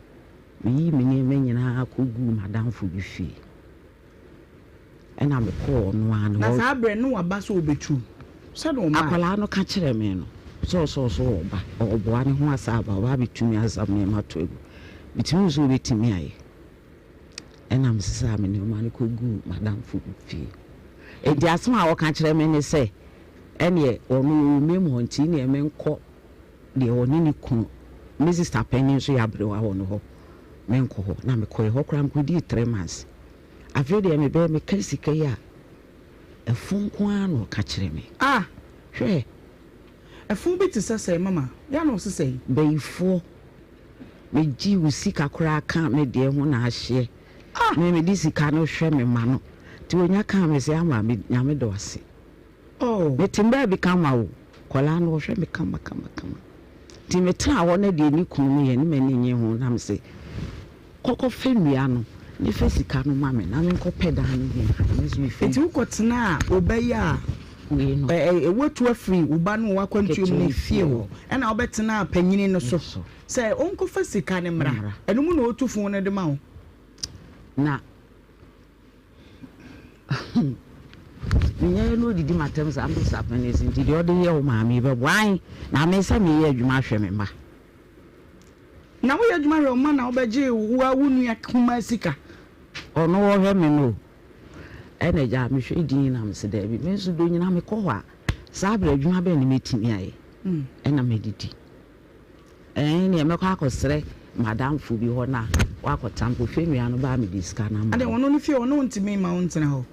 [SPEAKER 8] meyii me nneɛma nyinaa kɔguu m'adamfo bi fie. Ɛna mekɔɔ ɔno ara ne
[SPEAKER 1] Na
[SPEAKER 8] hɔ.
[SPEAKER 1] saa berɛ no na waba sɛ ɔbɛtu, sɛdeɛ ɔmaa.
[SPEAKER 8] Akwadaa no ka kyerɛɛ me no, sɛ ɔsɛ ɔso ɔba, ɔreboa ne ho asa aba, ɔba abɛtumi asam nneɛma ato agu. Metumi hu sɛ ɔbɛtumi ayɛ. Ɛnna mesesaa me nneɛma no kɔguu m'adamfo bi fie. Enti asɛm a ɔka kyerɛ me ne sɛ, ɛnneɛ ɔno ɔwɔ Mem hɔ nti nneɛ menkɔ deɛ ɔne ne kunu, me sista panin nso yɛ aberewa wɔ no hɔ, menkɔ hɔ. Na mekɔe hɔ koraa mekɔdii 3 months. Afei deɛ mebɛyɛ meka sika yi a, ɛfo nko ara na ɔka kyerɛ me.
[SPEAKER 1] Ah!
[SPEAKER 8] Hwɛ!
[SPEAKER 1] Ɛfo bi te sɛ sɛn, mama? Yɛ a na ɔse sɛn?
[SPEAKER 8] Bayifoɔ. Megye wo sika koraa ka me deɛ ho na ahyeɛ. Me mede sika no hwɛ me ma no. Nti onya kaa me sɛ ama me Nyame da wo ase. Me te baabi kama o. Kɔlaa no ɔhwɛ me kama kama kama. Nti me tena hɔ na deɛ ne kunu no yɛ ne m'ani nye ho na me se kɔ kɔ fɛ nua no ne fɛ sika no ma me na me nkɔ pɛ dan no bi nha me nso me fɛ.
[SPEAKER 1] Nti wo kɔ tenaa obɛyɛ a Woatu afiri wo ba no wɔ w'akwantuo mu ne fie hɔ, ɛna wobɛtenaa panyini no so sɛ ɔnkɔfa sika no mmra. Ɛno mu na ɔtu fo no de ma wo.
[SPEAKER 8] Na menyɛɛ na ɔdidi m'atɛm saa mesa panis nti deɛ ɔde yɛ wo maame yi bɛboa ae na me sɛ meyɛ adwuma ahwɛ me mma.
[SPEAKER 1] Na woyɛ adwuma hwɛ wo mma na wobɛgye wo ara wo nua kumaa sika.
[SPEAKER 8] Ɔno ɔhwɛ me no o. Ɛna agya mehwɛ din na mese daabi me nso dɔ nyina mekɔ hɔ a saa berɛ adwuma bɛn ne mɛtumi ayɛ ɛna mɛdidi ɛn neɛ mɛkɔ akɔsrɛ madamfo bi hɔ na wakɔtam kɔfie nua no baa mede sika no ama
[SPEAKER 1] Ade ɔno ne fie hɔ no ntumi ma wo ntena hɔ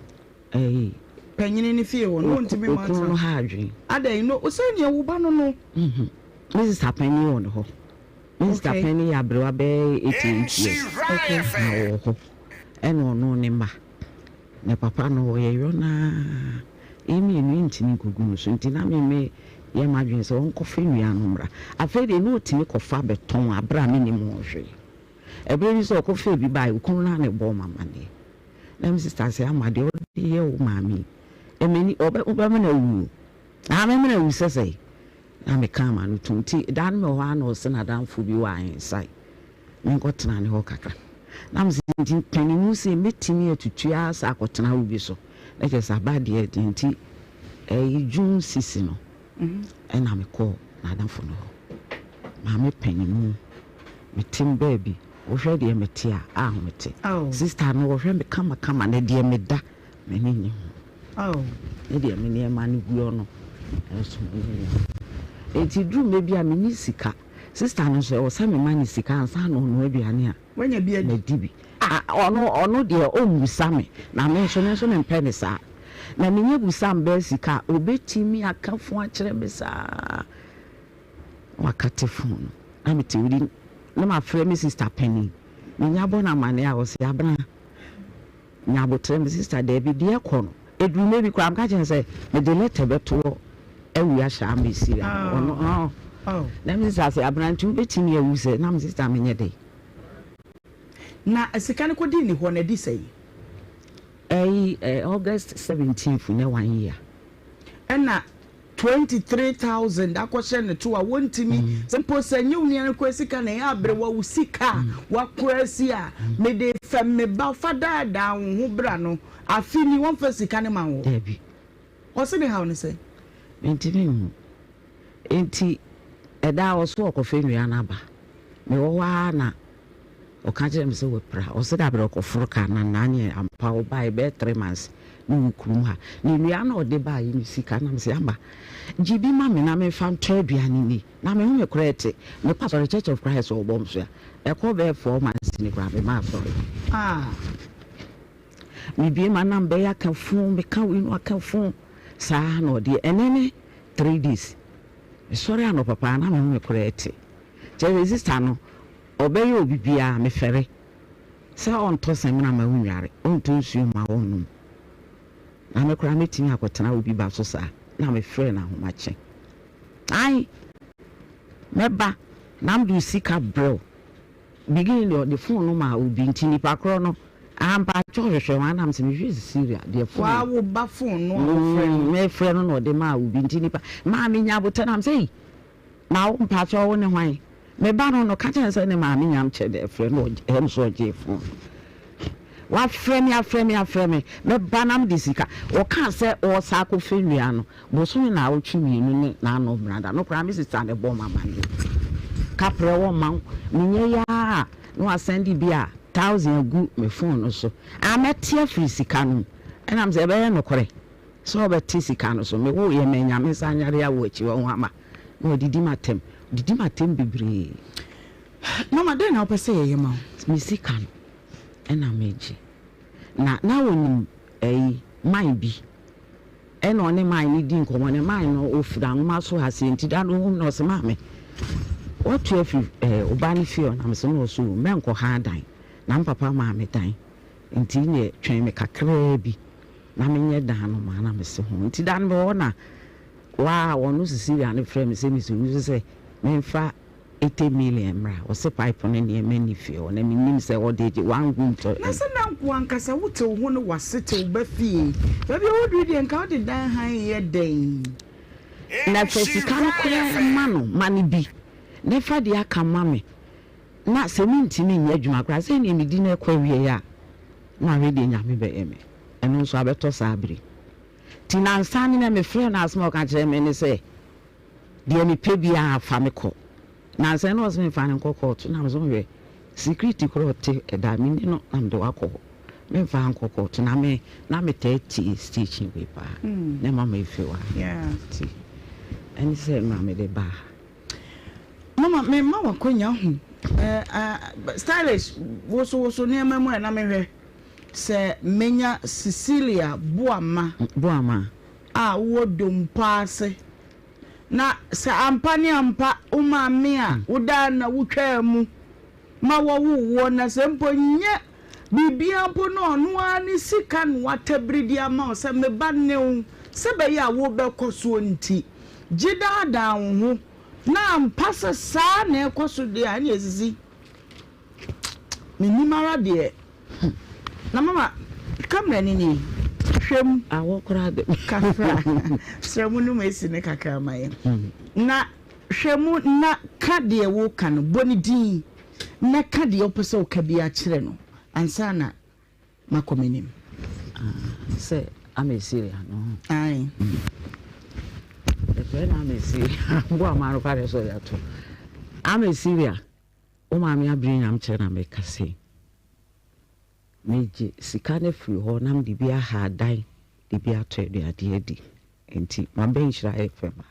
[SPEAKER 8] ɛyi
[SPEAKER 1] panyini ne fie hɔ no ntumi ma
[SPEAKER 8] okunu no ha adwene
[SPEAKER 1] adɛn no sɛ neɛ wo ba no no
[SPEAKER 8] me sista panyin wɔ ne hɔ me sista panyin yɛ aberewa bɛyɛ 88 years na ɔwɔ hɔ Ɛna ɔno ne mma. Ne papa no ɔyɛ yɔnaa. Yɛn mmienu yɛntumi nkɔgu no so nti na me me yɛ m'adwene sɛ ɔnkɔfa nnua no mmra. Afei deɛ na ɔtumi kɔfa bɛtɔn aberɛ a mennim ho hwee. Ɛberɛ bi nso ɔkɔfaa bi baeɛ, okunu no ara na ɛbɔɔ me amaneɛ. Na me sista sɛ ama deɛ ɔde yɛ wo maame yi, ɛmɛni ɔbɛ wobɛmene awu o. Ah mɛmene awu sɛ sɛn? Na mekaa m'ano tom. Nti da no mewɔ hɔ ara na ɔse n'adamfo bi wɔ Ahensae. Menkɔtena ne hɔ kakra. Na mese nti mpaninmu sei mɛtumi atutu ara saa akɔtena wo bi so. Na kyerɛ sɛ aba deɛ deɛ nti ɛyi June sisi no ɛna mekɔɔ n'adamfo no hɔ. Maame paninmu metem baabi wohwɛ deɛ mete a ahomete. Sister no ɔhwɛ me kama kama na deɛ meda m'ani nnye ho. Ne deɛ me nneɛma no guɔ no nso m'ani nnye ho. Nti duru mmerɛ bi a menni sika. Sister no nso ɛwɔ sɛ mema no sika ansa na ɔnoa aduane a madi bi. Ɔno ɔno deɛ ɔmmisa me na me nso me nso mempɛ no saa. Na menya bisa me bɛyɛ sika a ɔbɛtumi aka fon akyerɛ me saa na wakate fon no na mete wodi na mafrɛ me sister panin. Menya bɔ no amaneɛ a ɔse Abena Nya aboterɛ me sister daabi deɛ ɛkɔ no ɛduru mɛ bi koraa meka kyerɛ no sɛ mede letter bɛto hɔ awi ahyɛ ama ɛsiri ano ɔno ɔɔ na me sister sɛ aberante wobɛtumi awu sɛ na me sister menyɛ dɛn.
[SPEAKER 1] Na sika no kɔdii ne hɔ no ɛdi sɛn?
[SPEAKER 8] Ɛyi August 17th nyɛ one year.
[SPEAKER 1] Ɛna 23,000 akɔhyɛ ne to a wɔntumi, sɛ mpo sɛ nyɛ wo nua no koraa sika na ɛyɛ aberewa wo sika a wakora asi a mede fɛm me ba fa daadaa wo ho bra no afe ni wɔmfa sika no ma wo.
[SPEAKER 8] Dabi.
[SPEAKER 1] Ɔse ne haw ne sɛn?
[SPEAKER 8] Mentumi nhu. Enti ɛda a ɔso ɔkɔfa nnua no aba. Mewɔ hɔ ara na Ɔka kyerɛɛ me sɛ wapira. Ɔse dabrɛ ɔkɔforo car na naa neɛ ampa wobaeɛ bɛyɛ 3 months ne wo kurom ha. Na nnua na ɔde baeɛ no sika na mese ama gye bi ma me na memfa ntɔ aduane nni. Na me home koraa ɛte. Mekɔ asɔre Church of Christ wɔ Bɔmsoa. Ɛkɔ bɛyɛ 4 months ni koraa memma asɔre.
[SPEAKER 1] Ah.
[SPEAKER 8] Mebue m'anam bɛyɛ aka fon meka wei no aka fon saa na ɔde ɛnɛ ne 3 days. Mesɔre anɔpa paa na me home koraa ɛte. Kyerɛ sɛ sister no Ɔbɛyɛ obi biara, mefɛre sɛ ɔntɔ samina mma wonnware, ɔntɔ nsuo mma wɔnnom. Na me koraa mɛtumi akɔtena obi ba so saa? Na mefrɛɛ no ahomakye. Ae, mɛba na mede wo sika brɛ wo. Beginning deɛ ɔde phone no maa obi nti nipa korɔ no, ah mpakyɛw hwehwɛ wɔn anam sɛ mehwɛ Cecilia deɛ phone
[SPEAKER 1] no. Waa wo ba phone no a wofrɛ no.
[SPEAKER 8] Mefrɛ no na ɔde maa obi nti nipa, maa menya abotɛ na mesɛ ei. Na wo mpakyɛw wo ne hwan? Me ba no no ka kyerɛ no sɛ ne maame Nyamkyɛ na ɛfrɛ no ɛm so ɔgyee phone no. Wafrɛ me afrɛ me afrɛ me me ba na mede sika ɔkaa sɛ ɔɔsa akɔ fɛ nnua no bosome naawɔtwe mienu ne naano mmrada no koraa me sister na ɛbɔɔ me amaneɛ kaprɛ wɔ ma wo menyɛ yi ara na wasɛnde bi a thousand agu me phone no so a mɛte afiri sika no mu ɛna mesɛ ɛbɛyɛ nokorɛ Sɛ ɔbɛte sika no so. Me woo yɛ manya me nsa nyare awo akyi wahu ama na wadidi m'atɛm didi m'atɛm bebree.
[SPEAKER 1] Mama dɛn na wopɛ sɛ yɛyɛ ma wo?
[SPEAKER 8] Me sika no ɛna megye na na onim ɛyi man bi ɛna ɔne man no di nkɔmɔ ne man no ofiri anwoma so ha sei nti da no ohun na ɔse maame watu afiri ɛɛ ɔba no fie ɔnam se na ɔso mɛnkɔ ha dan na me papa maa me dan nti neɛ twɛn me kakraa bi. Na menyɛ dan no ma na mese ho. Nti da no mewɔ hɔ na waa ɔno Cecilia no frɛ me sɛ Miss Owusu sɛ memfa 80 million mmra. Ɔse pipe no nneɛma nni fie hɔ na mennim sɛ ɔde gye one room tɔ.
[SPEAKER 1] Na sɛ na nko ankasa wote wo ho ne w'ase te wo ba fie. Baabi a woduru deɛ nka wode dan hann yɛ dɛn?
[SPEAKER 8] Na fa sika no koraa ma no, ma no bi na fa deɛ aka ma me. Na sɛ mentumi nyɛ adwuma koraa sɛ ɛneɛ medi no ɛkɔ awieɛ a na mahwɛ deɛ Nyame bɛyɛ me. Ɛno nso abɛtɔ saa bere yi. Nti nnansa ne nɛ mefrɛɛ no asɛm a ɔka kyerɛɛ me ne sɛ, deɛ mepɛ biara fa me kɔ. Nnansa yi na ɔse memfa no nkɔ kɔɔto na mese hwɛ security koraa ɔte ɛda menni no na mede wo akɔ hɔ. Memfa nkɔ kɔɔto na me na metaa tie station wei paa na ɛma me feel ha nti ɛne sɛ ma mede baa ha.
[SPEAKER 1] Mama me ma wakwanya hu eh, ah, stylish woso woso nneɛma mu a na mehwɛ sɛ menya Cecilia Boama.
[SPEAKER 8] Boama.
[SPEAKER 1] A wowɔ Dompo ase. Na sɛ ampa ne ampa wo maame a wodaa na wotwaa mu ma wɔwoo woɔ na sɛ mpo nyɛ biribiara mpo na ɔno ara ne sika na watabiri de ama wo sɛ me ba ne wo sɛ ɛbɛyɛ a wobɛkɔ soɔ nti, gye daadaa wo ho na ampa sɛ saa na ɛrekɔ so deɛ a, ɛnneɛ sisi. Mennim ara deɛ. Na mama camera no nie, hwɛ mu.
[SPEAKER 8] Awɔ koraa de.
[SPEAKER 1] Kakra. Srɛ mo nom esi no kakra ma yɛn. Na hwɛ mu na ka deɛ woka no, bɔ ne din na ka deɛ wopɛ sɛ woka biara kyerɛ no ansa na makɔ m'anim.
[SPEAKER 8] Ah, sɛ ama Syria no.
[SPEAKER 1] Ae.
[SPEAKER 8] Ɛfɛ na ama Syria. Bo ama no kware so ya to. Ama Syria. Wo maame abere nyam kyerɛ na meka sei. Megye sika no firi hɔ na mede bi aha adan de bi atɔ aduade adi. Nti mabɛ nhyira FM a.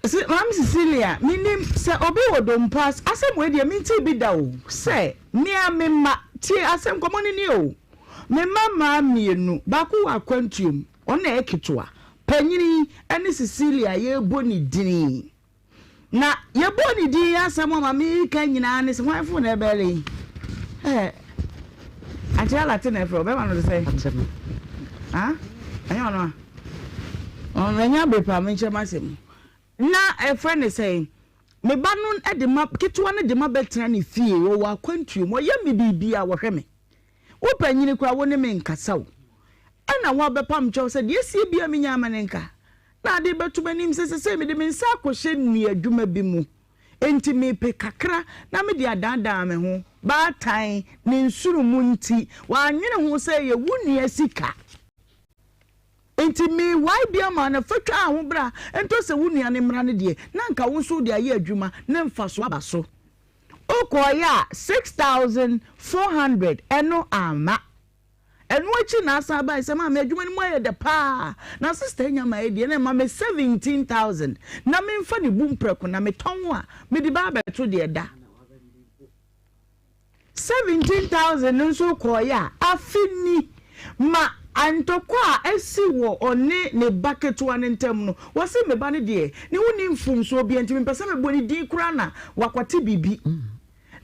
[SPEAKER 1] Se Maame Cecilia, menim sɛ obi wɔ dompo ase, asɛm wei deɛ mentee bi da o, sɛ me ara me mma, tie asɛm, nkɔmmɔ no nie o, me mma mmaa mmienu, baako wɔ akwantuo mu, ɔno na ɛyɛ ketewa, panyini ne Cecilia a yɛrebɔ ne din. Na yɛbɔɔ ne din yi asɛm a maame yi reka nyinaa ne sɛ, hwan fon na ɛbɛɛle yi? Ɛɛ, Auntie Alate na ɛfrɛ wo, bɛrima no te sɛ?
[SPEAKER 8] Ate no.
[SPEAKER 1] Ah, ɛnyɛ ɔno a? Ɔno ɛnyɛ abere paa, menkyerɛ m'asɛm. Na ɛfrɛ ne sɛn? Me ba no de ma, ketewa no de ma bɛtena ne fie, wɔwɔ akwantuo mu, ɔyɛ me biribiara, wɔhwɛ me. Wo panyini koraa wo ne me nkasa o. Ɛna woabɛpam kyɛw sɛ deɛ asie biara menya ama no nka. Na ade rebɛto m'anim sɛ sesei mede me nsa akɔhyɛ nnuadwuma bi mu, enti mepe kakra na mede adaadaa me ho. Baatan ne nsono mu nti, wannwene ho sɛ ɛyɛ wo nua sika. Enti mewae bi ama no, fa twa ho bra, ɛntɔ sɛ wo nua no mmara no deɛ, na anka wo nso wode ayɛ adwuma na mfasoɔ aba so. Wokɔeɛ a, 6,400, ɛno amma. Ɛno akyi na asan bae sɛ, Maame, adwuma no mu ayɛ dɛ paa, na sista anya ma adi, ɛna ɛma me 17,000 na memfa ne bu mprɛko na metɔn a, mede ba abɛto deɛ ɛda. 17,000 no nso kɔeɛ a, afe ni ma ntɔkwa a asi wɔ ɔne ne ba ketewa no ntam no, wɔse me ba no deɛ, ne ho nni mfomsoɔ biara nti mempɛ sɛ mebɔ ne din koraa na wakwate biribi.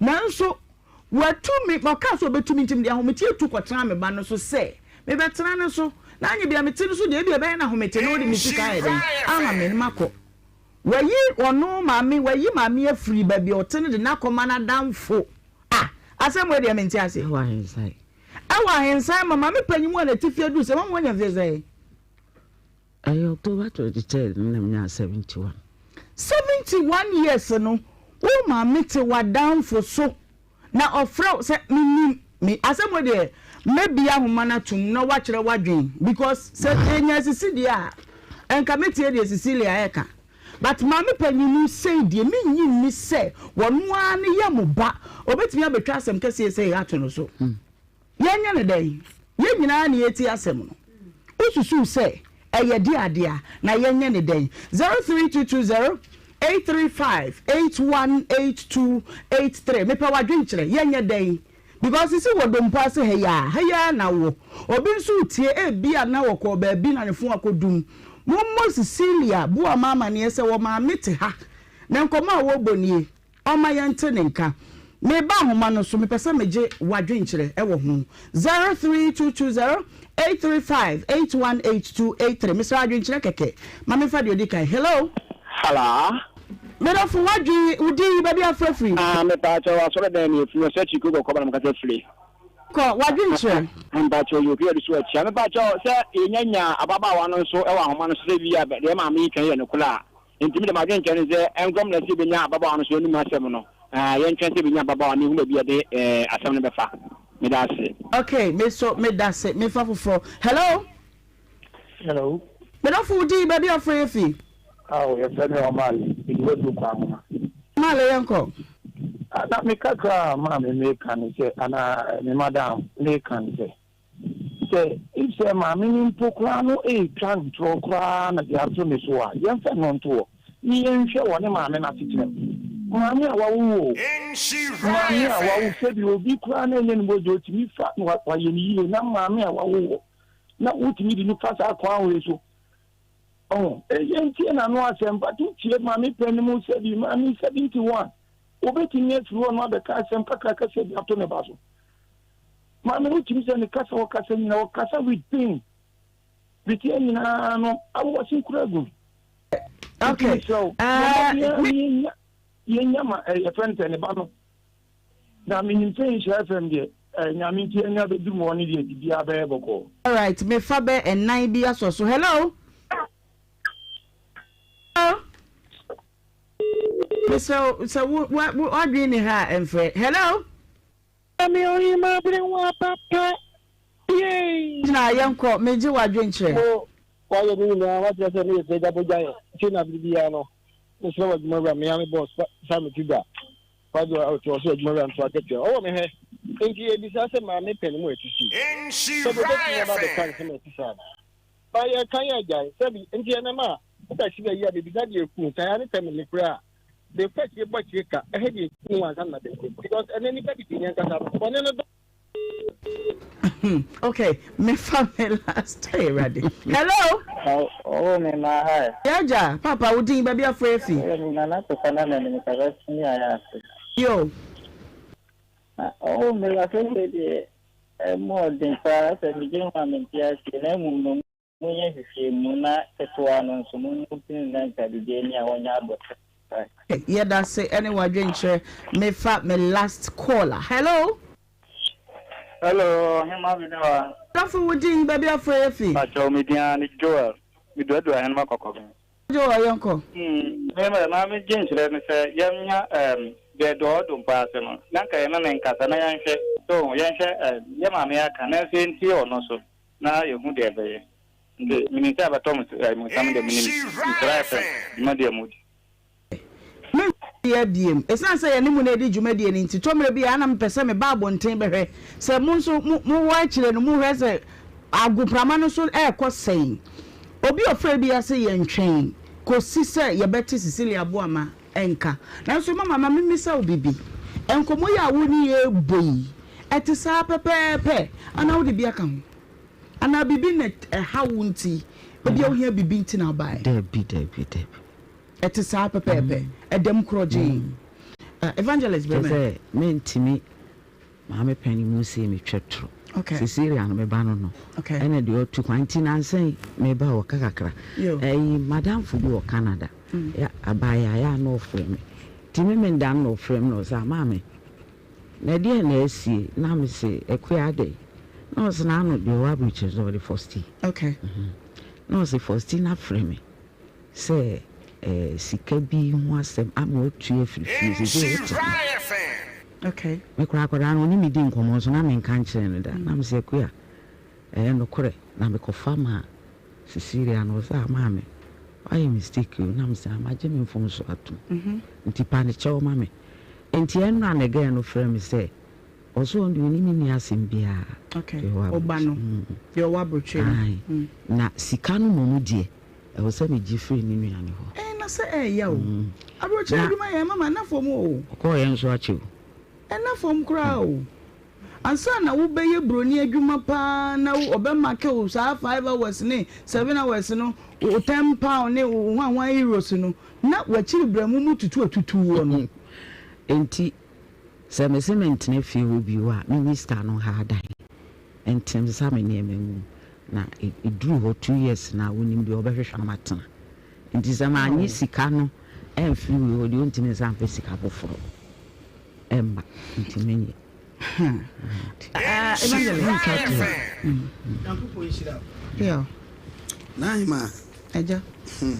[SPEAKER 1] Nanso watu me, ɔkaa sɛ ɔbɛtu me nti mede ahometeɛ tu kɔtenaa me ba no so sɛ mebɛtena ne so, na anyɛ bia mete no so deɛ ebia ɛbɛyɛ no ahomete na ɔde me sika ayɛ dɛn ama me na makɔ. Wayi ɔno maame, wayi maame afiri baabi a ɔte no de no akɔma n'adamfo. Ah, asɛm wei deɛ mente aseɛ.
[SPEAKER 8] Ɛwɔ ahensan.
[SPEAKER 1] Ɛwɔ ahensan ma maame panyin mu a n'atifi aduru sɛ mama wanya mfeɛ sɛn?
[SPEAKER 8] Ɛyɛ October 23rd no na menyaa 71.
[SPEAKER 1] 71 years no wo maame te w'adamfo so na ɔfrɛ wo sɛ menim me asɛm wei deɛ mɛbie ahoma no atom na woakyerɛ w'adwen because sɛ ɛnya asisi deɛ a nka mɛtie deɛ Cecilia ɛka but maame panyini sei deɛ mennye nni sɛ wɔno ara ne yam ba ɔbɛtumi abɛtwa asɛm kɛseɛ sei ato no so. Yɛnyɛ no dɛn? Yɛn nyinaa na yɛretie asɛm no. Wosusuw sɛ ɛyɛ de ade a, na yɛnyɛ no dɛn? 03220 835 8182 83 Mepɛ w'adwenkyerɛ. Yɛnyɛ dɛn? Because sisi wɔ dompo ase ha yi ara, ha yi ara na wowɔ. Obi nso retie, ebia na ɔkɔɔ baabi na ne fon akɔdum. Mommɔ Cecilia Boamah amanneɛ sɛ wɔn maame te ha, na nkɔmmɔ a wɔrebɔ nie. Ɔmma yɛnte ne nka. Mereba ahoma no so, mepɛ sɛ megye w'adwenkyerɛ wɔ ho. 03220 835 818283. Mesrɛ adwenkyerɛ kɛkɛ. Ma memfa deɛ ɔdi kan. Hello?
[SPEAKER 5] Halaa.
[SPEAKER 1] Me dɔfo, w'adwen, wo din, baabi a wofrɛ firi?
[SPEAKER 5] Ah, mepaakyɛw, asɔredan ni, efiri Ɔsɛkyi Kuro Kɔkɔba na mekasa firi.
[SPEAKER 1] Kɔ, w'adwenkyerɛ.
[SPEAKER 5] Mpakyɛw, yɛ obi a ɔde so akyia. Mepaakyɛw, sɛ yɛnya nya ababaawa no nso wɔ ahoma no so sɛ bi a deɛ maame yi ka yi yɛ nokorɛ a, Enti me de m'adwene kyerɛ ne sɛ ɛnkɔ mmra sɛ yɛbɛnya ababaawa no so anim asɛm no. Ɛɛ, yɛntwɛn sɛ yɛbɛnya ababaawa no, yɛhu baabi a yɛde ɛɛ asɛm no bɛfa. Meda ase.
[SPEAKER 1] Ok, me so meda se, mefa foforɔ. Hello?
[SPEAKER 9] Hello.
[SPEAKER 1] Me dɔfo wo din, baabi a wofrɛ yɛ fi?
[SPEAKER 9] Aw, yɛfrɛ me Omale, mede w'aduru kɔ ahoma.
[SPEAKER 1] Omale, yɛnkɔ.
[SPEAKER 9] Ah, na me kakra a maame meka ne sɛ, anaa me madam meka ne sɛ, Sɛ if sɛ maame no mpo koraa no retwa ntorɔ koraa na de ato ne so a, yɛmfa no nto hɔ na yɛnhwɛ wɔ ne maame no asetena mu. Maame a wawo wo o, maame a wawo sɛbi obi koraa na ɛnyɛ ne mogya otumi fa na wayɛ no yie na maame a wawo wɔ na wotumi de no fa saa kwan wei so. Ɔho, yɛntie n'ano asɛm but wotie maame panin mu sɛbi maame 71 obetumi afiri hɔ no abɛka asɛm kakraka sɛ de ato ne ba so. Maame no tumi sɛ ne kasa ɔkasa nyina ɔkasa with pain betia nyinaa no awɔse kura gu
[SPEAKER 1] okay
[SPEAKER 9] nti mesrɛ wo yɛmmɔden yɛnya yɛnya ma yɛfrɛ no sɛ ne ba no na menim sɛ nhyira fm deɛ nyame nti anya bɛduru mu hɔ no deɛ biribiara bɛyɛ bɔkɔɔ.
[SPEAKER 1] Alright mefa bɛ ɛnan bi asɔ so hello hello mesrɛ wo sɛ wo wo w'adwene ni ha a ɛmfrɛ hello.
[SPEAKER 10] Maame Ohemaa bere ho aba pa yei.
[SPEAKER 1] Gyina yɛnkɔ, megye w'adwenkyerɛ.
[SPEAKER 10] Mo wayɛ ne nyinaa wakyerɛ sɛ meyɛ sɛ agya bɔgya yɛ nti na bere biara no mesrɛ wɔ adwuma wura mea me boss fa me ti da wagye ɔte wɔ so adwuma wura nto akatua ɔwɔ me hɛ nti yɛbisa sɛ maame pɛ ne mu ɛte si sɛbi obɛtumi aba abɛka nsɛm ɛte saa no ba yɛka yɛ agyae sɛbi nti ɛnɛ ma. Wobɛhye bɛyi a bebisa deɛ ɛku ntayaa ne tɛmele koraa a bɛkɔ akyire bɔ akyire ka ɛhɛ deɛ ɛku ho ansa na bɛkɔ because ɛnɛ nipa bibini ankasa no bɔne no dɔ.
[SPEAKER 1] Okay, me fa me last hey ready. Hello.
[SPEAKER 11] Oh, me ma hi.
[SPEAKER 1] Yaja, papa wo din baabi afrɛ afi.
[SPEAKER 11] Eh, nana pepa na na me kasa ni aya ase.
[SPEAKER 1] Yo.
[SPEAKER 11] Oh, me la sɛ sɛ deɛ ɛmu ɔden paa sɛ medwen ho a mente aseɛ na mmom no monyɛ nhwehwɛmu na ketewa no nso mompini na nka biribi ani a wɔnyɛ abɔterɛ.
[SPEAKER 1] Yɛdase ɛne wadwenkyerɛ mefa me last caller hello.
[SPEAKER 11] Hello ɔhema me ne wa.
[SPEAKER 1] Dɔfo wo din baabi afrɛ yɛ fi.
[SPEAKER 11] Pakyɛw me din ara ne Joel me duadua ahenem akɔkɔben.
[SPEAKER 1] Joel yɛnkɔ.
[SPEAKER 11] Hmm me ma ma me dwenkyerɛ ne sɛ yɛnya ɛɛm deɛ deɛ ɔwɔ dompo ase no na nka yɛne no nkasa na yɛnhwɛ so ho yɛnhwɛ ɛɛm yɛ maame aka nanso yɛntie ɔno so na yɛhu deɛ ɛbɛyɛ nti menim sɛ ɛbɛtɔ mo ɛɛ mo nsam deɛ menim Nhyira FM dwumadie a modi.
[SPEAKER 1] Menhwɛ biem. Esiane sɛ yɛne mo na edi dwumadie no nti, tɔ mmerɛ bi a na mepɛ sɛ meba abɔnten bɛhwɛ sɛ mo nso mowɔ akyire no mohwɛ sɛ agoprama no so rekɔ sɛn. Obi a ɔfrɛ biara se yɛntwɛn kɔsi sɛ yɛbɛte Cecilia Boamah nka. Nanso mama ma memmisa wo biribi. Nkɔmmɔ yi a wo ne yɛn rebɔ yi, ɛte saa pɛpɛɛpɛ anaa wode bi aka ho? Anaa biribi na ɛha wo nti, ebia wohia biribi nti na wobaeɛ?
[SPEAKER 8] Dabi, dabi, dabi.
[SPEAKER 1] Ɛte saa pɛpɛɛpɛ. Ɛdɛm korɔgyee. Evangelist
[SPEAKER 8] Kyerɛ
[SPEAKER 1] Bremen.
[SPEAKER 8] sɛ mentumi maame panin mu sei metwa turo.
[SPEAKER 1] Okay.
[SPEAKER 8] Cecilia no me ba no no.
[SPEAKER 1] Okay.
[SPEAKER 8] Ɛna deɛ ɔtu kwan nti nansa yi meba wɔ ka kakra.
[SPEAKER 1] Yo.
[SPEAKER 8] Ɛyi madamfo bi wɔ Canada. Ya abaayewa yɛ a na ɔfrɛ me. Nti me menda no na ɔfrɛ me na ɔsɛ ah maame na ɛdeɛn na asie na me se Akua adɛn na ɔse n'ano deɛ ɔwɔ aburokyire no ɔde Fosti.
[SPEAKER 1] Okay.
[SPEAKER 8] Na ɔse Fosti na frɛ me. Sɛ sika bi ho asɛm ama watu afiri fie seesei wote ho.
[SPEAKER 1] Okay.
[SPEAKER 8] Me koraa akwadaa no ɔne me di nkɔmmɔ nso na menka nkyerɛ no da. Na mesɛ Akua, ɛyɛ nokorɛ na mekɔfa maa Cecilia no ɔsɛ ah maame woayɛ mistake o na mesɛ ah magye me mfomso atom nti pa ne kyɛw ma me. Nti ɛnora na girl no frɛ me sɛ Ɔse ɔno deɛ ɔne me nni asɛm biara.
[SPEAKER 1] Okay,
[SPEAKER 8] Deɛ ɔwɔ
[SPEAKER 1] wo ba no,
[SPEAKER 8] aburokyire.
[SPEAKER 1] deɛ ɔwɔ aburokyire no.
[SPEAKER 8] Ae, na sika no mmom deɛ, ɛwɔ sɛ megye firi ne nua no hɔ.
[SPEAKER 1] Ɛɛ, na sɛ ɛɛya o. Aburokyire
[SPEAKER 8] Na.
[SPEAKER 1] adwuma yɛ mama ɛna fam o.
[SPEAKER 8] Ɔkɔɔeɛ nso akyɛ o.
[SPEAKER 1] Ɛna fam koraa o. Ansa na wobɛyɛ buroni adwuma paa na ɔbɛmake wo saa 5 hours ne 7 hours no, wo £10 ne wo hwanhwan euros no, na w'akyiri brɛmo mu tutu atutu woɔ no.
[SPEAKER 8] Enti Sɛ mese mentena fie hɔ bio a, me mista no ha adan. Ntena mesesa me nneɛma ngu mu. Na ɛduru hɔ 2 years no a, ɔnim deɛ ɔbɛhwehwɛ na matena. Nti sɛ mannye sika no amfiri wei hɔ deɛ, ɔntumi nsan mfa sika foforɔ mma. Nti menyɛ.
[SPEAKER 1] Evangelist.
[SPEAKER 8] Mentwa toɔ.
[SPEAKER 6] Nyankopɔn nhyira wo.
[SPEAKER 1] Yeah.
[SPEAKER 6] N'ahema.
[SPEAKER 1] Agya.
[SPEAKER 6] Hmm.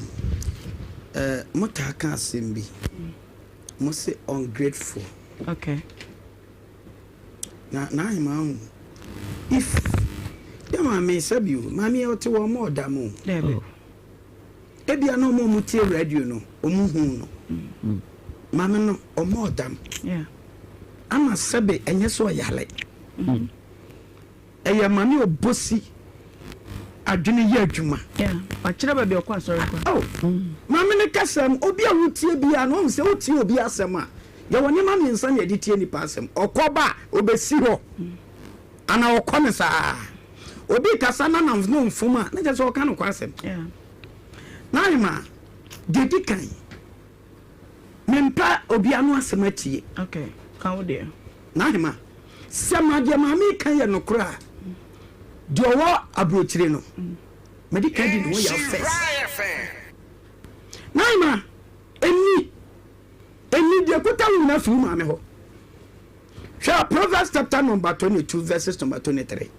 [SPEAKER 6] Eh, motaa ka asɛm bi. Mo se ungrateful.
[SPEAKER 1] Okay.
[SPEAKER 6] Na n'ahema hu. If yɛ maame sɛbi o, maame yɛ ɔte wɔ ɔmo ɔda mu.
[SPEAKER 1] Dɛbi.
[SPEAKER 6] Oh. Ebia na ɔmo ɔmo tie radio no, ɔmo hu no. Maame no ɔmo ɔda mu.
[SPEAKER 1] Yeah.
[SPEAKER 6] Ama sɛbi ɛnyɛ sɛ ɔyale. Ɛyɛ maame obosi adwene yɛ adwuma.
[SPEAKER 1] Yeah, wakyerɛ baabi ɔkɔ asɔre kɔ.
[SPEAKER 6] Oh, maame no kasa mu, obi a wotie biara no, ɔhu sɛ wotie obi asɛm a, yɛwɔ nneɛma mmiɛnsa na yɛde tie nipa asɛm. Ɔkɔ ba a, obesi hɔ, anaa ɔkɔ no saa. Obi kasa na nam no mfom a, na kyerɛ sɛ ɔka no kɔ asɛm. N'ahema, deɛ di kan, mempɛ obi ano asɛm atie.
[SPEAKER 1] Okay, ka wo deɛ.
[SPEAKER 6] N'ahema, sɛ ma deɛ maame ka yɛ nokorɛ a, deɛ ɔwɔ aburokyire no, mede ka di ne ho yaw first. N'ahema, ɛni, ɛni deɛ kuta wo nyina firi wo maame hɔ. Hwɛ Proverbs chapter number 22 verses number 23.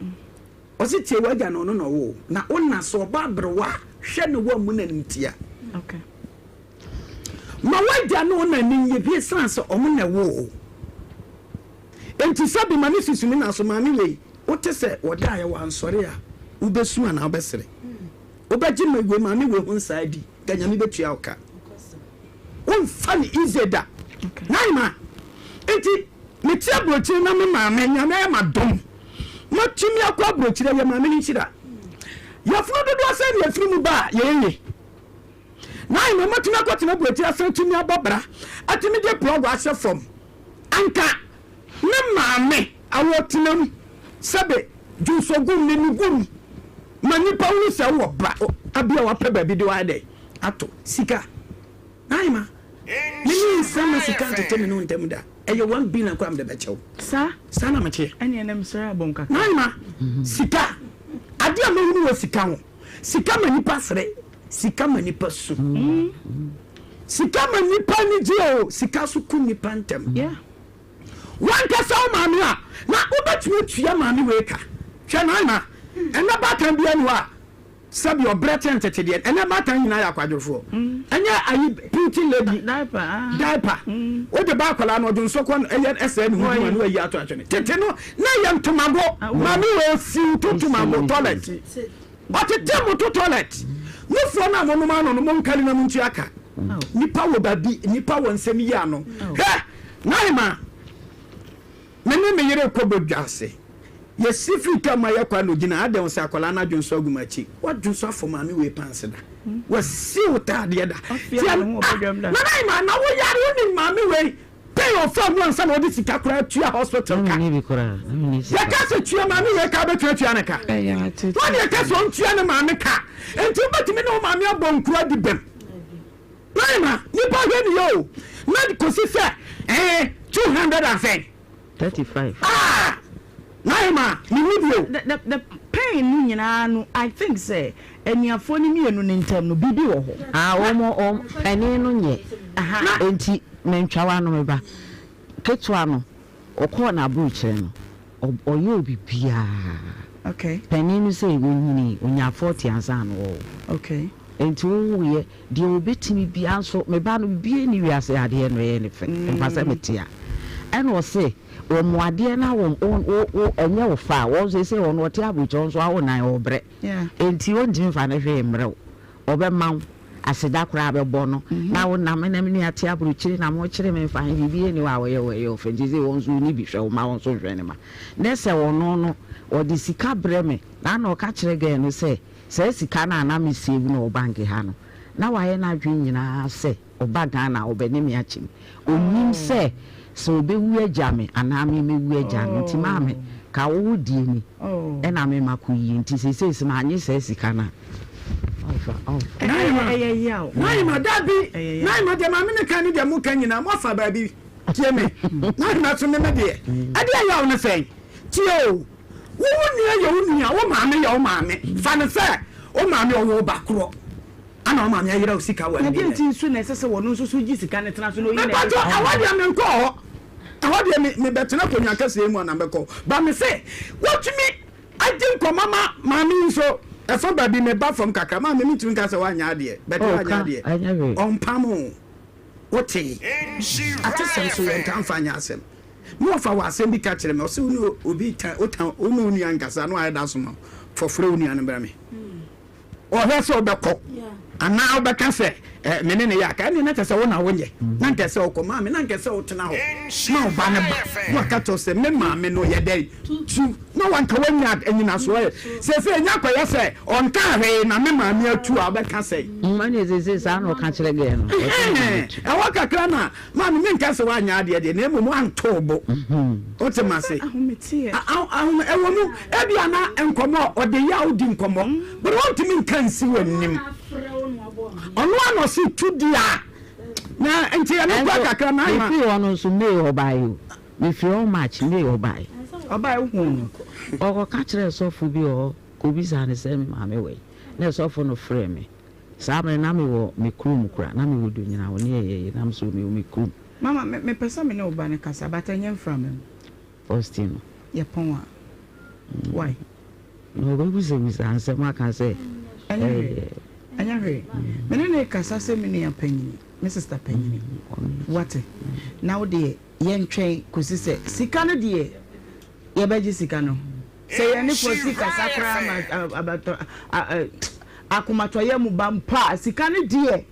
[SPEAKER 6] Ɔse tie w'agya na ɔno na ɔwoo wo, na wo na sɛ ɔba aberewa a, hwɛ na woammu no animtia.
[SPEAKER 1] Okay.
[SPEAKER 6] Ma w'agya ne wo na ani nnye bi esiane sɛ ɔmo na ɛwoo wo. Enti sɛbi ma ne susu me na so maame wei, wote sɛ wɔdaeɛ wansɔre a, wobɛsu anaa wobɛsere? Wobɛgye ma wei maame wei ho nsaa adi, ka Nyame bɛtua wo ka. Womfa no easy da. Naima, enti mete aburokyire na me maame, Nyame ayɛ m'adom, matumi akɔ aburokyire, ɛyɛ maame no nhyira. Yafunu dodoɔ sɛn na yɛfiri mu ba a yɛyɛ yie? Nine na ɔmatumi akɔtena aburokyire asan atumi abɔ bra atumi de plɔg ahyɛ fam. Anka ne maame awɔ tena mu sɛbe dwonsɔ gu mu, n'ani gu mu ma nnipa hunu sɛ wowɔ ba bi a wapɛ baabi de wo ayɛ dɛn ato sika. Nine ma me ne nsa ma sika ntete me ne wo ntam da. Ɛyɛ one billion koraa mede bɛkyɛ wo.
[SPEAKER 1] Saa?
[SPEAKER 6] Saa na meteɛ.
[SPEAKER 1] Ɛneɛ na mesrɛ abom kakra.
[SPEAKER 6] Nine ma sika adeɛ a mahunu wɔ sika ho. Sika ma nipa sere. Sika ma nipa su. Sika ma nipa ani gye o. Sika so ku nipa ntɛm. Wankasa wo maame a na wobɛtumi atua maame wei ka. Hwɛ Naima, ɛnɛ baatan biara ni hɔ a sɛbi ɔbrɛ kyɛn tete deɛ. Ɛnɛ baatan nyinaa yɛ akwadwofoɔ. Ɛnyɛ ayi putin lady diaper. Wode ba akwadaa no ɔdwonsɔ kɔ ɛyɛ ɛsɛe ne ho dwuma no ayi ato atwene. Tete no na ɛyɛ ntomago. Maame wei osiw to tomago toilet. Ɔtete mo to toilet. Mo foɔ no a mo nom ano no mo nkari na mo ntua ka. Nipa wɔ baabi nipa wɔ nsɛm yi ano. Hwɛ Naima me ne me yere kɔ badwa ase. Yɛsi firi kaa mu a yɛkɔ a na ogyina adɛn ɔsɛ akwadaa no adwonsɔ agu m'akyi. Wadwonsɔ afɔ maame wei panse da. Wasi wo taadeɛ da. Tia ah na Naima na wo yare wonim maame wei. Pay ɔfaa mu ansa na ɔde sika koraa tua hospital ka. Yɛka sɛ tua maame wei ka wobɛtumi atua ne ka? Wɔn yɛka sɛ ɔntua ne maame ka. Nti wobɛtumi ne wo maame abɔ nkuro adi bɛm. Naima, nipa hwɛ ne yɛ o. Na kɔsi sɛ eh, 200 and sɛn?
[SPEAKER 8] 35.
[SPEAKER 6] Ah! Naima, menni bi o.
[SPEAKER 1] The, the, the pain no nyinaa no, I think sɛ anuafoɔ no mmienu no ntam no, biribi wɔ hɔ.
[SPEAKER 8] Ah, wɔn, wɔn, panin no nyɛ.
[SPEAKER 1] Aha.
[SPEAKER 8] Enti, mentwa w'ano, me ba. Ketewa no, ɔkɔɔ n'aburokyerɛ no, ɔ, ɔyɛɛ biribiara.
[SPEAKER 1] Okay.
[SPEAKER 8] Panin no sei, ɔnyinii, ɔnyaa 40 ansa na ɔrewo.
[SPEAKER 1] Okay.
[SPEAKER 8] Enti wowoeɛ, deɛ ɔbɛtumi biara nso, me ba no, biribiara nni wiase a adeɛ no yɛ ne fɛ, mfa sɛ mete a. Ɛna ɔse, wɔn adeɛ no a wɔn, wo, wo, wo, ɛnyɛ wo fɛ a, wɔn seesei wɔn ɔte aburokyire, wɔn nso awo nan, ɔrebrɛ. Enti ɔntumi mfa ne hwee mmrɛ wo. Ɔbɛma wo, aseda koraa bɛbɔ no, na wo na me na me nua te aburokyire na mokyere me mfa he, biribiara nni hɔ a wɔyɛ wo ɛyɛ wo fɛ. Nti seesei wɔn nso ɔnni bi, hwɛ wo mma, wɔn nso nhwɛ ne mma. Nɛ sɛ ɔno no, ɔde sika brɛ me, na na ɔka kyerɛ girl no sɛ, Saa sika no a na me save no wɔ bank ha no, na wayɛ n'adwene nyinaa sɛ ɔba Ghana a ɔbɛne me akyɛ mu. Ɔnnim sɛ sɛ ɔbɛwu agya me anaa me mɛwu agya no. Nti maame, ka wo wo deɛ ni ɛna me makɔyie. Nti seesei sɛ mannye saa sika no a, ɔmfa, ɔmfa.
[SPEAKER 6] Naima,
[SPEAKER 1] Ɛyɛ yaw.
[SPEAKER 6] Naima, dabi,
[SPEAKER 1] Ɛyɛ yaw.
[SPEAKER 6] Naima, deɛ maame no ka ne deɛ moka nyinaa, moafa baabi. Tie me, Naima so me me deɛ, ɛdeɛ yaw ne sɛn? Tie o. Wo wo nua yɛ wo nua, wo maame yɛ wo maame. Fa no sɛ wo maame ɔwɔ wo ba korɔ, ana wo maame ayera wo sika wɔ
[SPEAKER 1] Na
[SPEAKER 6] ɛnde
[SPEAKER 1] deɛ
[SPEAKER 6] nɛ?
[SPEAKER 1] nti nso na ɛsɛ sɛ wɔno nso so gye sika no tena so na oyi na
[SPEAKER 6] Mepatɔ,
[SPEAKER 1] ɛde
[SPEAKER 6] ɛhɔ deɛ menkɔɔ hɔ. Ɛhɔ deɛ me mebɛtena akonnwa kɛseɛ mu ana mɛkɔ. Ba me se, wotumi agye nkɔmmɔ ma maame yi nso, ɛfa baabi meba fam kakra. Maame mentumi nka sɛ woanyɛ adeɛ, but
[SPEAKER 8] Oh,
[SPEAKER 6] woanyɛ
[SPEAKER 8] ka,
[SPEAKER 6] adeɛ.
[SPEAKER 8] ɛnyɛ hwee.
[SPEAKER 6] Ɔmpam wo. Wotee? Atesɛm so yɛntaa mfa nyɛ asɛm. Me wɔfa wɔ asɛm bi ka kyerɛ me, ɔse wo ne obi tan, wo tan, wo ne wo nua nkasa na wayɛ da soma wo, fɔ frɛ wo nua no brɛ me. Ɔhwɛ sɛ wobɛkɔ anaa wobɛka sɛ eh, me ne ne yɛ aka, ɛne na kyɛ sɛ wo na wonyɛ, na nkɛ sɛ wokɔ maame, na nkɛ sɛ wotena hɔ ma wo ba no ba, na waka kyerɛ sɛ me maame no yɛ dɛn tu, na wanka wanya anyinasoɔ yɛ. Seesei ɛnya akɔyɛ sɛ ɔnka hwee na me maame atu a wobɛka sɛ.
[SPEAKER 8] Ɛne seesei saa na ɔka kyerɛ gɛɛ no.
[SPEAKER 6] Ɛhɔ kakra na Maame, menka sɛ woanyɛ adeɛ deɛ, na mmom woanto wo bo. Wote m'ase? Ahome, ɛwɔ mu, ebia na nkɔmmɔ, ɔde yaw di nkɔmmɔ, but ɔntumi nka nsi w'anim. Ɔno ara na ɔse tu di a, na nti ɛno kura kakra na ama.
[SPEAKER 8] Mefiri hɔ no nso, May ɔbaeɛ o. Mefiri hɔ March, May ɔbaeɛ.
[SPEAKER 1] Ɔbaeɛ, wohuu no?
[SPEAKER 8] Ɔkɔka kyerɛɛ sɔfo bi wɔ hɔ, kɔbisaa no sɛ me maame wɔ he, na sɔfo no frɛɛ me. Saa bere no na mewɔ me kurom koraa, na mewɔ Donyina hɔ, ne yɛyɛ yei, na me nso mewɔ me kurom.
[SPEAKER 1] Mama, me mepɛ sɛ me ne wo ba no kasa, but ɛnyɛ mframa mu.
[SPEAKER 8] Faustino.
[SPEAKER 1] Yɛpɔn a, why?
[SPEAKER 8] Na ɔbɛbisabisa nsɛm aka sɛ,
[SPEAKER 1] Ɛnyɛ hwee, ɛnyɛ hwee. Me ne no rekasa sɛ me nua panyini, me sister panyini. Woate? Na wo deɛ, yɛntwɛn kɔsi sɛ, sika no deɛ, Yɛbɛgye sika no. Sɛ yɛne Fosi kasa koraa ma abatɔ akomatɔyɛ mu ba mpo a, sika no deɛ,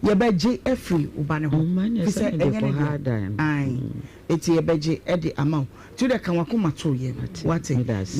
[SPEAKER 1] Yɛbɛgye afiri wo ba no hɔ, firi sɛ ɛnyɛ ne dea. Ae, enti yɛbɛgye de ama wo. Nti wode ka w'akoma to yam, woate,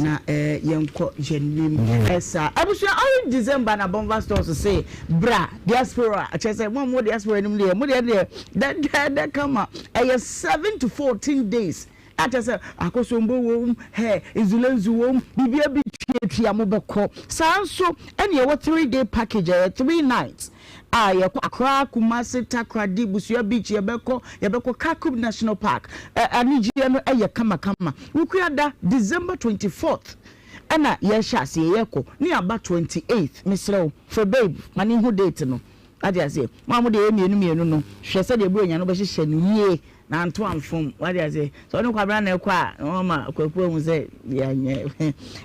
[SPEAKER 1] na yɛnkɔ yɛn anim saa. Abusua, Orange December na Bonva Stores se bra diaspora, kyerɛ sɛ mo a mowɔ diaspora anim deɛ, mo deɛ deɛ dɛdɛɛdɛ kama. Ɛyɛ 7 to 14 days. A kyerɛ sɛ akosombo wom, hɛ, nzulenzu wom, biribiara bi tuatua mo bɛkɔ. Saa nso ɛna yɛwɔ 3 day package, ɛyɛ 3 nights a yɛkɔ Accra, Kumasi, Takoradi, Busua Beach, yɛbɛkɔ, yɛbɛkɔ Kakum National Park. Ɛ, anigyeɛ no yɛ kamakama. Wukuada, December 24th ɛna yɛhyɛ aseɛ, yɛkɔ ne yɛaba 28th. Mesrɛ wo, frɛ babe ma ne nhu date no. Wate aseɛ? Mo a mode yɛ mmienu mmienu no, hwɛ sɛdeɛ Buronya no bɛhyehyɛ no yie na anto amfom. Wate aseɛ? Sɛ ɔne Kwabena na ɛkɔ a, na wama Kwaku ahu sɛ yɛanyɛ.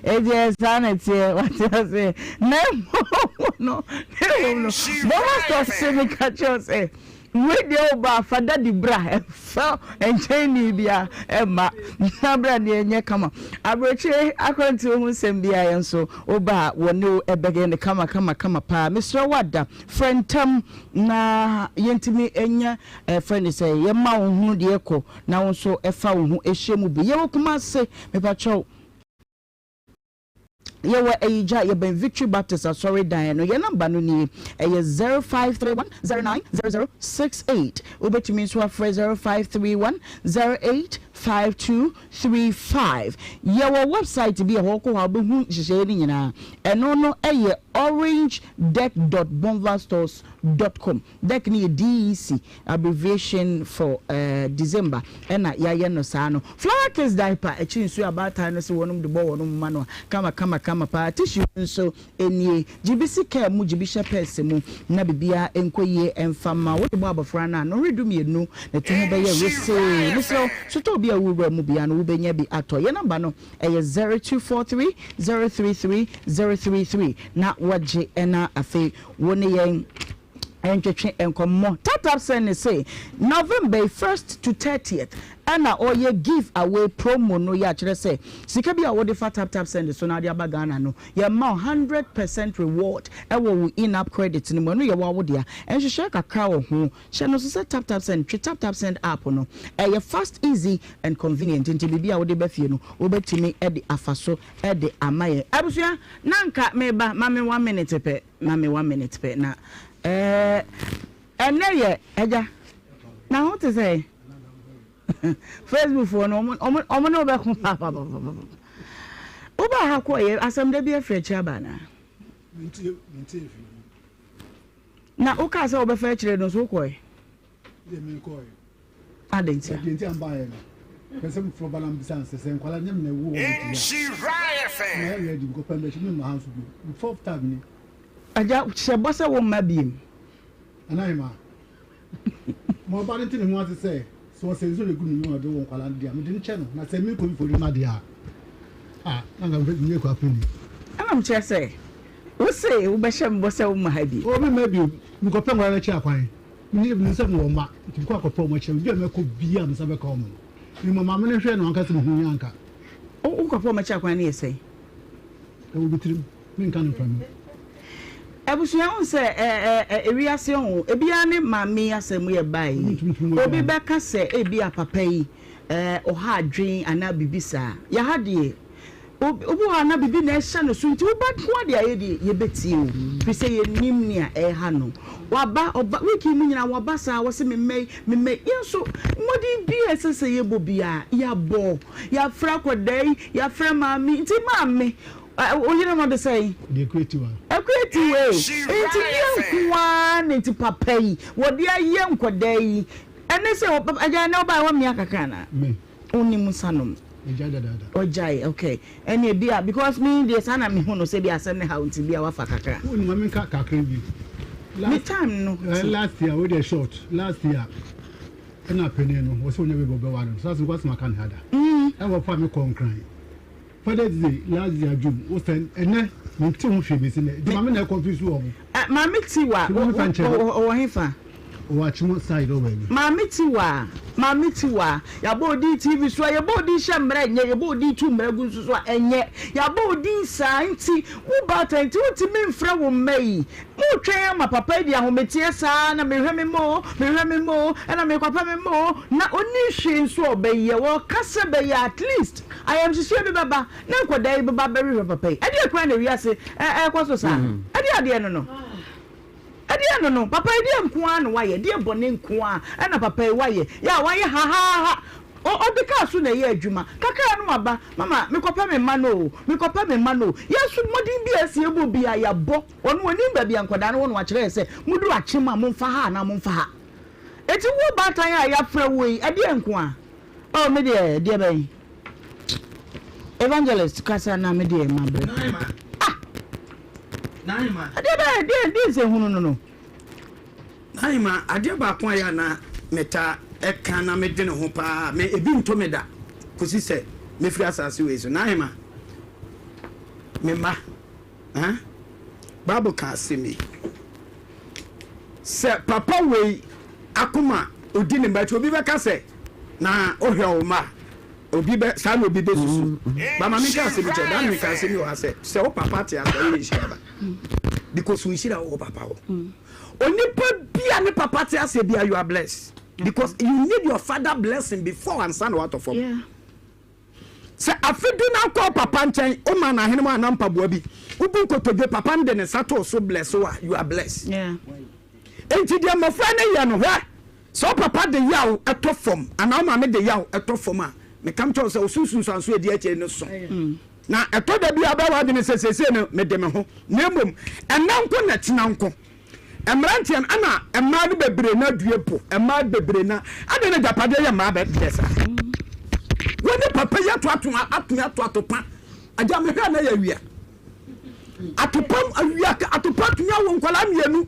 [SPEAKER 1] Enti ɛyɛ saa na ɛteɛ. Wate aseɛ? Na mmom no, na mmom no, Bɔma stop se meka kyerɛ wo sɛ, wei deɛ woba a, fa daddy bra, ɛmfa nkyɛnni biara mma, na bra deɛ ɛnyɛ kama. Aburokyire akwantuo ho nsɛm biara yɛn nso, woba a, wɔne wo bɛyɛ no kama kama kama paa. Mesrɛ wo ada, frɛ ntɛm na yɛntumi nyɛ Ɛfrɛ no sɛ yɛma wo hunu deɛ ɛkɔ na wo nso fa wo ho hyɛ mu bi. Yɛwɔ Kumase, mepakyɛw. Yɛwɔ Ayigya, yɛbɛn Victory Baptist Asɔredan no. Yɛn namba no nie, ɛyɛ 0531 09 00 68. Wobɛtumi nso afrɛ 0531 08 5235. Yɛwɔ website bi a ɛhɔ wokɔ hɔ a wobɛhu nhyehyɛeɛ no nyinaa. Ɛno no yɛ orangedeck dot bonvastores dot com. Dec no yɛ DEC, abbreviation for December, ɛna yɛayɛ no saa no. Flower Kids diaper, akyiri nsuo a abaatan no se wɔnom de bɔ wɔnom mma no a, kama kama kama paa. Tissue nso nie, gye bi si kaa mu, gye bi hyɛ pɛɛse mu na biribiara nkɔ yie mfa mma wo. Wode bɔ abɔfra no a, nnɔnhwere dumienu ne to ho bɛyɛ wesee. Mesrɛ wo, sotɔɔ bi a wowura mu biara no wobɛnya bi atɔ. Yɛn namba no ɛyɛ 0243 033 033 na woagye na afei wo ne yɛn ntwetwe nkɔmmɔ. Tap Send se November yi first to thirtieth ɛna ɔyɛ give away promo no yɛ a kyerɛ sɛ sika bi a wode fa Tap Tap Send so na ade aba Ghana no yɛma wo 100 percent reward ɛwɔ wo in app credit no mu, ɛno yɛ wo wo dea. Nhyehyɛe kakra wɔ ho, hyɛ no so sɛ Tap Tap Send twe Tap Tap Send app no, ɛyɛ fast, easy and convenient nti biribi a wode ba fie no wobɛtumi de afa so de ama yɛn. Abusua na nka meba ma me one minute pɛ. Ma me one minute pɛ na ɛɛ ɛnɛ yɛ agya na ho te sɛ Facebook foɔ no ɔmo ɔmo ɔmo ne wobɛko paapaapaapa. Wobaa ha kɔɔ yɛ asɛm da bi afiri akyire aba anaa? Na wokaa sɛ wobɛfa akyire no nso wokɔɛ?
[SPEAKER 12] Deɛ menkɔɛ.
[SPEAKER 1] Adɛn ntia?
[SPEAKER 12] Deɛ nti a mbaeɛ no, pɛ sɛ mefrɛ ɔba na mebisa no sɛ, sɛ nkwadaa no nyɛ me na ɛwoo wɔn deɛ a, mayɛ ready, mekɔpɛ mbɛkyi, memma ha nso bio. Me fourth time ni.
[SPEAKER 1] Agya, hyɛ bɔ sɛ womma biem.
[SPEAKER 12] Nana Ahemaa, ma ɔba no nte ne ho ase sɛ, sɛ ɔsɛ nsuo na ɛgu ne mu a ɔde wo nkwadaa no deɛ a, mede no kyɛ no, na sɛ menkɔ bi fori ma deɛ a, ah, na anka menyɛ akuapeni.
[SPEAKER 1] Ɛna mekyerɛ sɛ, wo se wobɛhyɛ me bɔ sɛ womma ha bio.
[SPEAKER 12] Oh, memma bio. Mekɔpɛ nkwadaa no akyi akwan. Menim sɛ mewɔ mma, nti mekɔ akɔpɛ wɔn akyerɛ. Baabi a mɛkɔ biara me nsa bɛka wɔn no. Menim maame no hwɛ na wanka sɛ mehu yɛ anka.
[SPEAKER 1] Wokɔpɛ wɔn akyi akwan no yɛ sɛn?
[SPEAKER 12] Ɛwɔ me tirim, menka no mfa mu.
[SPEAKER 1] Abusua wohu sɛ ɛ ewiase ɔho ebiara ne maame yi asɛm yɛ bae yi obi bɛka sɛ ebia papa yi ɔha adwen anaa biribi saa yɛha deɛ Obi wɔ hɔ a na biribi na ɛhyɛ no so nti woba nko ara deɛ ayɛ deɛ yɛbɛtie wo firi sɛ yɛnim nea ɛreha no. Waba ɔba week yi mu nyinaa waba saa wɔse me mma yi me mma yi yɛn nso mmɔden bi a ɛsɛ sɛ yɛbɔ biara yɛabɔ yɛafrɛ akwadaa yi yɛafrɛ maame yi nti maame wo yere no de sɛn?
[SPEAKER 12] Deɛ akua tiwa.
[SPEAKER 1] Akua tiwa ee nti deɛ nko ara na nti papa yi wɔde ayɛ nkwadaa yi ɛne sɛ agya ɛnɛ wobaeɛ woamia kakra anaa?
[SPEAKER 12] Me.
[SPEAKER 1] Wonim nsa nom?
[SPEAKER 12] Megyae dadaada.
[SPEAKER 1] Ɔgyae, okay. Ɛne ebi a, because me deɛ saa na mehu no, sɛ bi asɛm no haw nti bi a wafa kakra.
[SPEAKER 12] Wonim, ma menka kakra bi.
[SPEAKER 1] Me time no
[SPEAKER 12] ti. Last year, wei deɛ short, last year, ɛna panin no, wɔsɛ ɔnya baabi a ɔbɛware no, saa asɛm kɔ asɛm aka ne ha da. Ɛna wɔfaa me kɔɔ Nkran. Father's Day, last year June, wosɛ ɛnɛ, mente ho hwee bɛsi nnɛ. Nti maame na ɛconfuse wɔn.
[SPEAKER 1] Maame Tiwa, ɔwɔ hefa?
[SPEAKER 12] Ɔwɔ Akyem side hɔ baabi.
[SPEAKER 1] Maame Tiwaa, Maame Tiwaa, yɛabɔ wo din TV so a, yɛbɔ wo din hyɛ mmara ɛnyɛ, yɛbɔ wo din tu mmara gu nso so a, ɛnyɛ. Yɛabɔ wo din saa nti, wo baatan nti wontumi mfrɛ wo mma yi. Moretwɛn ama papa yi de ahometeɛ saa na mehwɛ me mma o, mehwɛ me mma o, ɛna merekɔpɛ me mma o, na ɔnni hwee nso a ɔbɛyɛ. Wɔka sɛ bɛyɛ at least ayamhyehyeɛ bi bɛba na nkwadaa yi bɛba abɛhwehwɛ papa yi. Ɛdeɛn koraa na wiase ɛrekɔ so saa? Ɛdeɛn adeɛ no no? Ɛdeɛn no no? Papa yi deɛn nko ara na wayɛ? Deɛn bɔne nko ara na papa yi wayɛ? Yɛ a wayɛ hahaaha. Ɔde kaa so na ɛyɛ adwuma. Kakra no waba, mama mekɔpɛ me mma no o, mekɔpɛ me mma no o. Yɛn nso mmɔden bi a ɛsɛ yɛbɔ biara yɛabɔ. Ɔno ɔnim baabi a nkwadaa no wɔ na wakyerɛ yɛn sɛ moduru akyem a momfa ha anaa momfa ha. Enti wo baatan a yɛafrɛ wo yi, ɛdeɛn nko ara? Oh, me deɛ, ɛdeɛ bɛn? Evangelist kasa na me deɛ mabrɛ. Ah! Ɛdeɛ bɛn, ɛdeɛ, ɛdeɛ nsɛnhunu no no.
[SPEAKER 6] Naima, adeɛ baako a ɛyɛ a na metaa ka na medwene ho pa ara, me, ebi nto me da kɔsi sɛ mɛfiri asase wei so. Naima, me mma, eh, Bible ka asɛm yi, sɛ papa wei akoma ɔdi ne mma akyi, obi bɛka sɛ, na wohwɛ wo mma a, obi bɛ, saa na obi bɛsusu. Ba ma menka asɛm bi kyerɛ wo, daa na meka asɛm yi wɔ ha sɛ, sɛ wo papa te ase a, woyɛ nhyira ba. Because wo nhyira wɔ wo papa hɔ. Onipa bia ne papa te aseɛ bia you are blessed because you need your father blessing before ansa na watɔ fam. Sɛ afe du na akɔ papa nkyɛn o ma n'ahene mu anaa mpaboa bi wobu nkotodwe papa no de ne nsa to so bless wo a you are blessed. Enti deɛ mmɔfra no yɛ no hwɛ sɛ wo papa de yaw ɛtɔ fam anaa wo maame de yaw ɛtɔ fam a meka kyerɛ wo sɛ wo so nsunsuanso edi akyire no so. Na ɛtɔ da bi a wobɛyɛ w'adwene sɛ, 'Seesei no, mede me ho, na mmom ɛnnɛ nko na ɛkyena nko. Mmeranteɛ no, ɛna mmaa no bebree no adue mpo, mmaa bebree no, adɛn na agyapadeɛ yɛ mmaa bɛ deɛ saa? Wo ne papa yi ato ato atumi ato atopa, agya mehwɛ a na yɛ awia. Atopa awia atopa atumi awo nkwadaa mmienu.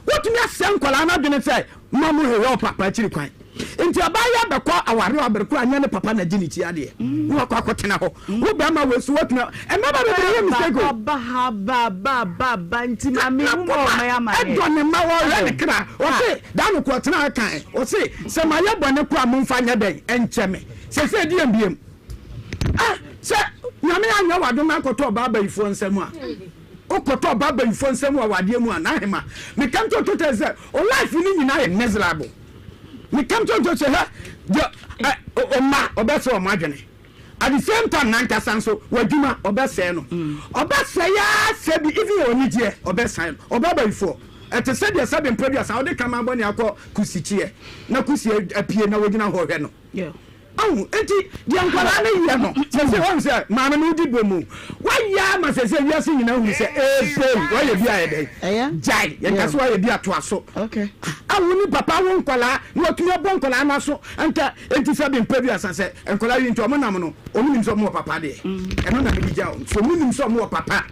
[SPEAKER 6] Wotumi asɛe nkwadaa no adwene sɛ ma mo hwehwɛ ɔpapa akyiri kwan. Nti abaayewa bɛkɔ aware ɔbere koro anyɛ ne papa na gye ne ti adeɛ. Na wakɔ akɔtena hɔ. Wo bɛrima wei so watumi mmabaa bebree yɛ mistake o.
[SPEAKER 1] Ɔba ha ba ba ba ba nti maame hu ma ɔma yɛ ama
[SPEAKER 6] ne. Ɛdɔ ne mma ɔhwɛ ne kra. Ɔse da no kɔ ɔtena kan. Ɔse sɛ mayɛ bɔne koraa momfa nyɛ dɛn ɛnkyɛ me. Sɛsɛ deɛn biom. Ah sɛ Nyame anyɛ w'adom na ankɔtɔ ɔbaa bayifoɔ nsam a. Wokɔtɔ ɔbaa bayifoɔ nsam wɔ awadeɛ mu a, n'ahema. Meka ntonto kyerɛ sɛ, o life no nyinaa yɛ miserable. Meka ntonto sɛ, hɛ, deɛ ɛ, ɔma ɔbɛsɛ wɔn adwene. At the same time, n'ankasa nso, w'adwuma, ɔbɛsɛe no. Ɔbɛsɛe ara sɛ bi, even wɔ anigyeɛ, ɔbɛsɛe no. Ɔbaa bayifoɔ, ɛte sɛ deɛ sɛbe mprɛduasa wode kraman bɔne akɔ kusikyeɛ, na kusie apue na wogyina hɔ rehwɛ no. Ahu, enti deɛ nkwadaa no yɛ no, sɛsɛ wɔn sɛ maame no wodi bɔ mu, wayɛ ama sɛsɛ wiase nyinaa hunu sɛ ebem wayɛ bi ayɛ dɛn, gyae, yɛn kase wayɛ bi atoa so. Ahu ne papa wo nkwadaa na watumi abɔ nkwadaa no aso, nka enti sɛ bi mpɛ bi asa sɛ nkwadaa yi nti wɔn nam no, wɔn nim sɛ wɔn wɔ papa deɛ, ɛno na mede gya wɔn, so wɔn nim sɛ wɔn wɔ papa.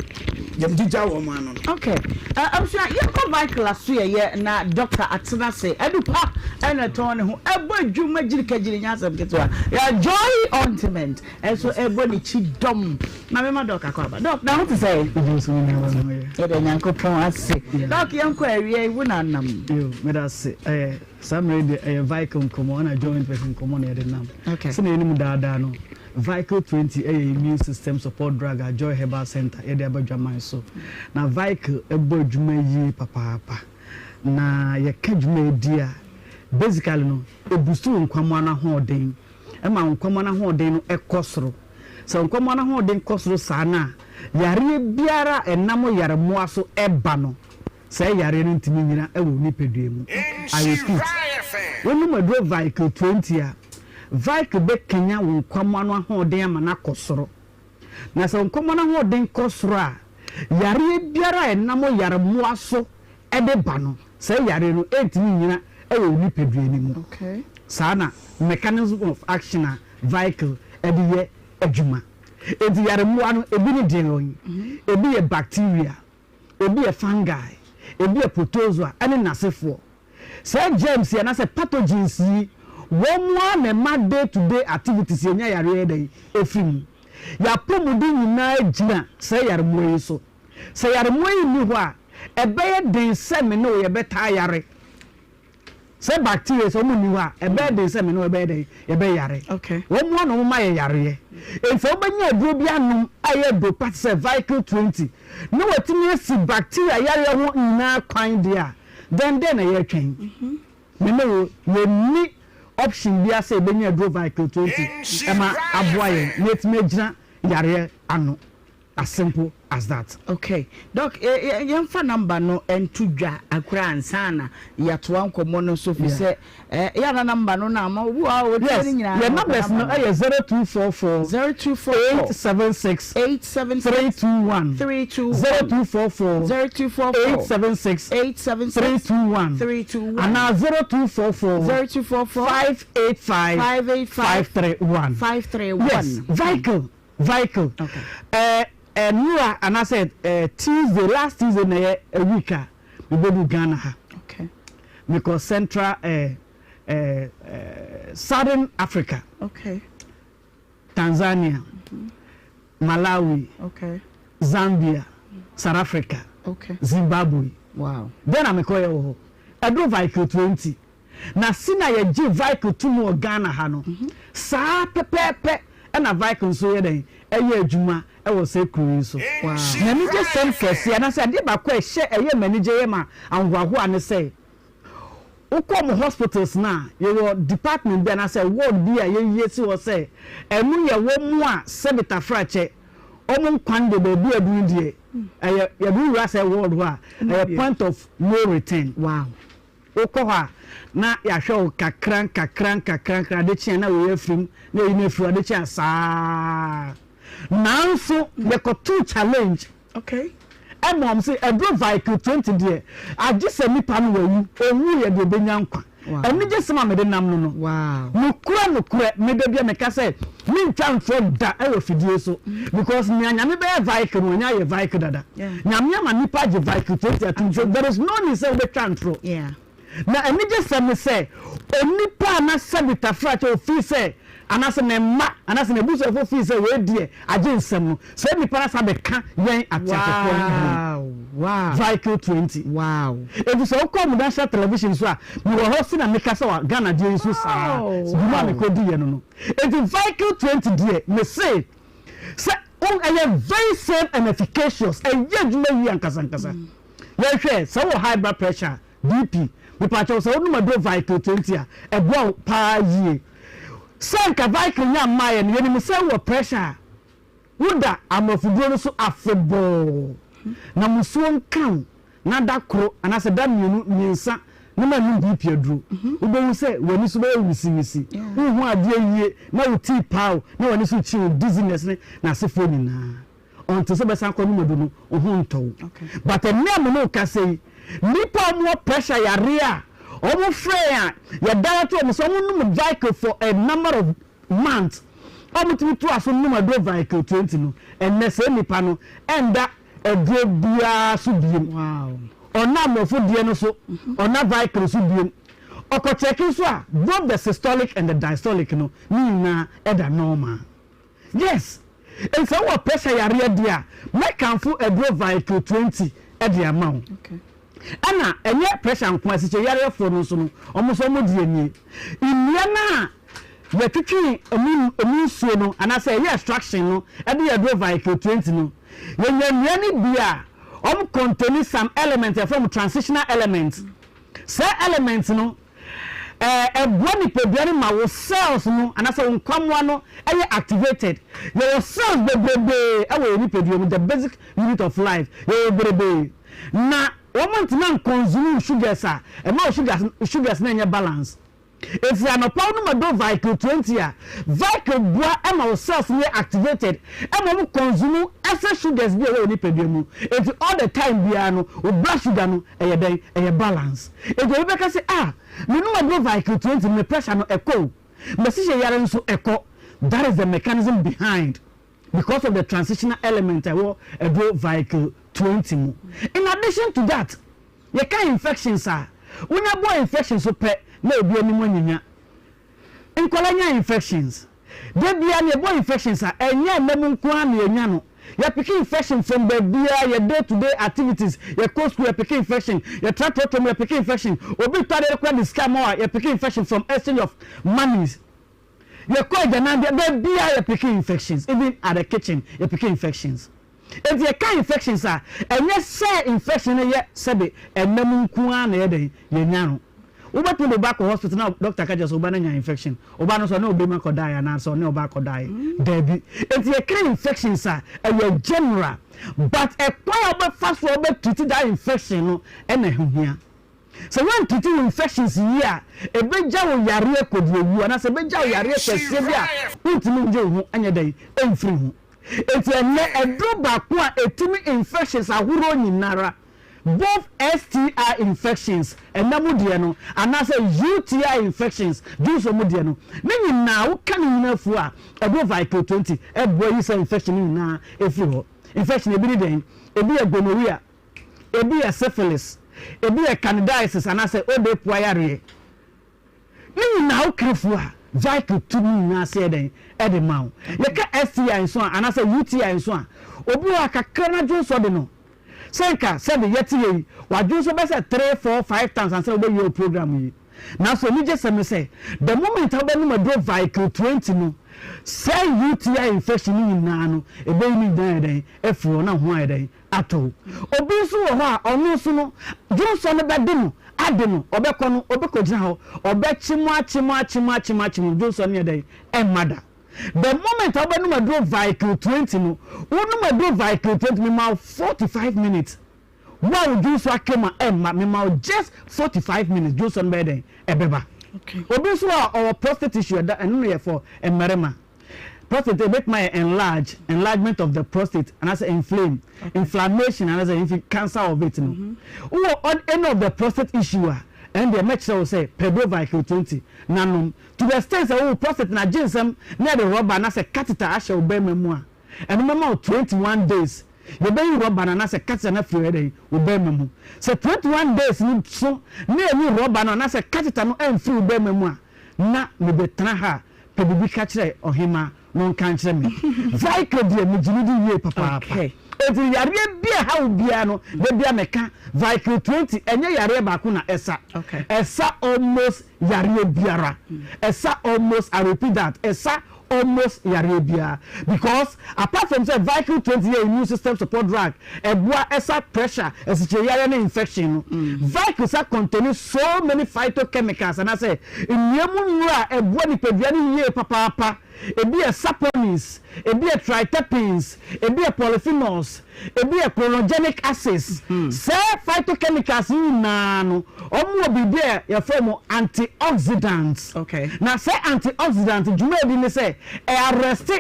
[SPEAKER 6] Yɛm gyigya wɔn ano
[SPEAKER 1] no. Ok abusua yɛnkɔ Vicla so yɛyɛ na doctor atena ase adu pa ɛna ɛtɔn ne ho ɛbɔ adwuma gyirikagyiri nyɛ asɛm ketewa yɛ joy ointment ɛnso ɛbɔ ne kyi dɔm ma me ma doc akɔ aba doc na ho te sɛ yɛda Nyankopɔn ase doc yɛnkɔ awia yi wo na nam.
[SPEAKER 13] Yo meda ase ɛyɛ saa mmerɛ yi deɛ ɛyɛ Vicla nkɔmmɔ ɛna joy ointment nkɔmmɔ na yɛde nam sɛnea yɛnim daadaa no. Vicle 20 yɛ immune system support drug a Joy Herbal Centre yɛde aba dwaman so. Na Vicle bɔ adwuma yie papaapa. Na yɛka dwuma a ɛdi a, basically no, ɛboost wo nkwammoa no ahoɔden. Ɛma wo nkwammoa no ahoɔden no kɔ soro. Sɛ wo nkwammoa no ahoɔden kɔ soro saa no a, yareɛ biara a ɛnam yaremmoa so ba no, Saa yareɛ no ntumi nnyina wɔ wo nipadua mu. I repeat, wonom aduro Vicryl 20 a, Vicryl bɛkanya wo nkwammoa no ahoɔden ama no akɔ soro. Na sɛ wo nkwammoa no ahoɔden kɔ soro a, yareɛ biara a ɛnam yaremmoa so de ba no, saa yareɛ no ntumi nnyina wɔ wo nipadua no mu. Saa na mechanism of action a Vicryl de yɛ adwuma. Enti yaremmoa no, ebi ne deɛn? Ebi yɛ bacteria. Ebi yɛ fungi, ebi yɛ protozoa ne n'asefoɔ. Saa germs yi anaasɛ pathogens yi, wɔn ara na ɛma day to day activities yɛnya yareɛ yɛ dɛn ɛfiri mu. Yɛn apɔmuden nyinaa gyina saa yaremmoa yi so. Sɛ yaremmoa yi nni hɔ a, ɛbɛyɛ den sɛ me ne wo yɛbɛtaa yare. Sɛ bacteria sɛ wɔn nni hɔ a, ɛbɛyɛ den sɛ me ne wo bɛyɛ dɛn? Yɛbɛyare. Wɔn ara na wɔma yɛ yareɛ. Enti sɛ wobɛnya aduro bi anom a ɛyɛ aduro pa te sɛ Vicryl 20 na watumi asi bacteria yareɛ ho nyinaa kwan deɛ a, then dɛn na yɛretwɛn? Me ne wo, yɛnni option biara sɛ yɛbɛnya aduro Vicryl 20 ma aboa yɛn na yɛatumi agyina yareɛ ano. As simple as that.
[SPEAKER 1] Okay doc yɛnfa number no nto dwa koraa ansa na yɛatoa nkɔmmɔ no so fi sɛ yɛ ana number no na ama obi wɔ hɔ a ɔtie ne nyinaa.
[SPEAKER 13] Yes, yɛn numbers no yɛ 0244
[SPEAKER 1] 0244
[SPEAKER 13] 876
[SPEAKER 1] 876
[SPEAKER 13] 321
[SPEAKER 1] 321
[SPEAKER 13] 0244
[SPEAKER 1] 0244
[SPEAKER 13] 876
[SPEAKER 1] 876
[SPEAKER 13] 321
[SPEAKER 1] 321
[SPEAKER 13] anaa 0244
[SPEAKER 1] 0244
[SPEAKER 13] 585
[SPEAKER 1] 585
[SPEAKER 13] 531.
[SPEAKER 1] 531.
[SPEAKER 13] Yes, vehicle. Vehicle eh nnora anaasɛ eh Tuesday last Tuesday na ɛyɛ a week a mebɛdu Ghana ha.
[SPEAKER 1] Okay.
[SPEAKER 13] Mekɔ Central eh eh eh Southern Africa.
[SPEAKER 1] Okay.
[SPEAKER 13] Tanzania, mm -hmm. Malawi,
[SPEAKER 1] okay.
[SPEAKER 13] Zambia, South Africa,
[SPEAKER 1] okay.
[SPEAKER 13] Zimbabwe.
[SPEAKER 1] Wow.
[SPEAKER 13] Then na mekɔyɛ wɔ hɔ. Ɛduru vehicle 20. Na se na yɛgye Vicle to mu wɔ Ghana ha no, saa pɛpɛɛpɛ na Vicle nso yɛ dɛn? Ɛyɛ adwuma wɔ saa kuro yi so. M'anigyesɛm kɛseɛ anaasɛ adeɛ baako a ɛhyɛ ɛyɛ m'anigye yɛ ma ahohoahoa ne sɛ, wokɔ wɔn hospitals no a, yɛwɔ department bi anaasɛ ward bi a yɛayi asi hɔ sɛ ɛno yɛ wɔn a sɛbe tafrakyɛ, wɔn nkwa no deɛ baabi a aduru no deɛ, ɛyɛ yɛde wo wura saa ward hɔ a, ɛyɛ point of no return.
[SPEAKER 1] Wow.
[SPEAKER 13] Wokɔ hɔ a, na yɛahwɛ wo kakra nkakra nkakra nkakra, ade kye a na wei afiri mu, na eyi no afiri mu, ade kye a saa ara. Nanso yɛkɔtoo challenge
[SPEAKER 1] Okay.
[SPEAKER 13] ɛma wɔn sɛ ɛduru vehicle 20 deɛ, agye sɛ nipa no wawu, ɔnwuiɛ deɛ ɔbɛnya nkwa.
[SPEAKER 1] Wow.
[SPEAKER 13] Anigyesɛm a mede nam no no,
[SPEAKER 1] Wow.
[SPEAKER 13] nokorɛ nokorɛ, me da bi a meka sɛ mentwa ntorɔ da wɔ afidie so because nea Nyame bɛyɛ vehicle no, wanya ayɛ vehicle dada. Nyame ama nnipa agye vehicle 20 atom so there is no need sɛ wobɛtwa ntorɔ. Na anigyesɛm ne sɛ onipa a na sɛbi tafrakyɛ ofii sɛ anaasɛ ne mma anaasɛ n'abusuafo fii sɛ wei deɛ agye nsɛm no, saa nipa no asan abɛka yɛn ateasefoɔ no bio. Vehicle 20. Enti sɛ wokɔ mo national television so a, mewɔ hɔ se na mekasa wɔ Ghana deɛ yi so saa, dwuma a mekɔdiiɛ no no. Enti vehicle 20 deɛ, mese Sɛ wo ɛyɛ very safe and efficacious, ɛyɛ adwuma yie ankasa ankasa. Yɛnhwɛ, sɛ wowɔ high blood pressure, BP, mepaakyɛw sɛ wonom aduro Vicryl 20 a, ɛboa wo paa yie. Sɛ anka Vicryl nya mmaeɛ no, yɛnim sɛ wowɔ pressure a, woda amorɔfoduro no so afebɔɔ, na musuo nka wo. na da koro anaasɛ da mmienu, mmiɛnsa na mannom BP aduro, wobɛhu sɛ w'ani so bɛyɛ wisiwisi, wonhu adeɛ yie, na wo tii paa wo, na w'ani so rekyi wo, dizziness ne n'asefoɔ nyinaa. Until sɛ wobɛsan akɔnom aduro no, wo ho ntɔ wo. But ɛnnɛ a me ne wo kasa yi, nnipa a wɔwɔ pressure yareɛ a, wɔfrɛ yɛn a, yɛdirect wɔn sɛ wɔnnom Vicryl for a number of months, a wɔtumi toa so nom aduro Vicryl 20 no, ɛnnɛ saa nnipa no ɛnda aduro biara so biem. Ɔnna aborɔfo deɛ no so, ɔnna Vicryl so biem. Ɔkɔ kyɛke nso a, both the systolic and the diastolic no, ne nyinaa ɛda normal. Yes! Nti sɛ wowɔ pressure yareɛ deɛ a, mɛkamfo aduro Vicryl 20 de ama wo. Ɛna ɛnyɛ pressure nko ara, asikyire yareɛfoɔ no nso no, wɔn nso wɔn deɛ nie. Nnua no a yɛtwetwe ɛmu ɛmu nsuo no anaasɛ yɛyɛ extraction no de yɛ aduro Vicryl 20 no, yɛnya nnua no bi a wɔn contain some element yɛfrɛ wɔn transitional elements. Saa elements no, ɛboa nipadua no ma wo cells no anaasɛ wo nkwammoa no yɛ activated. Yɛwɔ cells bebrebee wɔ yɛn nipadua mu, the basic unit of life, yɛwɔ bebrebee. Na wɔn antumi anconsume sugars a, ɛma wo sugars sugars no nyɛ balance. Ɛfiri anɔpa wonom aduro Vicryl 20 a, Vicryl boa ma wo cells no yɛ activated ma wɔn consume excess sugars bi a ɛwɔ wo nipadua mu. Enti all the time biara no, wo blood sugar no ɛyɛ dɛn? Ɛyɛ balance. Enti obi bɛka sɛ, ah, menom aduro Vicryl 20 no, me pressure no ɛkɔ o. M'asikyire yare nso ɛkɔ. That is the mechanism behind because of the transitional element a ɛwɔ aduro Vicryl 20 mu. In addition to that, yɛka infections a, wonya bɔ infection so pɛ na obi anim anyinya. Nkwadaa nya infections. Da biara no yɛbɔ infections a, ɛnyɛ nna mu nko ara na yɛnya no. Yɛpeke infection from baabiara, yɛ day to day activities, yɛkɔ school yɛpeke infection, yɛtra trɔtrɔ mu yɛpeke infection, obi tɔ adeɛ koraa de sika ma wo a yɛpeke infection from exchange of monies. Yɛkɔ agyananbea, baabiara yɛpeke infections, even at the kitchen yɛpeke infections. Enti yɛka infections a, ɛnyɛ sɛ infection no yɛ sɛbe ɛnam nko ara na ɛyɛ dɛn, yɛnya no. Wobɛtumi de wo ba akɔ hospital na doctor aka kyerɛ sɛ wo ba no anya infection. Wo ba no nso ɔne ɔbarima kɔdaeɛ anaasɛ ɔne ɔbaa kɔdaeɛ? Daabi. Enti yɛka infections a, ɛyɛ general. But ɛkwan a wobɛfa so a wobɛ treat that infection no na ɛho hia. Sɛ woantreat wo infections yie a, ɛbɛgya wo yareɛ kɔdiawuo anaasɛ ɛbɛgya wo yareɛ kɛseɛ bi a wontumi ngye wo ho nyɛ dɛn mfiri ho. Enti ɛnnɛ, aduro baako a ɛtumi infections ahoroɔ nyinara, both STI infections, ɛna mu deɛ no, anaasɛ UTI infections, dwonsɔ mu deɛ no, ne nyinaa, woka ne nyinaa fua a, aduro Vicryl 20 boa yi saa infection no nyinaa firi hɔ. Infection ebi ne dɛn? Ebi yɛ gonorrhea, ebi yɛ syphilis, ebi yɛ candidiasis anaasɛ odepoa yareɛ. Ne nyinaa wo kra fu a, Vicle tu ne nyinaa ase yɛ dɛn de ma wo. Yɛka STI nso a anaasɛ UTI nso a, obi wɔ hɔ a kakra na dwonsɔ de no. Sɛ nka sɛbe yɛte yɛ yi, wadwonsɔ bɛyɛ sɛ three, four, five times ansa na wobɛwie wo program yi. Nanso anigyesɛm ne sɛ, the moment a wobɛnom aduro Vicle 20 no, saa UTI infection no nyinaa no, ɛbɛyi ne nyinaa ayɛ dɛn afiri hɔ na wo ho ayɛ dɛn atow. Obi nso wɔ hɔ a, ɔno nso no, dwonsɔ no bɛde no ade no, ɔbɛkɔ no, ɔbɛkɔgyina hɔ, ɔbɛkye mu, akye mu, akye mu, akye mu, akye mu, dwonsɔ no nyɛ dɛn? Ɛmma da. The moment a wobɛnom aduro Vicryl 20 no, wonom aduro Vicryl 20, mema wo 45 minutes. Wo a wo dwonsɔ aka mu a, ɛmma, mema wo just 45 minutes, dwonsɔ no bɛyɛ dɛn? Ɛbɛba. Obi nso wɔ hɔ a, ɔwɔ prostate issue, ɛda, ɛno no yɛ for mmarima. Prostate ebetumi ayɛ enlarge, enlargement of the prostate anaasɛ inflame, inflammation anaasɛ infi cancer of it no. Wowɔ on any of the prostate issue a, ɛno deɛ mɛkyerɛ wo sɛ Pedro 20 na nom. To the extent sɛ wo prostate no agye nsam na yɛde rɔba anaasɛ catheter ahyɛ wo bɛrima mu a, ɛno mɛma wo 21 days. Yɛbɛyi rɔba no anaasɛ catheter no afiri ɛdɛn, wo bɛrima mu. Sɛ 21 days no so na yɛnyi rɔba no anaasɛ catheter no amfiri wo bɛrima mu a, na mebɛtena ha a, pɛ biribi ka kyerɛ ɔhemmaa na ɔnka nkyerɛ me. Vicre deɛ, megye no di yie papaapa. Enti yareɛ bi a ɛha wo biara no, da biara meka, Vicre 20, ɛnyɛ yareɛ baako na ɛsa. Ɛsa almost yareɛ biara. Ɛsa almost, I repeat that, ɛsa almost yareɛ biara. Because apart from sɛ Vicryl 20 yɛ immune system support drug, ɛboa ɛsa pressure, asikyire yareɛ ne infection no, Vicryl sa contain so many phytochemicals anaasɛ nnua mu nnuro a ɛboa nipadua no yie papaapa. Ebi yɛ saponins, ebi yɛ triterpenes, ebi yɛ polyphenols, ebi yɛ chlorogenic acids. Saa phytochemicals yi nyinaa no, wɔwɔ biribi a yɛfrɛ wɔn antioxidants. Na saa antioxidants dwuma a ɛdi ne sɛ, ɛ arrest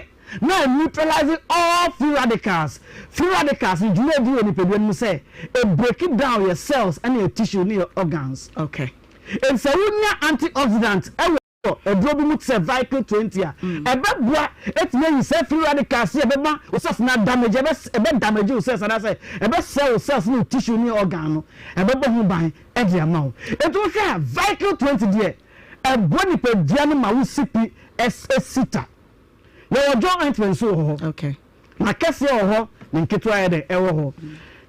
[SPEAKER 13] na ɛ neutralize all free radicals. Free radicals no dwuma a ɛdi wɔ nipadua no mu sɛ, ɛ break down yɛ cells ne yɛ tissue ne yɛ organs. Enti sɛ wonya antioxidant wɔ aduro bi mu te sɛ Vicryl 20 a, ɛbɛboa atumi ayi saa free radicals yi a ɛbɛma wo cells no adamage, ɛbɛ ɛbɛ damage wo cells anaasɛ ɛbɛsɛe wo cells ne wo tissue ne organ no, ɛbɛbɔ ho ban de ama wo. Enti wohwɛ a Vicryl 20 deɛ, ɛboa nipadua no ma wo si pi si ta. Yɛwɔ John ointment nso wɔ hɔ.
[SPEAKER 1] Okay.
[SPEAKER 13] Na kɛseɛ wɔ hɔ ne nketewa yɛ dɛn ɛwɔ hɔ.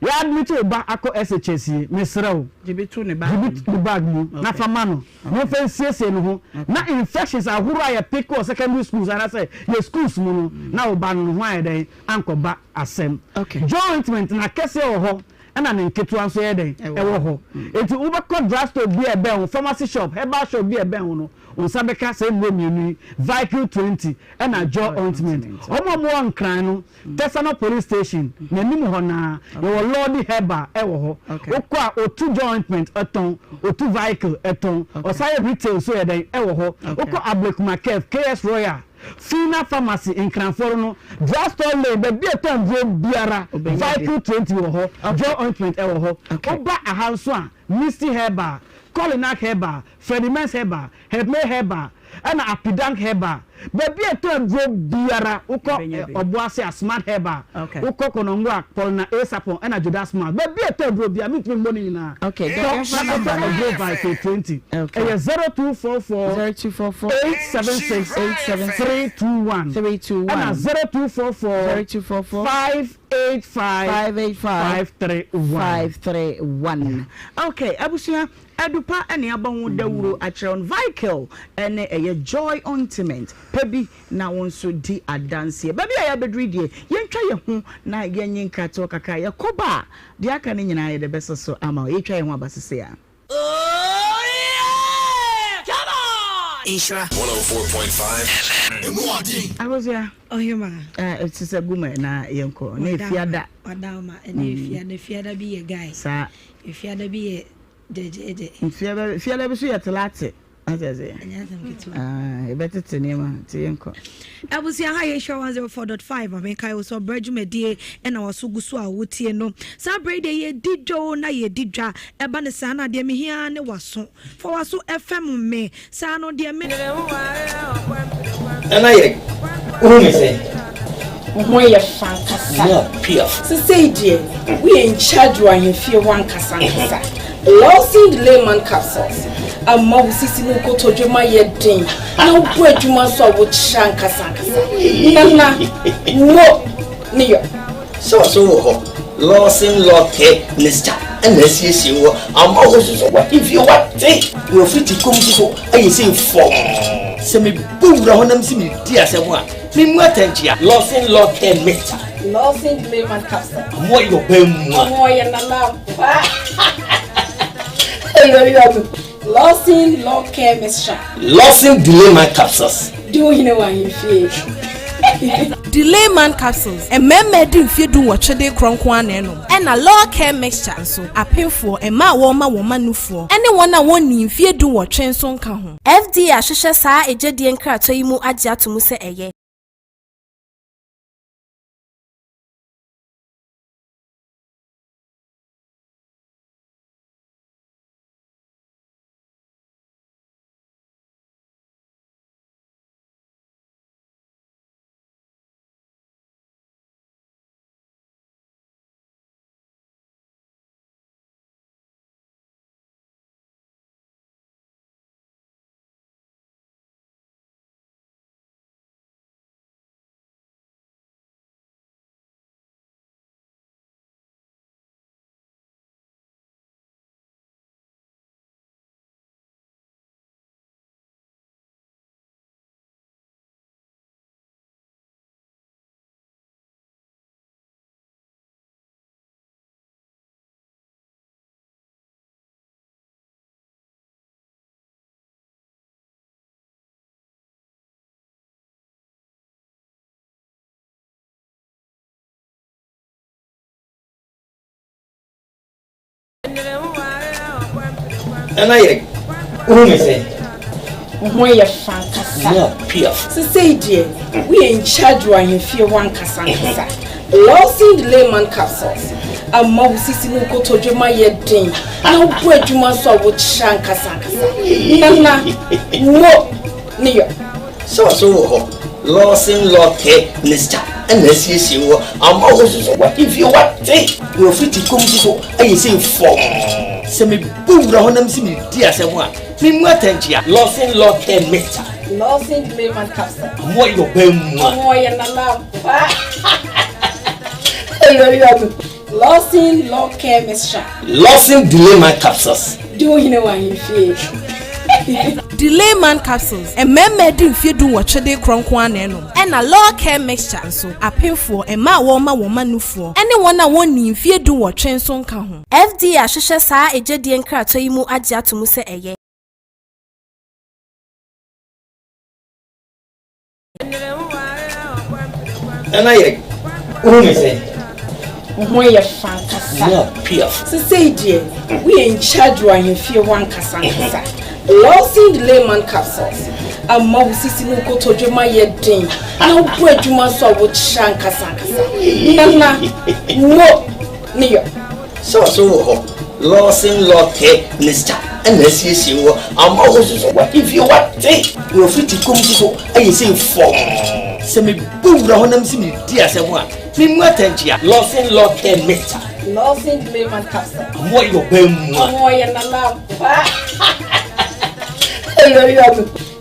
[SPEAKER 13] Yɛ admit wo ba akɔ SHS yi mesrɛ wo
[SPEAKER 1] Gye bi to ne bag
[SPEAKER 13] gye bi
[SPEAKER 1] mu.
[SPEAKER 13] to ne bag mu na fa ma no na ɔmfa nsiesie ne ho na infections ahoroɔ a yɛ pick wɔ secondary schools anaasɛ yɛ schools mu no na wo ba no ne ho ayɛ dɛn ankɔba asɛm. Joy ointment na kɛseɛ wɔ hɔ ɛna ne nketewa nso yɛ dɛn ɛwɔ hɔ. Enti wobɛkɔ drugstore bi a ɛbɛn wo, pharmacy shop, herbal shop bi a ɛbɛn wo no Wo nsa bɛka saa nnuro mmienu yi, Vicryl 20 ɛna Jaw Ointment. Wɔn a wɔwɔ Nkran no, Tesano Police Station n'anim hɔ no ara, yɛwɔ Lordy Herbal wɔ hɔ. Wokɔ a, wɔtu Jaw Ointment tɔn, wɔtu Vicryl tɔn, wɔsan yɛ retail nso yɛ dɛn wɔ hɔ. Wokɔ Ablekuma Curve, KS Royal, Fina Pharmacy, Nkranfɔr no, Drugstore Lane, baabi a ɛtɔn nnuro biara, Vicryl 20 wɔ hɔ, Jaw Ointment wɔ hɔ. Woba aha nso a, Misty Herbal, Colinak Herbal, Fredimens Herbal, Herpmay Herbal, ɛna Apidank Herbal. Baabi a ɛtɔ aduro biara, wokɔ Ɔboase a, Smart Herbal, wokɔ Konongo a, Paulina A. Sarpong ɛna Joda Smart. Baabi a ɛtɔ aduro biara, mentumi mmɔ ne nyinaa. Kɔ na kɔtɔ aduro Vital 20. Ɛyɛ 0244 876 321 ɛna 0244 585 531.
[SPEAKER 1] 531. Okay, abusua, Adupa ne abɔ ho dawuro akyerɛ wo no, Vicle ne ɛyɛ Joy Ointment pɛ bi na wo nso di adanseɛ. Baabi a yɛabɛduru yi deɛ, yɛntwa yɛn ho na yɛnye nkratoɔ kakra. Yɛkɔ ba a, deɛ aka no nyinaa yɛde bɛsɔ so ama wo. Yɛtwa yɛn ho aba sesei ara.
[SPEAKER 14] Nhyira 104.5 FM. Emu ɔden.
[SPEAKER 1] Akosua.
[SPEAKER 15] Ɔhema.
[SPEAKER 1] Ɛɛ te sɛ gu mɛ na yɛnkɔ. Na efiada.
[SPEAKER 15] Ɔda ma ɛna efiada efiada bi yɛ guy.
[SPEAKER 1] Saa.
[SPEAKER 15] Efiada bi yɛ gyɛgyɛgyɛ.
[SPEAKER 1] Fiada fiada bi so yɛ telate. Ate aseɛ.
[SPEAKER 15] Ɛnyɛ asɛm ketewa.
[SPEAKER 1] Ah, yɛbɛtete nneɛma nti yɛnkɔ.
[SPEAKER 15] Abusua ha yɛ Nhyira 104.5 ma menkae wo sɛ ɔbrɛ dwumadie ɛna waso gu so a wotie no. Saa berɛ yi deɛ yɛdi dwa o na yɛdi dwa. Ɛba ne saa na deɛ mehia ne waso. Fa waso ɛfɛm me. Saa no deɛ me.
[SPEAKER 14] Nana yɛ wohu me sɛn?
[SPEAKER 16] Wo ho yɛ fɛ ankasa.
[SPEAKER 14] More piaf.
[SPEAKER 16] Sesei deɛ woyɛ in charge wɔ ahemfie hɔ ankasa ankasa. Lawson Layman Capsules ama wo sisi ne wo kotodwe mu ayɛ den na wobɔ adwuma nso a wokyerɛ ankasa ankasa. Nana, mo ne yɔ.
[SPEAKER 14] Sɛ ɔso wɔ hɔ, Lawson Law Care Mixture na asiesie wɔ ama wo nso so w'ahemfie wate na wafiti kɔm nso so ayɛ sei fɔmm. Sɛ mebɔ wura hɔ na mese meredi asɛm a, memmu atɛnkyea. Lawson Law Care Mixture.
[SPEAKER 16] Lawson Layman Capsule.
[SPEAKER 14] Ɔmo yɛ ɔbaa mua.
[SPEAKER 16] Ɔmo yɛ nana ampa. Lawson Law Care Mixture.
[SPEAKER 14] Lawson Delayman Capsules.
[SPEAKER 16] Di wo hene wɔ ahemfie.
[SPEAKER 17] Delayman Capsules, mmarima adi mfeɛ dunwɔtwe de rekorɔ nko ara na ɛnom. Ɛna Law Care Mixture nso, apemfoɔ, mmaa a wɔrema wɔn mma nufoɔ, ne wɔn a wɔnnii mfeɛ dunwɔtwe nso nka ho.
[SPEAKER 18] FDA ahwehwɛ saa agyadie nkratoɔ yi mu agye ato mu sɛ ɛyɛ.
[SPEAKER 14] Nana yɛ wohu me sɛn?
[SPEAKER 16] Wo ho yɛ fɛ ankasa.
[SPEAKER 14] More piaf.
[SPEAKER 16] Sesei deɛ woyɛ in charge wɔ ahemfie hɔ ankasa ankasa. Lawson Layman Capsules ama wo sisi ne wo kotodwe mu ayɛ den na wobɔ adwuma nso a wokyerɛ ankasa ankasa. Nana, mo ne yɔ.
[SPEAKER 14] Sɛ ɔso wɔ hɔ, Lawson Law Care Mixture na asiesie wɔ ama wo nso so w'ahemfie wate na wafiti kɔm nso so ayɛ sei fɔmm. Sɛ mebɔ wura hɔ na mese meredi asɛm a, memmu atɛnkyea. Lawson Law Care Mixture.
[SPEAKER 16] Lawson Layman Capsule.
[SPEAKER 14] Ɔmo ayɛ ɔbaa mua.
[SPEAKER 16] Ɔmo ɔyɛ nana ampa. Lawson Law Care Mixture.
[SPEAKER 14] Lawson Delayman Capsules.
[SPEAKER 16] Di wo hene wɔ ahemfie.
[SPEAKER 17] Delayman Capsules, mmarima adi mfeɛ dunwɔtwe de rekorɔ nko ara na ɛnom. Ɛna Law Care Mixture nso, apemfoɔ, mmaa a wɔrema wɔn mma nufoɔ, ne wɔn a wɔnnii mfeɛ dunwɔtwe nso nka ho.
[SPEAKER 18] FDA ahwehwɛ saa agyadie nkratoɔ yi mu agye ato mu sɛ ɛyɛ.
[SPEAKER 14] Nana yɛ wohu me sɛn?
[SPEAKER 16] Wo ho yɛ fɛ ankasa.
[SPEAKER 14] More piaf.
[SPEAKER 16] Sesei deɛ woyɛ in charge wɔ ahemfie hɔ ankasa ankasa. Lawson Layman Capsules ama wo sisi ne wo kotodwe mu ayɛ den na wobɔ adwuma nso a wokyerɛ ankasa ankasa. Nana, mo ne yɔ.
[SPEAKER 14] Sɛ ɔso wɔ hɔ. Lawson Law Care Mixture na asiesie wɔ ama wo nso so w'ahemfie wate na wafiri kom nso so ayɛ sei fɔmm. Sɛ mebɔ wura hɔ na mese meredi asɛm a, memmu atɛnkyea. Lawson Law Care Mixture.
[SPEAKER 16] Lawson Clayman Capsule.
[SPEAKER 14] Ɔmo yɛ ɔbaa mua.
[SPEAKER 16] Ɔmo yɛ nana ampa.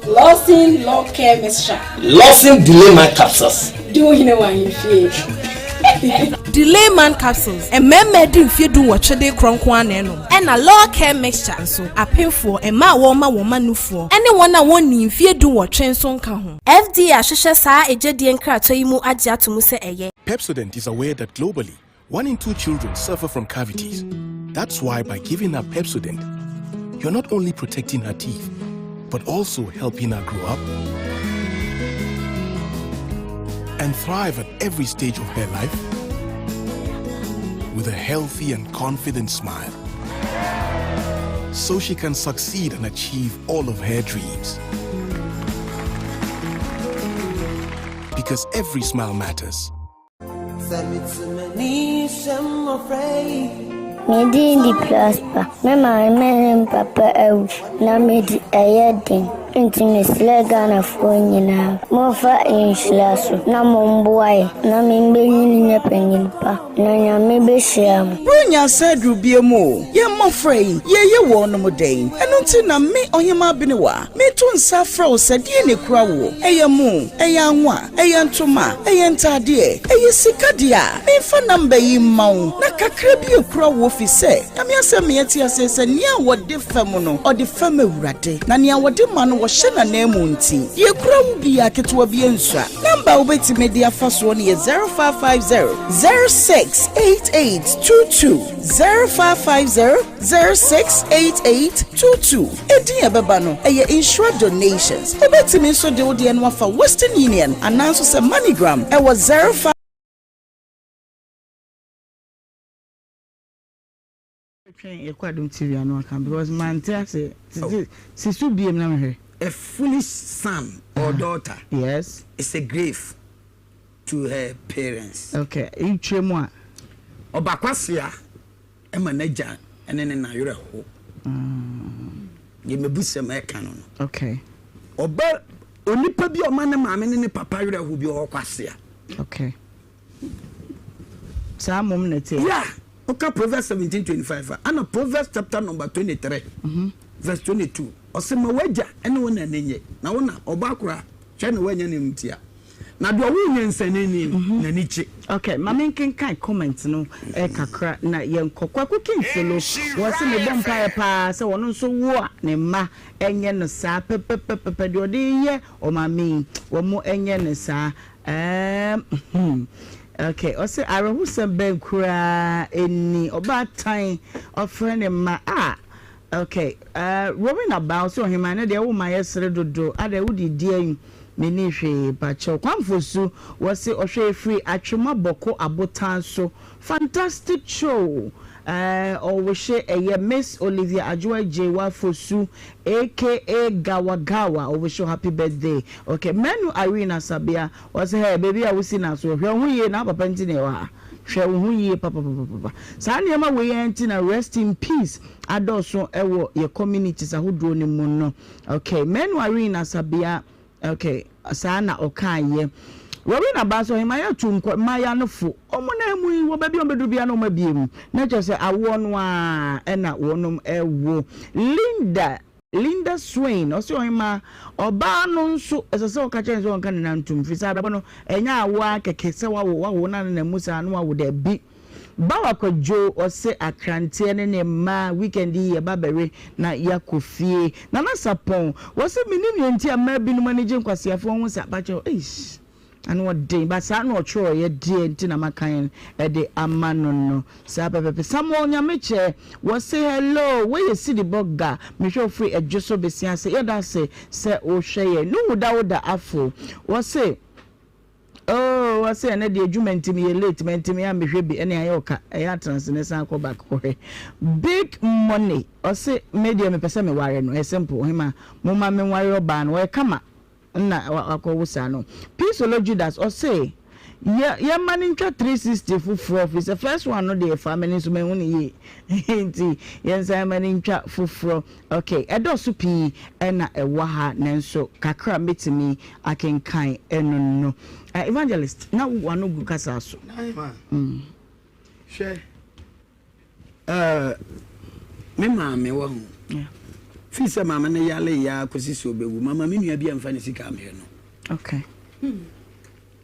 [SPEAKER 16] Lawson Law Care Mixture.
[SPEAKER 14] Lawson Delayman Capsules.
[SPEAKER 16] Di wo hene wɔ ahemfie.
[SPEAKER 17] Delayman Capsules, mmarima adi mfeɛ dunwɔtwe de rekorɔ nko ara na ɛnom. Ɛna Law Care Mixture nso, apemfoɔ, mmaa a wɔrema wɔn mma nufoɔ, ne wɔn a wɔnnii mfeɛ dunwɔtwe nso nka ho.
[SPEAKER 18] FDA ahwehwɛ saa egyedie nkratoɔ yi mu agye ato mu sɛ ɛyɛ.
[SPEAKER 19] Pepsodent is aware that globally, one in two children suffer from cavities. That's why by giving her Pepsodent, you're not only protecting her teeth, but also helping her grow up and thrive at every stage of her life with a healthy and confident smile. So she can succeed and achieve all of her dreams. Because every smile matters.
[SPEAKER 20] Me din de Prosper. Me maame ne me papa awu na medi ɛyɛ den. Nti mesrɛ Ghanafoɔ nyinaa, momfa nhyira so na momboa yɛ na membenyin nyɛ panyin pa na Nyame behyira mo.
[SPEAKER 1] Buronya nsa aduru biam o, yɛn mmɔfra yi, yɛreyɛ wɔnom dɛn? Ɛno nti na me, Ɔhemaa Benewa, mereto nsa afrɛ wo sɛ deɛn na ɛkura woɔ? Ɛyɛ mo? Ɛyɛ anwa? Ɛyɛ ntoma? Ɛyɛ ntaadeɛ? Ɛyɛ sika deɛ a, memfa number yi mma wo na kakra bi ɛkura woɔ fi sɛ, Nyame asɛm ma yɛte aseɛ sɛ nea wɔde fɛm no, ɔde fɛm Awurade, na nea wɔde ma no, wɔhyɛ n'ananmu nti, deɛ ɛkura wo biara, ketewa biara nsua. Number a wobɛtumi de afa soɔ no yɛ 0550 068822, 0550 068822. Edin a ɛbɛba no, ɛyɛ Nhyira Donations. Wobɛtumi nso de wo deɛ no afa Western Union anaa nso sɛ MoneyGram ɛwɔ 05. Twɛn yɛkɔ Adom TV ano aka because mante ase tete si so biem na mehwɛ.
[SPEAKER 6] A foolish son or daughter
[SPEAKER 1] yes.
[SPEAKER 6] is a grave to her parents.
[SPEAKER 1] Okay, itwa mu a.
[SPEAKER 6] Ɔba kwasea ma n'agya ne ne na werɛ how. Deɛ mebusɛm ɛka no no.
[SPEAKER 1] Okay.
[SPEAKER 6] Ɔba onipa bi a ɔma ne maame ne ne papa werɛ how bi ɔwɔ kwasea.
[SPEAKER 1] Okay. Saa mmom na ɛteɛ.
[SPEAKER 6] Yeah, woka Proverbs 17:25 a, ana Proverbs chapter number 23 verse 22, ɔse ma w'agya ne wo na ani nnye, na wo na ɔba akora hwɛ na woanya ne ntia, na deɛ ɔwoo nyansanini no, n'ani gye.
[SPEAKER 1] Ok, ma menkenkan comment no kakra na yɛnkɔ. Kwaku Kingselo, wɔse mebɔ mpaeɛ paa sɛ ɔno nso wo a ne mma nyɛ no saa pɛpɛpɛpɛ, deɛ ɔde reyɛ ɔmaame yi, wɔn nyɛ no saa. Ɛɛm hmm ok ɔse awerɛhosɛm bɛn koraa ni ɔbaatan ɔfrɛ ne mma ah ok ɛɛ Rowena baa ɔse ɔhemaa ɛnɛ deɛ wo ma yɛ sere dodo adɛn wo de deɛn menni hwee pakyɛw Kwamfosu wɔse ɔhwɛ yɛ firi Atwema Bɔko Abotan so fantastic show ɛɛ ɔwehye ɛyɛ Miss Olivia Adwoa Adjei Wafosu Aka Gawa Gawa ɔwish wo happy birthday ok Manu Irene Asabea ɔse hɛɛ baabi a wosi na so hwɛ wo ho yie na wo papa nti na yɛwɔ ha hwɛ wo ho yie papapapapa saa nneɛma wei ara nti na rest in peace adɔɔso wɔ yɛ communities ahodoɔ no mu no ok Manu Irene Asabea Ok saa na ɔkaeɛ. Rowena baa sɛ ɔhemaa yɛatu nkɔ mmaayaa no fo wɔn nan mu yi wɔ baabi a wɔbɛduru biara na wɔn abue mu na kyerɛ sɛ awoɔ no ara na wɔnom wo. Linda Linda Swain ɔse ɔhemaa ɔbaa no nso ɛsɛ sɛ ɔka kyerɛ no sɛ ɔnka ne nan ntom firi sɛ abrabɔ no ɛnyɛ awoɔ ara kɛkɛ sɛ wawo wawo na ne nan mu saa na wawo daabi. Bawa Kwadwo ɔse akranteɛ ne ne mma weekend yi yɛba bɛwe na yɛakɔ fie. Nana Sarpong wɔse mennim nea nti a mmaa binom ani gye nkwaseafoɔ ho saa pakyɛw eish ano ɔden but saa na ɔtwerɛeɛ deɛ nti na makan de ama no no saa pɛpɛpɛ. Samuel Nyamekyɛ wɔse hello wei yɛ Sidi Bɔga mehwɛ wo firi Adwoso Besiase yɛda ase sɛ wohwɛ yɛn. Nuhu Dawuda Afo wɔse. Oh ɔse ɛnɛ deɛ adwuma nti meyɛ late mantumi ammehwɛ bi ɛne ayɛ ɔka ɛyɛ atenase ne san kɔ back kɔhwɛ big money ɔse me deɛ mepɛ sɛ meware no ɛyɛ simple ɔhema moma menware ɔbaa no ɔyɛ kama nna wakɔ wo saa no Peace Olo Judas ɔse. Yɛ yɛmma no ntwa 360 foforɔ firi sɛ first one no deɛ ɛfa m'ani so manhu no yie nti yɛnsan mma no ntwa foforɔ. Ok, ɛdɔɔso pii na ɛwɔ ha nanso kakra a mɛtumi akenkan ɛno no. Evangelist, na w'ano gu kasa so.
[SPEAKER 6] Naima, hwɛ, eh, me maame wahu. Firi sɛ maame no yare yɛ ara kɔsi sɛ ɔbɛwu, mama me nua bi amfa ne sika ammrɛ no.
[SPEAKER 1] Okay.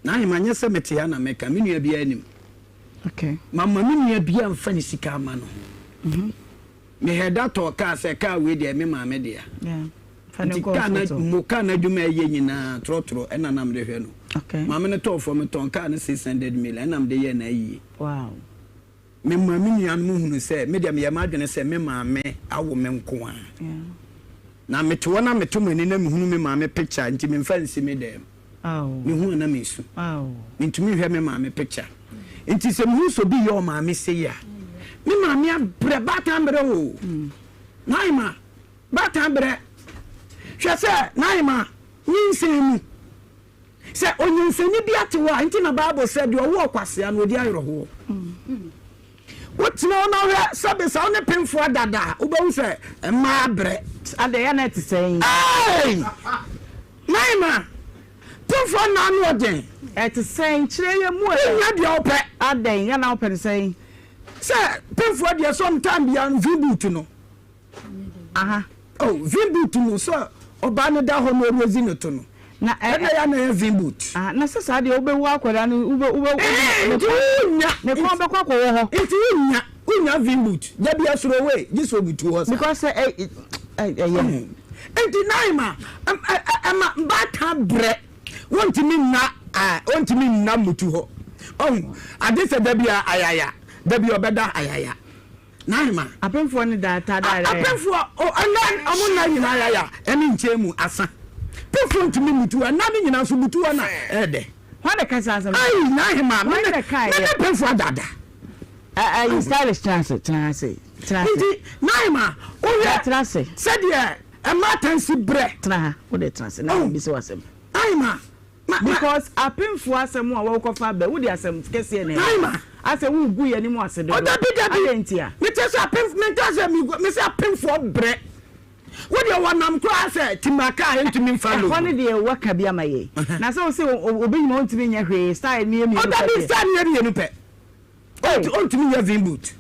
[SPEAKER 6] Naima, nyɛ sɛ mete ha na meka, me nua biara nim.
[SPEAKER 1] Okay.
[SPEAKER 6] Mama me nua bi amfa ne sika ama no. Mm -hmm. Mehɛ da tɔɔ kaa sɛ kaa wei deɛ me maame dea. Nti kaa no mo kaa no adwuma ɛyɛ nyinaa trɔtrɔ ɛna na mede hwɛ no. Maame no tɔɔ fam metɔn kaa no 600 mil ɛna mede yɛɛ n'ayie. Me maa me nuanom hunu sɛ me deɛ meyɛ m'adwene sɛ me maame awo me nko ara. Na mete hɔ na meto m'ani na mehunu me maame picture nti memfa nsi me dan mu. Mehu a na mesu. Mentumi nhwɛ me maame picture. Nti sɛ mehu sɛ obi yɛ ɔmaame sei a, me maame abrɛ baatan brɛ o. Naima, baatan brɛ. Hwɛ sɛ Naima nyinsɛn mu. Sɛ onyinsɛni bi ate hɔ a, nti na Bible sɛ deɛ ɔwɔ ɔkwasea no ɔdi awerɛhoɔ. Wotena hɔ na wohwɛ sɛbe sɛ wo ne pemfoɔ adada a, wobɛhu sɛ mmaa abrɛ.
[SPEAKER 1] Adɛn, yɛ na ɛte sɛn?
[SPEAKER 6] Ei! Naima, pemfoɔ nna ano ɔden.
[SPEAKER 1] Ɛte sɛn? Kyerɛ yɛn mu ɛ.
[SPEAKER 6] Wonnya deɛ wopɛ.
[SPEAKER 1] Adɛn, yɛ na wopɛ no sɛn?
[SPEAKER 6] Sɛ pemfoɔ deɛ sometime biara no V-boot no.
[SPEAKER 1] Aha.
[SPEAKER 6] Oh, vin boot no sɛ ɔbaa no da hɔ na ɔrezi ne to no.
[SPEAKER 1] Na ɛ
[SPEAKER 6] ɛna ya na ɛyɛ vin boot.
[SPEAKER 1] Aha, na sɛ saa deɛ wobɛwu akwadaa no wobɛ wobɛ.
[SPEAKER 6] Ɛɛ nti wonya.
[SPEAKER 1] Ne kɔn bɛkɔ akɔwɔ hɔ.
[SPEAKER 6] Nti wonya wonya vin boot dabi ɛsoro wei gye sɛ obutu hɔ saa.
[SPEAKER 1] Because ɛ ɛ ɛyɛ.
[SPEAKER 6] Nti nan ma ɛma baatan brɛ wontumi nna ɛɛ wontumi nna mutu hɔ ɔhu ade sɛ dabi ayaya dabi ɔbɛda ayaya. N'ahema.
[SPEAKER 1] Apemfoɔ no da taa da ayaya.
[SPEAKER 6] Apemfoɔ o ɛnna ɔmo nna nyinaa ayaya ɛne nkyɛn mu asa. Pemfoɔ ntumi mutu hɔ ɛnna ne nyinaa nso butu hɔ na ɛɛdɛ.
[SPEAKER 1] Hwan na ɛka saa asɛm no?
[SPEAKER 6] Ayi n'ahema
[SPEAKER 1] me ne
[SPEAKER 6] me ne pemfoɔ adada.
[SPEAKER 1] Ayi stylish tena ase tena ase tena ase.
[SPEAKER 6] Nti n'ahema wohwɛ
[SPEAKER 1] tena ase.
[SPEAKER 6] Sɛdeɛ mmaatan si brɛ.
[SPEAKER 1] Tena ha wode tena ase na mebisa wo asɛm.
[SPEAKER 6] N'ahema
[SPEAKER 1] Because apemfoɔ asɛm a wɔrekɔfa aba yi, wode asɛm kɛseɛ na ɛba. Asɛ woregu yɛn anim ase dodo.
[SPEAKER 6] Oh, dabi, dabi.
[SPEAKER 1] Adɛn ntia?
[SPEAKER 6] Mete sɛ apem, mente sɛ megu, mese apemfoɔ brɛ. Wo deɛ wɔnam koraa sɛ timaka a ɛntumi mfa logo.
[SPEAKER 1] Ɛhɔ no deɛ woaka bi ama yɛn. Na sɛ wose obi nyima ɔntumi nyɛ hwee, style no yɛ mmienu
[SPEAKER 6] Oh,
[SPEAKER 1] pɛ
[SPEAKER 6] dabi,
[SPEAKER 1] deɛ.
[SPEAKER 6] style no yɛ mmienu pɛ. Ɔntumi nyɛ vin boot.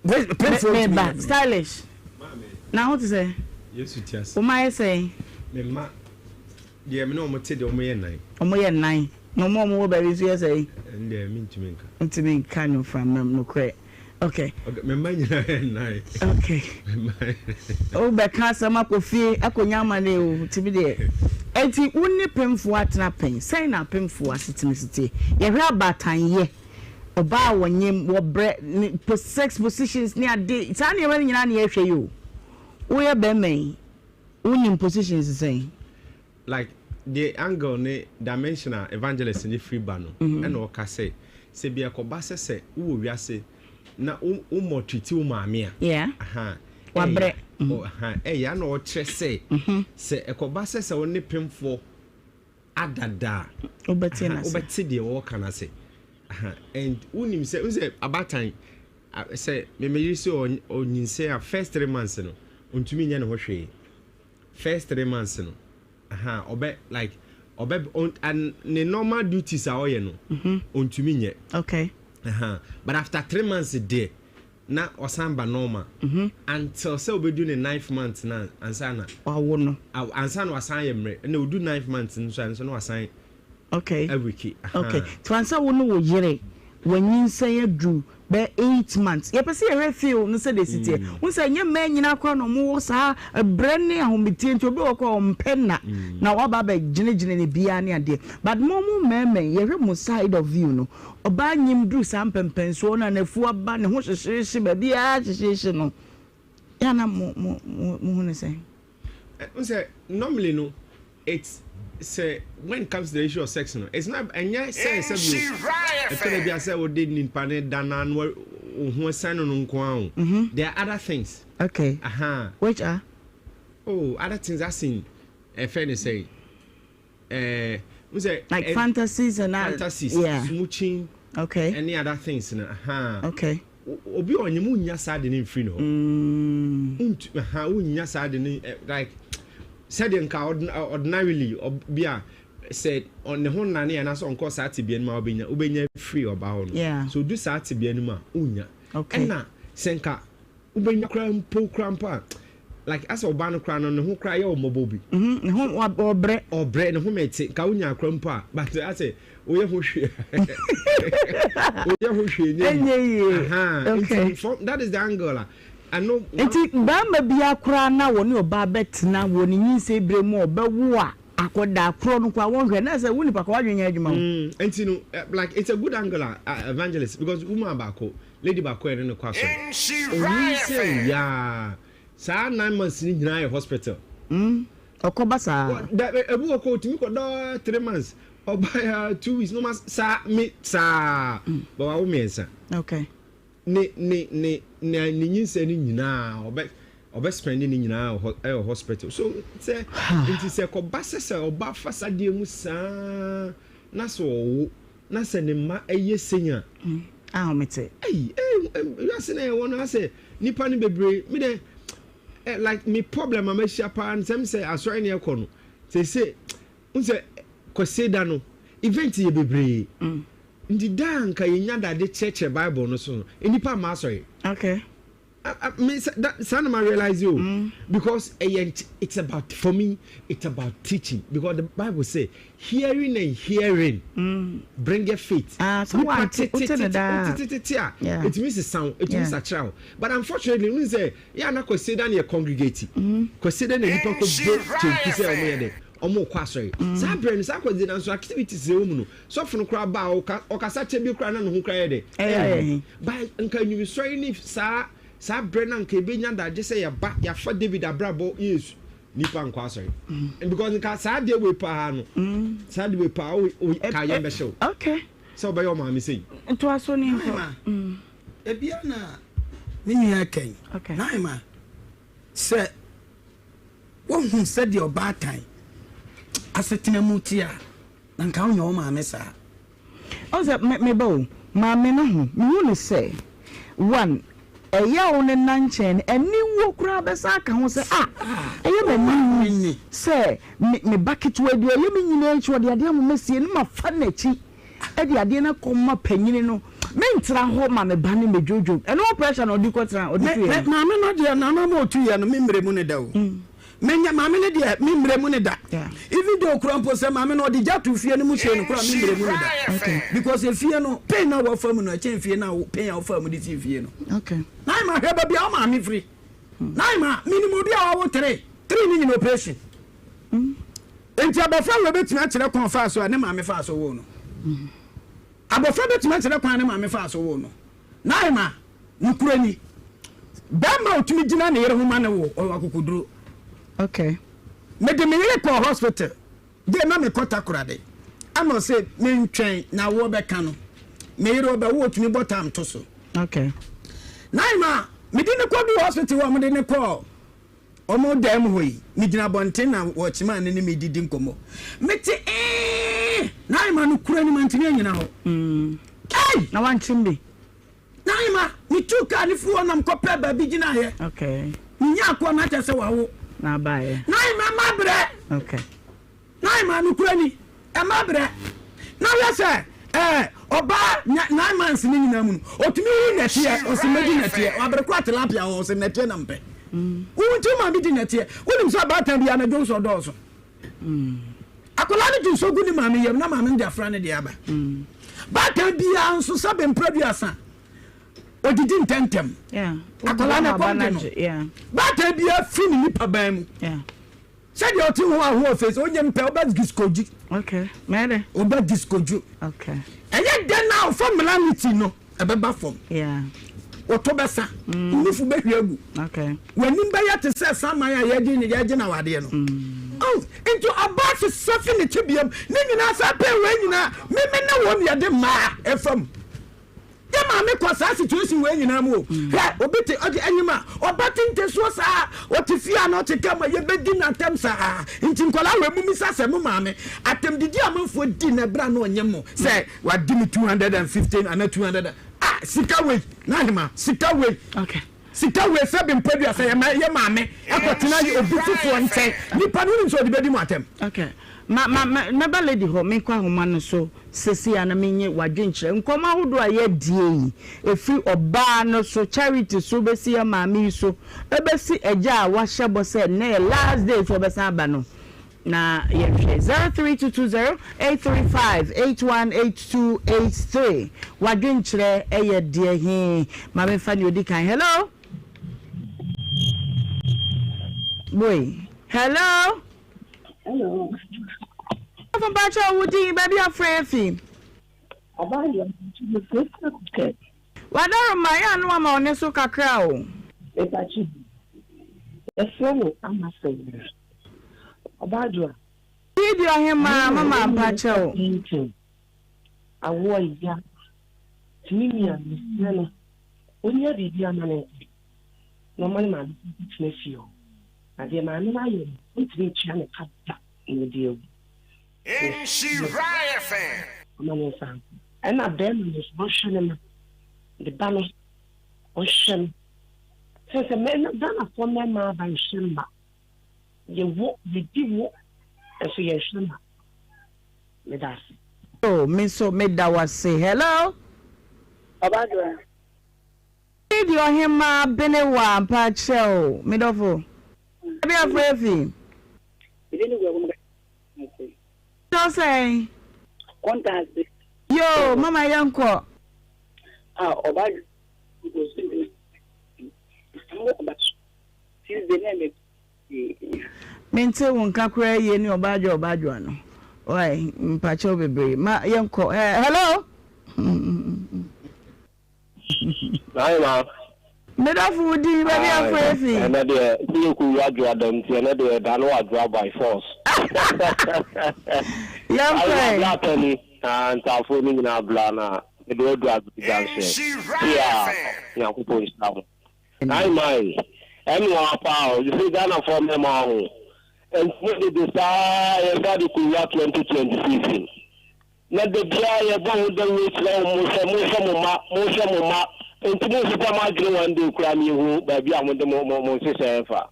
[SPEAKER 1] Meba stylish na ho te sɛ.
[SPEAKER 21] Yesu te ase.
[SPEAKER 1] Wo ma yɛ sɛn?
[SPEAKER 21] Me mma deɛ me ne wɔn te deɛ wɔn yɛ nnan.
[SPEAKER 1] Wɔn yɛ nnan na wɔn a wɔn wɔ baabi nso yɛ sɛn?
[SPEAKER 21] Ɛn deɛ me ntumi nka.
[SPEAKER 1] Ntumi nka no fra mɛm nokorɛ okay.
[SPEAKER 21] Okay me mma nyinaa yɛ nnan.
[SPEAKER 1] Okay.
[SPEAKER 21] Me mma.
[SPEAKER 1] Wo bɛ ka asɛm akɔ fie akɔ nya amane o tumi deɛ. Eti wo ne pemfoɔ atena pɛn sɛn na apemfoɔ asetena si teɛ yɛhwɛ abaatan yɛ. Ɔbaa a wɔnyem, wɔbrɛ, ne sex positions ne ade, saa nneɛma no nyinaa na yɛhwɛ yi o. Woyɛ bɛrima yi, wonim positions sɛn?
[SPEAKER 21] Like the angle ne dimension a evangelist no firi ba no, ɛna ɔka sɛ, sɛ bi ɛkɔba sɛ sɛ wowɔ wiase na wo wo maltreat wo maame a,
[SPEAKER 1] Yeah.
[SPEAKER 21] aha,
[SPEAKER 1] Wabrɛ.
[SPEAKER 21] ɛyɛ, ɔ, aha, ɛyɛ ana ɔkyerɛ sɛ, sɛ ɛkɔba sɛ sɛ wo ne pemfoɔ adada
[SPEAKER 1] a, wobɛte
[SPEAKER 21] aha, wobɛte deɛ wɔka no ase. Aha, and wonim sɛ, wonim sɛ abaatan, sɛ memeyere sɛ ɔnyinsɛn a, first 3 months no, ɔntumi nyɛ ne ho hwee. First 3 months no, aha, ɔbɛ, like, ɔbɛ, on, and ne normal duties a ɔyɛ no, ɔntumi nyɛ. Aha, but after 3 months deɛ, na ɔsan ba normal until sɛ obedu ne ninth month na ansa na.
[SPEAKER 1] Wawo no.
[SPEAKER 21] Ansa na wasan ayɛ mmerɛ ɛna odu ninth month no nso a nso na wasan.
[SPEAKER 1] Okay.
[SPEAKER 21] Awiki.
[SPEAKER 1] Okay. Nti ansa wo ne wo yere wanyinsɛn aduru bɛyɛ 8 months. Yɛpɛ sɛ yɛhwɛ feel no sɛdeɛ ɛsi teɛ. Wohu sɛ ɛnyɛ mmaa nyinaa koraa na wɔwɔ saa brɛ ne ahometeɛ nti obi wɔ hɔ koraa ɔmpɛ nna na waba abɛgyinagyina ne biara ne adeɛ. But mo mo mmarima yi yɛhwɛ mo side of view no Ɔbaa nyim dur saa mpɛnpɛnsoɔ no a n'afuw aba, ne ho hyehyeehye, baabiara hyehyeehye no, yɛ a na mo mo mo mohu no sɛn?
[SPEAKER 21] Wohu sɛ normally no it's sɛ when it comes to the issue of sex no it's not ɛnyɛ sɛ sɛ bio ɛtɔ da bi a sɛ wode nipa ne da na no wo ho asiane no no nko ara o there are other things.
[SPEAKER 1] Okay.
[SPEAKER 21] Aha.
[SPEAKER 1] Which are?
[SPEAKER 21] Oh, other things as in ɛfɛ ne sɛ. Eh, N
[SPEAKER 1] Like fantasies and that.
[SPEAKER 21] Fantasies,
[SPEAKER 1] yeah.
[SPEAKER 21] Smooching,
[SPEAKER 1] okay.
[SPEAKER 21] Any other things na. Aha.
[SPEAKER 1] Okay.
[SPEAKER 21] Obi a ɔnyem wonnya saa de no mfiri ne hɔ.
[SPEAKER 1] Mm.
[SPEAKER 21] Aha, wonnya saa de no eh, like sɛdeɛ nka ordinarily bi a sɛ ne ho nnane anaasɛ ɔnkɔ saa tebea no mu a wobɛnya wobɛnya firi ɔba hɔ no.
[SPEAKER 1] Yeah.
[SPEAKER 21] So du saa tebea no mu a wonnya.
[SPEAKER 1] Okay.
[SPEAKER 21] Ɛna sɛ nka wobɛnya koraa mpo koraa mpo a like asɛ ɔbaa no koraa no ne ho koraa yɛ wo mmɔbɔ bi.
[SPEAKER 1] Mhm, ne ho ɔbrɛ.
[SPEAKER 21] Ɔbrɛ ne ho mɛte nka wonya koraa mpo a but asɛ woyɛ ho hwee woyɛ ho hwee nyɛ
[SPEAKER 1] yie. Ɛnyɛ yie.
[SPEAKER 21] Ahaa
[SPEAKER 1] okay.
[SPEAKER 21] Nti from that is the angle a ɛno.
[SPEAKER 1] Nti barima biara koraa na wɔne ɔbaa bɛtena wɔ ne nyinsɛn berɛ mu a ɔbɛwo a akɔdaa korɔ no koraa wɔnhwɛ na sɛ wo nipa koraa w'adwene nyɛ adwuma o.
[SPEAKER 21] Mm, nti no like it's a good angle a evangelist because woman baako lady baako a yɛne no kɔ asɔre onyinsɛn yaa saa 9 months ni nyinaa yɛ hospital.
[SPEAKER 1] Ɔkɔ ba saa.
[SPEAKER 21] Da ebi wɔ kɔ otumi kɔ dɔɔ 3 months, ɔba ya 2 weeks no ma saa mi saa bɛ wawo mmiɛnsa.
[SPEAKER 1] Okay.
[SPEAKER 21] Ne nyinsɛn ne nyinaa ɔbɛ spend ne nyinaa wɔ ɛwɔ hospital. So sɛ nti sɛ kɔba sɛ ɔba fa saa deɛ mu saa na sɛ ɔwo na sɛ ne mma ɛyɛ senya.
[SPEAKER 1] Ahomete.
[SPEAKER 21] Ɛyi ɛɛ wiase na ɛwɔ no asɛ nipa no bebree mi dɛ ɛ like mi problem a ma hyia paa nsɛm sɛ asɔre ne ɛkɔ no sese n sɛ kwasi da no event yɛ bebree nti daa nka yɛnya dade kyerɛkyerɛ Bible no so no, nipa ama asɔre.
[SPEAKER 1] Okay.
[SPEAKER 21] Me saa na ma realize o because ɛyɛ it's about, for me it's about teaching, because the Bible say hearing and hearing bring faith.
[SPEAKER 1] Ah, so
[SPEAKER 21] nipa
[SPEAKER 1] what?
[SPEAKER 21] Tete
[SPEAKER 1] Wote ne daa.
[SPEAKER 21] tete a etumi sesa wo, etumi sakyera wo, but unfortunately n sɛ yɛ ana kwasi da ne yɛ congregate kwasi da na nipa kɔ bɔ kyɛnku sɛ ɔmo yɛ dɛ ɔmo kɔ asɔre. Saa abirɛ no saa kwasi da nso activities ɛwɔ mu no, sɔfo no koraa ba a ɔkasa kyɛ bi koraa na ne ho koraa yɛ dɛ
[SPEAKER 1] Ɛyɛ.
[SPEAKER 21] Ba nka enyumisɔre ne saa berɛ na nka ebenya dagye sɛ yɛba yɛafa David abrabɔ Yesu nipa nkɔ asɔre because nka saa adeɛ wei paa no, saa adeɛ wei paa o ka yɛn bɛhyɛ o sɛ ɔbɛyɛ ɔmaame sɛyi.
[SPEAKER 1] Ntoaso ne nkɔ.
[SPEAKER 6] Ebia na me nua kɛn naima sɛ wohu sɛdeɛ ɔbaatan asetena mu te a, na nka wonyɛ wo maame saa.
[SPEAKER 1] Ɔn sɛ me me ba o, maame no ho, mehu no sɛ one, ɛyɛ a wo ne nna nkyɛn no, aniwuo koraa bɛsan aka ho sɛ ah, ɛyɛ m'aniwu sɛ me me ba ketewa bi, ɔyɛ me nyinaa akyi, ɔde adeɛ ama masie no, mafa n'akyi de adeɛ no akɔma panyini no, mentra hɔ ma me ba no mmɛdwodwo, ɛno ho pressure na ɔde kɔtena, ɔde tuiɛ no.
[SPEAKER 6] Maame no deɛ, nana ma ɔtuiɛ no, me mmerɛ mu no da o. Menya maame no deɛ, me mmerɛ mu no da. Even though kura mpo sɛ maame no ɔde gya to fie no mu hyɛ no kura, me mmerɛ mu no da. Because efie no pain na wɔfa mu no ɛkyɛn fie na pain a wɔfa mu de si fie no. Na ma hwɛ baabi a wo maame firi. Na ma minim obi a wawo three three ne nyina operation. Nti abɔfra wɔ bɛtumi akyerɛ kwan fa so a ne maame fa so wo no. Abɔfra bɛtumi akyerɛ kwan ne maame fa so wo no. Na ma nokura ni. Bɛrima a otumi gyina ne yere ho ma ne wo, ɔwɔ akokoduro. Mede me yere kɔɔ hospital de na mekɔ Takoradi ama ɔsɛ mentwɛn na awoɔ bɛka no. Me yere ɔbɛwo otumi bɔ tam to so. Na ma mede ne kɔdu hospital hɔ a wɔde ne kɔɔ wɔn dan mu hɔ yi, megyina abɔnten na wɔkyemaa ne ne me didi nkɔmmɔ. Mete ee na ma no kura ni ma ntumi anyina hɔ. Ei!
[SPEAKER 1] Na wankyem bi.
[SPEAKER 6] Naima, metuu kaa no firi hɔ nam kɔpɛɛ baabi gyinaeɛ. Menyaa kɔɔ na kyerɛ sɛ wawo.
[SPEAKER 1] Na abaeɛ.
[SPEAKER 6] Naima, mabrɛ. Naima, nokorɛ ni, ɛmabrɛ. Na hwɛ sɛ ɛɛ ɔbaa 9 months ne nyinaa mu no, ɔtumi wu nɛteɛ, ɔse mɛdi nɛteɛ. Wabere koraa tilapia hɔ, ɔse nɛteɛ na mpɛ. Wo nti wo maame di nɛteɛ. Wonim sɛ ɔbaatan biara no dwonsɔ dɔɔso. Akwadaa no dwonsɔ gu ne maame yam na maame no de afra ne de aba. Baatan biara nso sɛ bɛmpra duasa odidi ntɛntɛm. Akwadaa no ɛkɔm de no. Baatan biara firi ne nipa ban mu. Sɛdeɛ ɔte ho ahoɔfɛ sɛ ɔnyɛ mpɛ ɔbɛ diskoju. Ɔbɛ diskoju. Ɛyɛ dɛn na ɔfa melanity no ɛbɛba fam. Wɔtɔ bɛsa, nufu bɛhwie agu. W'anim bɛyɛ te sɛ saman a yɛgye ne yɛgye na wadeɛ no. Oh, nti ɔbaa sesa fi ne tebeam ne nyinaa saa pɛn wei nyinaa meme ne wɔn yɛde mmaa ɛfam. Yɛ maame kɔ saa situation wei nyinaa mu o. Hwɛ, obi te ɔde anim a, ɔba te ntesuo saa, ɔte fie a na ɔte ka mu a, yɛbɛdi no atɛm saa. Nti nkwadaa wei momisa sɛ mo maame, atɛmdidi a amanfoɔ di no ɛberɛ a na ɔnyɛ mo sɛ wadi me 250 anaa 200 ah, sika wei, Nahema, sika wei.
[SPEAKER 1] Okay.
[SPEAKER 6] Sika wei sɛ bi mpadua sɛ yɛ maame ɛkɔtena obi foforɔ nkyɛn, nipa no wonim sɛ ɔde bɛdi mo atɛm.
[SPEAKER 1] Okay. Ma ma ma mɛba lady hɔ, menkɔ ahoma no so sesei ara na menye w'adwenkyerɛ. Nkɔmmɔ ahodoɔ a yɛadie yi, ɛfiri ɔbaa no so, Charity so bɛsi yɛn maame yi so, ɛbɛsi agya a wahyɛ bɔ sɛ nnɛ yɛ last day sɛ ɔbɛsan aba no, na yɛnhwɛ. 03220 835 818283 W'adwenkyerɛ yɛ deɛ he? Ma memfa nea ɔdi kan. Hello? Boi. Hello?
[SPEAKER 3] Hello.
[SPEAKER 1] Ɔfo mpakyɛ wo din baabi afrɛ yɛ fi.
[SPEAKER 3] Abayewa mefrɛ kɛ.
[SPEAKER 1] Wadaroma yɛ ano ama ɔne so kakra o.
[SPEAKER 3] Mepakyɛ yɛfrɛ me Ama Sɛwura. Ɔbaadwoa.
[SPEAKER 1] Video ɔhemaa mama mpakyɛ o.
[SPEAKER 3] Awoɔ ya. Tumi nua mesrɛ no ɔnya biribi ama no nti na ɔma ne maame tena fie hɔ. Na deɛ maame no ayɛ no, ɔntumi ntua no ka da na ɔde awu.
[SPEAKER 22] Nhyira FM.
[SPEAKER 3] Ɔma ne nsa nkɔ. Ɛna bɛrima no nso, ɔnhwɛ ne ma. Ne ba no, ɔnhwɛ no. Sɛ sɛ mɛ Ghanafoɔ mmarima aba nhwɛ mma. Yɛwo, yɛdi wo, nso yɛnhwɛ mma. Meda ase.
[SPEAKER 1] Oh, me nso meda wo ase. Hello.
[SPEAKER 23] Ɔbadwoa.
[SPEAKER 1] Lady Ɔhemaa Benewa mpakyɛw me dɔfo baabi afrɛ afi.
[SPEAKER 23] Mede ne guagu mu ase.
[SPEAKER 1] Kyɛw sɛn.
[SPEAKER 23] Kɔnta ase.
[SPEAKER 1] Yoo mama yɛnkɔ.
[SPEAKER 23] A ɔba osu bi mo ɔba Tuesday na ɛmɛ.
[SPEAKER 1] Mente wo nka koraa yie ne ɔba adwoa ɔba adwoa no wai mpakyɛw bebree ma yɛnkɔ hello.
[SPEAKER 24] Naima.
[SPEAKER 1] Me dɔfo wo din baabi afrɛ afi.
[SPEAKER 24] Ɛnɛ deɛ sɛ yɛ kɔ wura dwoa dɛm nti ɛnɛ deɛ ɛda no wadwoa by force.
[SPEAKER 1] Yɛnkɔ ɛ.
[SPEAKER 24] Bla pɛni na ntaafoɔ no nyinaa bla na mede wadu agodi junction. Tia Nyankopɔn nhyira mo. Naima yi ɛnoa paa o you see Ghanafoɔ mɛma ho nti mo dede saa yɛsa de kɔ wura 2026. Na da biara yɛbɔ ho dawuro kyerɛ wɔn sɛ, Monhwɛ mo mma, monhwɛ mo mma. Enti monsesa mo adwene one day koraa na yɛhu baabi a mode mo mo mo nhyehyɛeɛ fa.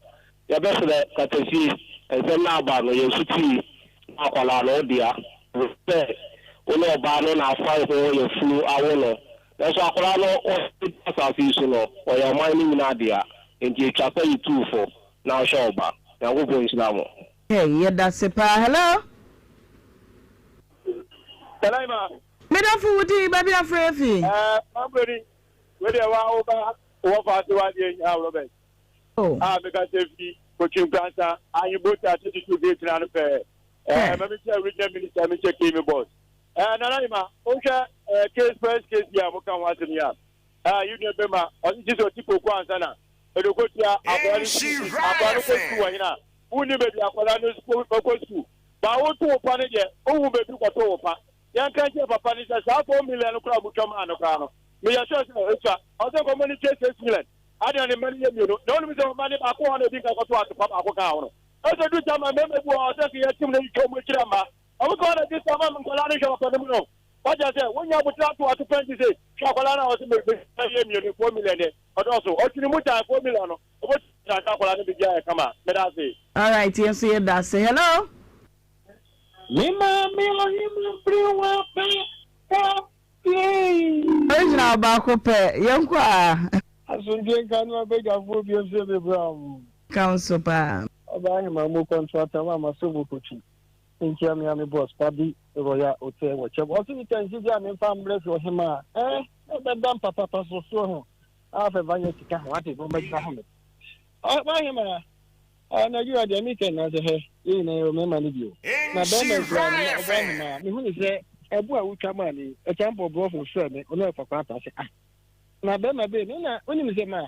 [SPEAKER 24] Yɛbɛsrɛ, Katasie, nsɛm no aba no, yɛn so tie na akwadaa no, wo dea. Ɛwom sɛ wo ne ɔbaa no na afa ho yafunu awo no, nanso akwadaa no, ɔda asase yi so no, ɔyɛ ɔman no nyinaa dea. Enti ɛtwa sɛ yɛtu wo fo na wohwɛ wo ba. Nyankopɔn nhyira mo.
[SPEAKER 1] Hey, yɛdase paa. Hello.
[SPEAKER 25] Hello,
[SPEAKER 1] Me dɔfo wo din baabi afrɛ afi.
[SPEAKER 25] Ɛɛ mambroni wei deɛ wa wo ba wɔ fa ase wa deɛ nya Robert.
[SPEAKER 1] Oh.
[SPEAKER 25] A meka sɛ fi kotwi nkransa anyi bota 32 gate na no pɛɛ. Ɛɛ ma mi kyɛ regional minister mi kyɛ kemi boss. Ɛɛ nana ima wohwɛ ɛɛ case first case yi a mo ka ho asɛm yi a. Ɛɛ yi nua bɛma ɔsi gye sɛ ɔti koko ansa na ɛdɔkɔtua akwadaa no sukuu akwadaa no kɔ sukuu wɔ hena. Wonni baabi akwadaa no kɔ sukuu. Ba woto wo pa no deɛ, wohu baabi kɔto wo pa. Yɛnka nkyerɛ papa no sɛ saa 4 million no koraa a motwa maa no koraa no, meyɛ sure sɛ ɛsua. Ɔsɛ nkɔmmɔ no tua 6 million. Adɛn ne mma no yɛ mmienu? Na wonim sɛ ɔma ne baako wɔ hɔ na ɔdi nka kɔto atopa baako kaa ho no. Ɛsɛ du saa ma mmarima bi wɔ hɔ a ɔsɛ nka yɛtem na yɛtwa wɔn akyiri amma. Ɔmo kɔɔ na gye saa ma nkwadaa no hwɛ papa no mu no. Wate aseɛ? Wonya aboterɛ ato atopa nti se hwɛ akwadaa no a ɔsɛ meyɛ mmienu 4 million deɛ ɔdɔɔso. Ɔtwene mu gyae 4 million no. Wobɛtumi aka akwadaa no biribi ayɛ kama. Meda ase.
[SPEAKER 1] Alright, yɛn nso yɛda ase. Hello.
[SPEAKER 9] Me maame ɔhema bere wa pɛ ka yee.
[SPEAKER 1] Original baako pɛ, yɛn kɔ a.
[SPEAKER 10] Asomdwe nka no abadwafoɔ bio mfeɛ bebree a ɔmo.
[SPEAKER 1] Ka wo so paa.
[SPEAKER 10] Ɔbaa hemaa mu kɔntrata ma maso mu kotwi nkyia me ame boss Pabi Royal Hotel wɔ kyɛm ɔse me tansi bi a memfa mbrɛ fi ɔhemaa eh ɛbɛda mpa papa so so ho afɛ va nyɛ sika ho ate no mɛgyina ho me ɔbaa hemaa ah Nigeria deɛ me kɛ na sɛ hɛ yɛ nyinaa yɛ mɛma no bio na bɛrima kura no ɔbaa hemaa mehu ne sɛ ɛbo a wotwa maa me ɛkyɛ mpɔ borɔfo frɛ me ɔno ɛfa kwan ata sɛ ah na bɛrima bɛɛ me na wonim sɛ ma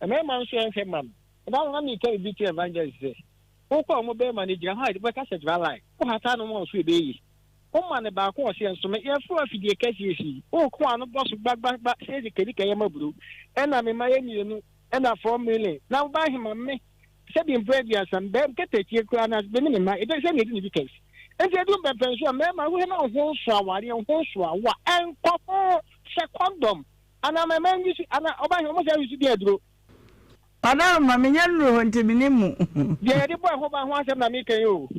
[SPEAKER 10] mmarima nso ɛnhwɛ ma no ɛda no na meka biribi kyerɛ evangelist sɛ wokɔ a wɔn bɛrima no gyina hɔ a wobɛka sɛ gyina line wohata no ma ɔso ɛbɛyɛ yi. Woma no baako ɔse ɛnso me yɛfrɛ wo afidie kɛseɛ si woko ano bɔ so gbagbagba sɛ dikedike yɛ maburo ɛna me ma yɛ mienu ɛna 4 million na wo ba hema me sɛbi mprɛ 30 mbɛ nkatakyie koraa na me ne me ma ɛdɛ sɛ ne yɛdi ne bi kɛse nti ɛdu mpɛmpɛn so a mɛɛma wohɛ na wo ho nso awareɛ wo ho nso awo a ɛnkɔ ho hyɛ condom anaa mɛma nyi ana ɔba hema mo sɛ ayi so di aduro.
[SPEAKER 1] Ɔdɔ ma menya nnuru hɔ nti mennim mu.
[SPEAKER 10] Deɛ yɛde bɔ ɛho ban ho asɛm na meka yi o.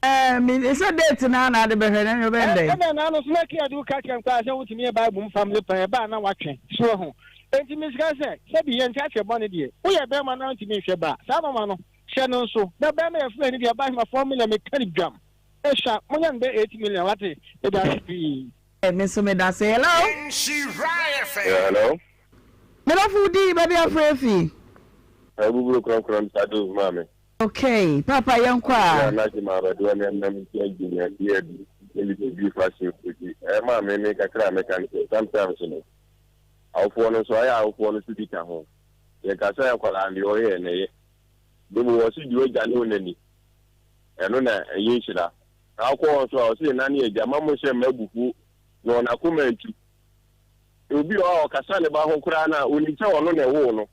[SPEAKER 1] Ɛɛ, me, sɛ date no ara na ade bɛhwɛ no, ɛnneɛ ɔbɛyɛ dɛn?
[SPEAKER 10] Ɛna n'ano so na Kia de wo ka kyerɛ me koraa sɛ wotumi yɛ Bible mu family plan, ɛba a na woatwe. So wahu? Enti mesrɛ sɛ, sɛbi yɛnte aseɛ bɔne deɛ, woyɛ barima na wontumi nhwɛ ba a, saa mama no, hyɛ no nso. Na barima yɛ Fulani deɛ, ɔba hema 4 million, meka no dwam. Ɛsua, monyɛ no bɛyɛ 8 million, wate? Meda ase pii.
[SPEAKER 1] Me nso meda ase. Hello.
[SPEAKER 2] Yeah, hello.
[SPEAKER 1] Me dɔfo wo din baabi afrɛ afi.
[SPEAKER 2] Abuburo kronkron Sado maame.
[SPEAKER 1] Okay papa yɛn kɔ a.
[SPEAKER 2] Yeah na gyima abɛdoɔ ne ɛnam nti engineer bi adi ne bi bi fashion nti ɛyɛ maame me kakra a mɛka ne sɛ sometimes no awofoɔ no nso ayɛ awofoɔ no so bi ka ho yɛka sɛ akwadaa deɛ ɔyɛ na ɛyɛ de wɔ se deɛ ɔgya ne ɔnani ɛno na ɛyɛ nhyira na akɔ hɔ nso a ɔse na ne agya ma mo hyɛ mma abufuo na ɔn akoma ntu obi wɔ hɔ a ɔkasa ne ba ho koraa no a onim sɛ ɔno na ɛwoo no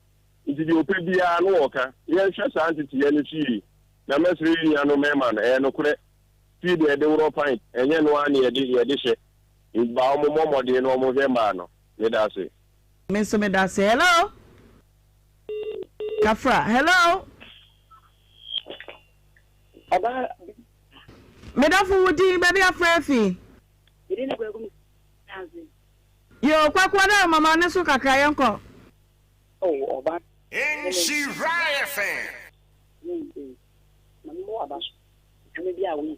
[SPEAKER 2] nti deɛ ɔpɛ biara no ɔka. Yɛnhwɛ saa nteteeɛ no so yie. Na mɛsrɛ yɛn nuanom mmarima no, ɛyɛ nokorɛ, fii deɛ yɛde worɔ pint, ɛnyɛ ɛno ara na yɛde yɛde hyɛ. Nti ba wɔn mmɔ mmɔden na wɔn nhwɛ mmaa no. Meda ase.
[SPEAKER 1] Me nso meda ase. Hello. Kafra. Hello.
[SPEAKER 23] Ɔbaa.
[SPEAKER 1] Medafo wo din baabi afrɛ afi.
[SPEAKER 23] Me din ne Kwaku me ase.
[SPEAKER 1] Yoo Kwaku adaro mama ne so kakra yɛnkɔ.
[SPEAKER 23] Oh ɔba.
[SPEAKER 22] Nhyira FM.
[SPEAKER 23] Na mo aba so dwuma bi a woyɛ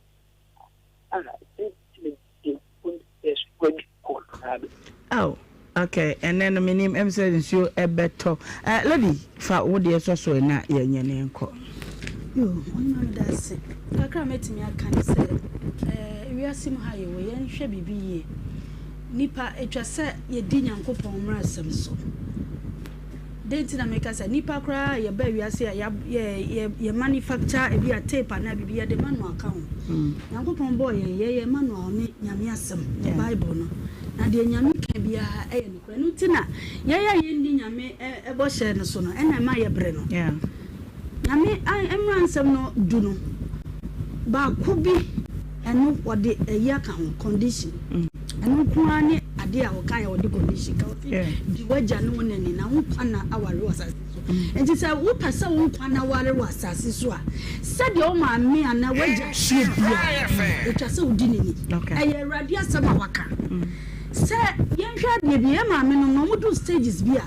[SPEAKER 23] a sɛ de
[SPEAKER 1] Oh, okay. Ɛnɛ no menim ɛm sɛ nsuo ɛbɛtɔ. Eh, lady, fa wo deɛ sɔ so na yɛnyɛ ne nkɔ.
[SPEAKER 4] Yo, ɔhema meda ase. Kakra a mɛtumi aka ne sɛ, eh, wiase mu ha yɛwɔ yɛnhwɛ biribi yie. Nipa, ɛtwa sɛ yɛdi Nyankopɔn mmaransɛm so. Dɛn nti na meka sɛ nipa koraa a yɛba wiase a yɛ yɛ yɛ manufacture ebi a tape anaa biribi yɛde manual ka ho. Nyankopɔn bɔɔ yɛn yɛyɛ manual ne Nyame asɛm, Bible no. Na deɛ Nyame ka biara ɛyɛ nokorɛ. Ɛno nti na yɛn a yɛnni Nyame bɔhyɛ no so no ɛna ɛma yɛbrɛ no. Nyame mmara nsɛm no du no baako bi ɛno wɔde ɛyi aka ho, condition. Ɛno nko ara ne adeɛ a wɔka yɛ wɔde condition ka wɔsi di w'agya ne wo na ni na wo nkwa na aware wɔ asase so. Nti sɛ wopɛ sɛ wo nkwa na aware wɔ asase so a, sɛdeɛ wo maame anaa w'agya teɛ biara ɛtwa sɛ wodi ne ni. Ɛyɛ Awurade asɛm a waka. Sɛ yɛnhwɛ adeɛ bi, yɛn maame nom no wɔn duru stages bi a,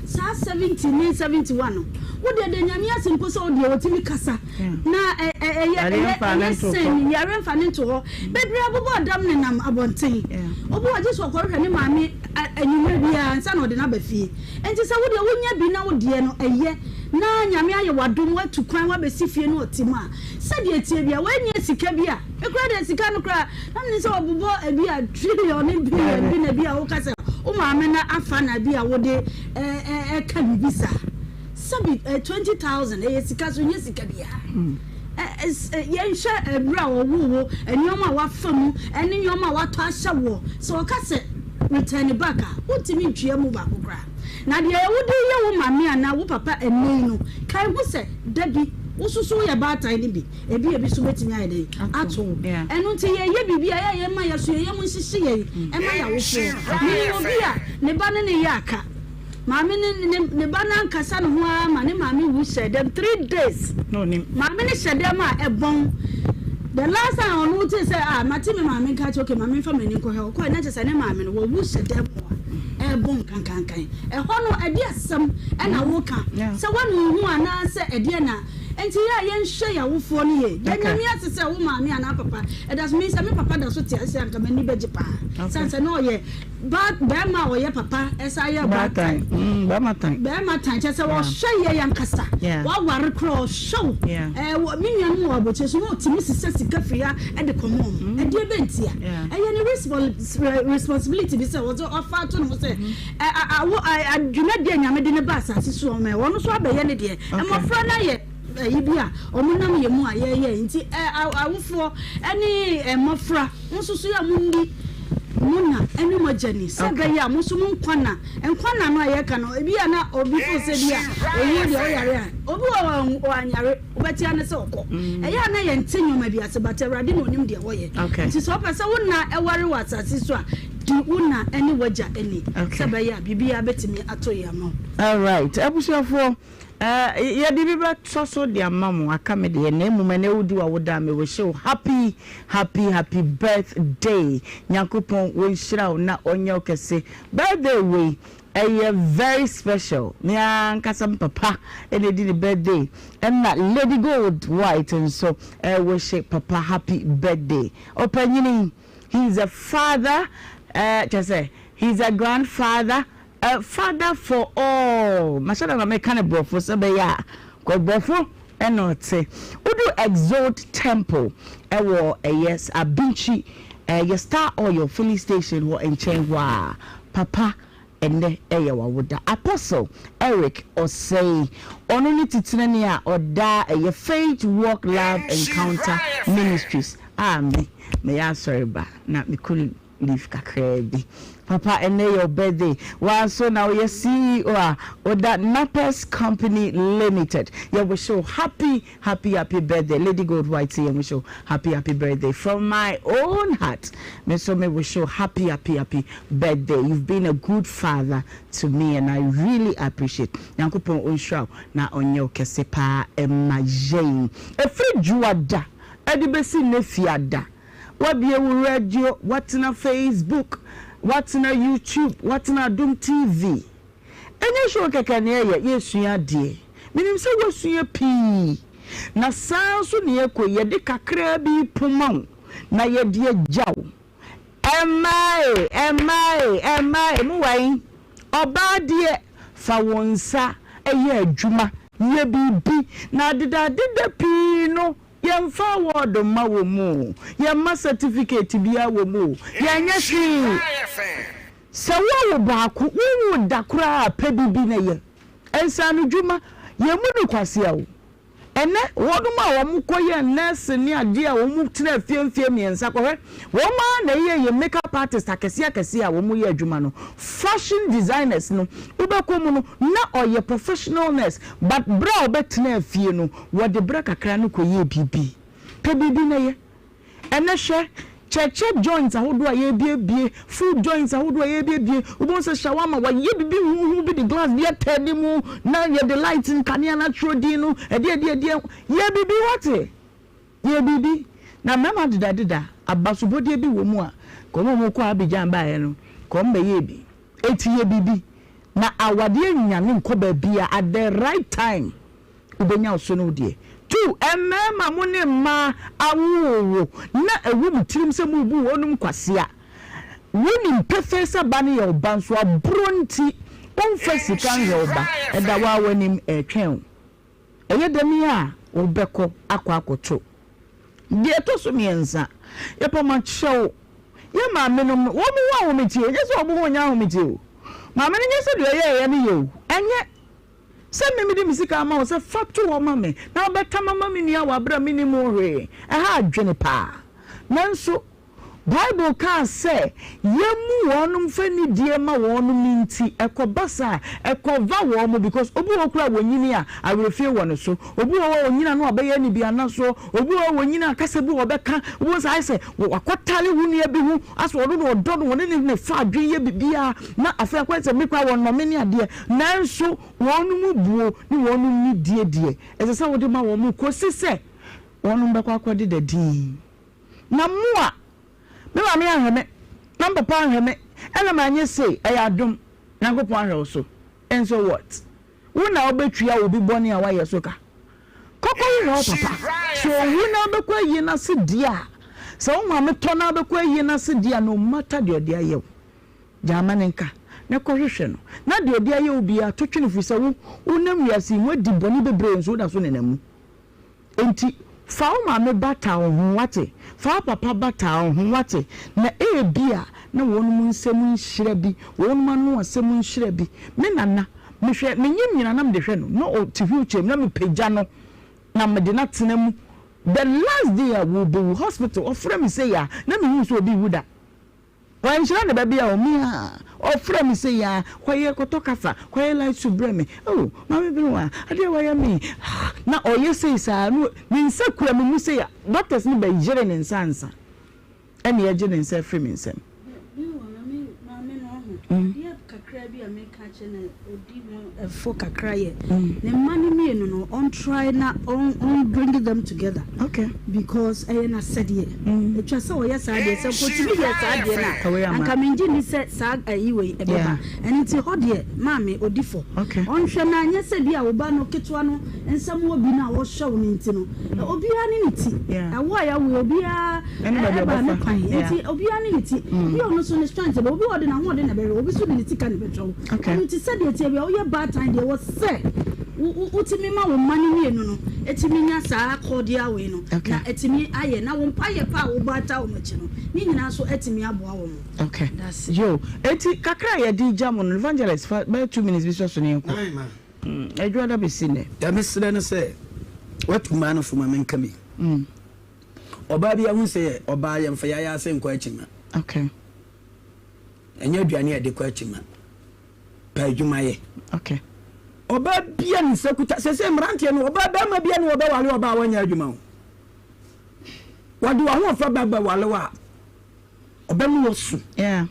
[SPEAKER 4] saa 70 ne 71 no, wo deɛ da Nyame ase mpo sɛ wo deɛ wɔtumi kasa na ɛyɛ ɛyɛ ɛyɛ sɛn yare mfa ne nto hɔ. Bebree abobɔ dam nenam abɔnten. Obi wɔ gye sɛ ɔkɔhwehwɛ ne maame anwummerɛ biara ansa na ɔde no aba fie. Nti sɛ wo deɛ wonya bi na wo deɛ no ɛyɛ na Nyame ayɛ wo adom woatu kwan woabɛsi fie na ɔte mu a, sɛdeɛ ɛteɛ biara woanya sika bi a, me koraa deɛ sika no koraa na menim sɛ wɔbobɔ ebi a trillion ne billion bi na ebi a woka sɛ wo maame no afa na ebi a wode ɛka biribi saa. Sɛbi 20,000 ɛyɛ sika so nyɛ sika biara. Yɛnhwɛ ɛberɛ a wɔwoo wo, nneɛma a wafa mu ɛne nneɛma a watɔ ahyɛ woɔ. Sɛ wɔka sɛ return back a, wontumi ntua mu baako koraa. Na deɛ wode reyɛ wo maame anaa wo papa ɛnnɛ yi no, kae hu sɛ da bi wo nso so woyɛ baatan no bi, ebi a ebi nso bɛtumi ayɛ dɛn ato wo. Ɛno nti yɛyɛ biribi a, ɛyɛ a yɛmma yɛn so yɛn yam nhyehye yɛn mma yɛn awofoɔ. Menim obi a ne ba ne no yɛ aka. Maame no ne ne ba no ankasa ne ho ara ma ne maame wu hyɛɛ dɛm 3 days. Maame no hyɛ dɛm a ɛbɔn. The last time ɔno tee sɛ ah mate me maame nka kyɛ okay ma memfa m'ani nkɔhwɛ ɔkɔɛ na kyerɛ sɛ ne maame no wawu hyɛ dɛm hɔ a ɛbɔn kankankan. Ɛhɔ no ɛde asɛm ɛna woka sɛ woanu wo ho anaasɛ ɛdeɛ na nti yɛ a yɛnhwɛ yɛn awofoɔ no yie. Da Nyame ase sɛ wo maame anaa papa ɛda so me sɛ me papa da so te ase a nka m'ani bɛgye paa sane sɛ na ɔyɛ Ba bɛrima a ɔyɛ papa ɛsan yɛ baatan.
[SPEAKER 1] Mm, bɛrima tan.
[SPEAKER 4] Bɛrima tan kyɛ sɛ ɔhwɛ yɛ yankasa. Waware korɔ ɔhwɛ wo. Ɛɛ wɔ me nuanom wɔ abɔkyɛ so na ɔtumi sisa sika firi ha ɛde kɔmɔ ɔmo. Ɛdeɛ bɛ ntia. Ɛyɛ ne responsibility bi sɛ ɔsɛ ɔfa ato ne ho sɛ ɛ awo adwumadie a Nyame de ne ba asase so ɔmo ɛ ɔno nso abɛyɛ ne deɛ. Mmɔfra no ayɛ. ayi bi a wɔnam yɛn mu a yɛyɛ. Nti awofoɔ ne mmɔfra, mo nso so yɛ a monni mo na ne mo agya ni, sɛ ɛbɛyɛ a mo nso mo nkwa nna, nkwa nna no a yɛka no, ebi a na obi feel sɛ bi a owuo deɛ ɔyare a, obi wɔ hɔ a wanyare, wobɛte ara ne sɛ ɔkɔ. Ɛyɛ a na yɛnte nneɛma bi ase, but Awurade na onim deɛ ɔyɛ. Nti sɛ wopɛ sɛ wo nna ɛware wɔ asase so a, di wo na ne w'agya ni, sɛ ɛbɛyɛ a biribiara bɛtumi atɔ yie ama wo.
[SPEAKER 1] Alright abusuafoɔ eh, yɛde bi bɛtɔ so de ama mo, aka me deɛ, na mmom ɛnɛ wodi w'awoda a, me wishe wo happy happy happy birthday, Nyankopɔn wɔnhyira wo na ɔnyɛ wo kɛse, birthday wei ɛyɛ very special, me ankasa me papa na ɛdi ne birthday, ɛna Lady Gold White nso ɛwishe papa happy birthday, ɔpanyini. He is a father eh, kyerɛ sɛ he is a grandfather, a father for all. Mahyɛ da na meka no borɔfo sɛ ɛbɛyɛ a kɔ borɔfo ɛna ɔte. Wodu Exode Temple ɛwɔ ɛyɛ Abinkyi ɛyɛ Star Oil filling station hɔ nkyɛn hɔ a, papa ɛnnɛ ɛyɛ w'awoda. Apostle Eric Osei, ɔno ne titenani a ɔda ɛyɛ Faith Walk Love Encounter Ministries a me meyɛ asɔre ba na me kɔ leave kakraa bi. Papa ɛnnɛ yɛ wo birthday, woa nso na woyɛ CEO a woda Napes Company Limited. Yɛ wish wo happy Happy happy birthday lady gold white yɛn wish wo happy happy birthday from my own heart me nso me wish wo happy happy happy birthday you've been a good father to me and I really appreciate Nyankopɔn ɔnhyira wo na ɔnyɛ wo kɛse paa ɛma yɛn ɛfiri dwoada ɛde bɛsi nnɛ fiada wabie wo radio watena Facebook watena YouTube watena Adom TV Ɛnyɛ show kɛkɛ na yɛyɛ, yɛresua adeɛ. Menim sɛ woasua pii, na saa ara nso na yɛkɔ yi, yɛde kakraa bi repoma wo na yɛde agya wo. Ɛmmaa e, ɛmmaa e, ɛmmaa e, mo wai? Ɔbaa deɛ, fa wo nsa yɛ adwuma, yɛ biribi, na adedadeda pii no, yɛmfa award mma wɔ mu o, yɛmma certificate biara wɔ mu o, yɛnyɛ hwee. Sɛ woawo baako, wonwoo da koraa a, pɛ biribi na yɛ. Nsaanodwuma, yɛmmu no kwasea o. Ɛnnɛ, wɔnom a wɔkɔyɛɛ nɛɛse ne adeɛ a wɔtenaa fie mfeɛ mmiɛnsa kɔhwɛ, wɔn ara na ɛyɛ yɛn make up artist akɛseɛ akɛseɛ a wɔyɛ adwuma no. Fashion designers no, wobɛkɔ mu no, na ɔyɛ professional nurse, but berɛ a ɔbɛtenaa fie no, wɔde berɛ kakra no kɔyɛɛ biribi. Pɛ biribi na yɛ. Ɛnnɛ hwɛ, kyɛkyɛ joints ahodoɔ a yɛrebuebue, food joints ahodoɔ a yɛrebuebue, wobɛhu sɛ shawarma wɔayɛ biribi huhu bi de glass bi atɛ ne mu na yɛde light nkanea no atwerɛ din no, ɛdeɛ ɛdeɛ ɛdeɛ, yɛ biribi wate, yɛ biribi. Na mmarima dedadeda, abasobɔdeɛ bi wɔ mu a, nka wɔn a wɔkɔɔ Abidjan baeɛ no, nka wɔbɛyɛɛ bi. Enti yɛ biribi. Na awadeɛ nnwane nkɔ baabiara at the right time. Wobɛnya wo so no wo deɛ. Tu mmarima mo ne mmaa awowowo na ɛwɔ mo tirim sɛ morebu wɔnom kwasea. Wonim pefee sɛ ba no yɛ wo ba nso aborɔ nti womfa sika nhwɛ wo ba. Ɛda wo ara w'anim ɛretwɛn wo. Ɛyɛ dɛm yi a wobɛkɔ akɔ akɔto. Deɛ ɛtɔ so mmiɛnsa, yɛpɛ mo akyɛw. Yɛn maamenom no, wɔn ho ahometeɛ o, ɛnyɛ sɛ wɔn ho nyɛ ahometeɛ o. Maame no nyɛ sɛ deɛ ɔyɛeɛ no yɛ o, ɛnyɛ. Sɛ me mede me sika ama wo sɛ fa to hɔ ma me na wobɛtam ama me nua wɔ bere a minnim ho hwee. Ɛha adwene paa. Nanso, Bible kaa sɛ yemmu wɔnom mfa nidie mma wɔnom nti, ɛkɔba saa a, ɛkɔva wɔn because obi wɔ hɔ koraa a wɔnyini a, awerɛfie wɔ ne so. Obi wɔ hɔ a ɔnyini a na wabɛyɛ anibiannasoɔ. Obi wɔ hɔ a ɔnyini a kasa bi wɔ hɔ ɔbɛka, wobɛhu sɛ ayɛ sɛ wakɔtare wo nua bi ho, asɛ ɔno na ɔdɔ no, ɔne no na ɛfa adwene yɛ biribiara, na afei akɔyɛ sɛ me koraa wɔnnɔ me ne adeɛ. Nanso wɔn buo ne wɔn nidie deɛ, ɛsɛ sɛ wode ma wɔn kɔsi sɛ wɔn bɛkɔ akɔdeda dinn. Na mo a, me maame anhwɛ me, na me papa anhwɛ me, ɛna manyɛ sei, ɛyɛ adom, Nyankopɔn ahwɛ wo so, and so what? Wo na wobɛtua obi bɔne a wayɛ so ka. Kɔkɔ hwehwɛ wo papa. Sɛ owu na wobɛkɔ ayie no ase deɛ a, sɛ wo maame tɔ na wobɛkɔ ayie no ase deɛ a, no matter deɛ ɔde ayɛ wo, gyaa ma no nka na kɔhwehwɛ no. Na deɛ ɔde ayɛ wo biara, to twene firi sɛ wo, wonam wiase yi mu, woadi bɔne bebree nso woda so nenam mu. Enti fa wo maame bata wo ho, woate? Fa wo papa bata wo ho, woate? Na ebia na wɔnom nsam nhyira bi, wɔnom ano asɛm nhyira bi. Me nana, mehwɛ, menyim nyina na mede hwɛ no, na ɔte wheelchair mu na mepagya no. Na mede no atena mu. The last day a wɔbɛwu, hospital, ɔfrɛ me sei a, na menhuu sɛ obi rewu da. Wanhyira ne ba biara o, me a, ɔfrɛ me sei a, kɔyɛ, kɔtɔ kasa, kɔyɛ light soup brɛ me, oh, maame Berewa, adeɛ a wayɛ me yi, ah, na ɔyɛ sei saa, na ne nsa kura me mu sei a, doctors no bɛyere ne nsa ansa. Ɛna yɛgye ne nsa firi me nsam.
[SPEAKER 4] Maame no ɔho adeɛ kakra bi a meka kyerɛ no ɔdi ho ɛfo kakra yɛ ne mma no mmienu no ɔn try na ɔn bring them together
[SPEAKER 1] okay
[SPEAKER 4] because ɛyɛ n'asɛdeɛ ɛtwa sɛ ɔyɛ saa deɛ sɛ nkɔtumi yɛ saa deɛ no a anka mengye nni sɛ saa ayi wei ɛbɛba ɛno nti hɔ deɛ maame ɔdi fɔ ɔnhwɛ na anyɛ sɛ bi a wo ba no ketewa no nsɛm wɔ bi no a ɔhwɛ wo no nti no obiara ne ne ti ɛwo a yɛawo obiara Ɛba ne kwan nti obiara ne ne ti. Bi a ɔno nso ne strength bɛ obi ɔde n'ahoɔden na ɛbɛhwɛ obi nso de ne sika na ɛbɛhwɛ wo. Ɛno nti sɛdeɛ ɛteɛ biara woyɛ baatan deɛ ɛwɔ sɛ wotumi ma wo mma no mmienu no tumi nya saa cordial wei no na atumi ayɛ na wo mpaeɛ pa a wobɔ ataa wɔn akyi no ne nyinaa nso atumi aboa wɔn.
[SPEAKER 1] Okay. Yo, eti kakra a yɛde gya mo no, evangelist fa bɛyɛ 2 minutes bi sɔ so ne yɛnkɔ. Adwuma da bɛsi nnɛ.
[SPEAKER 6] Deɛ mesrɛ ne sɛ watu mmaa no fo ma menka bi. Ɔbaa bi ahu sɛ ɔbaa yɛmfa yaya ase nkɔ akyima.
[SPEAKER 1] Okay.
[SPEAKER 6] Ɛnyɛ aduane a yɛde kɔ akyima. Pɛ adwuma yɛ.
[SPEAKER 1] Okay.
[SPEAKER 6] Ɔbaa bia ne nsa kuta sɛ sɛ mmeranteɛ no ɔbaa bɛrima bia ne wɔbɛwale ɔbaa wɔnyɛ adwuma o. Wɔde w'ahoɔfɛ ba bɛwale wo a ɔbɛma wasu.
[SPEAKER 1] Yeah.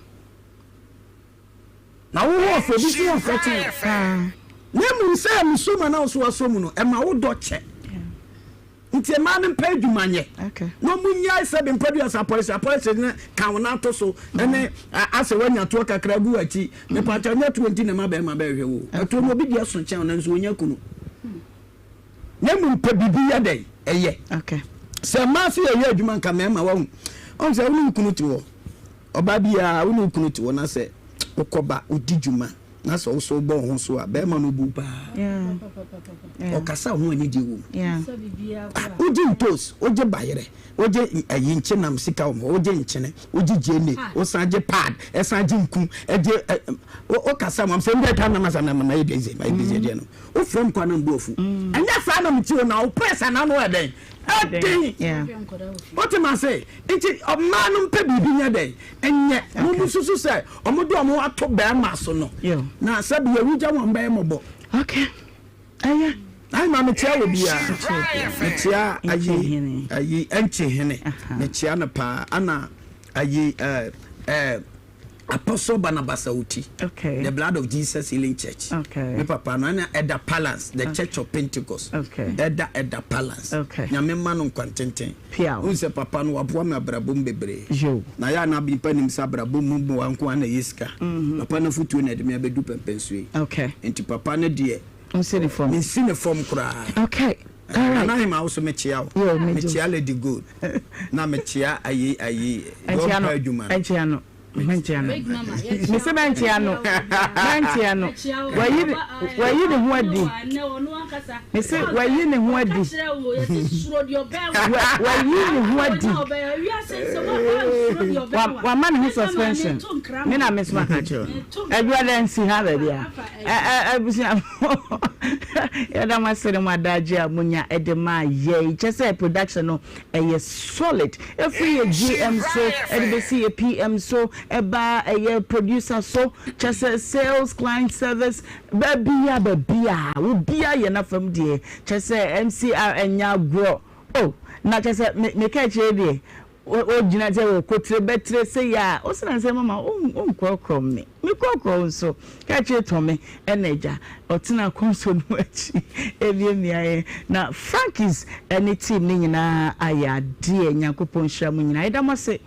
[SPEAKER 6] Na wo ho ɔfɛ obi so ho ɔfɛ kyɛn. Na mmom sɛ mesɔ mu anaa wo so wasɔ mu no ɛma wo dɔ kyɛ. Nti mmaa no mpɛ adwuma nyɛ na ɔmo nyae sɛ bempa dua sɛ apɔlese apɔlese ne ka wo nan to so ɛne asɛ wanya toɔ kakra gu w'akyi mepakyɛw nyɛ toɔ nti na ɛma bɛrima bɛhwɛ wo ɛtoɔ no obi deɛ so kyɛn wo nanso onya kunu na mmom pɛ biribi yɛ dɛn ɛyɛ sɛ mmaa sɛ yɛyɛ adwuma nka mmarima wahu ɔhu sɛ wo ne wo kunu te hɔ ɔbaa biara wo ne wo kunu te hɔ na sɛ wokɔba wodi dwuma Na sɛ wo so wobɔ wo ho so a, bɛrima no bu wo paa. Ɔkasa ho anigye wɔ mu. Ah, wogye ntos, wogye bayerɛ, wogye ayi nkyenam sika wɔ hɔ, wogye nkyene, wogye gyeene, wosan gye pad, ɛsan gye nku, ɛgye wokasa mu sɛ mbɛ ta na masa na mayɛ busy, mayɛ busy deɛ no. Wofrɛ m kwa na mbu afu. Ɛnyɛ saa na mete o na wo press ana no ɛdɛn? Ɛden. Wote ma se, nti ɔmaa no mpɛ biribi nyɛ dɛn? Ɛnyɛ. Mo mo susu sɛ ɔmo de ɔmo ato bɛɛma so no na sɛbi yɛwu gya wɔn bɛyɛ mɔbɔ.
[SPEAKER 1] Okay. Ɛyɛ.
[SPEAKER 6] Ayi ma mekyia wɔ bia. Mekyia ayi ayi ɛnkye hene. Mekyia no paa ana ayi ɛɛ ɛɛ Apostle Barnabas Awuti.
[SPEAKER 1] Okay.
[SPEAKER 6] The Blood of Jesus Healing Church.
[SPEAKER 1] Okay.
[SPEAKER 6] Me papa no ana Elder Palance, the okay. Church of Pentecost.
[SPEAKER 1] Okay.
[SPEAKER 6] Elder Elder Palance.
[SPEAKER 1] Okay.
[SPEAKER 6] Nyame ma no nkwantenten.
[SPEAKER 1] Piaw.
[SPEAKER 6] Wohu sɛ papa no waboa me abrabɔ mu bebree.
[SPEAKER 1] Yoo.
[SPEAKER 6] Na yɛ a na nipa nim sɛ abrabɔ mu mmoa nko ara na ɛyɛ sika. Papa no afotuo na ɛde me abɛdu pɛmpɛnsoɔ yi.
[SPEAKER 1] Okay.
[SPEAKER 6] Nti papa no deɛ.
[SPEAKER 1] Wonsi ne fam.
[SPEAKER 6] Mensi ne fam koraa.
[SPEAKER 1] Okay. All right.
[SPEAKER 6] Nana Ahima wo so mekyea wo.
[SPEAKER 1] Yoo, megye wo.
[SPEAKER 6] Mekyea Lady Gold. Na mekyea ayi ayi. Deɛ
[SPEAKER 1] Nkyea no.
[SPEAKER 6] ɔmpɛ adwuma no.
[SPEAKER 1] Nkyea no. Mɛnkyea no. Mese mɛnkyea no. Mɛnkyea no. Wayi ne wayi ne ho adi. Mese wayi ne ho adi. Wa wayi ne ho adi. Wa wama ne ho suspension. Me na me soma ka kyerɛ no. Adwuma dɛ nsi ha baabi a. Ɛ ɛ abusuafo yɛda mo ase ne mo adagye a monya de maa yɛn. Kyɛ sɛ production no Ɛyɛ solid. Ɛfiri yɛ GM so ɛde bɛsi yɛ PM so ɛba ɛyɛ producer so kyɛ sɛ sales, client service baabia baabia obiara yɛ n'afam deɛ kyɛ sɛ MCR ɛnyɛ agorɔ oh na kyɛ sɛ me meka akyire deɛ ogyina sɛ wɔ kotire bɛtire sɛ yɛ a ɔsena sɛ mama wonkorɔkorɔ me. Me krɔkrɔw nso, kɛkyere tɔ me na agya ɔtena console no akyi emiamia yɛn. Na Frankis ne team no nyinaa ayɛ adeɛ. Nyankopɔn nhyira mo nyinaa. Yɛda mo ase.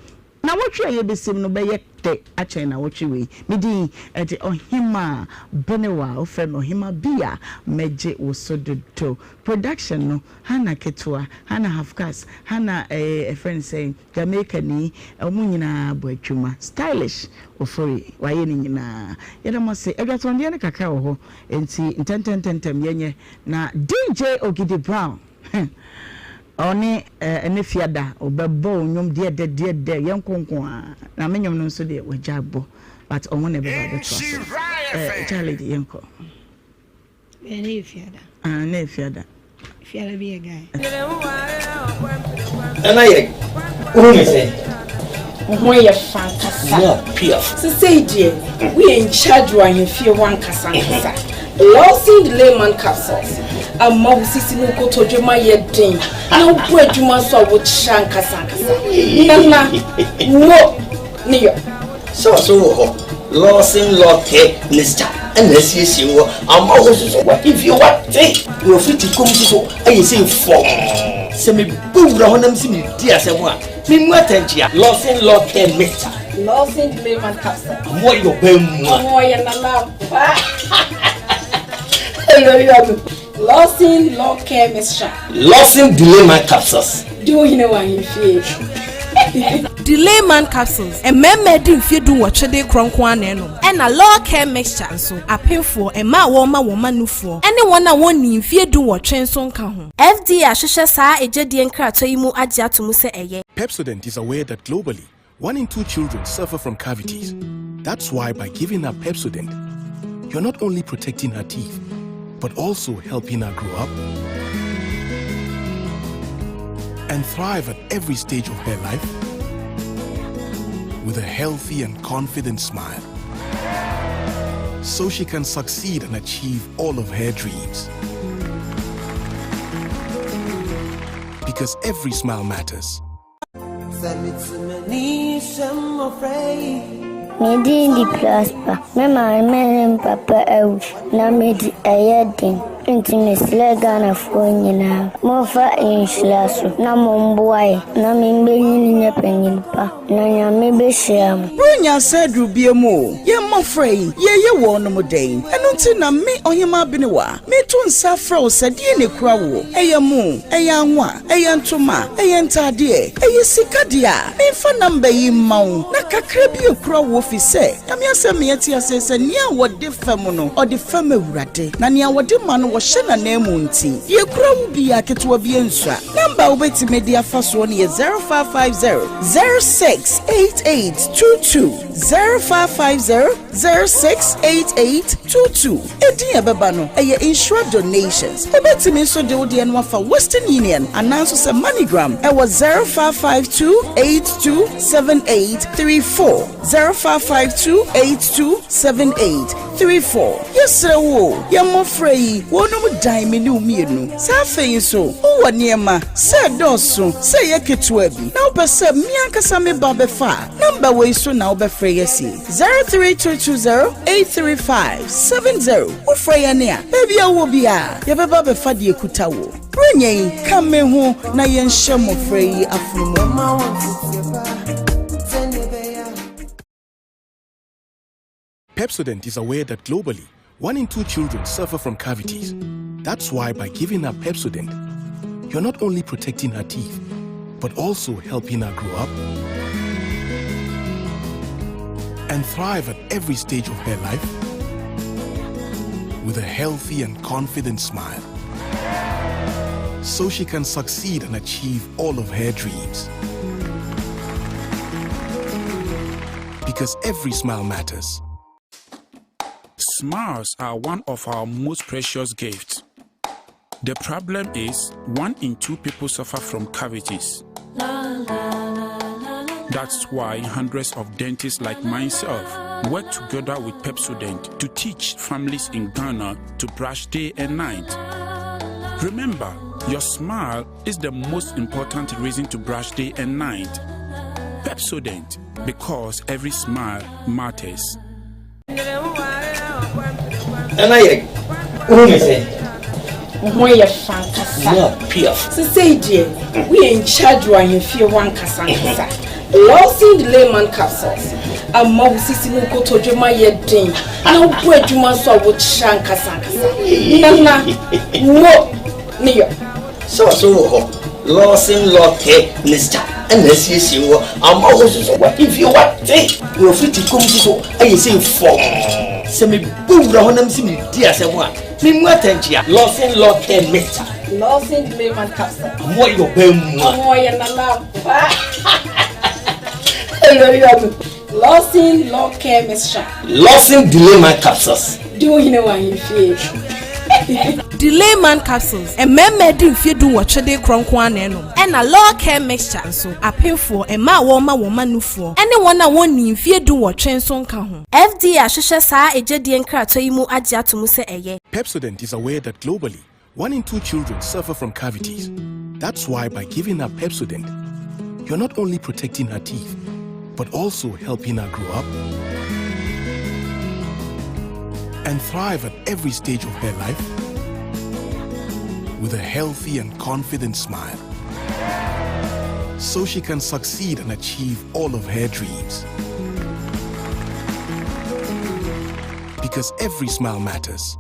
[SPEAKER 1] Nawɔtwe a yɛbɛsim no bɛyɛ dɛ akyɛn nawɔtwe wei. Me din de Ɔhemaa Benewa. Wofrɛ me Ɔhemaa bi a, mɛgye wo so dodo. Production no, Hannah ketewa, Hannah Hafkas, Hannah eh, ɛfrɛ no sɛn? Jamaicani, wɔn nyinaa bɔ adwuma. Stylish Ofori, wayɛ ne nyinaa. Yɛda mo ase. Adwatɔndeɛ no kakra wɔ hɔ, enti ntɛntɛntɛntɛm yɛnyɛ. Na DJ Ogidi Brown, ɔne ɛne Fiada, ɔbɛbɔ wo nnwom deɛ dɛ deɛ dɛ, yɛnko nko ara. Na me nnwom no nso deɛ, wagya bɔ. But ɔmo na ɛbɛba abɛtoa so. Eh, Charlie, yɛnkɔ.
[SPEAKER 15] Ɛne Fiada.
[SPEAKER 1] Ah, ne Fiada.
[SPEAKER 15] Fiara bi yɛ guy.
[SPEAKER 14] Nana yɛ wohu me sɛ.
[SPEAKER 16] Wo ho yɛ fa ankasa.
[SPEAKER 14] Mu apiaf.
[SPEAKER 16] Sesei deɛ woyɛ in charge wɔ ahemfie hɔ ankasa ankasa. Lawson Layman capsules ama wo sisi ne wo kotodwe ma yɛ den na wobɔ adwuma nso a wokyerɛ ankasa ankasa. Nana mo ne yɔ.
[SPEAKER 14] Sɛ ɔso wɔ hɔ, Lawson Law Care Mixture ɛna asiesie wɔ ama wo nso so w'ahemfie wate na wafiti kɔm nso so ayɛ sei fɔmm. Sɛ mebɔ wura hɔ na mese meredi asɛm a, memmu atɛnkyea. Lawson Law Care Mixture.
[SPEAKER 16] Lawson Layman Capsule.
[SPEAKER 14] Ɔmo ayɛ ɔbaa mua.
[SPEAKER 16] Ɔmo ɔyɛ nana ampa. Lawson Law Care Mixture.
[SPEAKER 14] Lawson Delayman Capsules.
[SPEAKER 16] Di wo hene wɔ ahemfie.
[SPEAKER 17] Delayman Capsules, mmarima adi mfeɛ dunwɔtwe de rekorɔ nko ara na ɛnom. Ɛna Law Care Mixture nso, apemfoɔ, mmaa a wɔrema wɔn mma nufoɔ, ne wɔn a wɔnnii mfeɛ dunwɔtwe nso nka ho.
[SPEAKER 18] FDA ahwehwɛ saa egyedie nkratoɔ yi mu agye ato mu sɛ ɛyɛ.
[SPEAKER 19] Pepsodent is aware that globally, one in two children suffer from cavities. That's why by giving her Pepsodent, you're not only protecting her teeth, but also helping her grow up and thrive at every stage of her life with a healthy and confident smile. So she can succeed and achieve all of her dreams. Because every smile matters.
[SPEAKER 20] Me din de Prosper. Me maame ne me papa awu na medi ɛyɛ den. Nti mesrɛ Ghanafoɔ nyinaa, momfa nhyira so na momboa yɛn na membenyin nyɛ panyin pa na Nyame behyira mo.
[SPEAKER 1] Buronya asa aduru biom o, yɛn mmɔfra yi, yɛreyɛ wɔnom dɛn? Ɛno nti na me, Ɔhemaa Benewa, meto nsa afrɛ wo sɛ deɛn na ɛkura woɔ? Ɛyɛ mo, ɛyɛ anwa, ɛyɛ ntoma, ɛyɛ ntaadeɛ, ɛyɛ sika deɛ a, memfa number yi mma wo na kakra bi ɛkura woɔ fi sɛ, Nyame asɛm ma yɛte aseɛ sɛ nea wɔde fɛm no, ɔde fɛm Awurade, na nea wɔde ma no, wɔhyɛ n'ananmu nti, deɛ ɛkura wo biara, ketewa bi ɛnsua. Number a wobɛtumi de afa soɔ no yɛ 0550 068822, 0550 068822. Edin a ɛbɛba no, ɛyɛ Nhyira Donations. Wobɛtumi nso de wo deɛ no afa Western Union anaa nso sɛ MoneyGram ɛwɔ 0552 827834, 0552 827834. Yɛsrɛ wo o, yɛn mmɔfra yi, wɔnom dan me ne wo mmienu. Sɛ afei nso wowɔ nneɛma, sɛ ɛdɔɔso, sɛ ɛyɛ ketewa bi, na wopɛ sɛ me ankasa me ba bɛfa a, nɔmba wei so na wobɛfrɛ yɛn asi, 03220 835 70. Wofrɛ yɛn a, baabi a wowɔ biara, yɛbɛba abɛfa deɛ ɛkuta wo. Buronya yi, ka me ho na yɛnhyɛ mmɔfra yi afono mu.
[SPEAKER 19] Pepsodent is aware that globally, one in two children suffer from cavities. That's why by giving her Pepsodent, you're not only protecting her teeth, but also helping her grow up and thrive at every stage of her life with a healthy and confident smile. So she can succeed and achieve all of her dreams. Because every smile matters.
[SPEAKER 5] Smiles are one of our most precious gifts. The problem is, one in two people suffer from cavities. That's why hundreds of dentists like myself work together with Pepsodent to teach families in Ghana to brush day and night. Remember, your smile is the most important reason to brush day and night. Pepsodent, because every smile matters.
[SPEAKER 14] Nana yɛ wohu me sɛ.
[SPEAKER 16] Wo ho yɛ fa ankasa. Sesei deɛ woyɛ in charge wɔ ahemfie hɔ ankasa ankasa. Lawson Layman capsules ama wo sisi ne wo kotodwe ma yɛ den na wobɔ adwuma nso a wokyerɛ ankasa ankasa. Nana mo ne yɔ.
[SPEAKER 14] Sɛ ɔso wɔ hɔ, Lawson Law Care Mixture ɛna asiesie wɔ ama wo nso so w'ahemfie wate na wafiti kɔm nso so ayɛ sei fɔmm. Sɛ mebɔ wura hɔ na mese meredi asɛm a, memmu atɛnkyea. Lawson Law Care Mixture.
[SPEAKER 16] Lawson Layman Capsule.
[SPEAKER 14] Ɔmo ayɛ ɔbaa mua.
[SPEAKER 16] Ɔmo ɔyɛ nana ampa. Lawson Law Care Mixture.
[SPEAKER 14] Lawson Delayman Capsules.
[SPEAKER 16] Di wo hene wɔ ahemfie.
[SPEAKER 17] Delayman capsules, mmarima adi mfeɛ dunwɔtwe de rekorɔ nko ara na ɛnom. Ɛna Law Care Mixture nso, apemfoɔ, mmaa a wɔrema wɔn mma nufoɔ, ne wɔn a wɔnnii mfeɛ dunwɔtwe nso nka ho.
[SPEAKER 18] FDA ahwehwɛ saa egyedie nkratoɔ yi mu agye ato mu sɛ ɛyɛ.
[SPEAKER 19] Pepsodent is aware that globally, one in two children suffer from cavities. That's why by giving her Pepsodent, you're not only protecting her teeth, but also helping her grow up and thrive at every stage of her life with a healthy and confident smile. So she can succeed and achieve all of her dreams. Because every smile matters.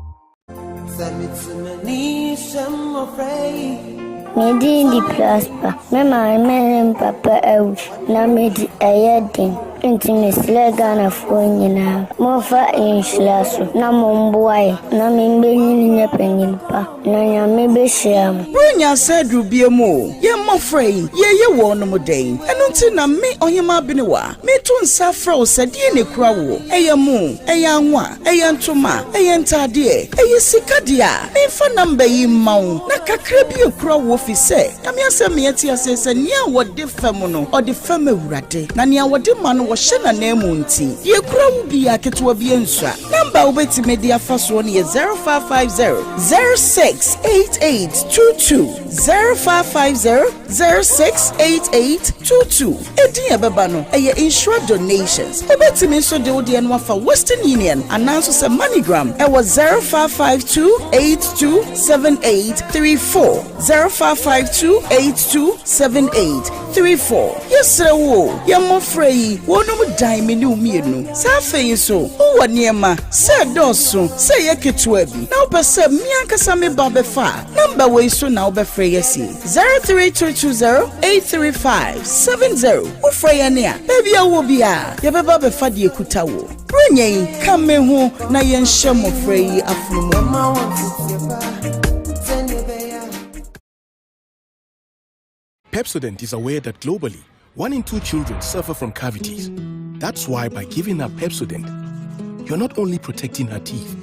[SPEAKER 20] Me din de Prosper. Me maame ne me papa awu na medi ɛyɛ den. Nti mesrɛ Ghanafoɔ nyinaa, momfa nhyira so na momboa yɛn na membenyin nyɛ panyin pa na Nyame behyira mo.
[SPEAKER 1] Buronya asa aduru biam o, yɛn mmɔfra yi, yɛreyɛ wɔnom dɛn? Ɛno nti na me, Ɔhemaa Benewa, meto nsa afrɛ wo sɛ deɛn na ɛkura woɔ? Ɛyɛ mo, ɛyɛ anwa, Ɛyɛ ntoma, ɛyɛ ntaadeɛ, ɛyɛ sika deɛ a, memfa number yi mma wo na kakra bi akura wo efisɛ Nyame asɛm ma yɛte aseɛ sɛ nea wɔde fɛm no, ɔde fɛm Awurade, na nea wɔde ma no wɔhyɛ n'ananmu nti, deɛ ɛkura wo biara ketewa bi nsua. Number a wobɛtumi de afa soɔ no yɛ 0550 068822, 0550 068822. Edin a ɛbɛba no, ɛyɛ Nhyira Donations. Wobɛtumi nso de wo deɛ no afa Western Union anaa nso sɛ MoneyGram ɛwɔ 0552 82 7834, 0552 82 7834. Yɛsrɛ wo o, yɛn mmɔfra yi, wɔnom dan me ne wo mmienu. Sɛ afei nso wowɔ nneɛma, sɛ ɛdɔɔso, sɛ ɛyɛ ketewa bi, na wopɛ sɛ me ankasa me ba bɛfa a, nɔmba wei so na wobɛfrɛ yɛn asi. 03220 835 70 Wofrɛ yɛn a, baabi a wowɔ biara, yɛbɛba abɛfa deɛ ɛkuta wo. Buronya yi, ka me ho na yɛnhyɛ mmɔfra yi afono mu.
[SPEAKER 19] Pepsodent is aware that globally, one in two children suffer from cavities. That's why by giving her Pepsodent, you're not only protecting her teeth,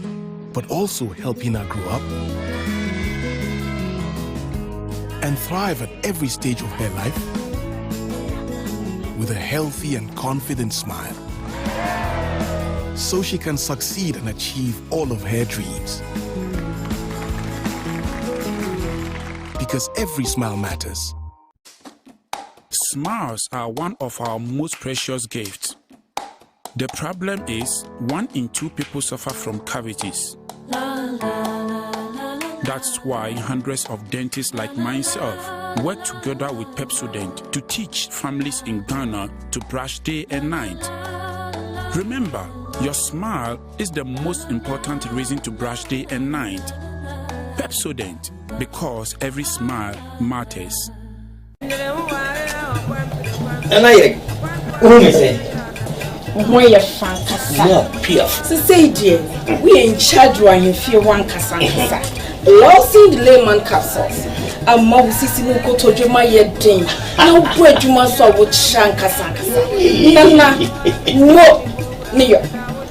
[SPEAKER 19] but also helping her grow up and thrive at every stage of her life with a healthy and confident smile. So she can succeed and achieve all of her dreams. Because every smile matters.
[SPEAKER 5] Smiles are one of our most precious gifts. The problem is, one in two people suffer from cavities. That's why hundreds of dentists like myself work together with Pepsodent to teach families in Ghana to brush day and night. Remember, your smile is the most important reason to brush day and night. Pepsodent, because every smile matters.
[SPEAKER 14] Nana yɛ wohu me sɛ.
[SPEAKER 16] Wo ho yɛ fa ankasa.
[SPEAKER 14] Mu piaf.
[SPEAKER 16] Sesei deɛ woyɛ in charge wɔ ahemfie hɔ ankasa ankasa. Lawson Layman capsules ama wo sisi ne wo kotodwe ma yɛ den na wobɔ adwuma nso a wokyerɛ ankasa ankasa. Nana mo ne yɔ.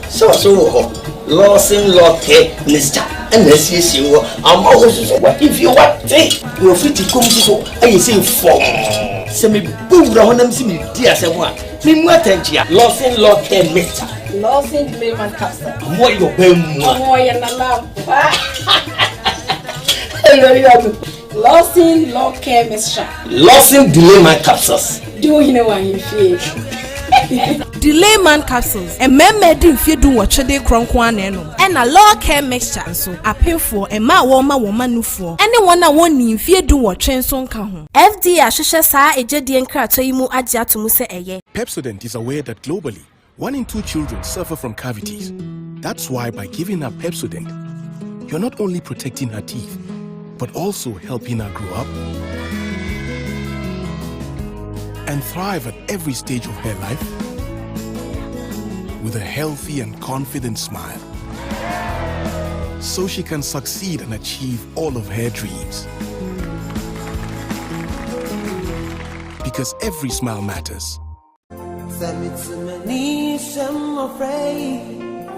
[SPEAKER 14] Sɛ ɔso wɔ hɔ, Lawson Lɔkɛ Mixture ɛna asiesie wɔ ama wo nso so w'ahemfie wate na wafiti kɔm nso so ayɛ sɛ fɔmm. Sɛ mebɔ wura hɔ na mese medi asɛm a, memu atɛnkyea. Lawson Lɔkɛ Mixture.
[SPEAKER 16] Lawson Layman Capsule.
[SPEAKER 14] Ɔmo ayɛ ɔbaa mua.
[SPEAKER 16] Ɔmo ayɛ nana ampa. Lawson Lɔkɛ Mixture.
[SPEAKER 14] Lawson Delayman Capsules.
[SPEAKER 16] Di wo hene wɔ ahemfie.
[SPEAKER 17] Delayman Capsules, mmarima adi mfeɛ dunwɔtwe de rekorɔ nko ara na ɛnom. Ɛna Law Care Mixture nso, apemfoɔ, mmaa a wɔrema wɔn mma nufoɔ, ne wɔn a wɔnnii mfeɛ dunwɔtwe nso nka ho.
[SPEAKER 18] FDA ahwehwɛ saa egyedie nkratoɔ yi mu agye ato mu sɛ ɛyɛ.
[SPEAKER 19] Pepsodent is aware that globally, one in two children suffer from cavities. That's why by giving her Pepsodent, you're not only protecting her teeth, but also helping her grow up and thrive at every stage of her life with a healthy and confident smile. So she can succeed and achieve all of her dreams. Because every smile matters.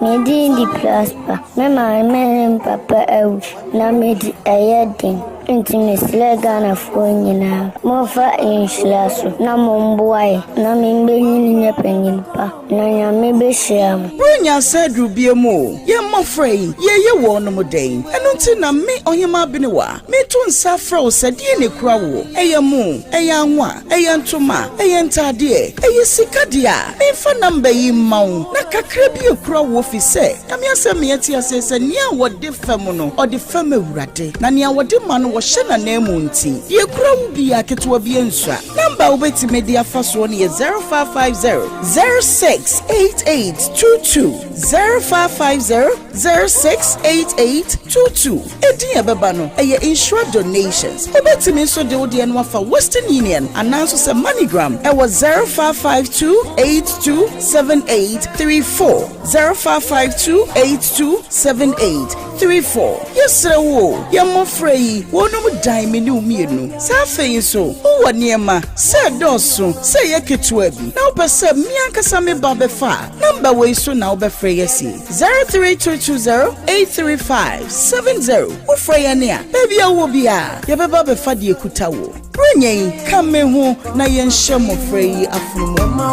[SPEAKER 20] Me din de Prosper. Me maame ne me papa awu na medi ɛyɛ den. Nti mesrɛ Ghanafoɔ nyinaa, momfa nhyira so na momboa yɛ na membenyin nyɛ panyin pa na Nyame bɛhyira mo.
[SPEAKER 1] Buronya asa aduru biom o, yɛn mmɔfra yi, yɛreyɛ wɔnom dɛn? Ɛno nti na me, Ɔhemaa Benewa, meto nsa afrɛ wo sɛ deɛn na ɛkura woɔ? Ɛyɛ mo, ɛyɛ anwa, ɛyɛ ntoma, ɛyɛ ntaadeɛ, ɛyɛ sika deɛ a, memfa number yi mma wo na kakra bi ɛkura woɔ fi sɛ Nyame asɛm ma yɛte aseɛ sɛ nea wɔde fɛm no, ɔde fɛm Awurade, na nea wɔde ma no wɔhyɛ n'ananmu nti, deɛ ɛkura wo biara ketewa bi nsua. Number a wobɛtumi de afa soɔ no yɛ 0550 068822, 0550 068822. Edin a ɛbɛba no, ɛyɛ Nhyira Donations. Wobɛtumi nso de wo deɛ no afa Western Union anaa nso sɛ MoneyGram ɛwɔ 0552 827834, 0552 827834. Yɛsrɛ wo o, yɛn mmɔfra yi, wɔnom dan me ne wo mmienu. Sɛ afei nso wowɔ nneɛma, sɛ ɛdɔɔso, sɛ ɛyɛ ketewa bi, na wopɛ sɛ me ankasa me ba bɛfa a, nɔmba wei so na wobɛfrɛ yɛn asi, 03220 835 70. Wofrɛ yɛn a, baabi a wowɔ biara, yɛbɛba abɛfa deɛ ɛkuta wo. Buronya yi, ka me ho na yɛnhyɛ mmɔfra yi afono mu.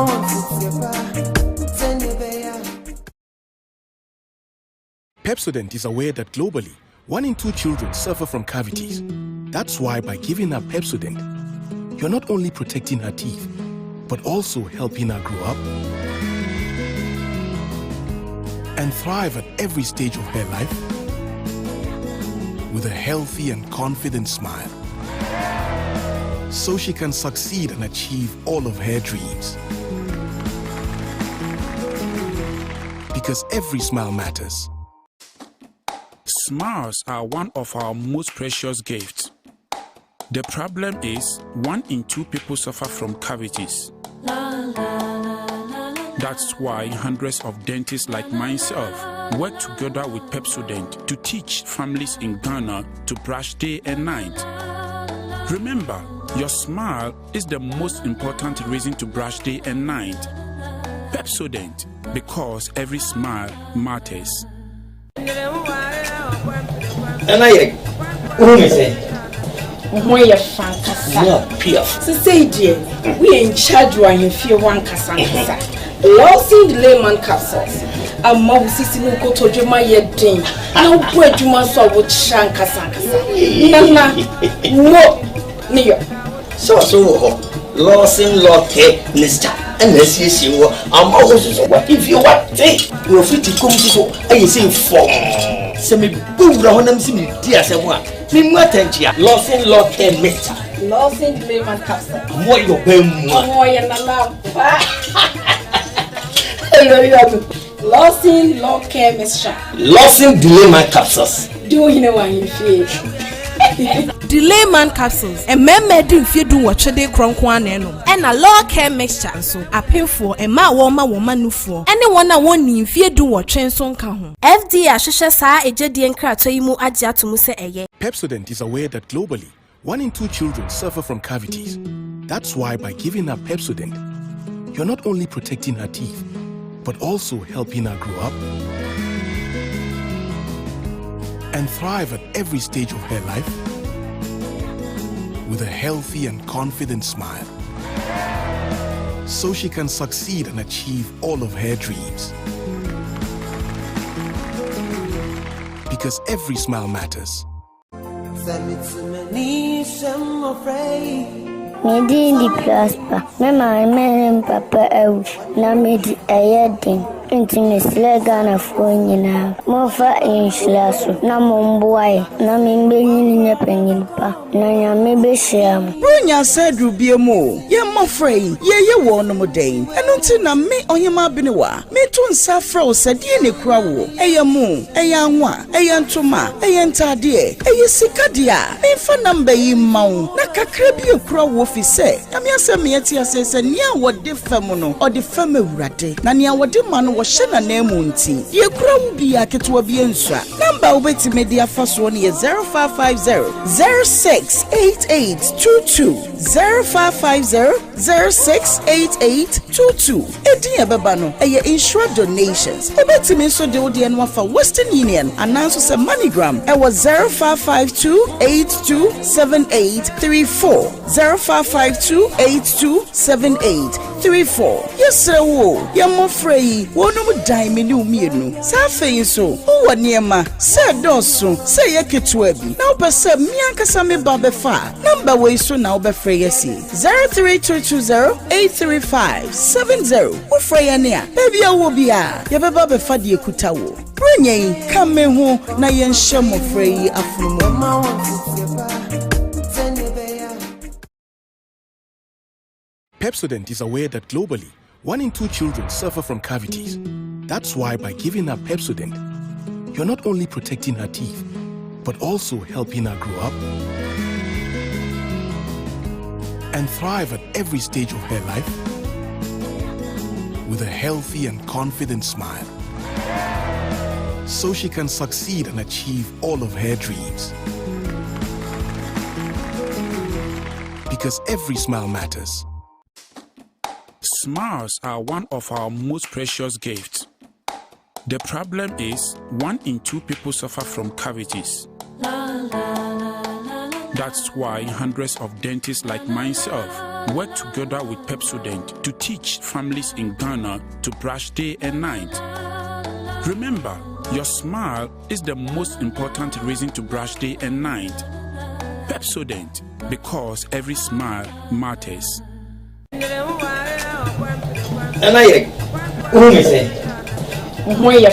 [SPEAKER 19] Pepsodent is aware that globally, one in two children suffer from cavities. That's why by giving her Pepsodent, you're not only protecting her teeth, but also helping her grow up and thrive at every stage of her life with a healthy and confident smile. So she can succeed and achieve all of her dreams. Because every smile matters.
[SPEAKER 5] Smiles are one of our most precious gifts. The problem is, one in two people suffer from cavities. That's why hundreds of dentists like myself work together with Pepsodent to teach families in Ghana to brush day and night. Remember, your smile is the most important reason to brush day and night. Pepsodent, because every smile matters.
[SPEAKER 14] Nana yɛ wohu me sɛ.
[SPEAKER 16] Wo ho yɛ fa ankasa. Sesei deɛ woyɛ in charge wɔ ahemfie hɔ ankasa ankasa. Lawson Delayman capsules ama wo sisi ne wo kotodwe ma yɛ den na wobɔ adwuma nso a wokyerɛ ankasa ankasa. Nana mo ne yɔ.
[SPEAKER 14] Sɛ ɔso wɔ hɔ Lawson Lɔkɛ mixture ɛna asiesie wɔ ama wo soso wahemfie wate wɔ fiti kom soso ayɛ sɛ fɔm sɛ mebɔ wura hɔ nam sɛ medi asɛm a memu atɛnkyea Lawson Lɔkɛ mixture
[SPEAKER 16] Lawson Clayman capsule
[SPEAKER 14] mo yɛ ɔbɛn mu a
[SPEAKER 16] ɔmo yɛ nana pa Lawson Lɔkɛ mixture
[SPEAKER 14] Lawson Delayman capsules
[SPEAKER 16] di ohene wɔ ahemfie.
[SPEAKER 17] Delayman capsules, mmarima adi mfeɛ dunwɔtwe de rekorɔ nko ara na ɛnom. Ɛna Law Care Mixture nso, apemfoɔ, mmaa a wɔrema wɔn mma nufoɔ, ne wɔn a wɔnnii mfeɛ dunwɔtwe nso nka ho.
[SPEAKER 18] FDA ahwehwɛ saa egyedie nkratoɔ yi mu agye ato mu sɛ ɛyɛ.
[SPEAKER 19] Pepsodent is aware that globally, one in two children suffer from cavities. That's why by giving her Pepsodent, you're not only protecting her teeth, but also helping her grow up and thrive at every stage of her life with a healthy and confident smile. So she can succeed and achieve all of her dreams. Because every smile matters.
[SPEAKER 20] Me din de Prosper. Me maame ne me papa awu na medi ɛyɛ den. Nti mesrɛ Ghanafoɔ nyinaa, momfa nhyira so na momboa yɛ na membenyin nyɛ panyin pa na Nyame bɛhyira mo.
[SPEAKER 1] Buronya asa aduru biom o, yɛn mmɔfra yi, yɛyɛ wɔnom dɛn? Ɛno nti na me, Ɔhemaa Benewa, meto nsa afrɛ wo sɛ deɛn na ɛkura woɔ? Ɛyɛ mo, ɛyɛ anwa, Ɛyɛ ntoma, ɛyɛ ntaadeɛ, ɛyɛ sika deɛ a, memfa number yi mma wo na kakra bi akura wo efisɛ Nyame asɛm ma yɛte aseɛ sɛ nea wɔde fɛm no, ɔde fɛm Awurade, na nea wɔde ma no. wɔhyɛ n'ananmu nti, deɛ ɛkura wo biara ketewa bi nsua. Number a wobɛtumi de afa soɔ no yɛ 0550 068822, 0550 068822. Edin a ɛbɛba no, ɛyɛ Nhyira Donations. Wobɛtumi nso de wo deɛ no afa Western Union anaa nso sɛ MoneyGram ɛwɔ 0552 827834, 0552 827834. Yɛsrɛ wo o, yɛn mmɔfra yi, wɔnom dan me ne wo mmienu. Saa afei nso, wowɔ nneɛma, sɛ ɛdɔɔso, sɛ ɛyɛ ketewa bi, na wopɛ sɛ me ankasa me ba bɛfa a, nɔmba wei so na wobɛfrɛ yɛn asi, 03220 835 70. Wofrɛ yɛn a, baabi a wowɔ biara, yɛbɛba abɛfa deɛ ɛkuta wo. Buronya yi, ka me ho na yɛnhyɛ mmɔfra yi afono mu.
[SPEAKER 19] Pepsodent is aware that globally, one in two children suffer from cavities. That's why by giving her Pepsodent, you're not only protecting her teeth, but also helping her grow up and thrive at every stage of her life with a healthy and confident smile. So she can succeed and achieve all of her dreams. Because every smile matters.
[SPEAKER 5] Smiles are one of our most precious gifts. The problem is, one in two people suffer from cavities. That's why hundreds of dentists like myself work together with Pepsodent to teach families in Ghana to brush day and night. Remember, your smile is the most important reason to brush day and night. Pepsodent, because every smile matters.
[SPEAKER 14] Nana yɛ wohu me sɛ
[SPEAKER 16] wo ho yɛ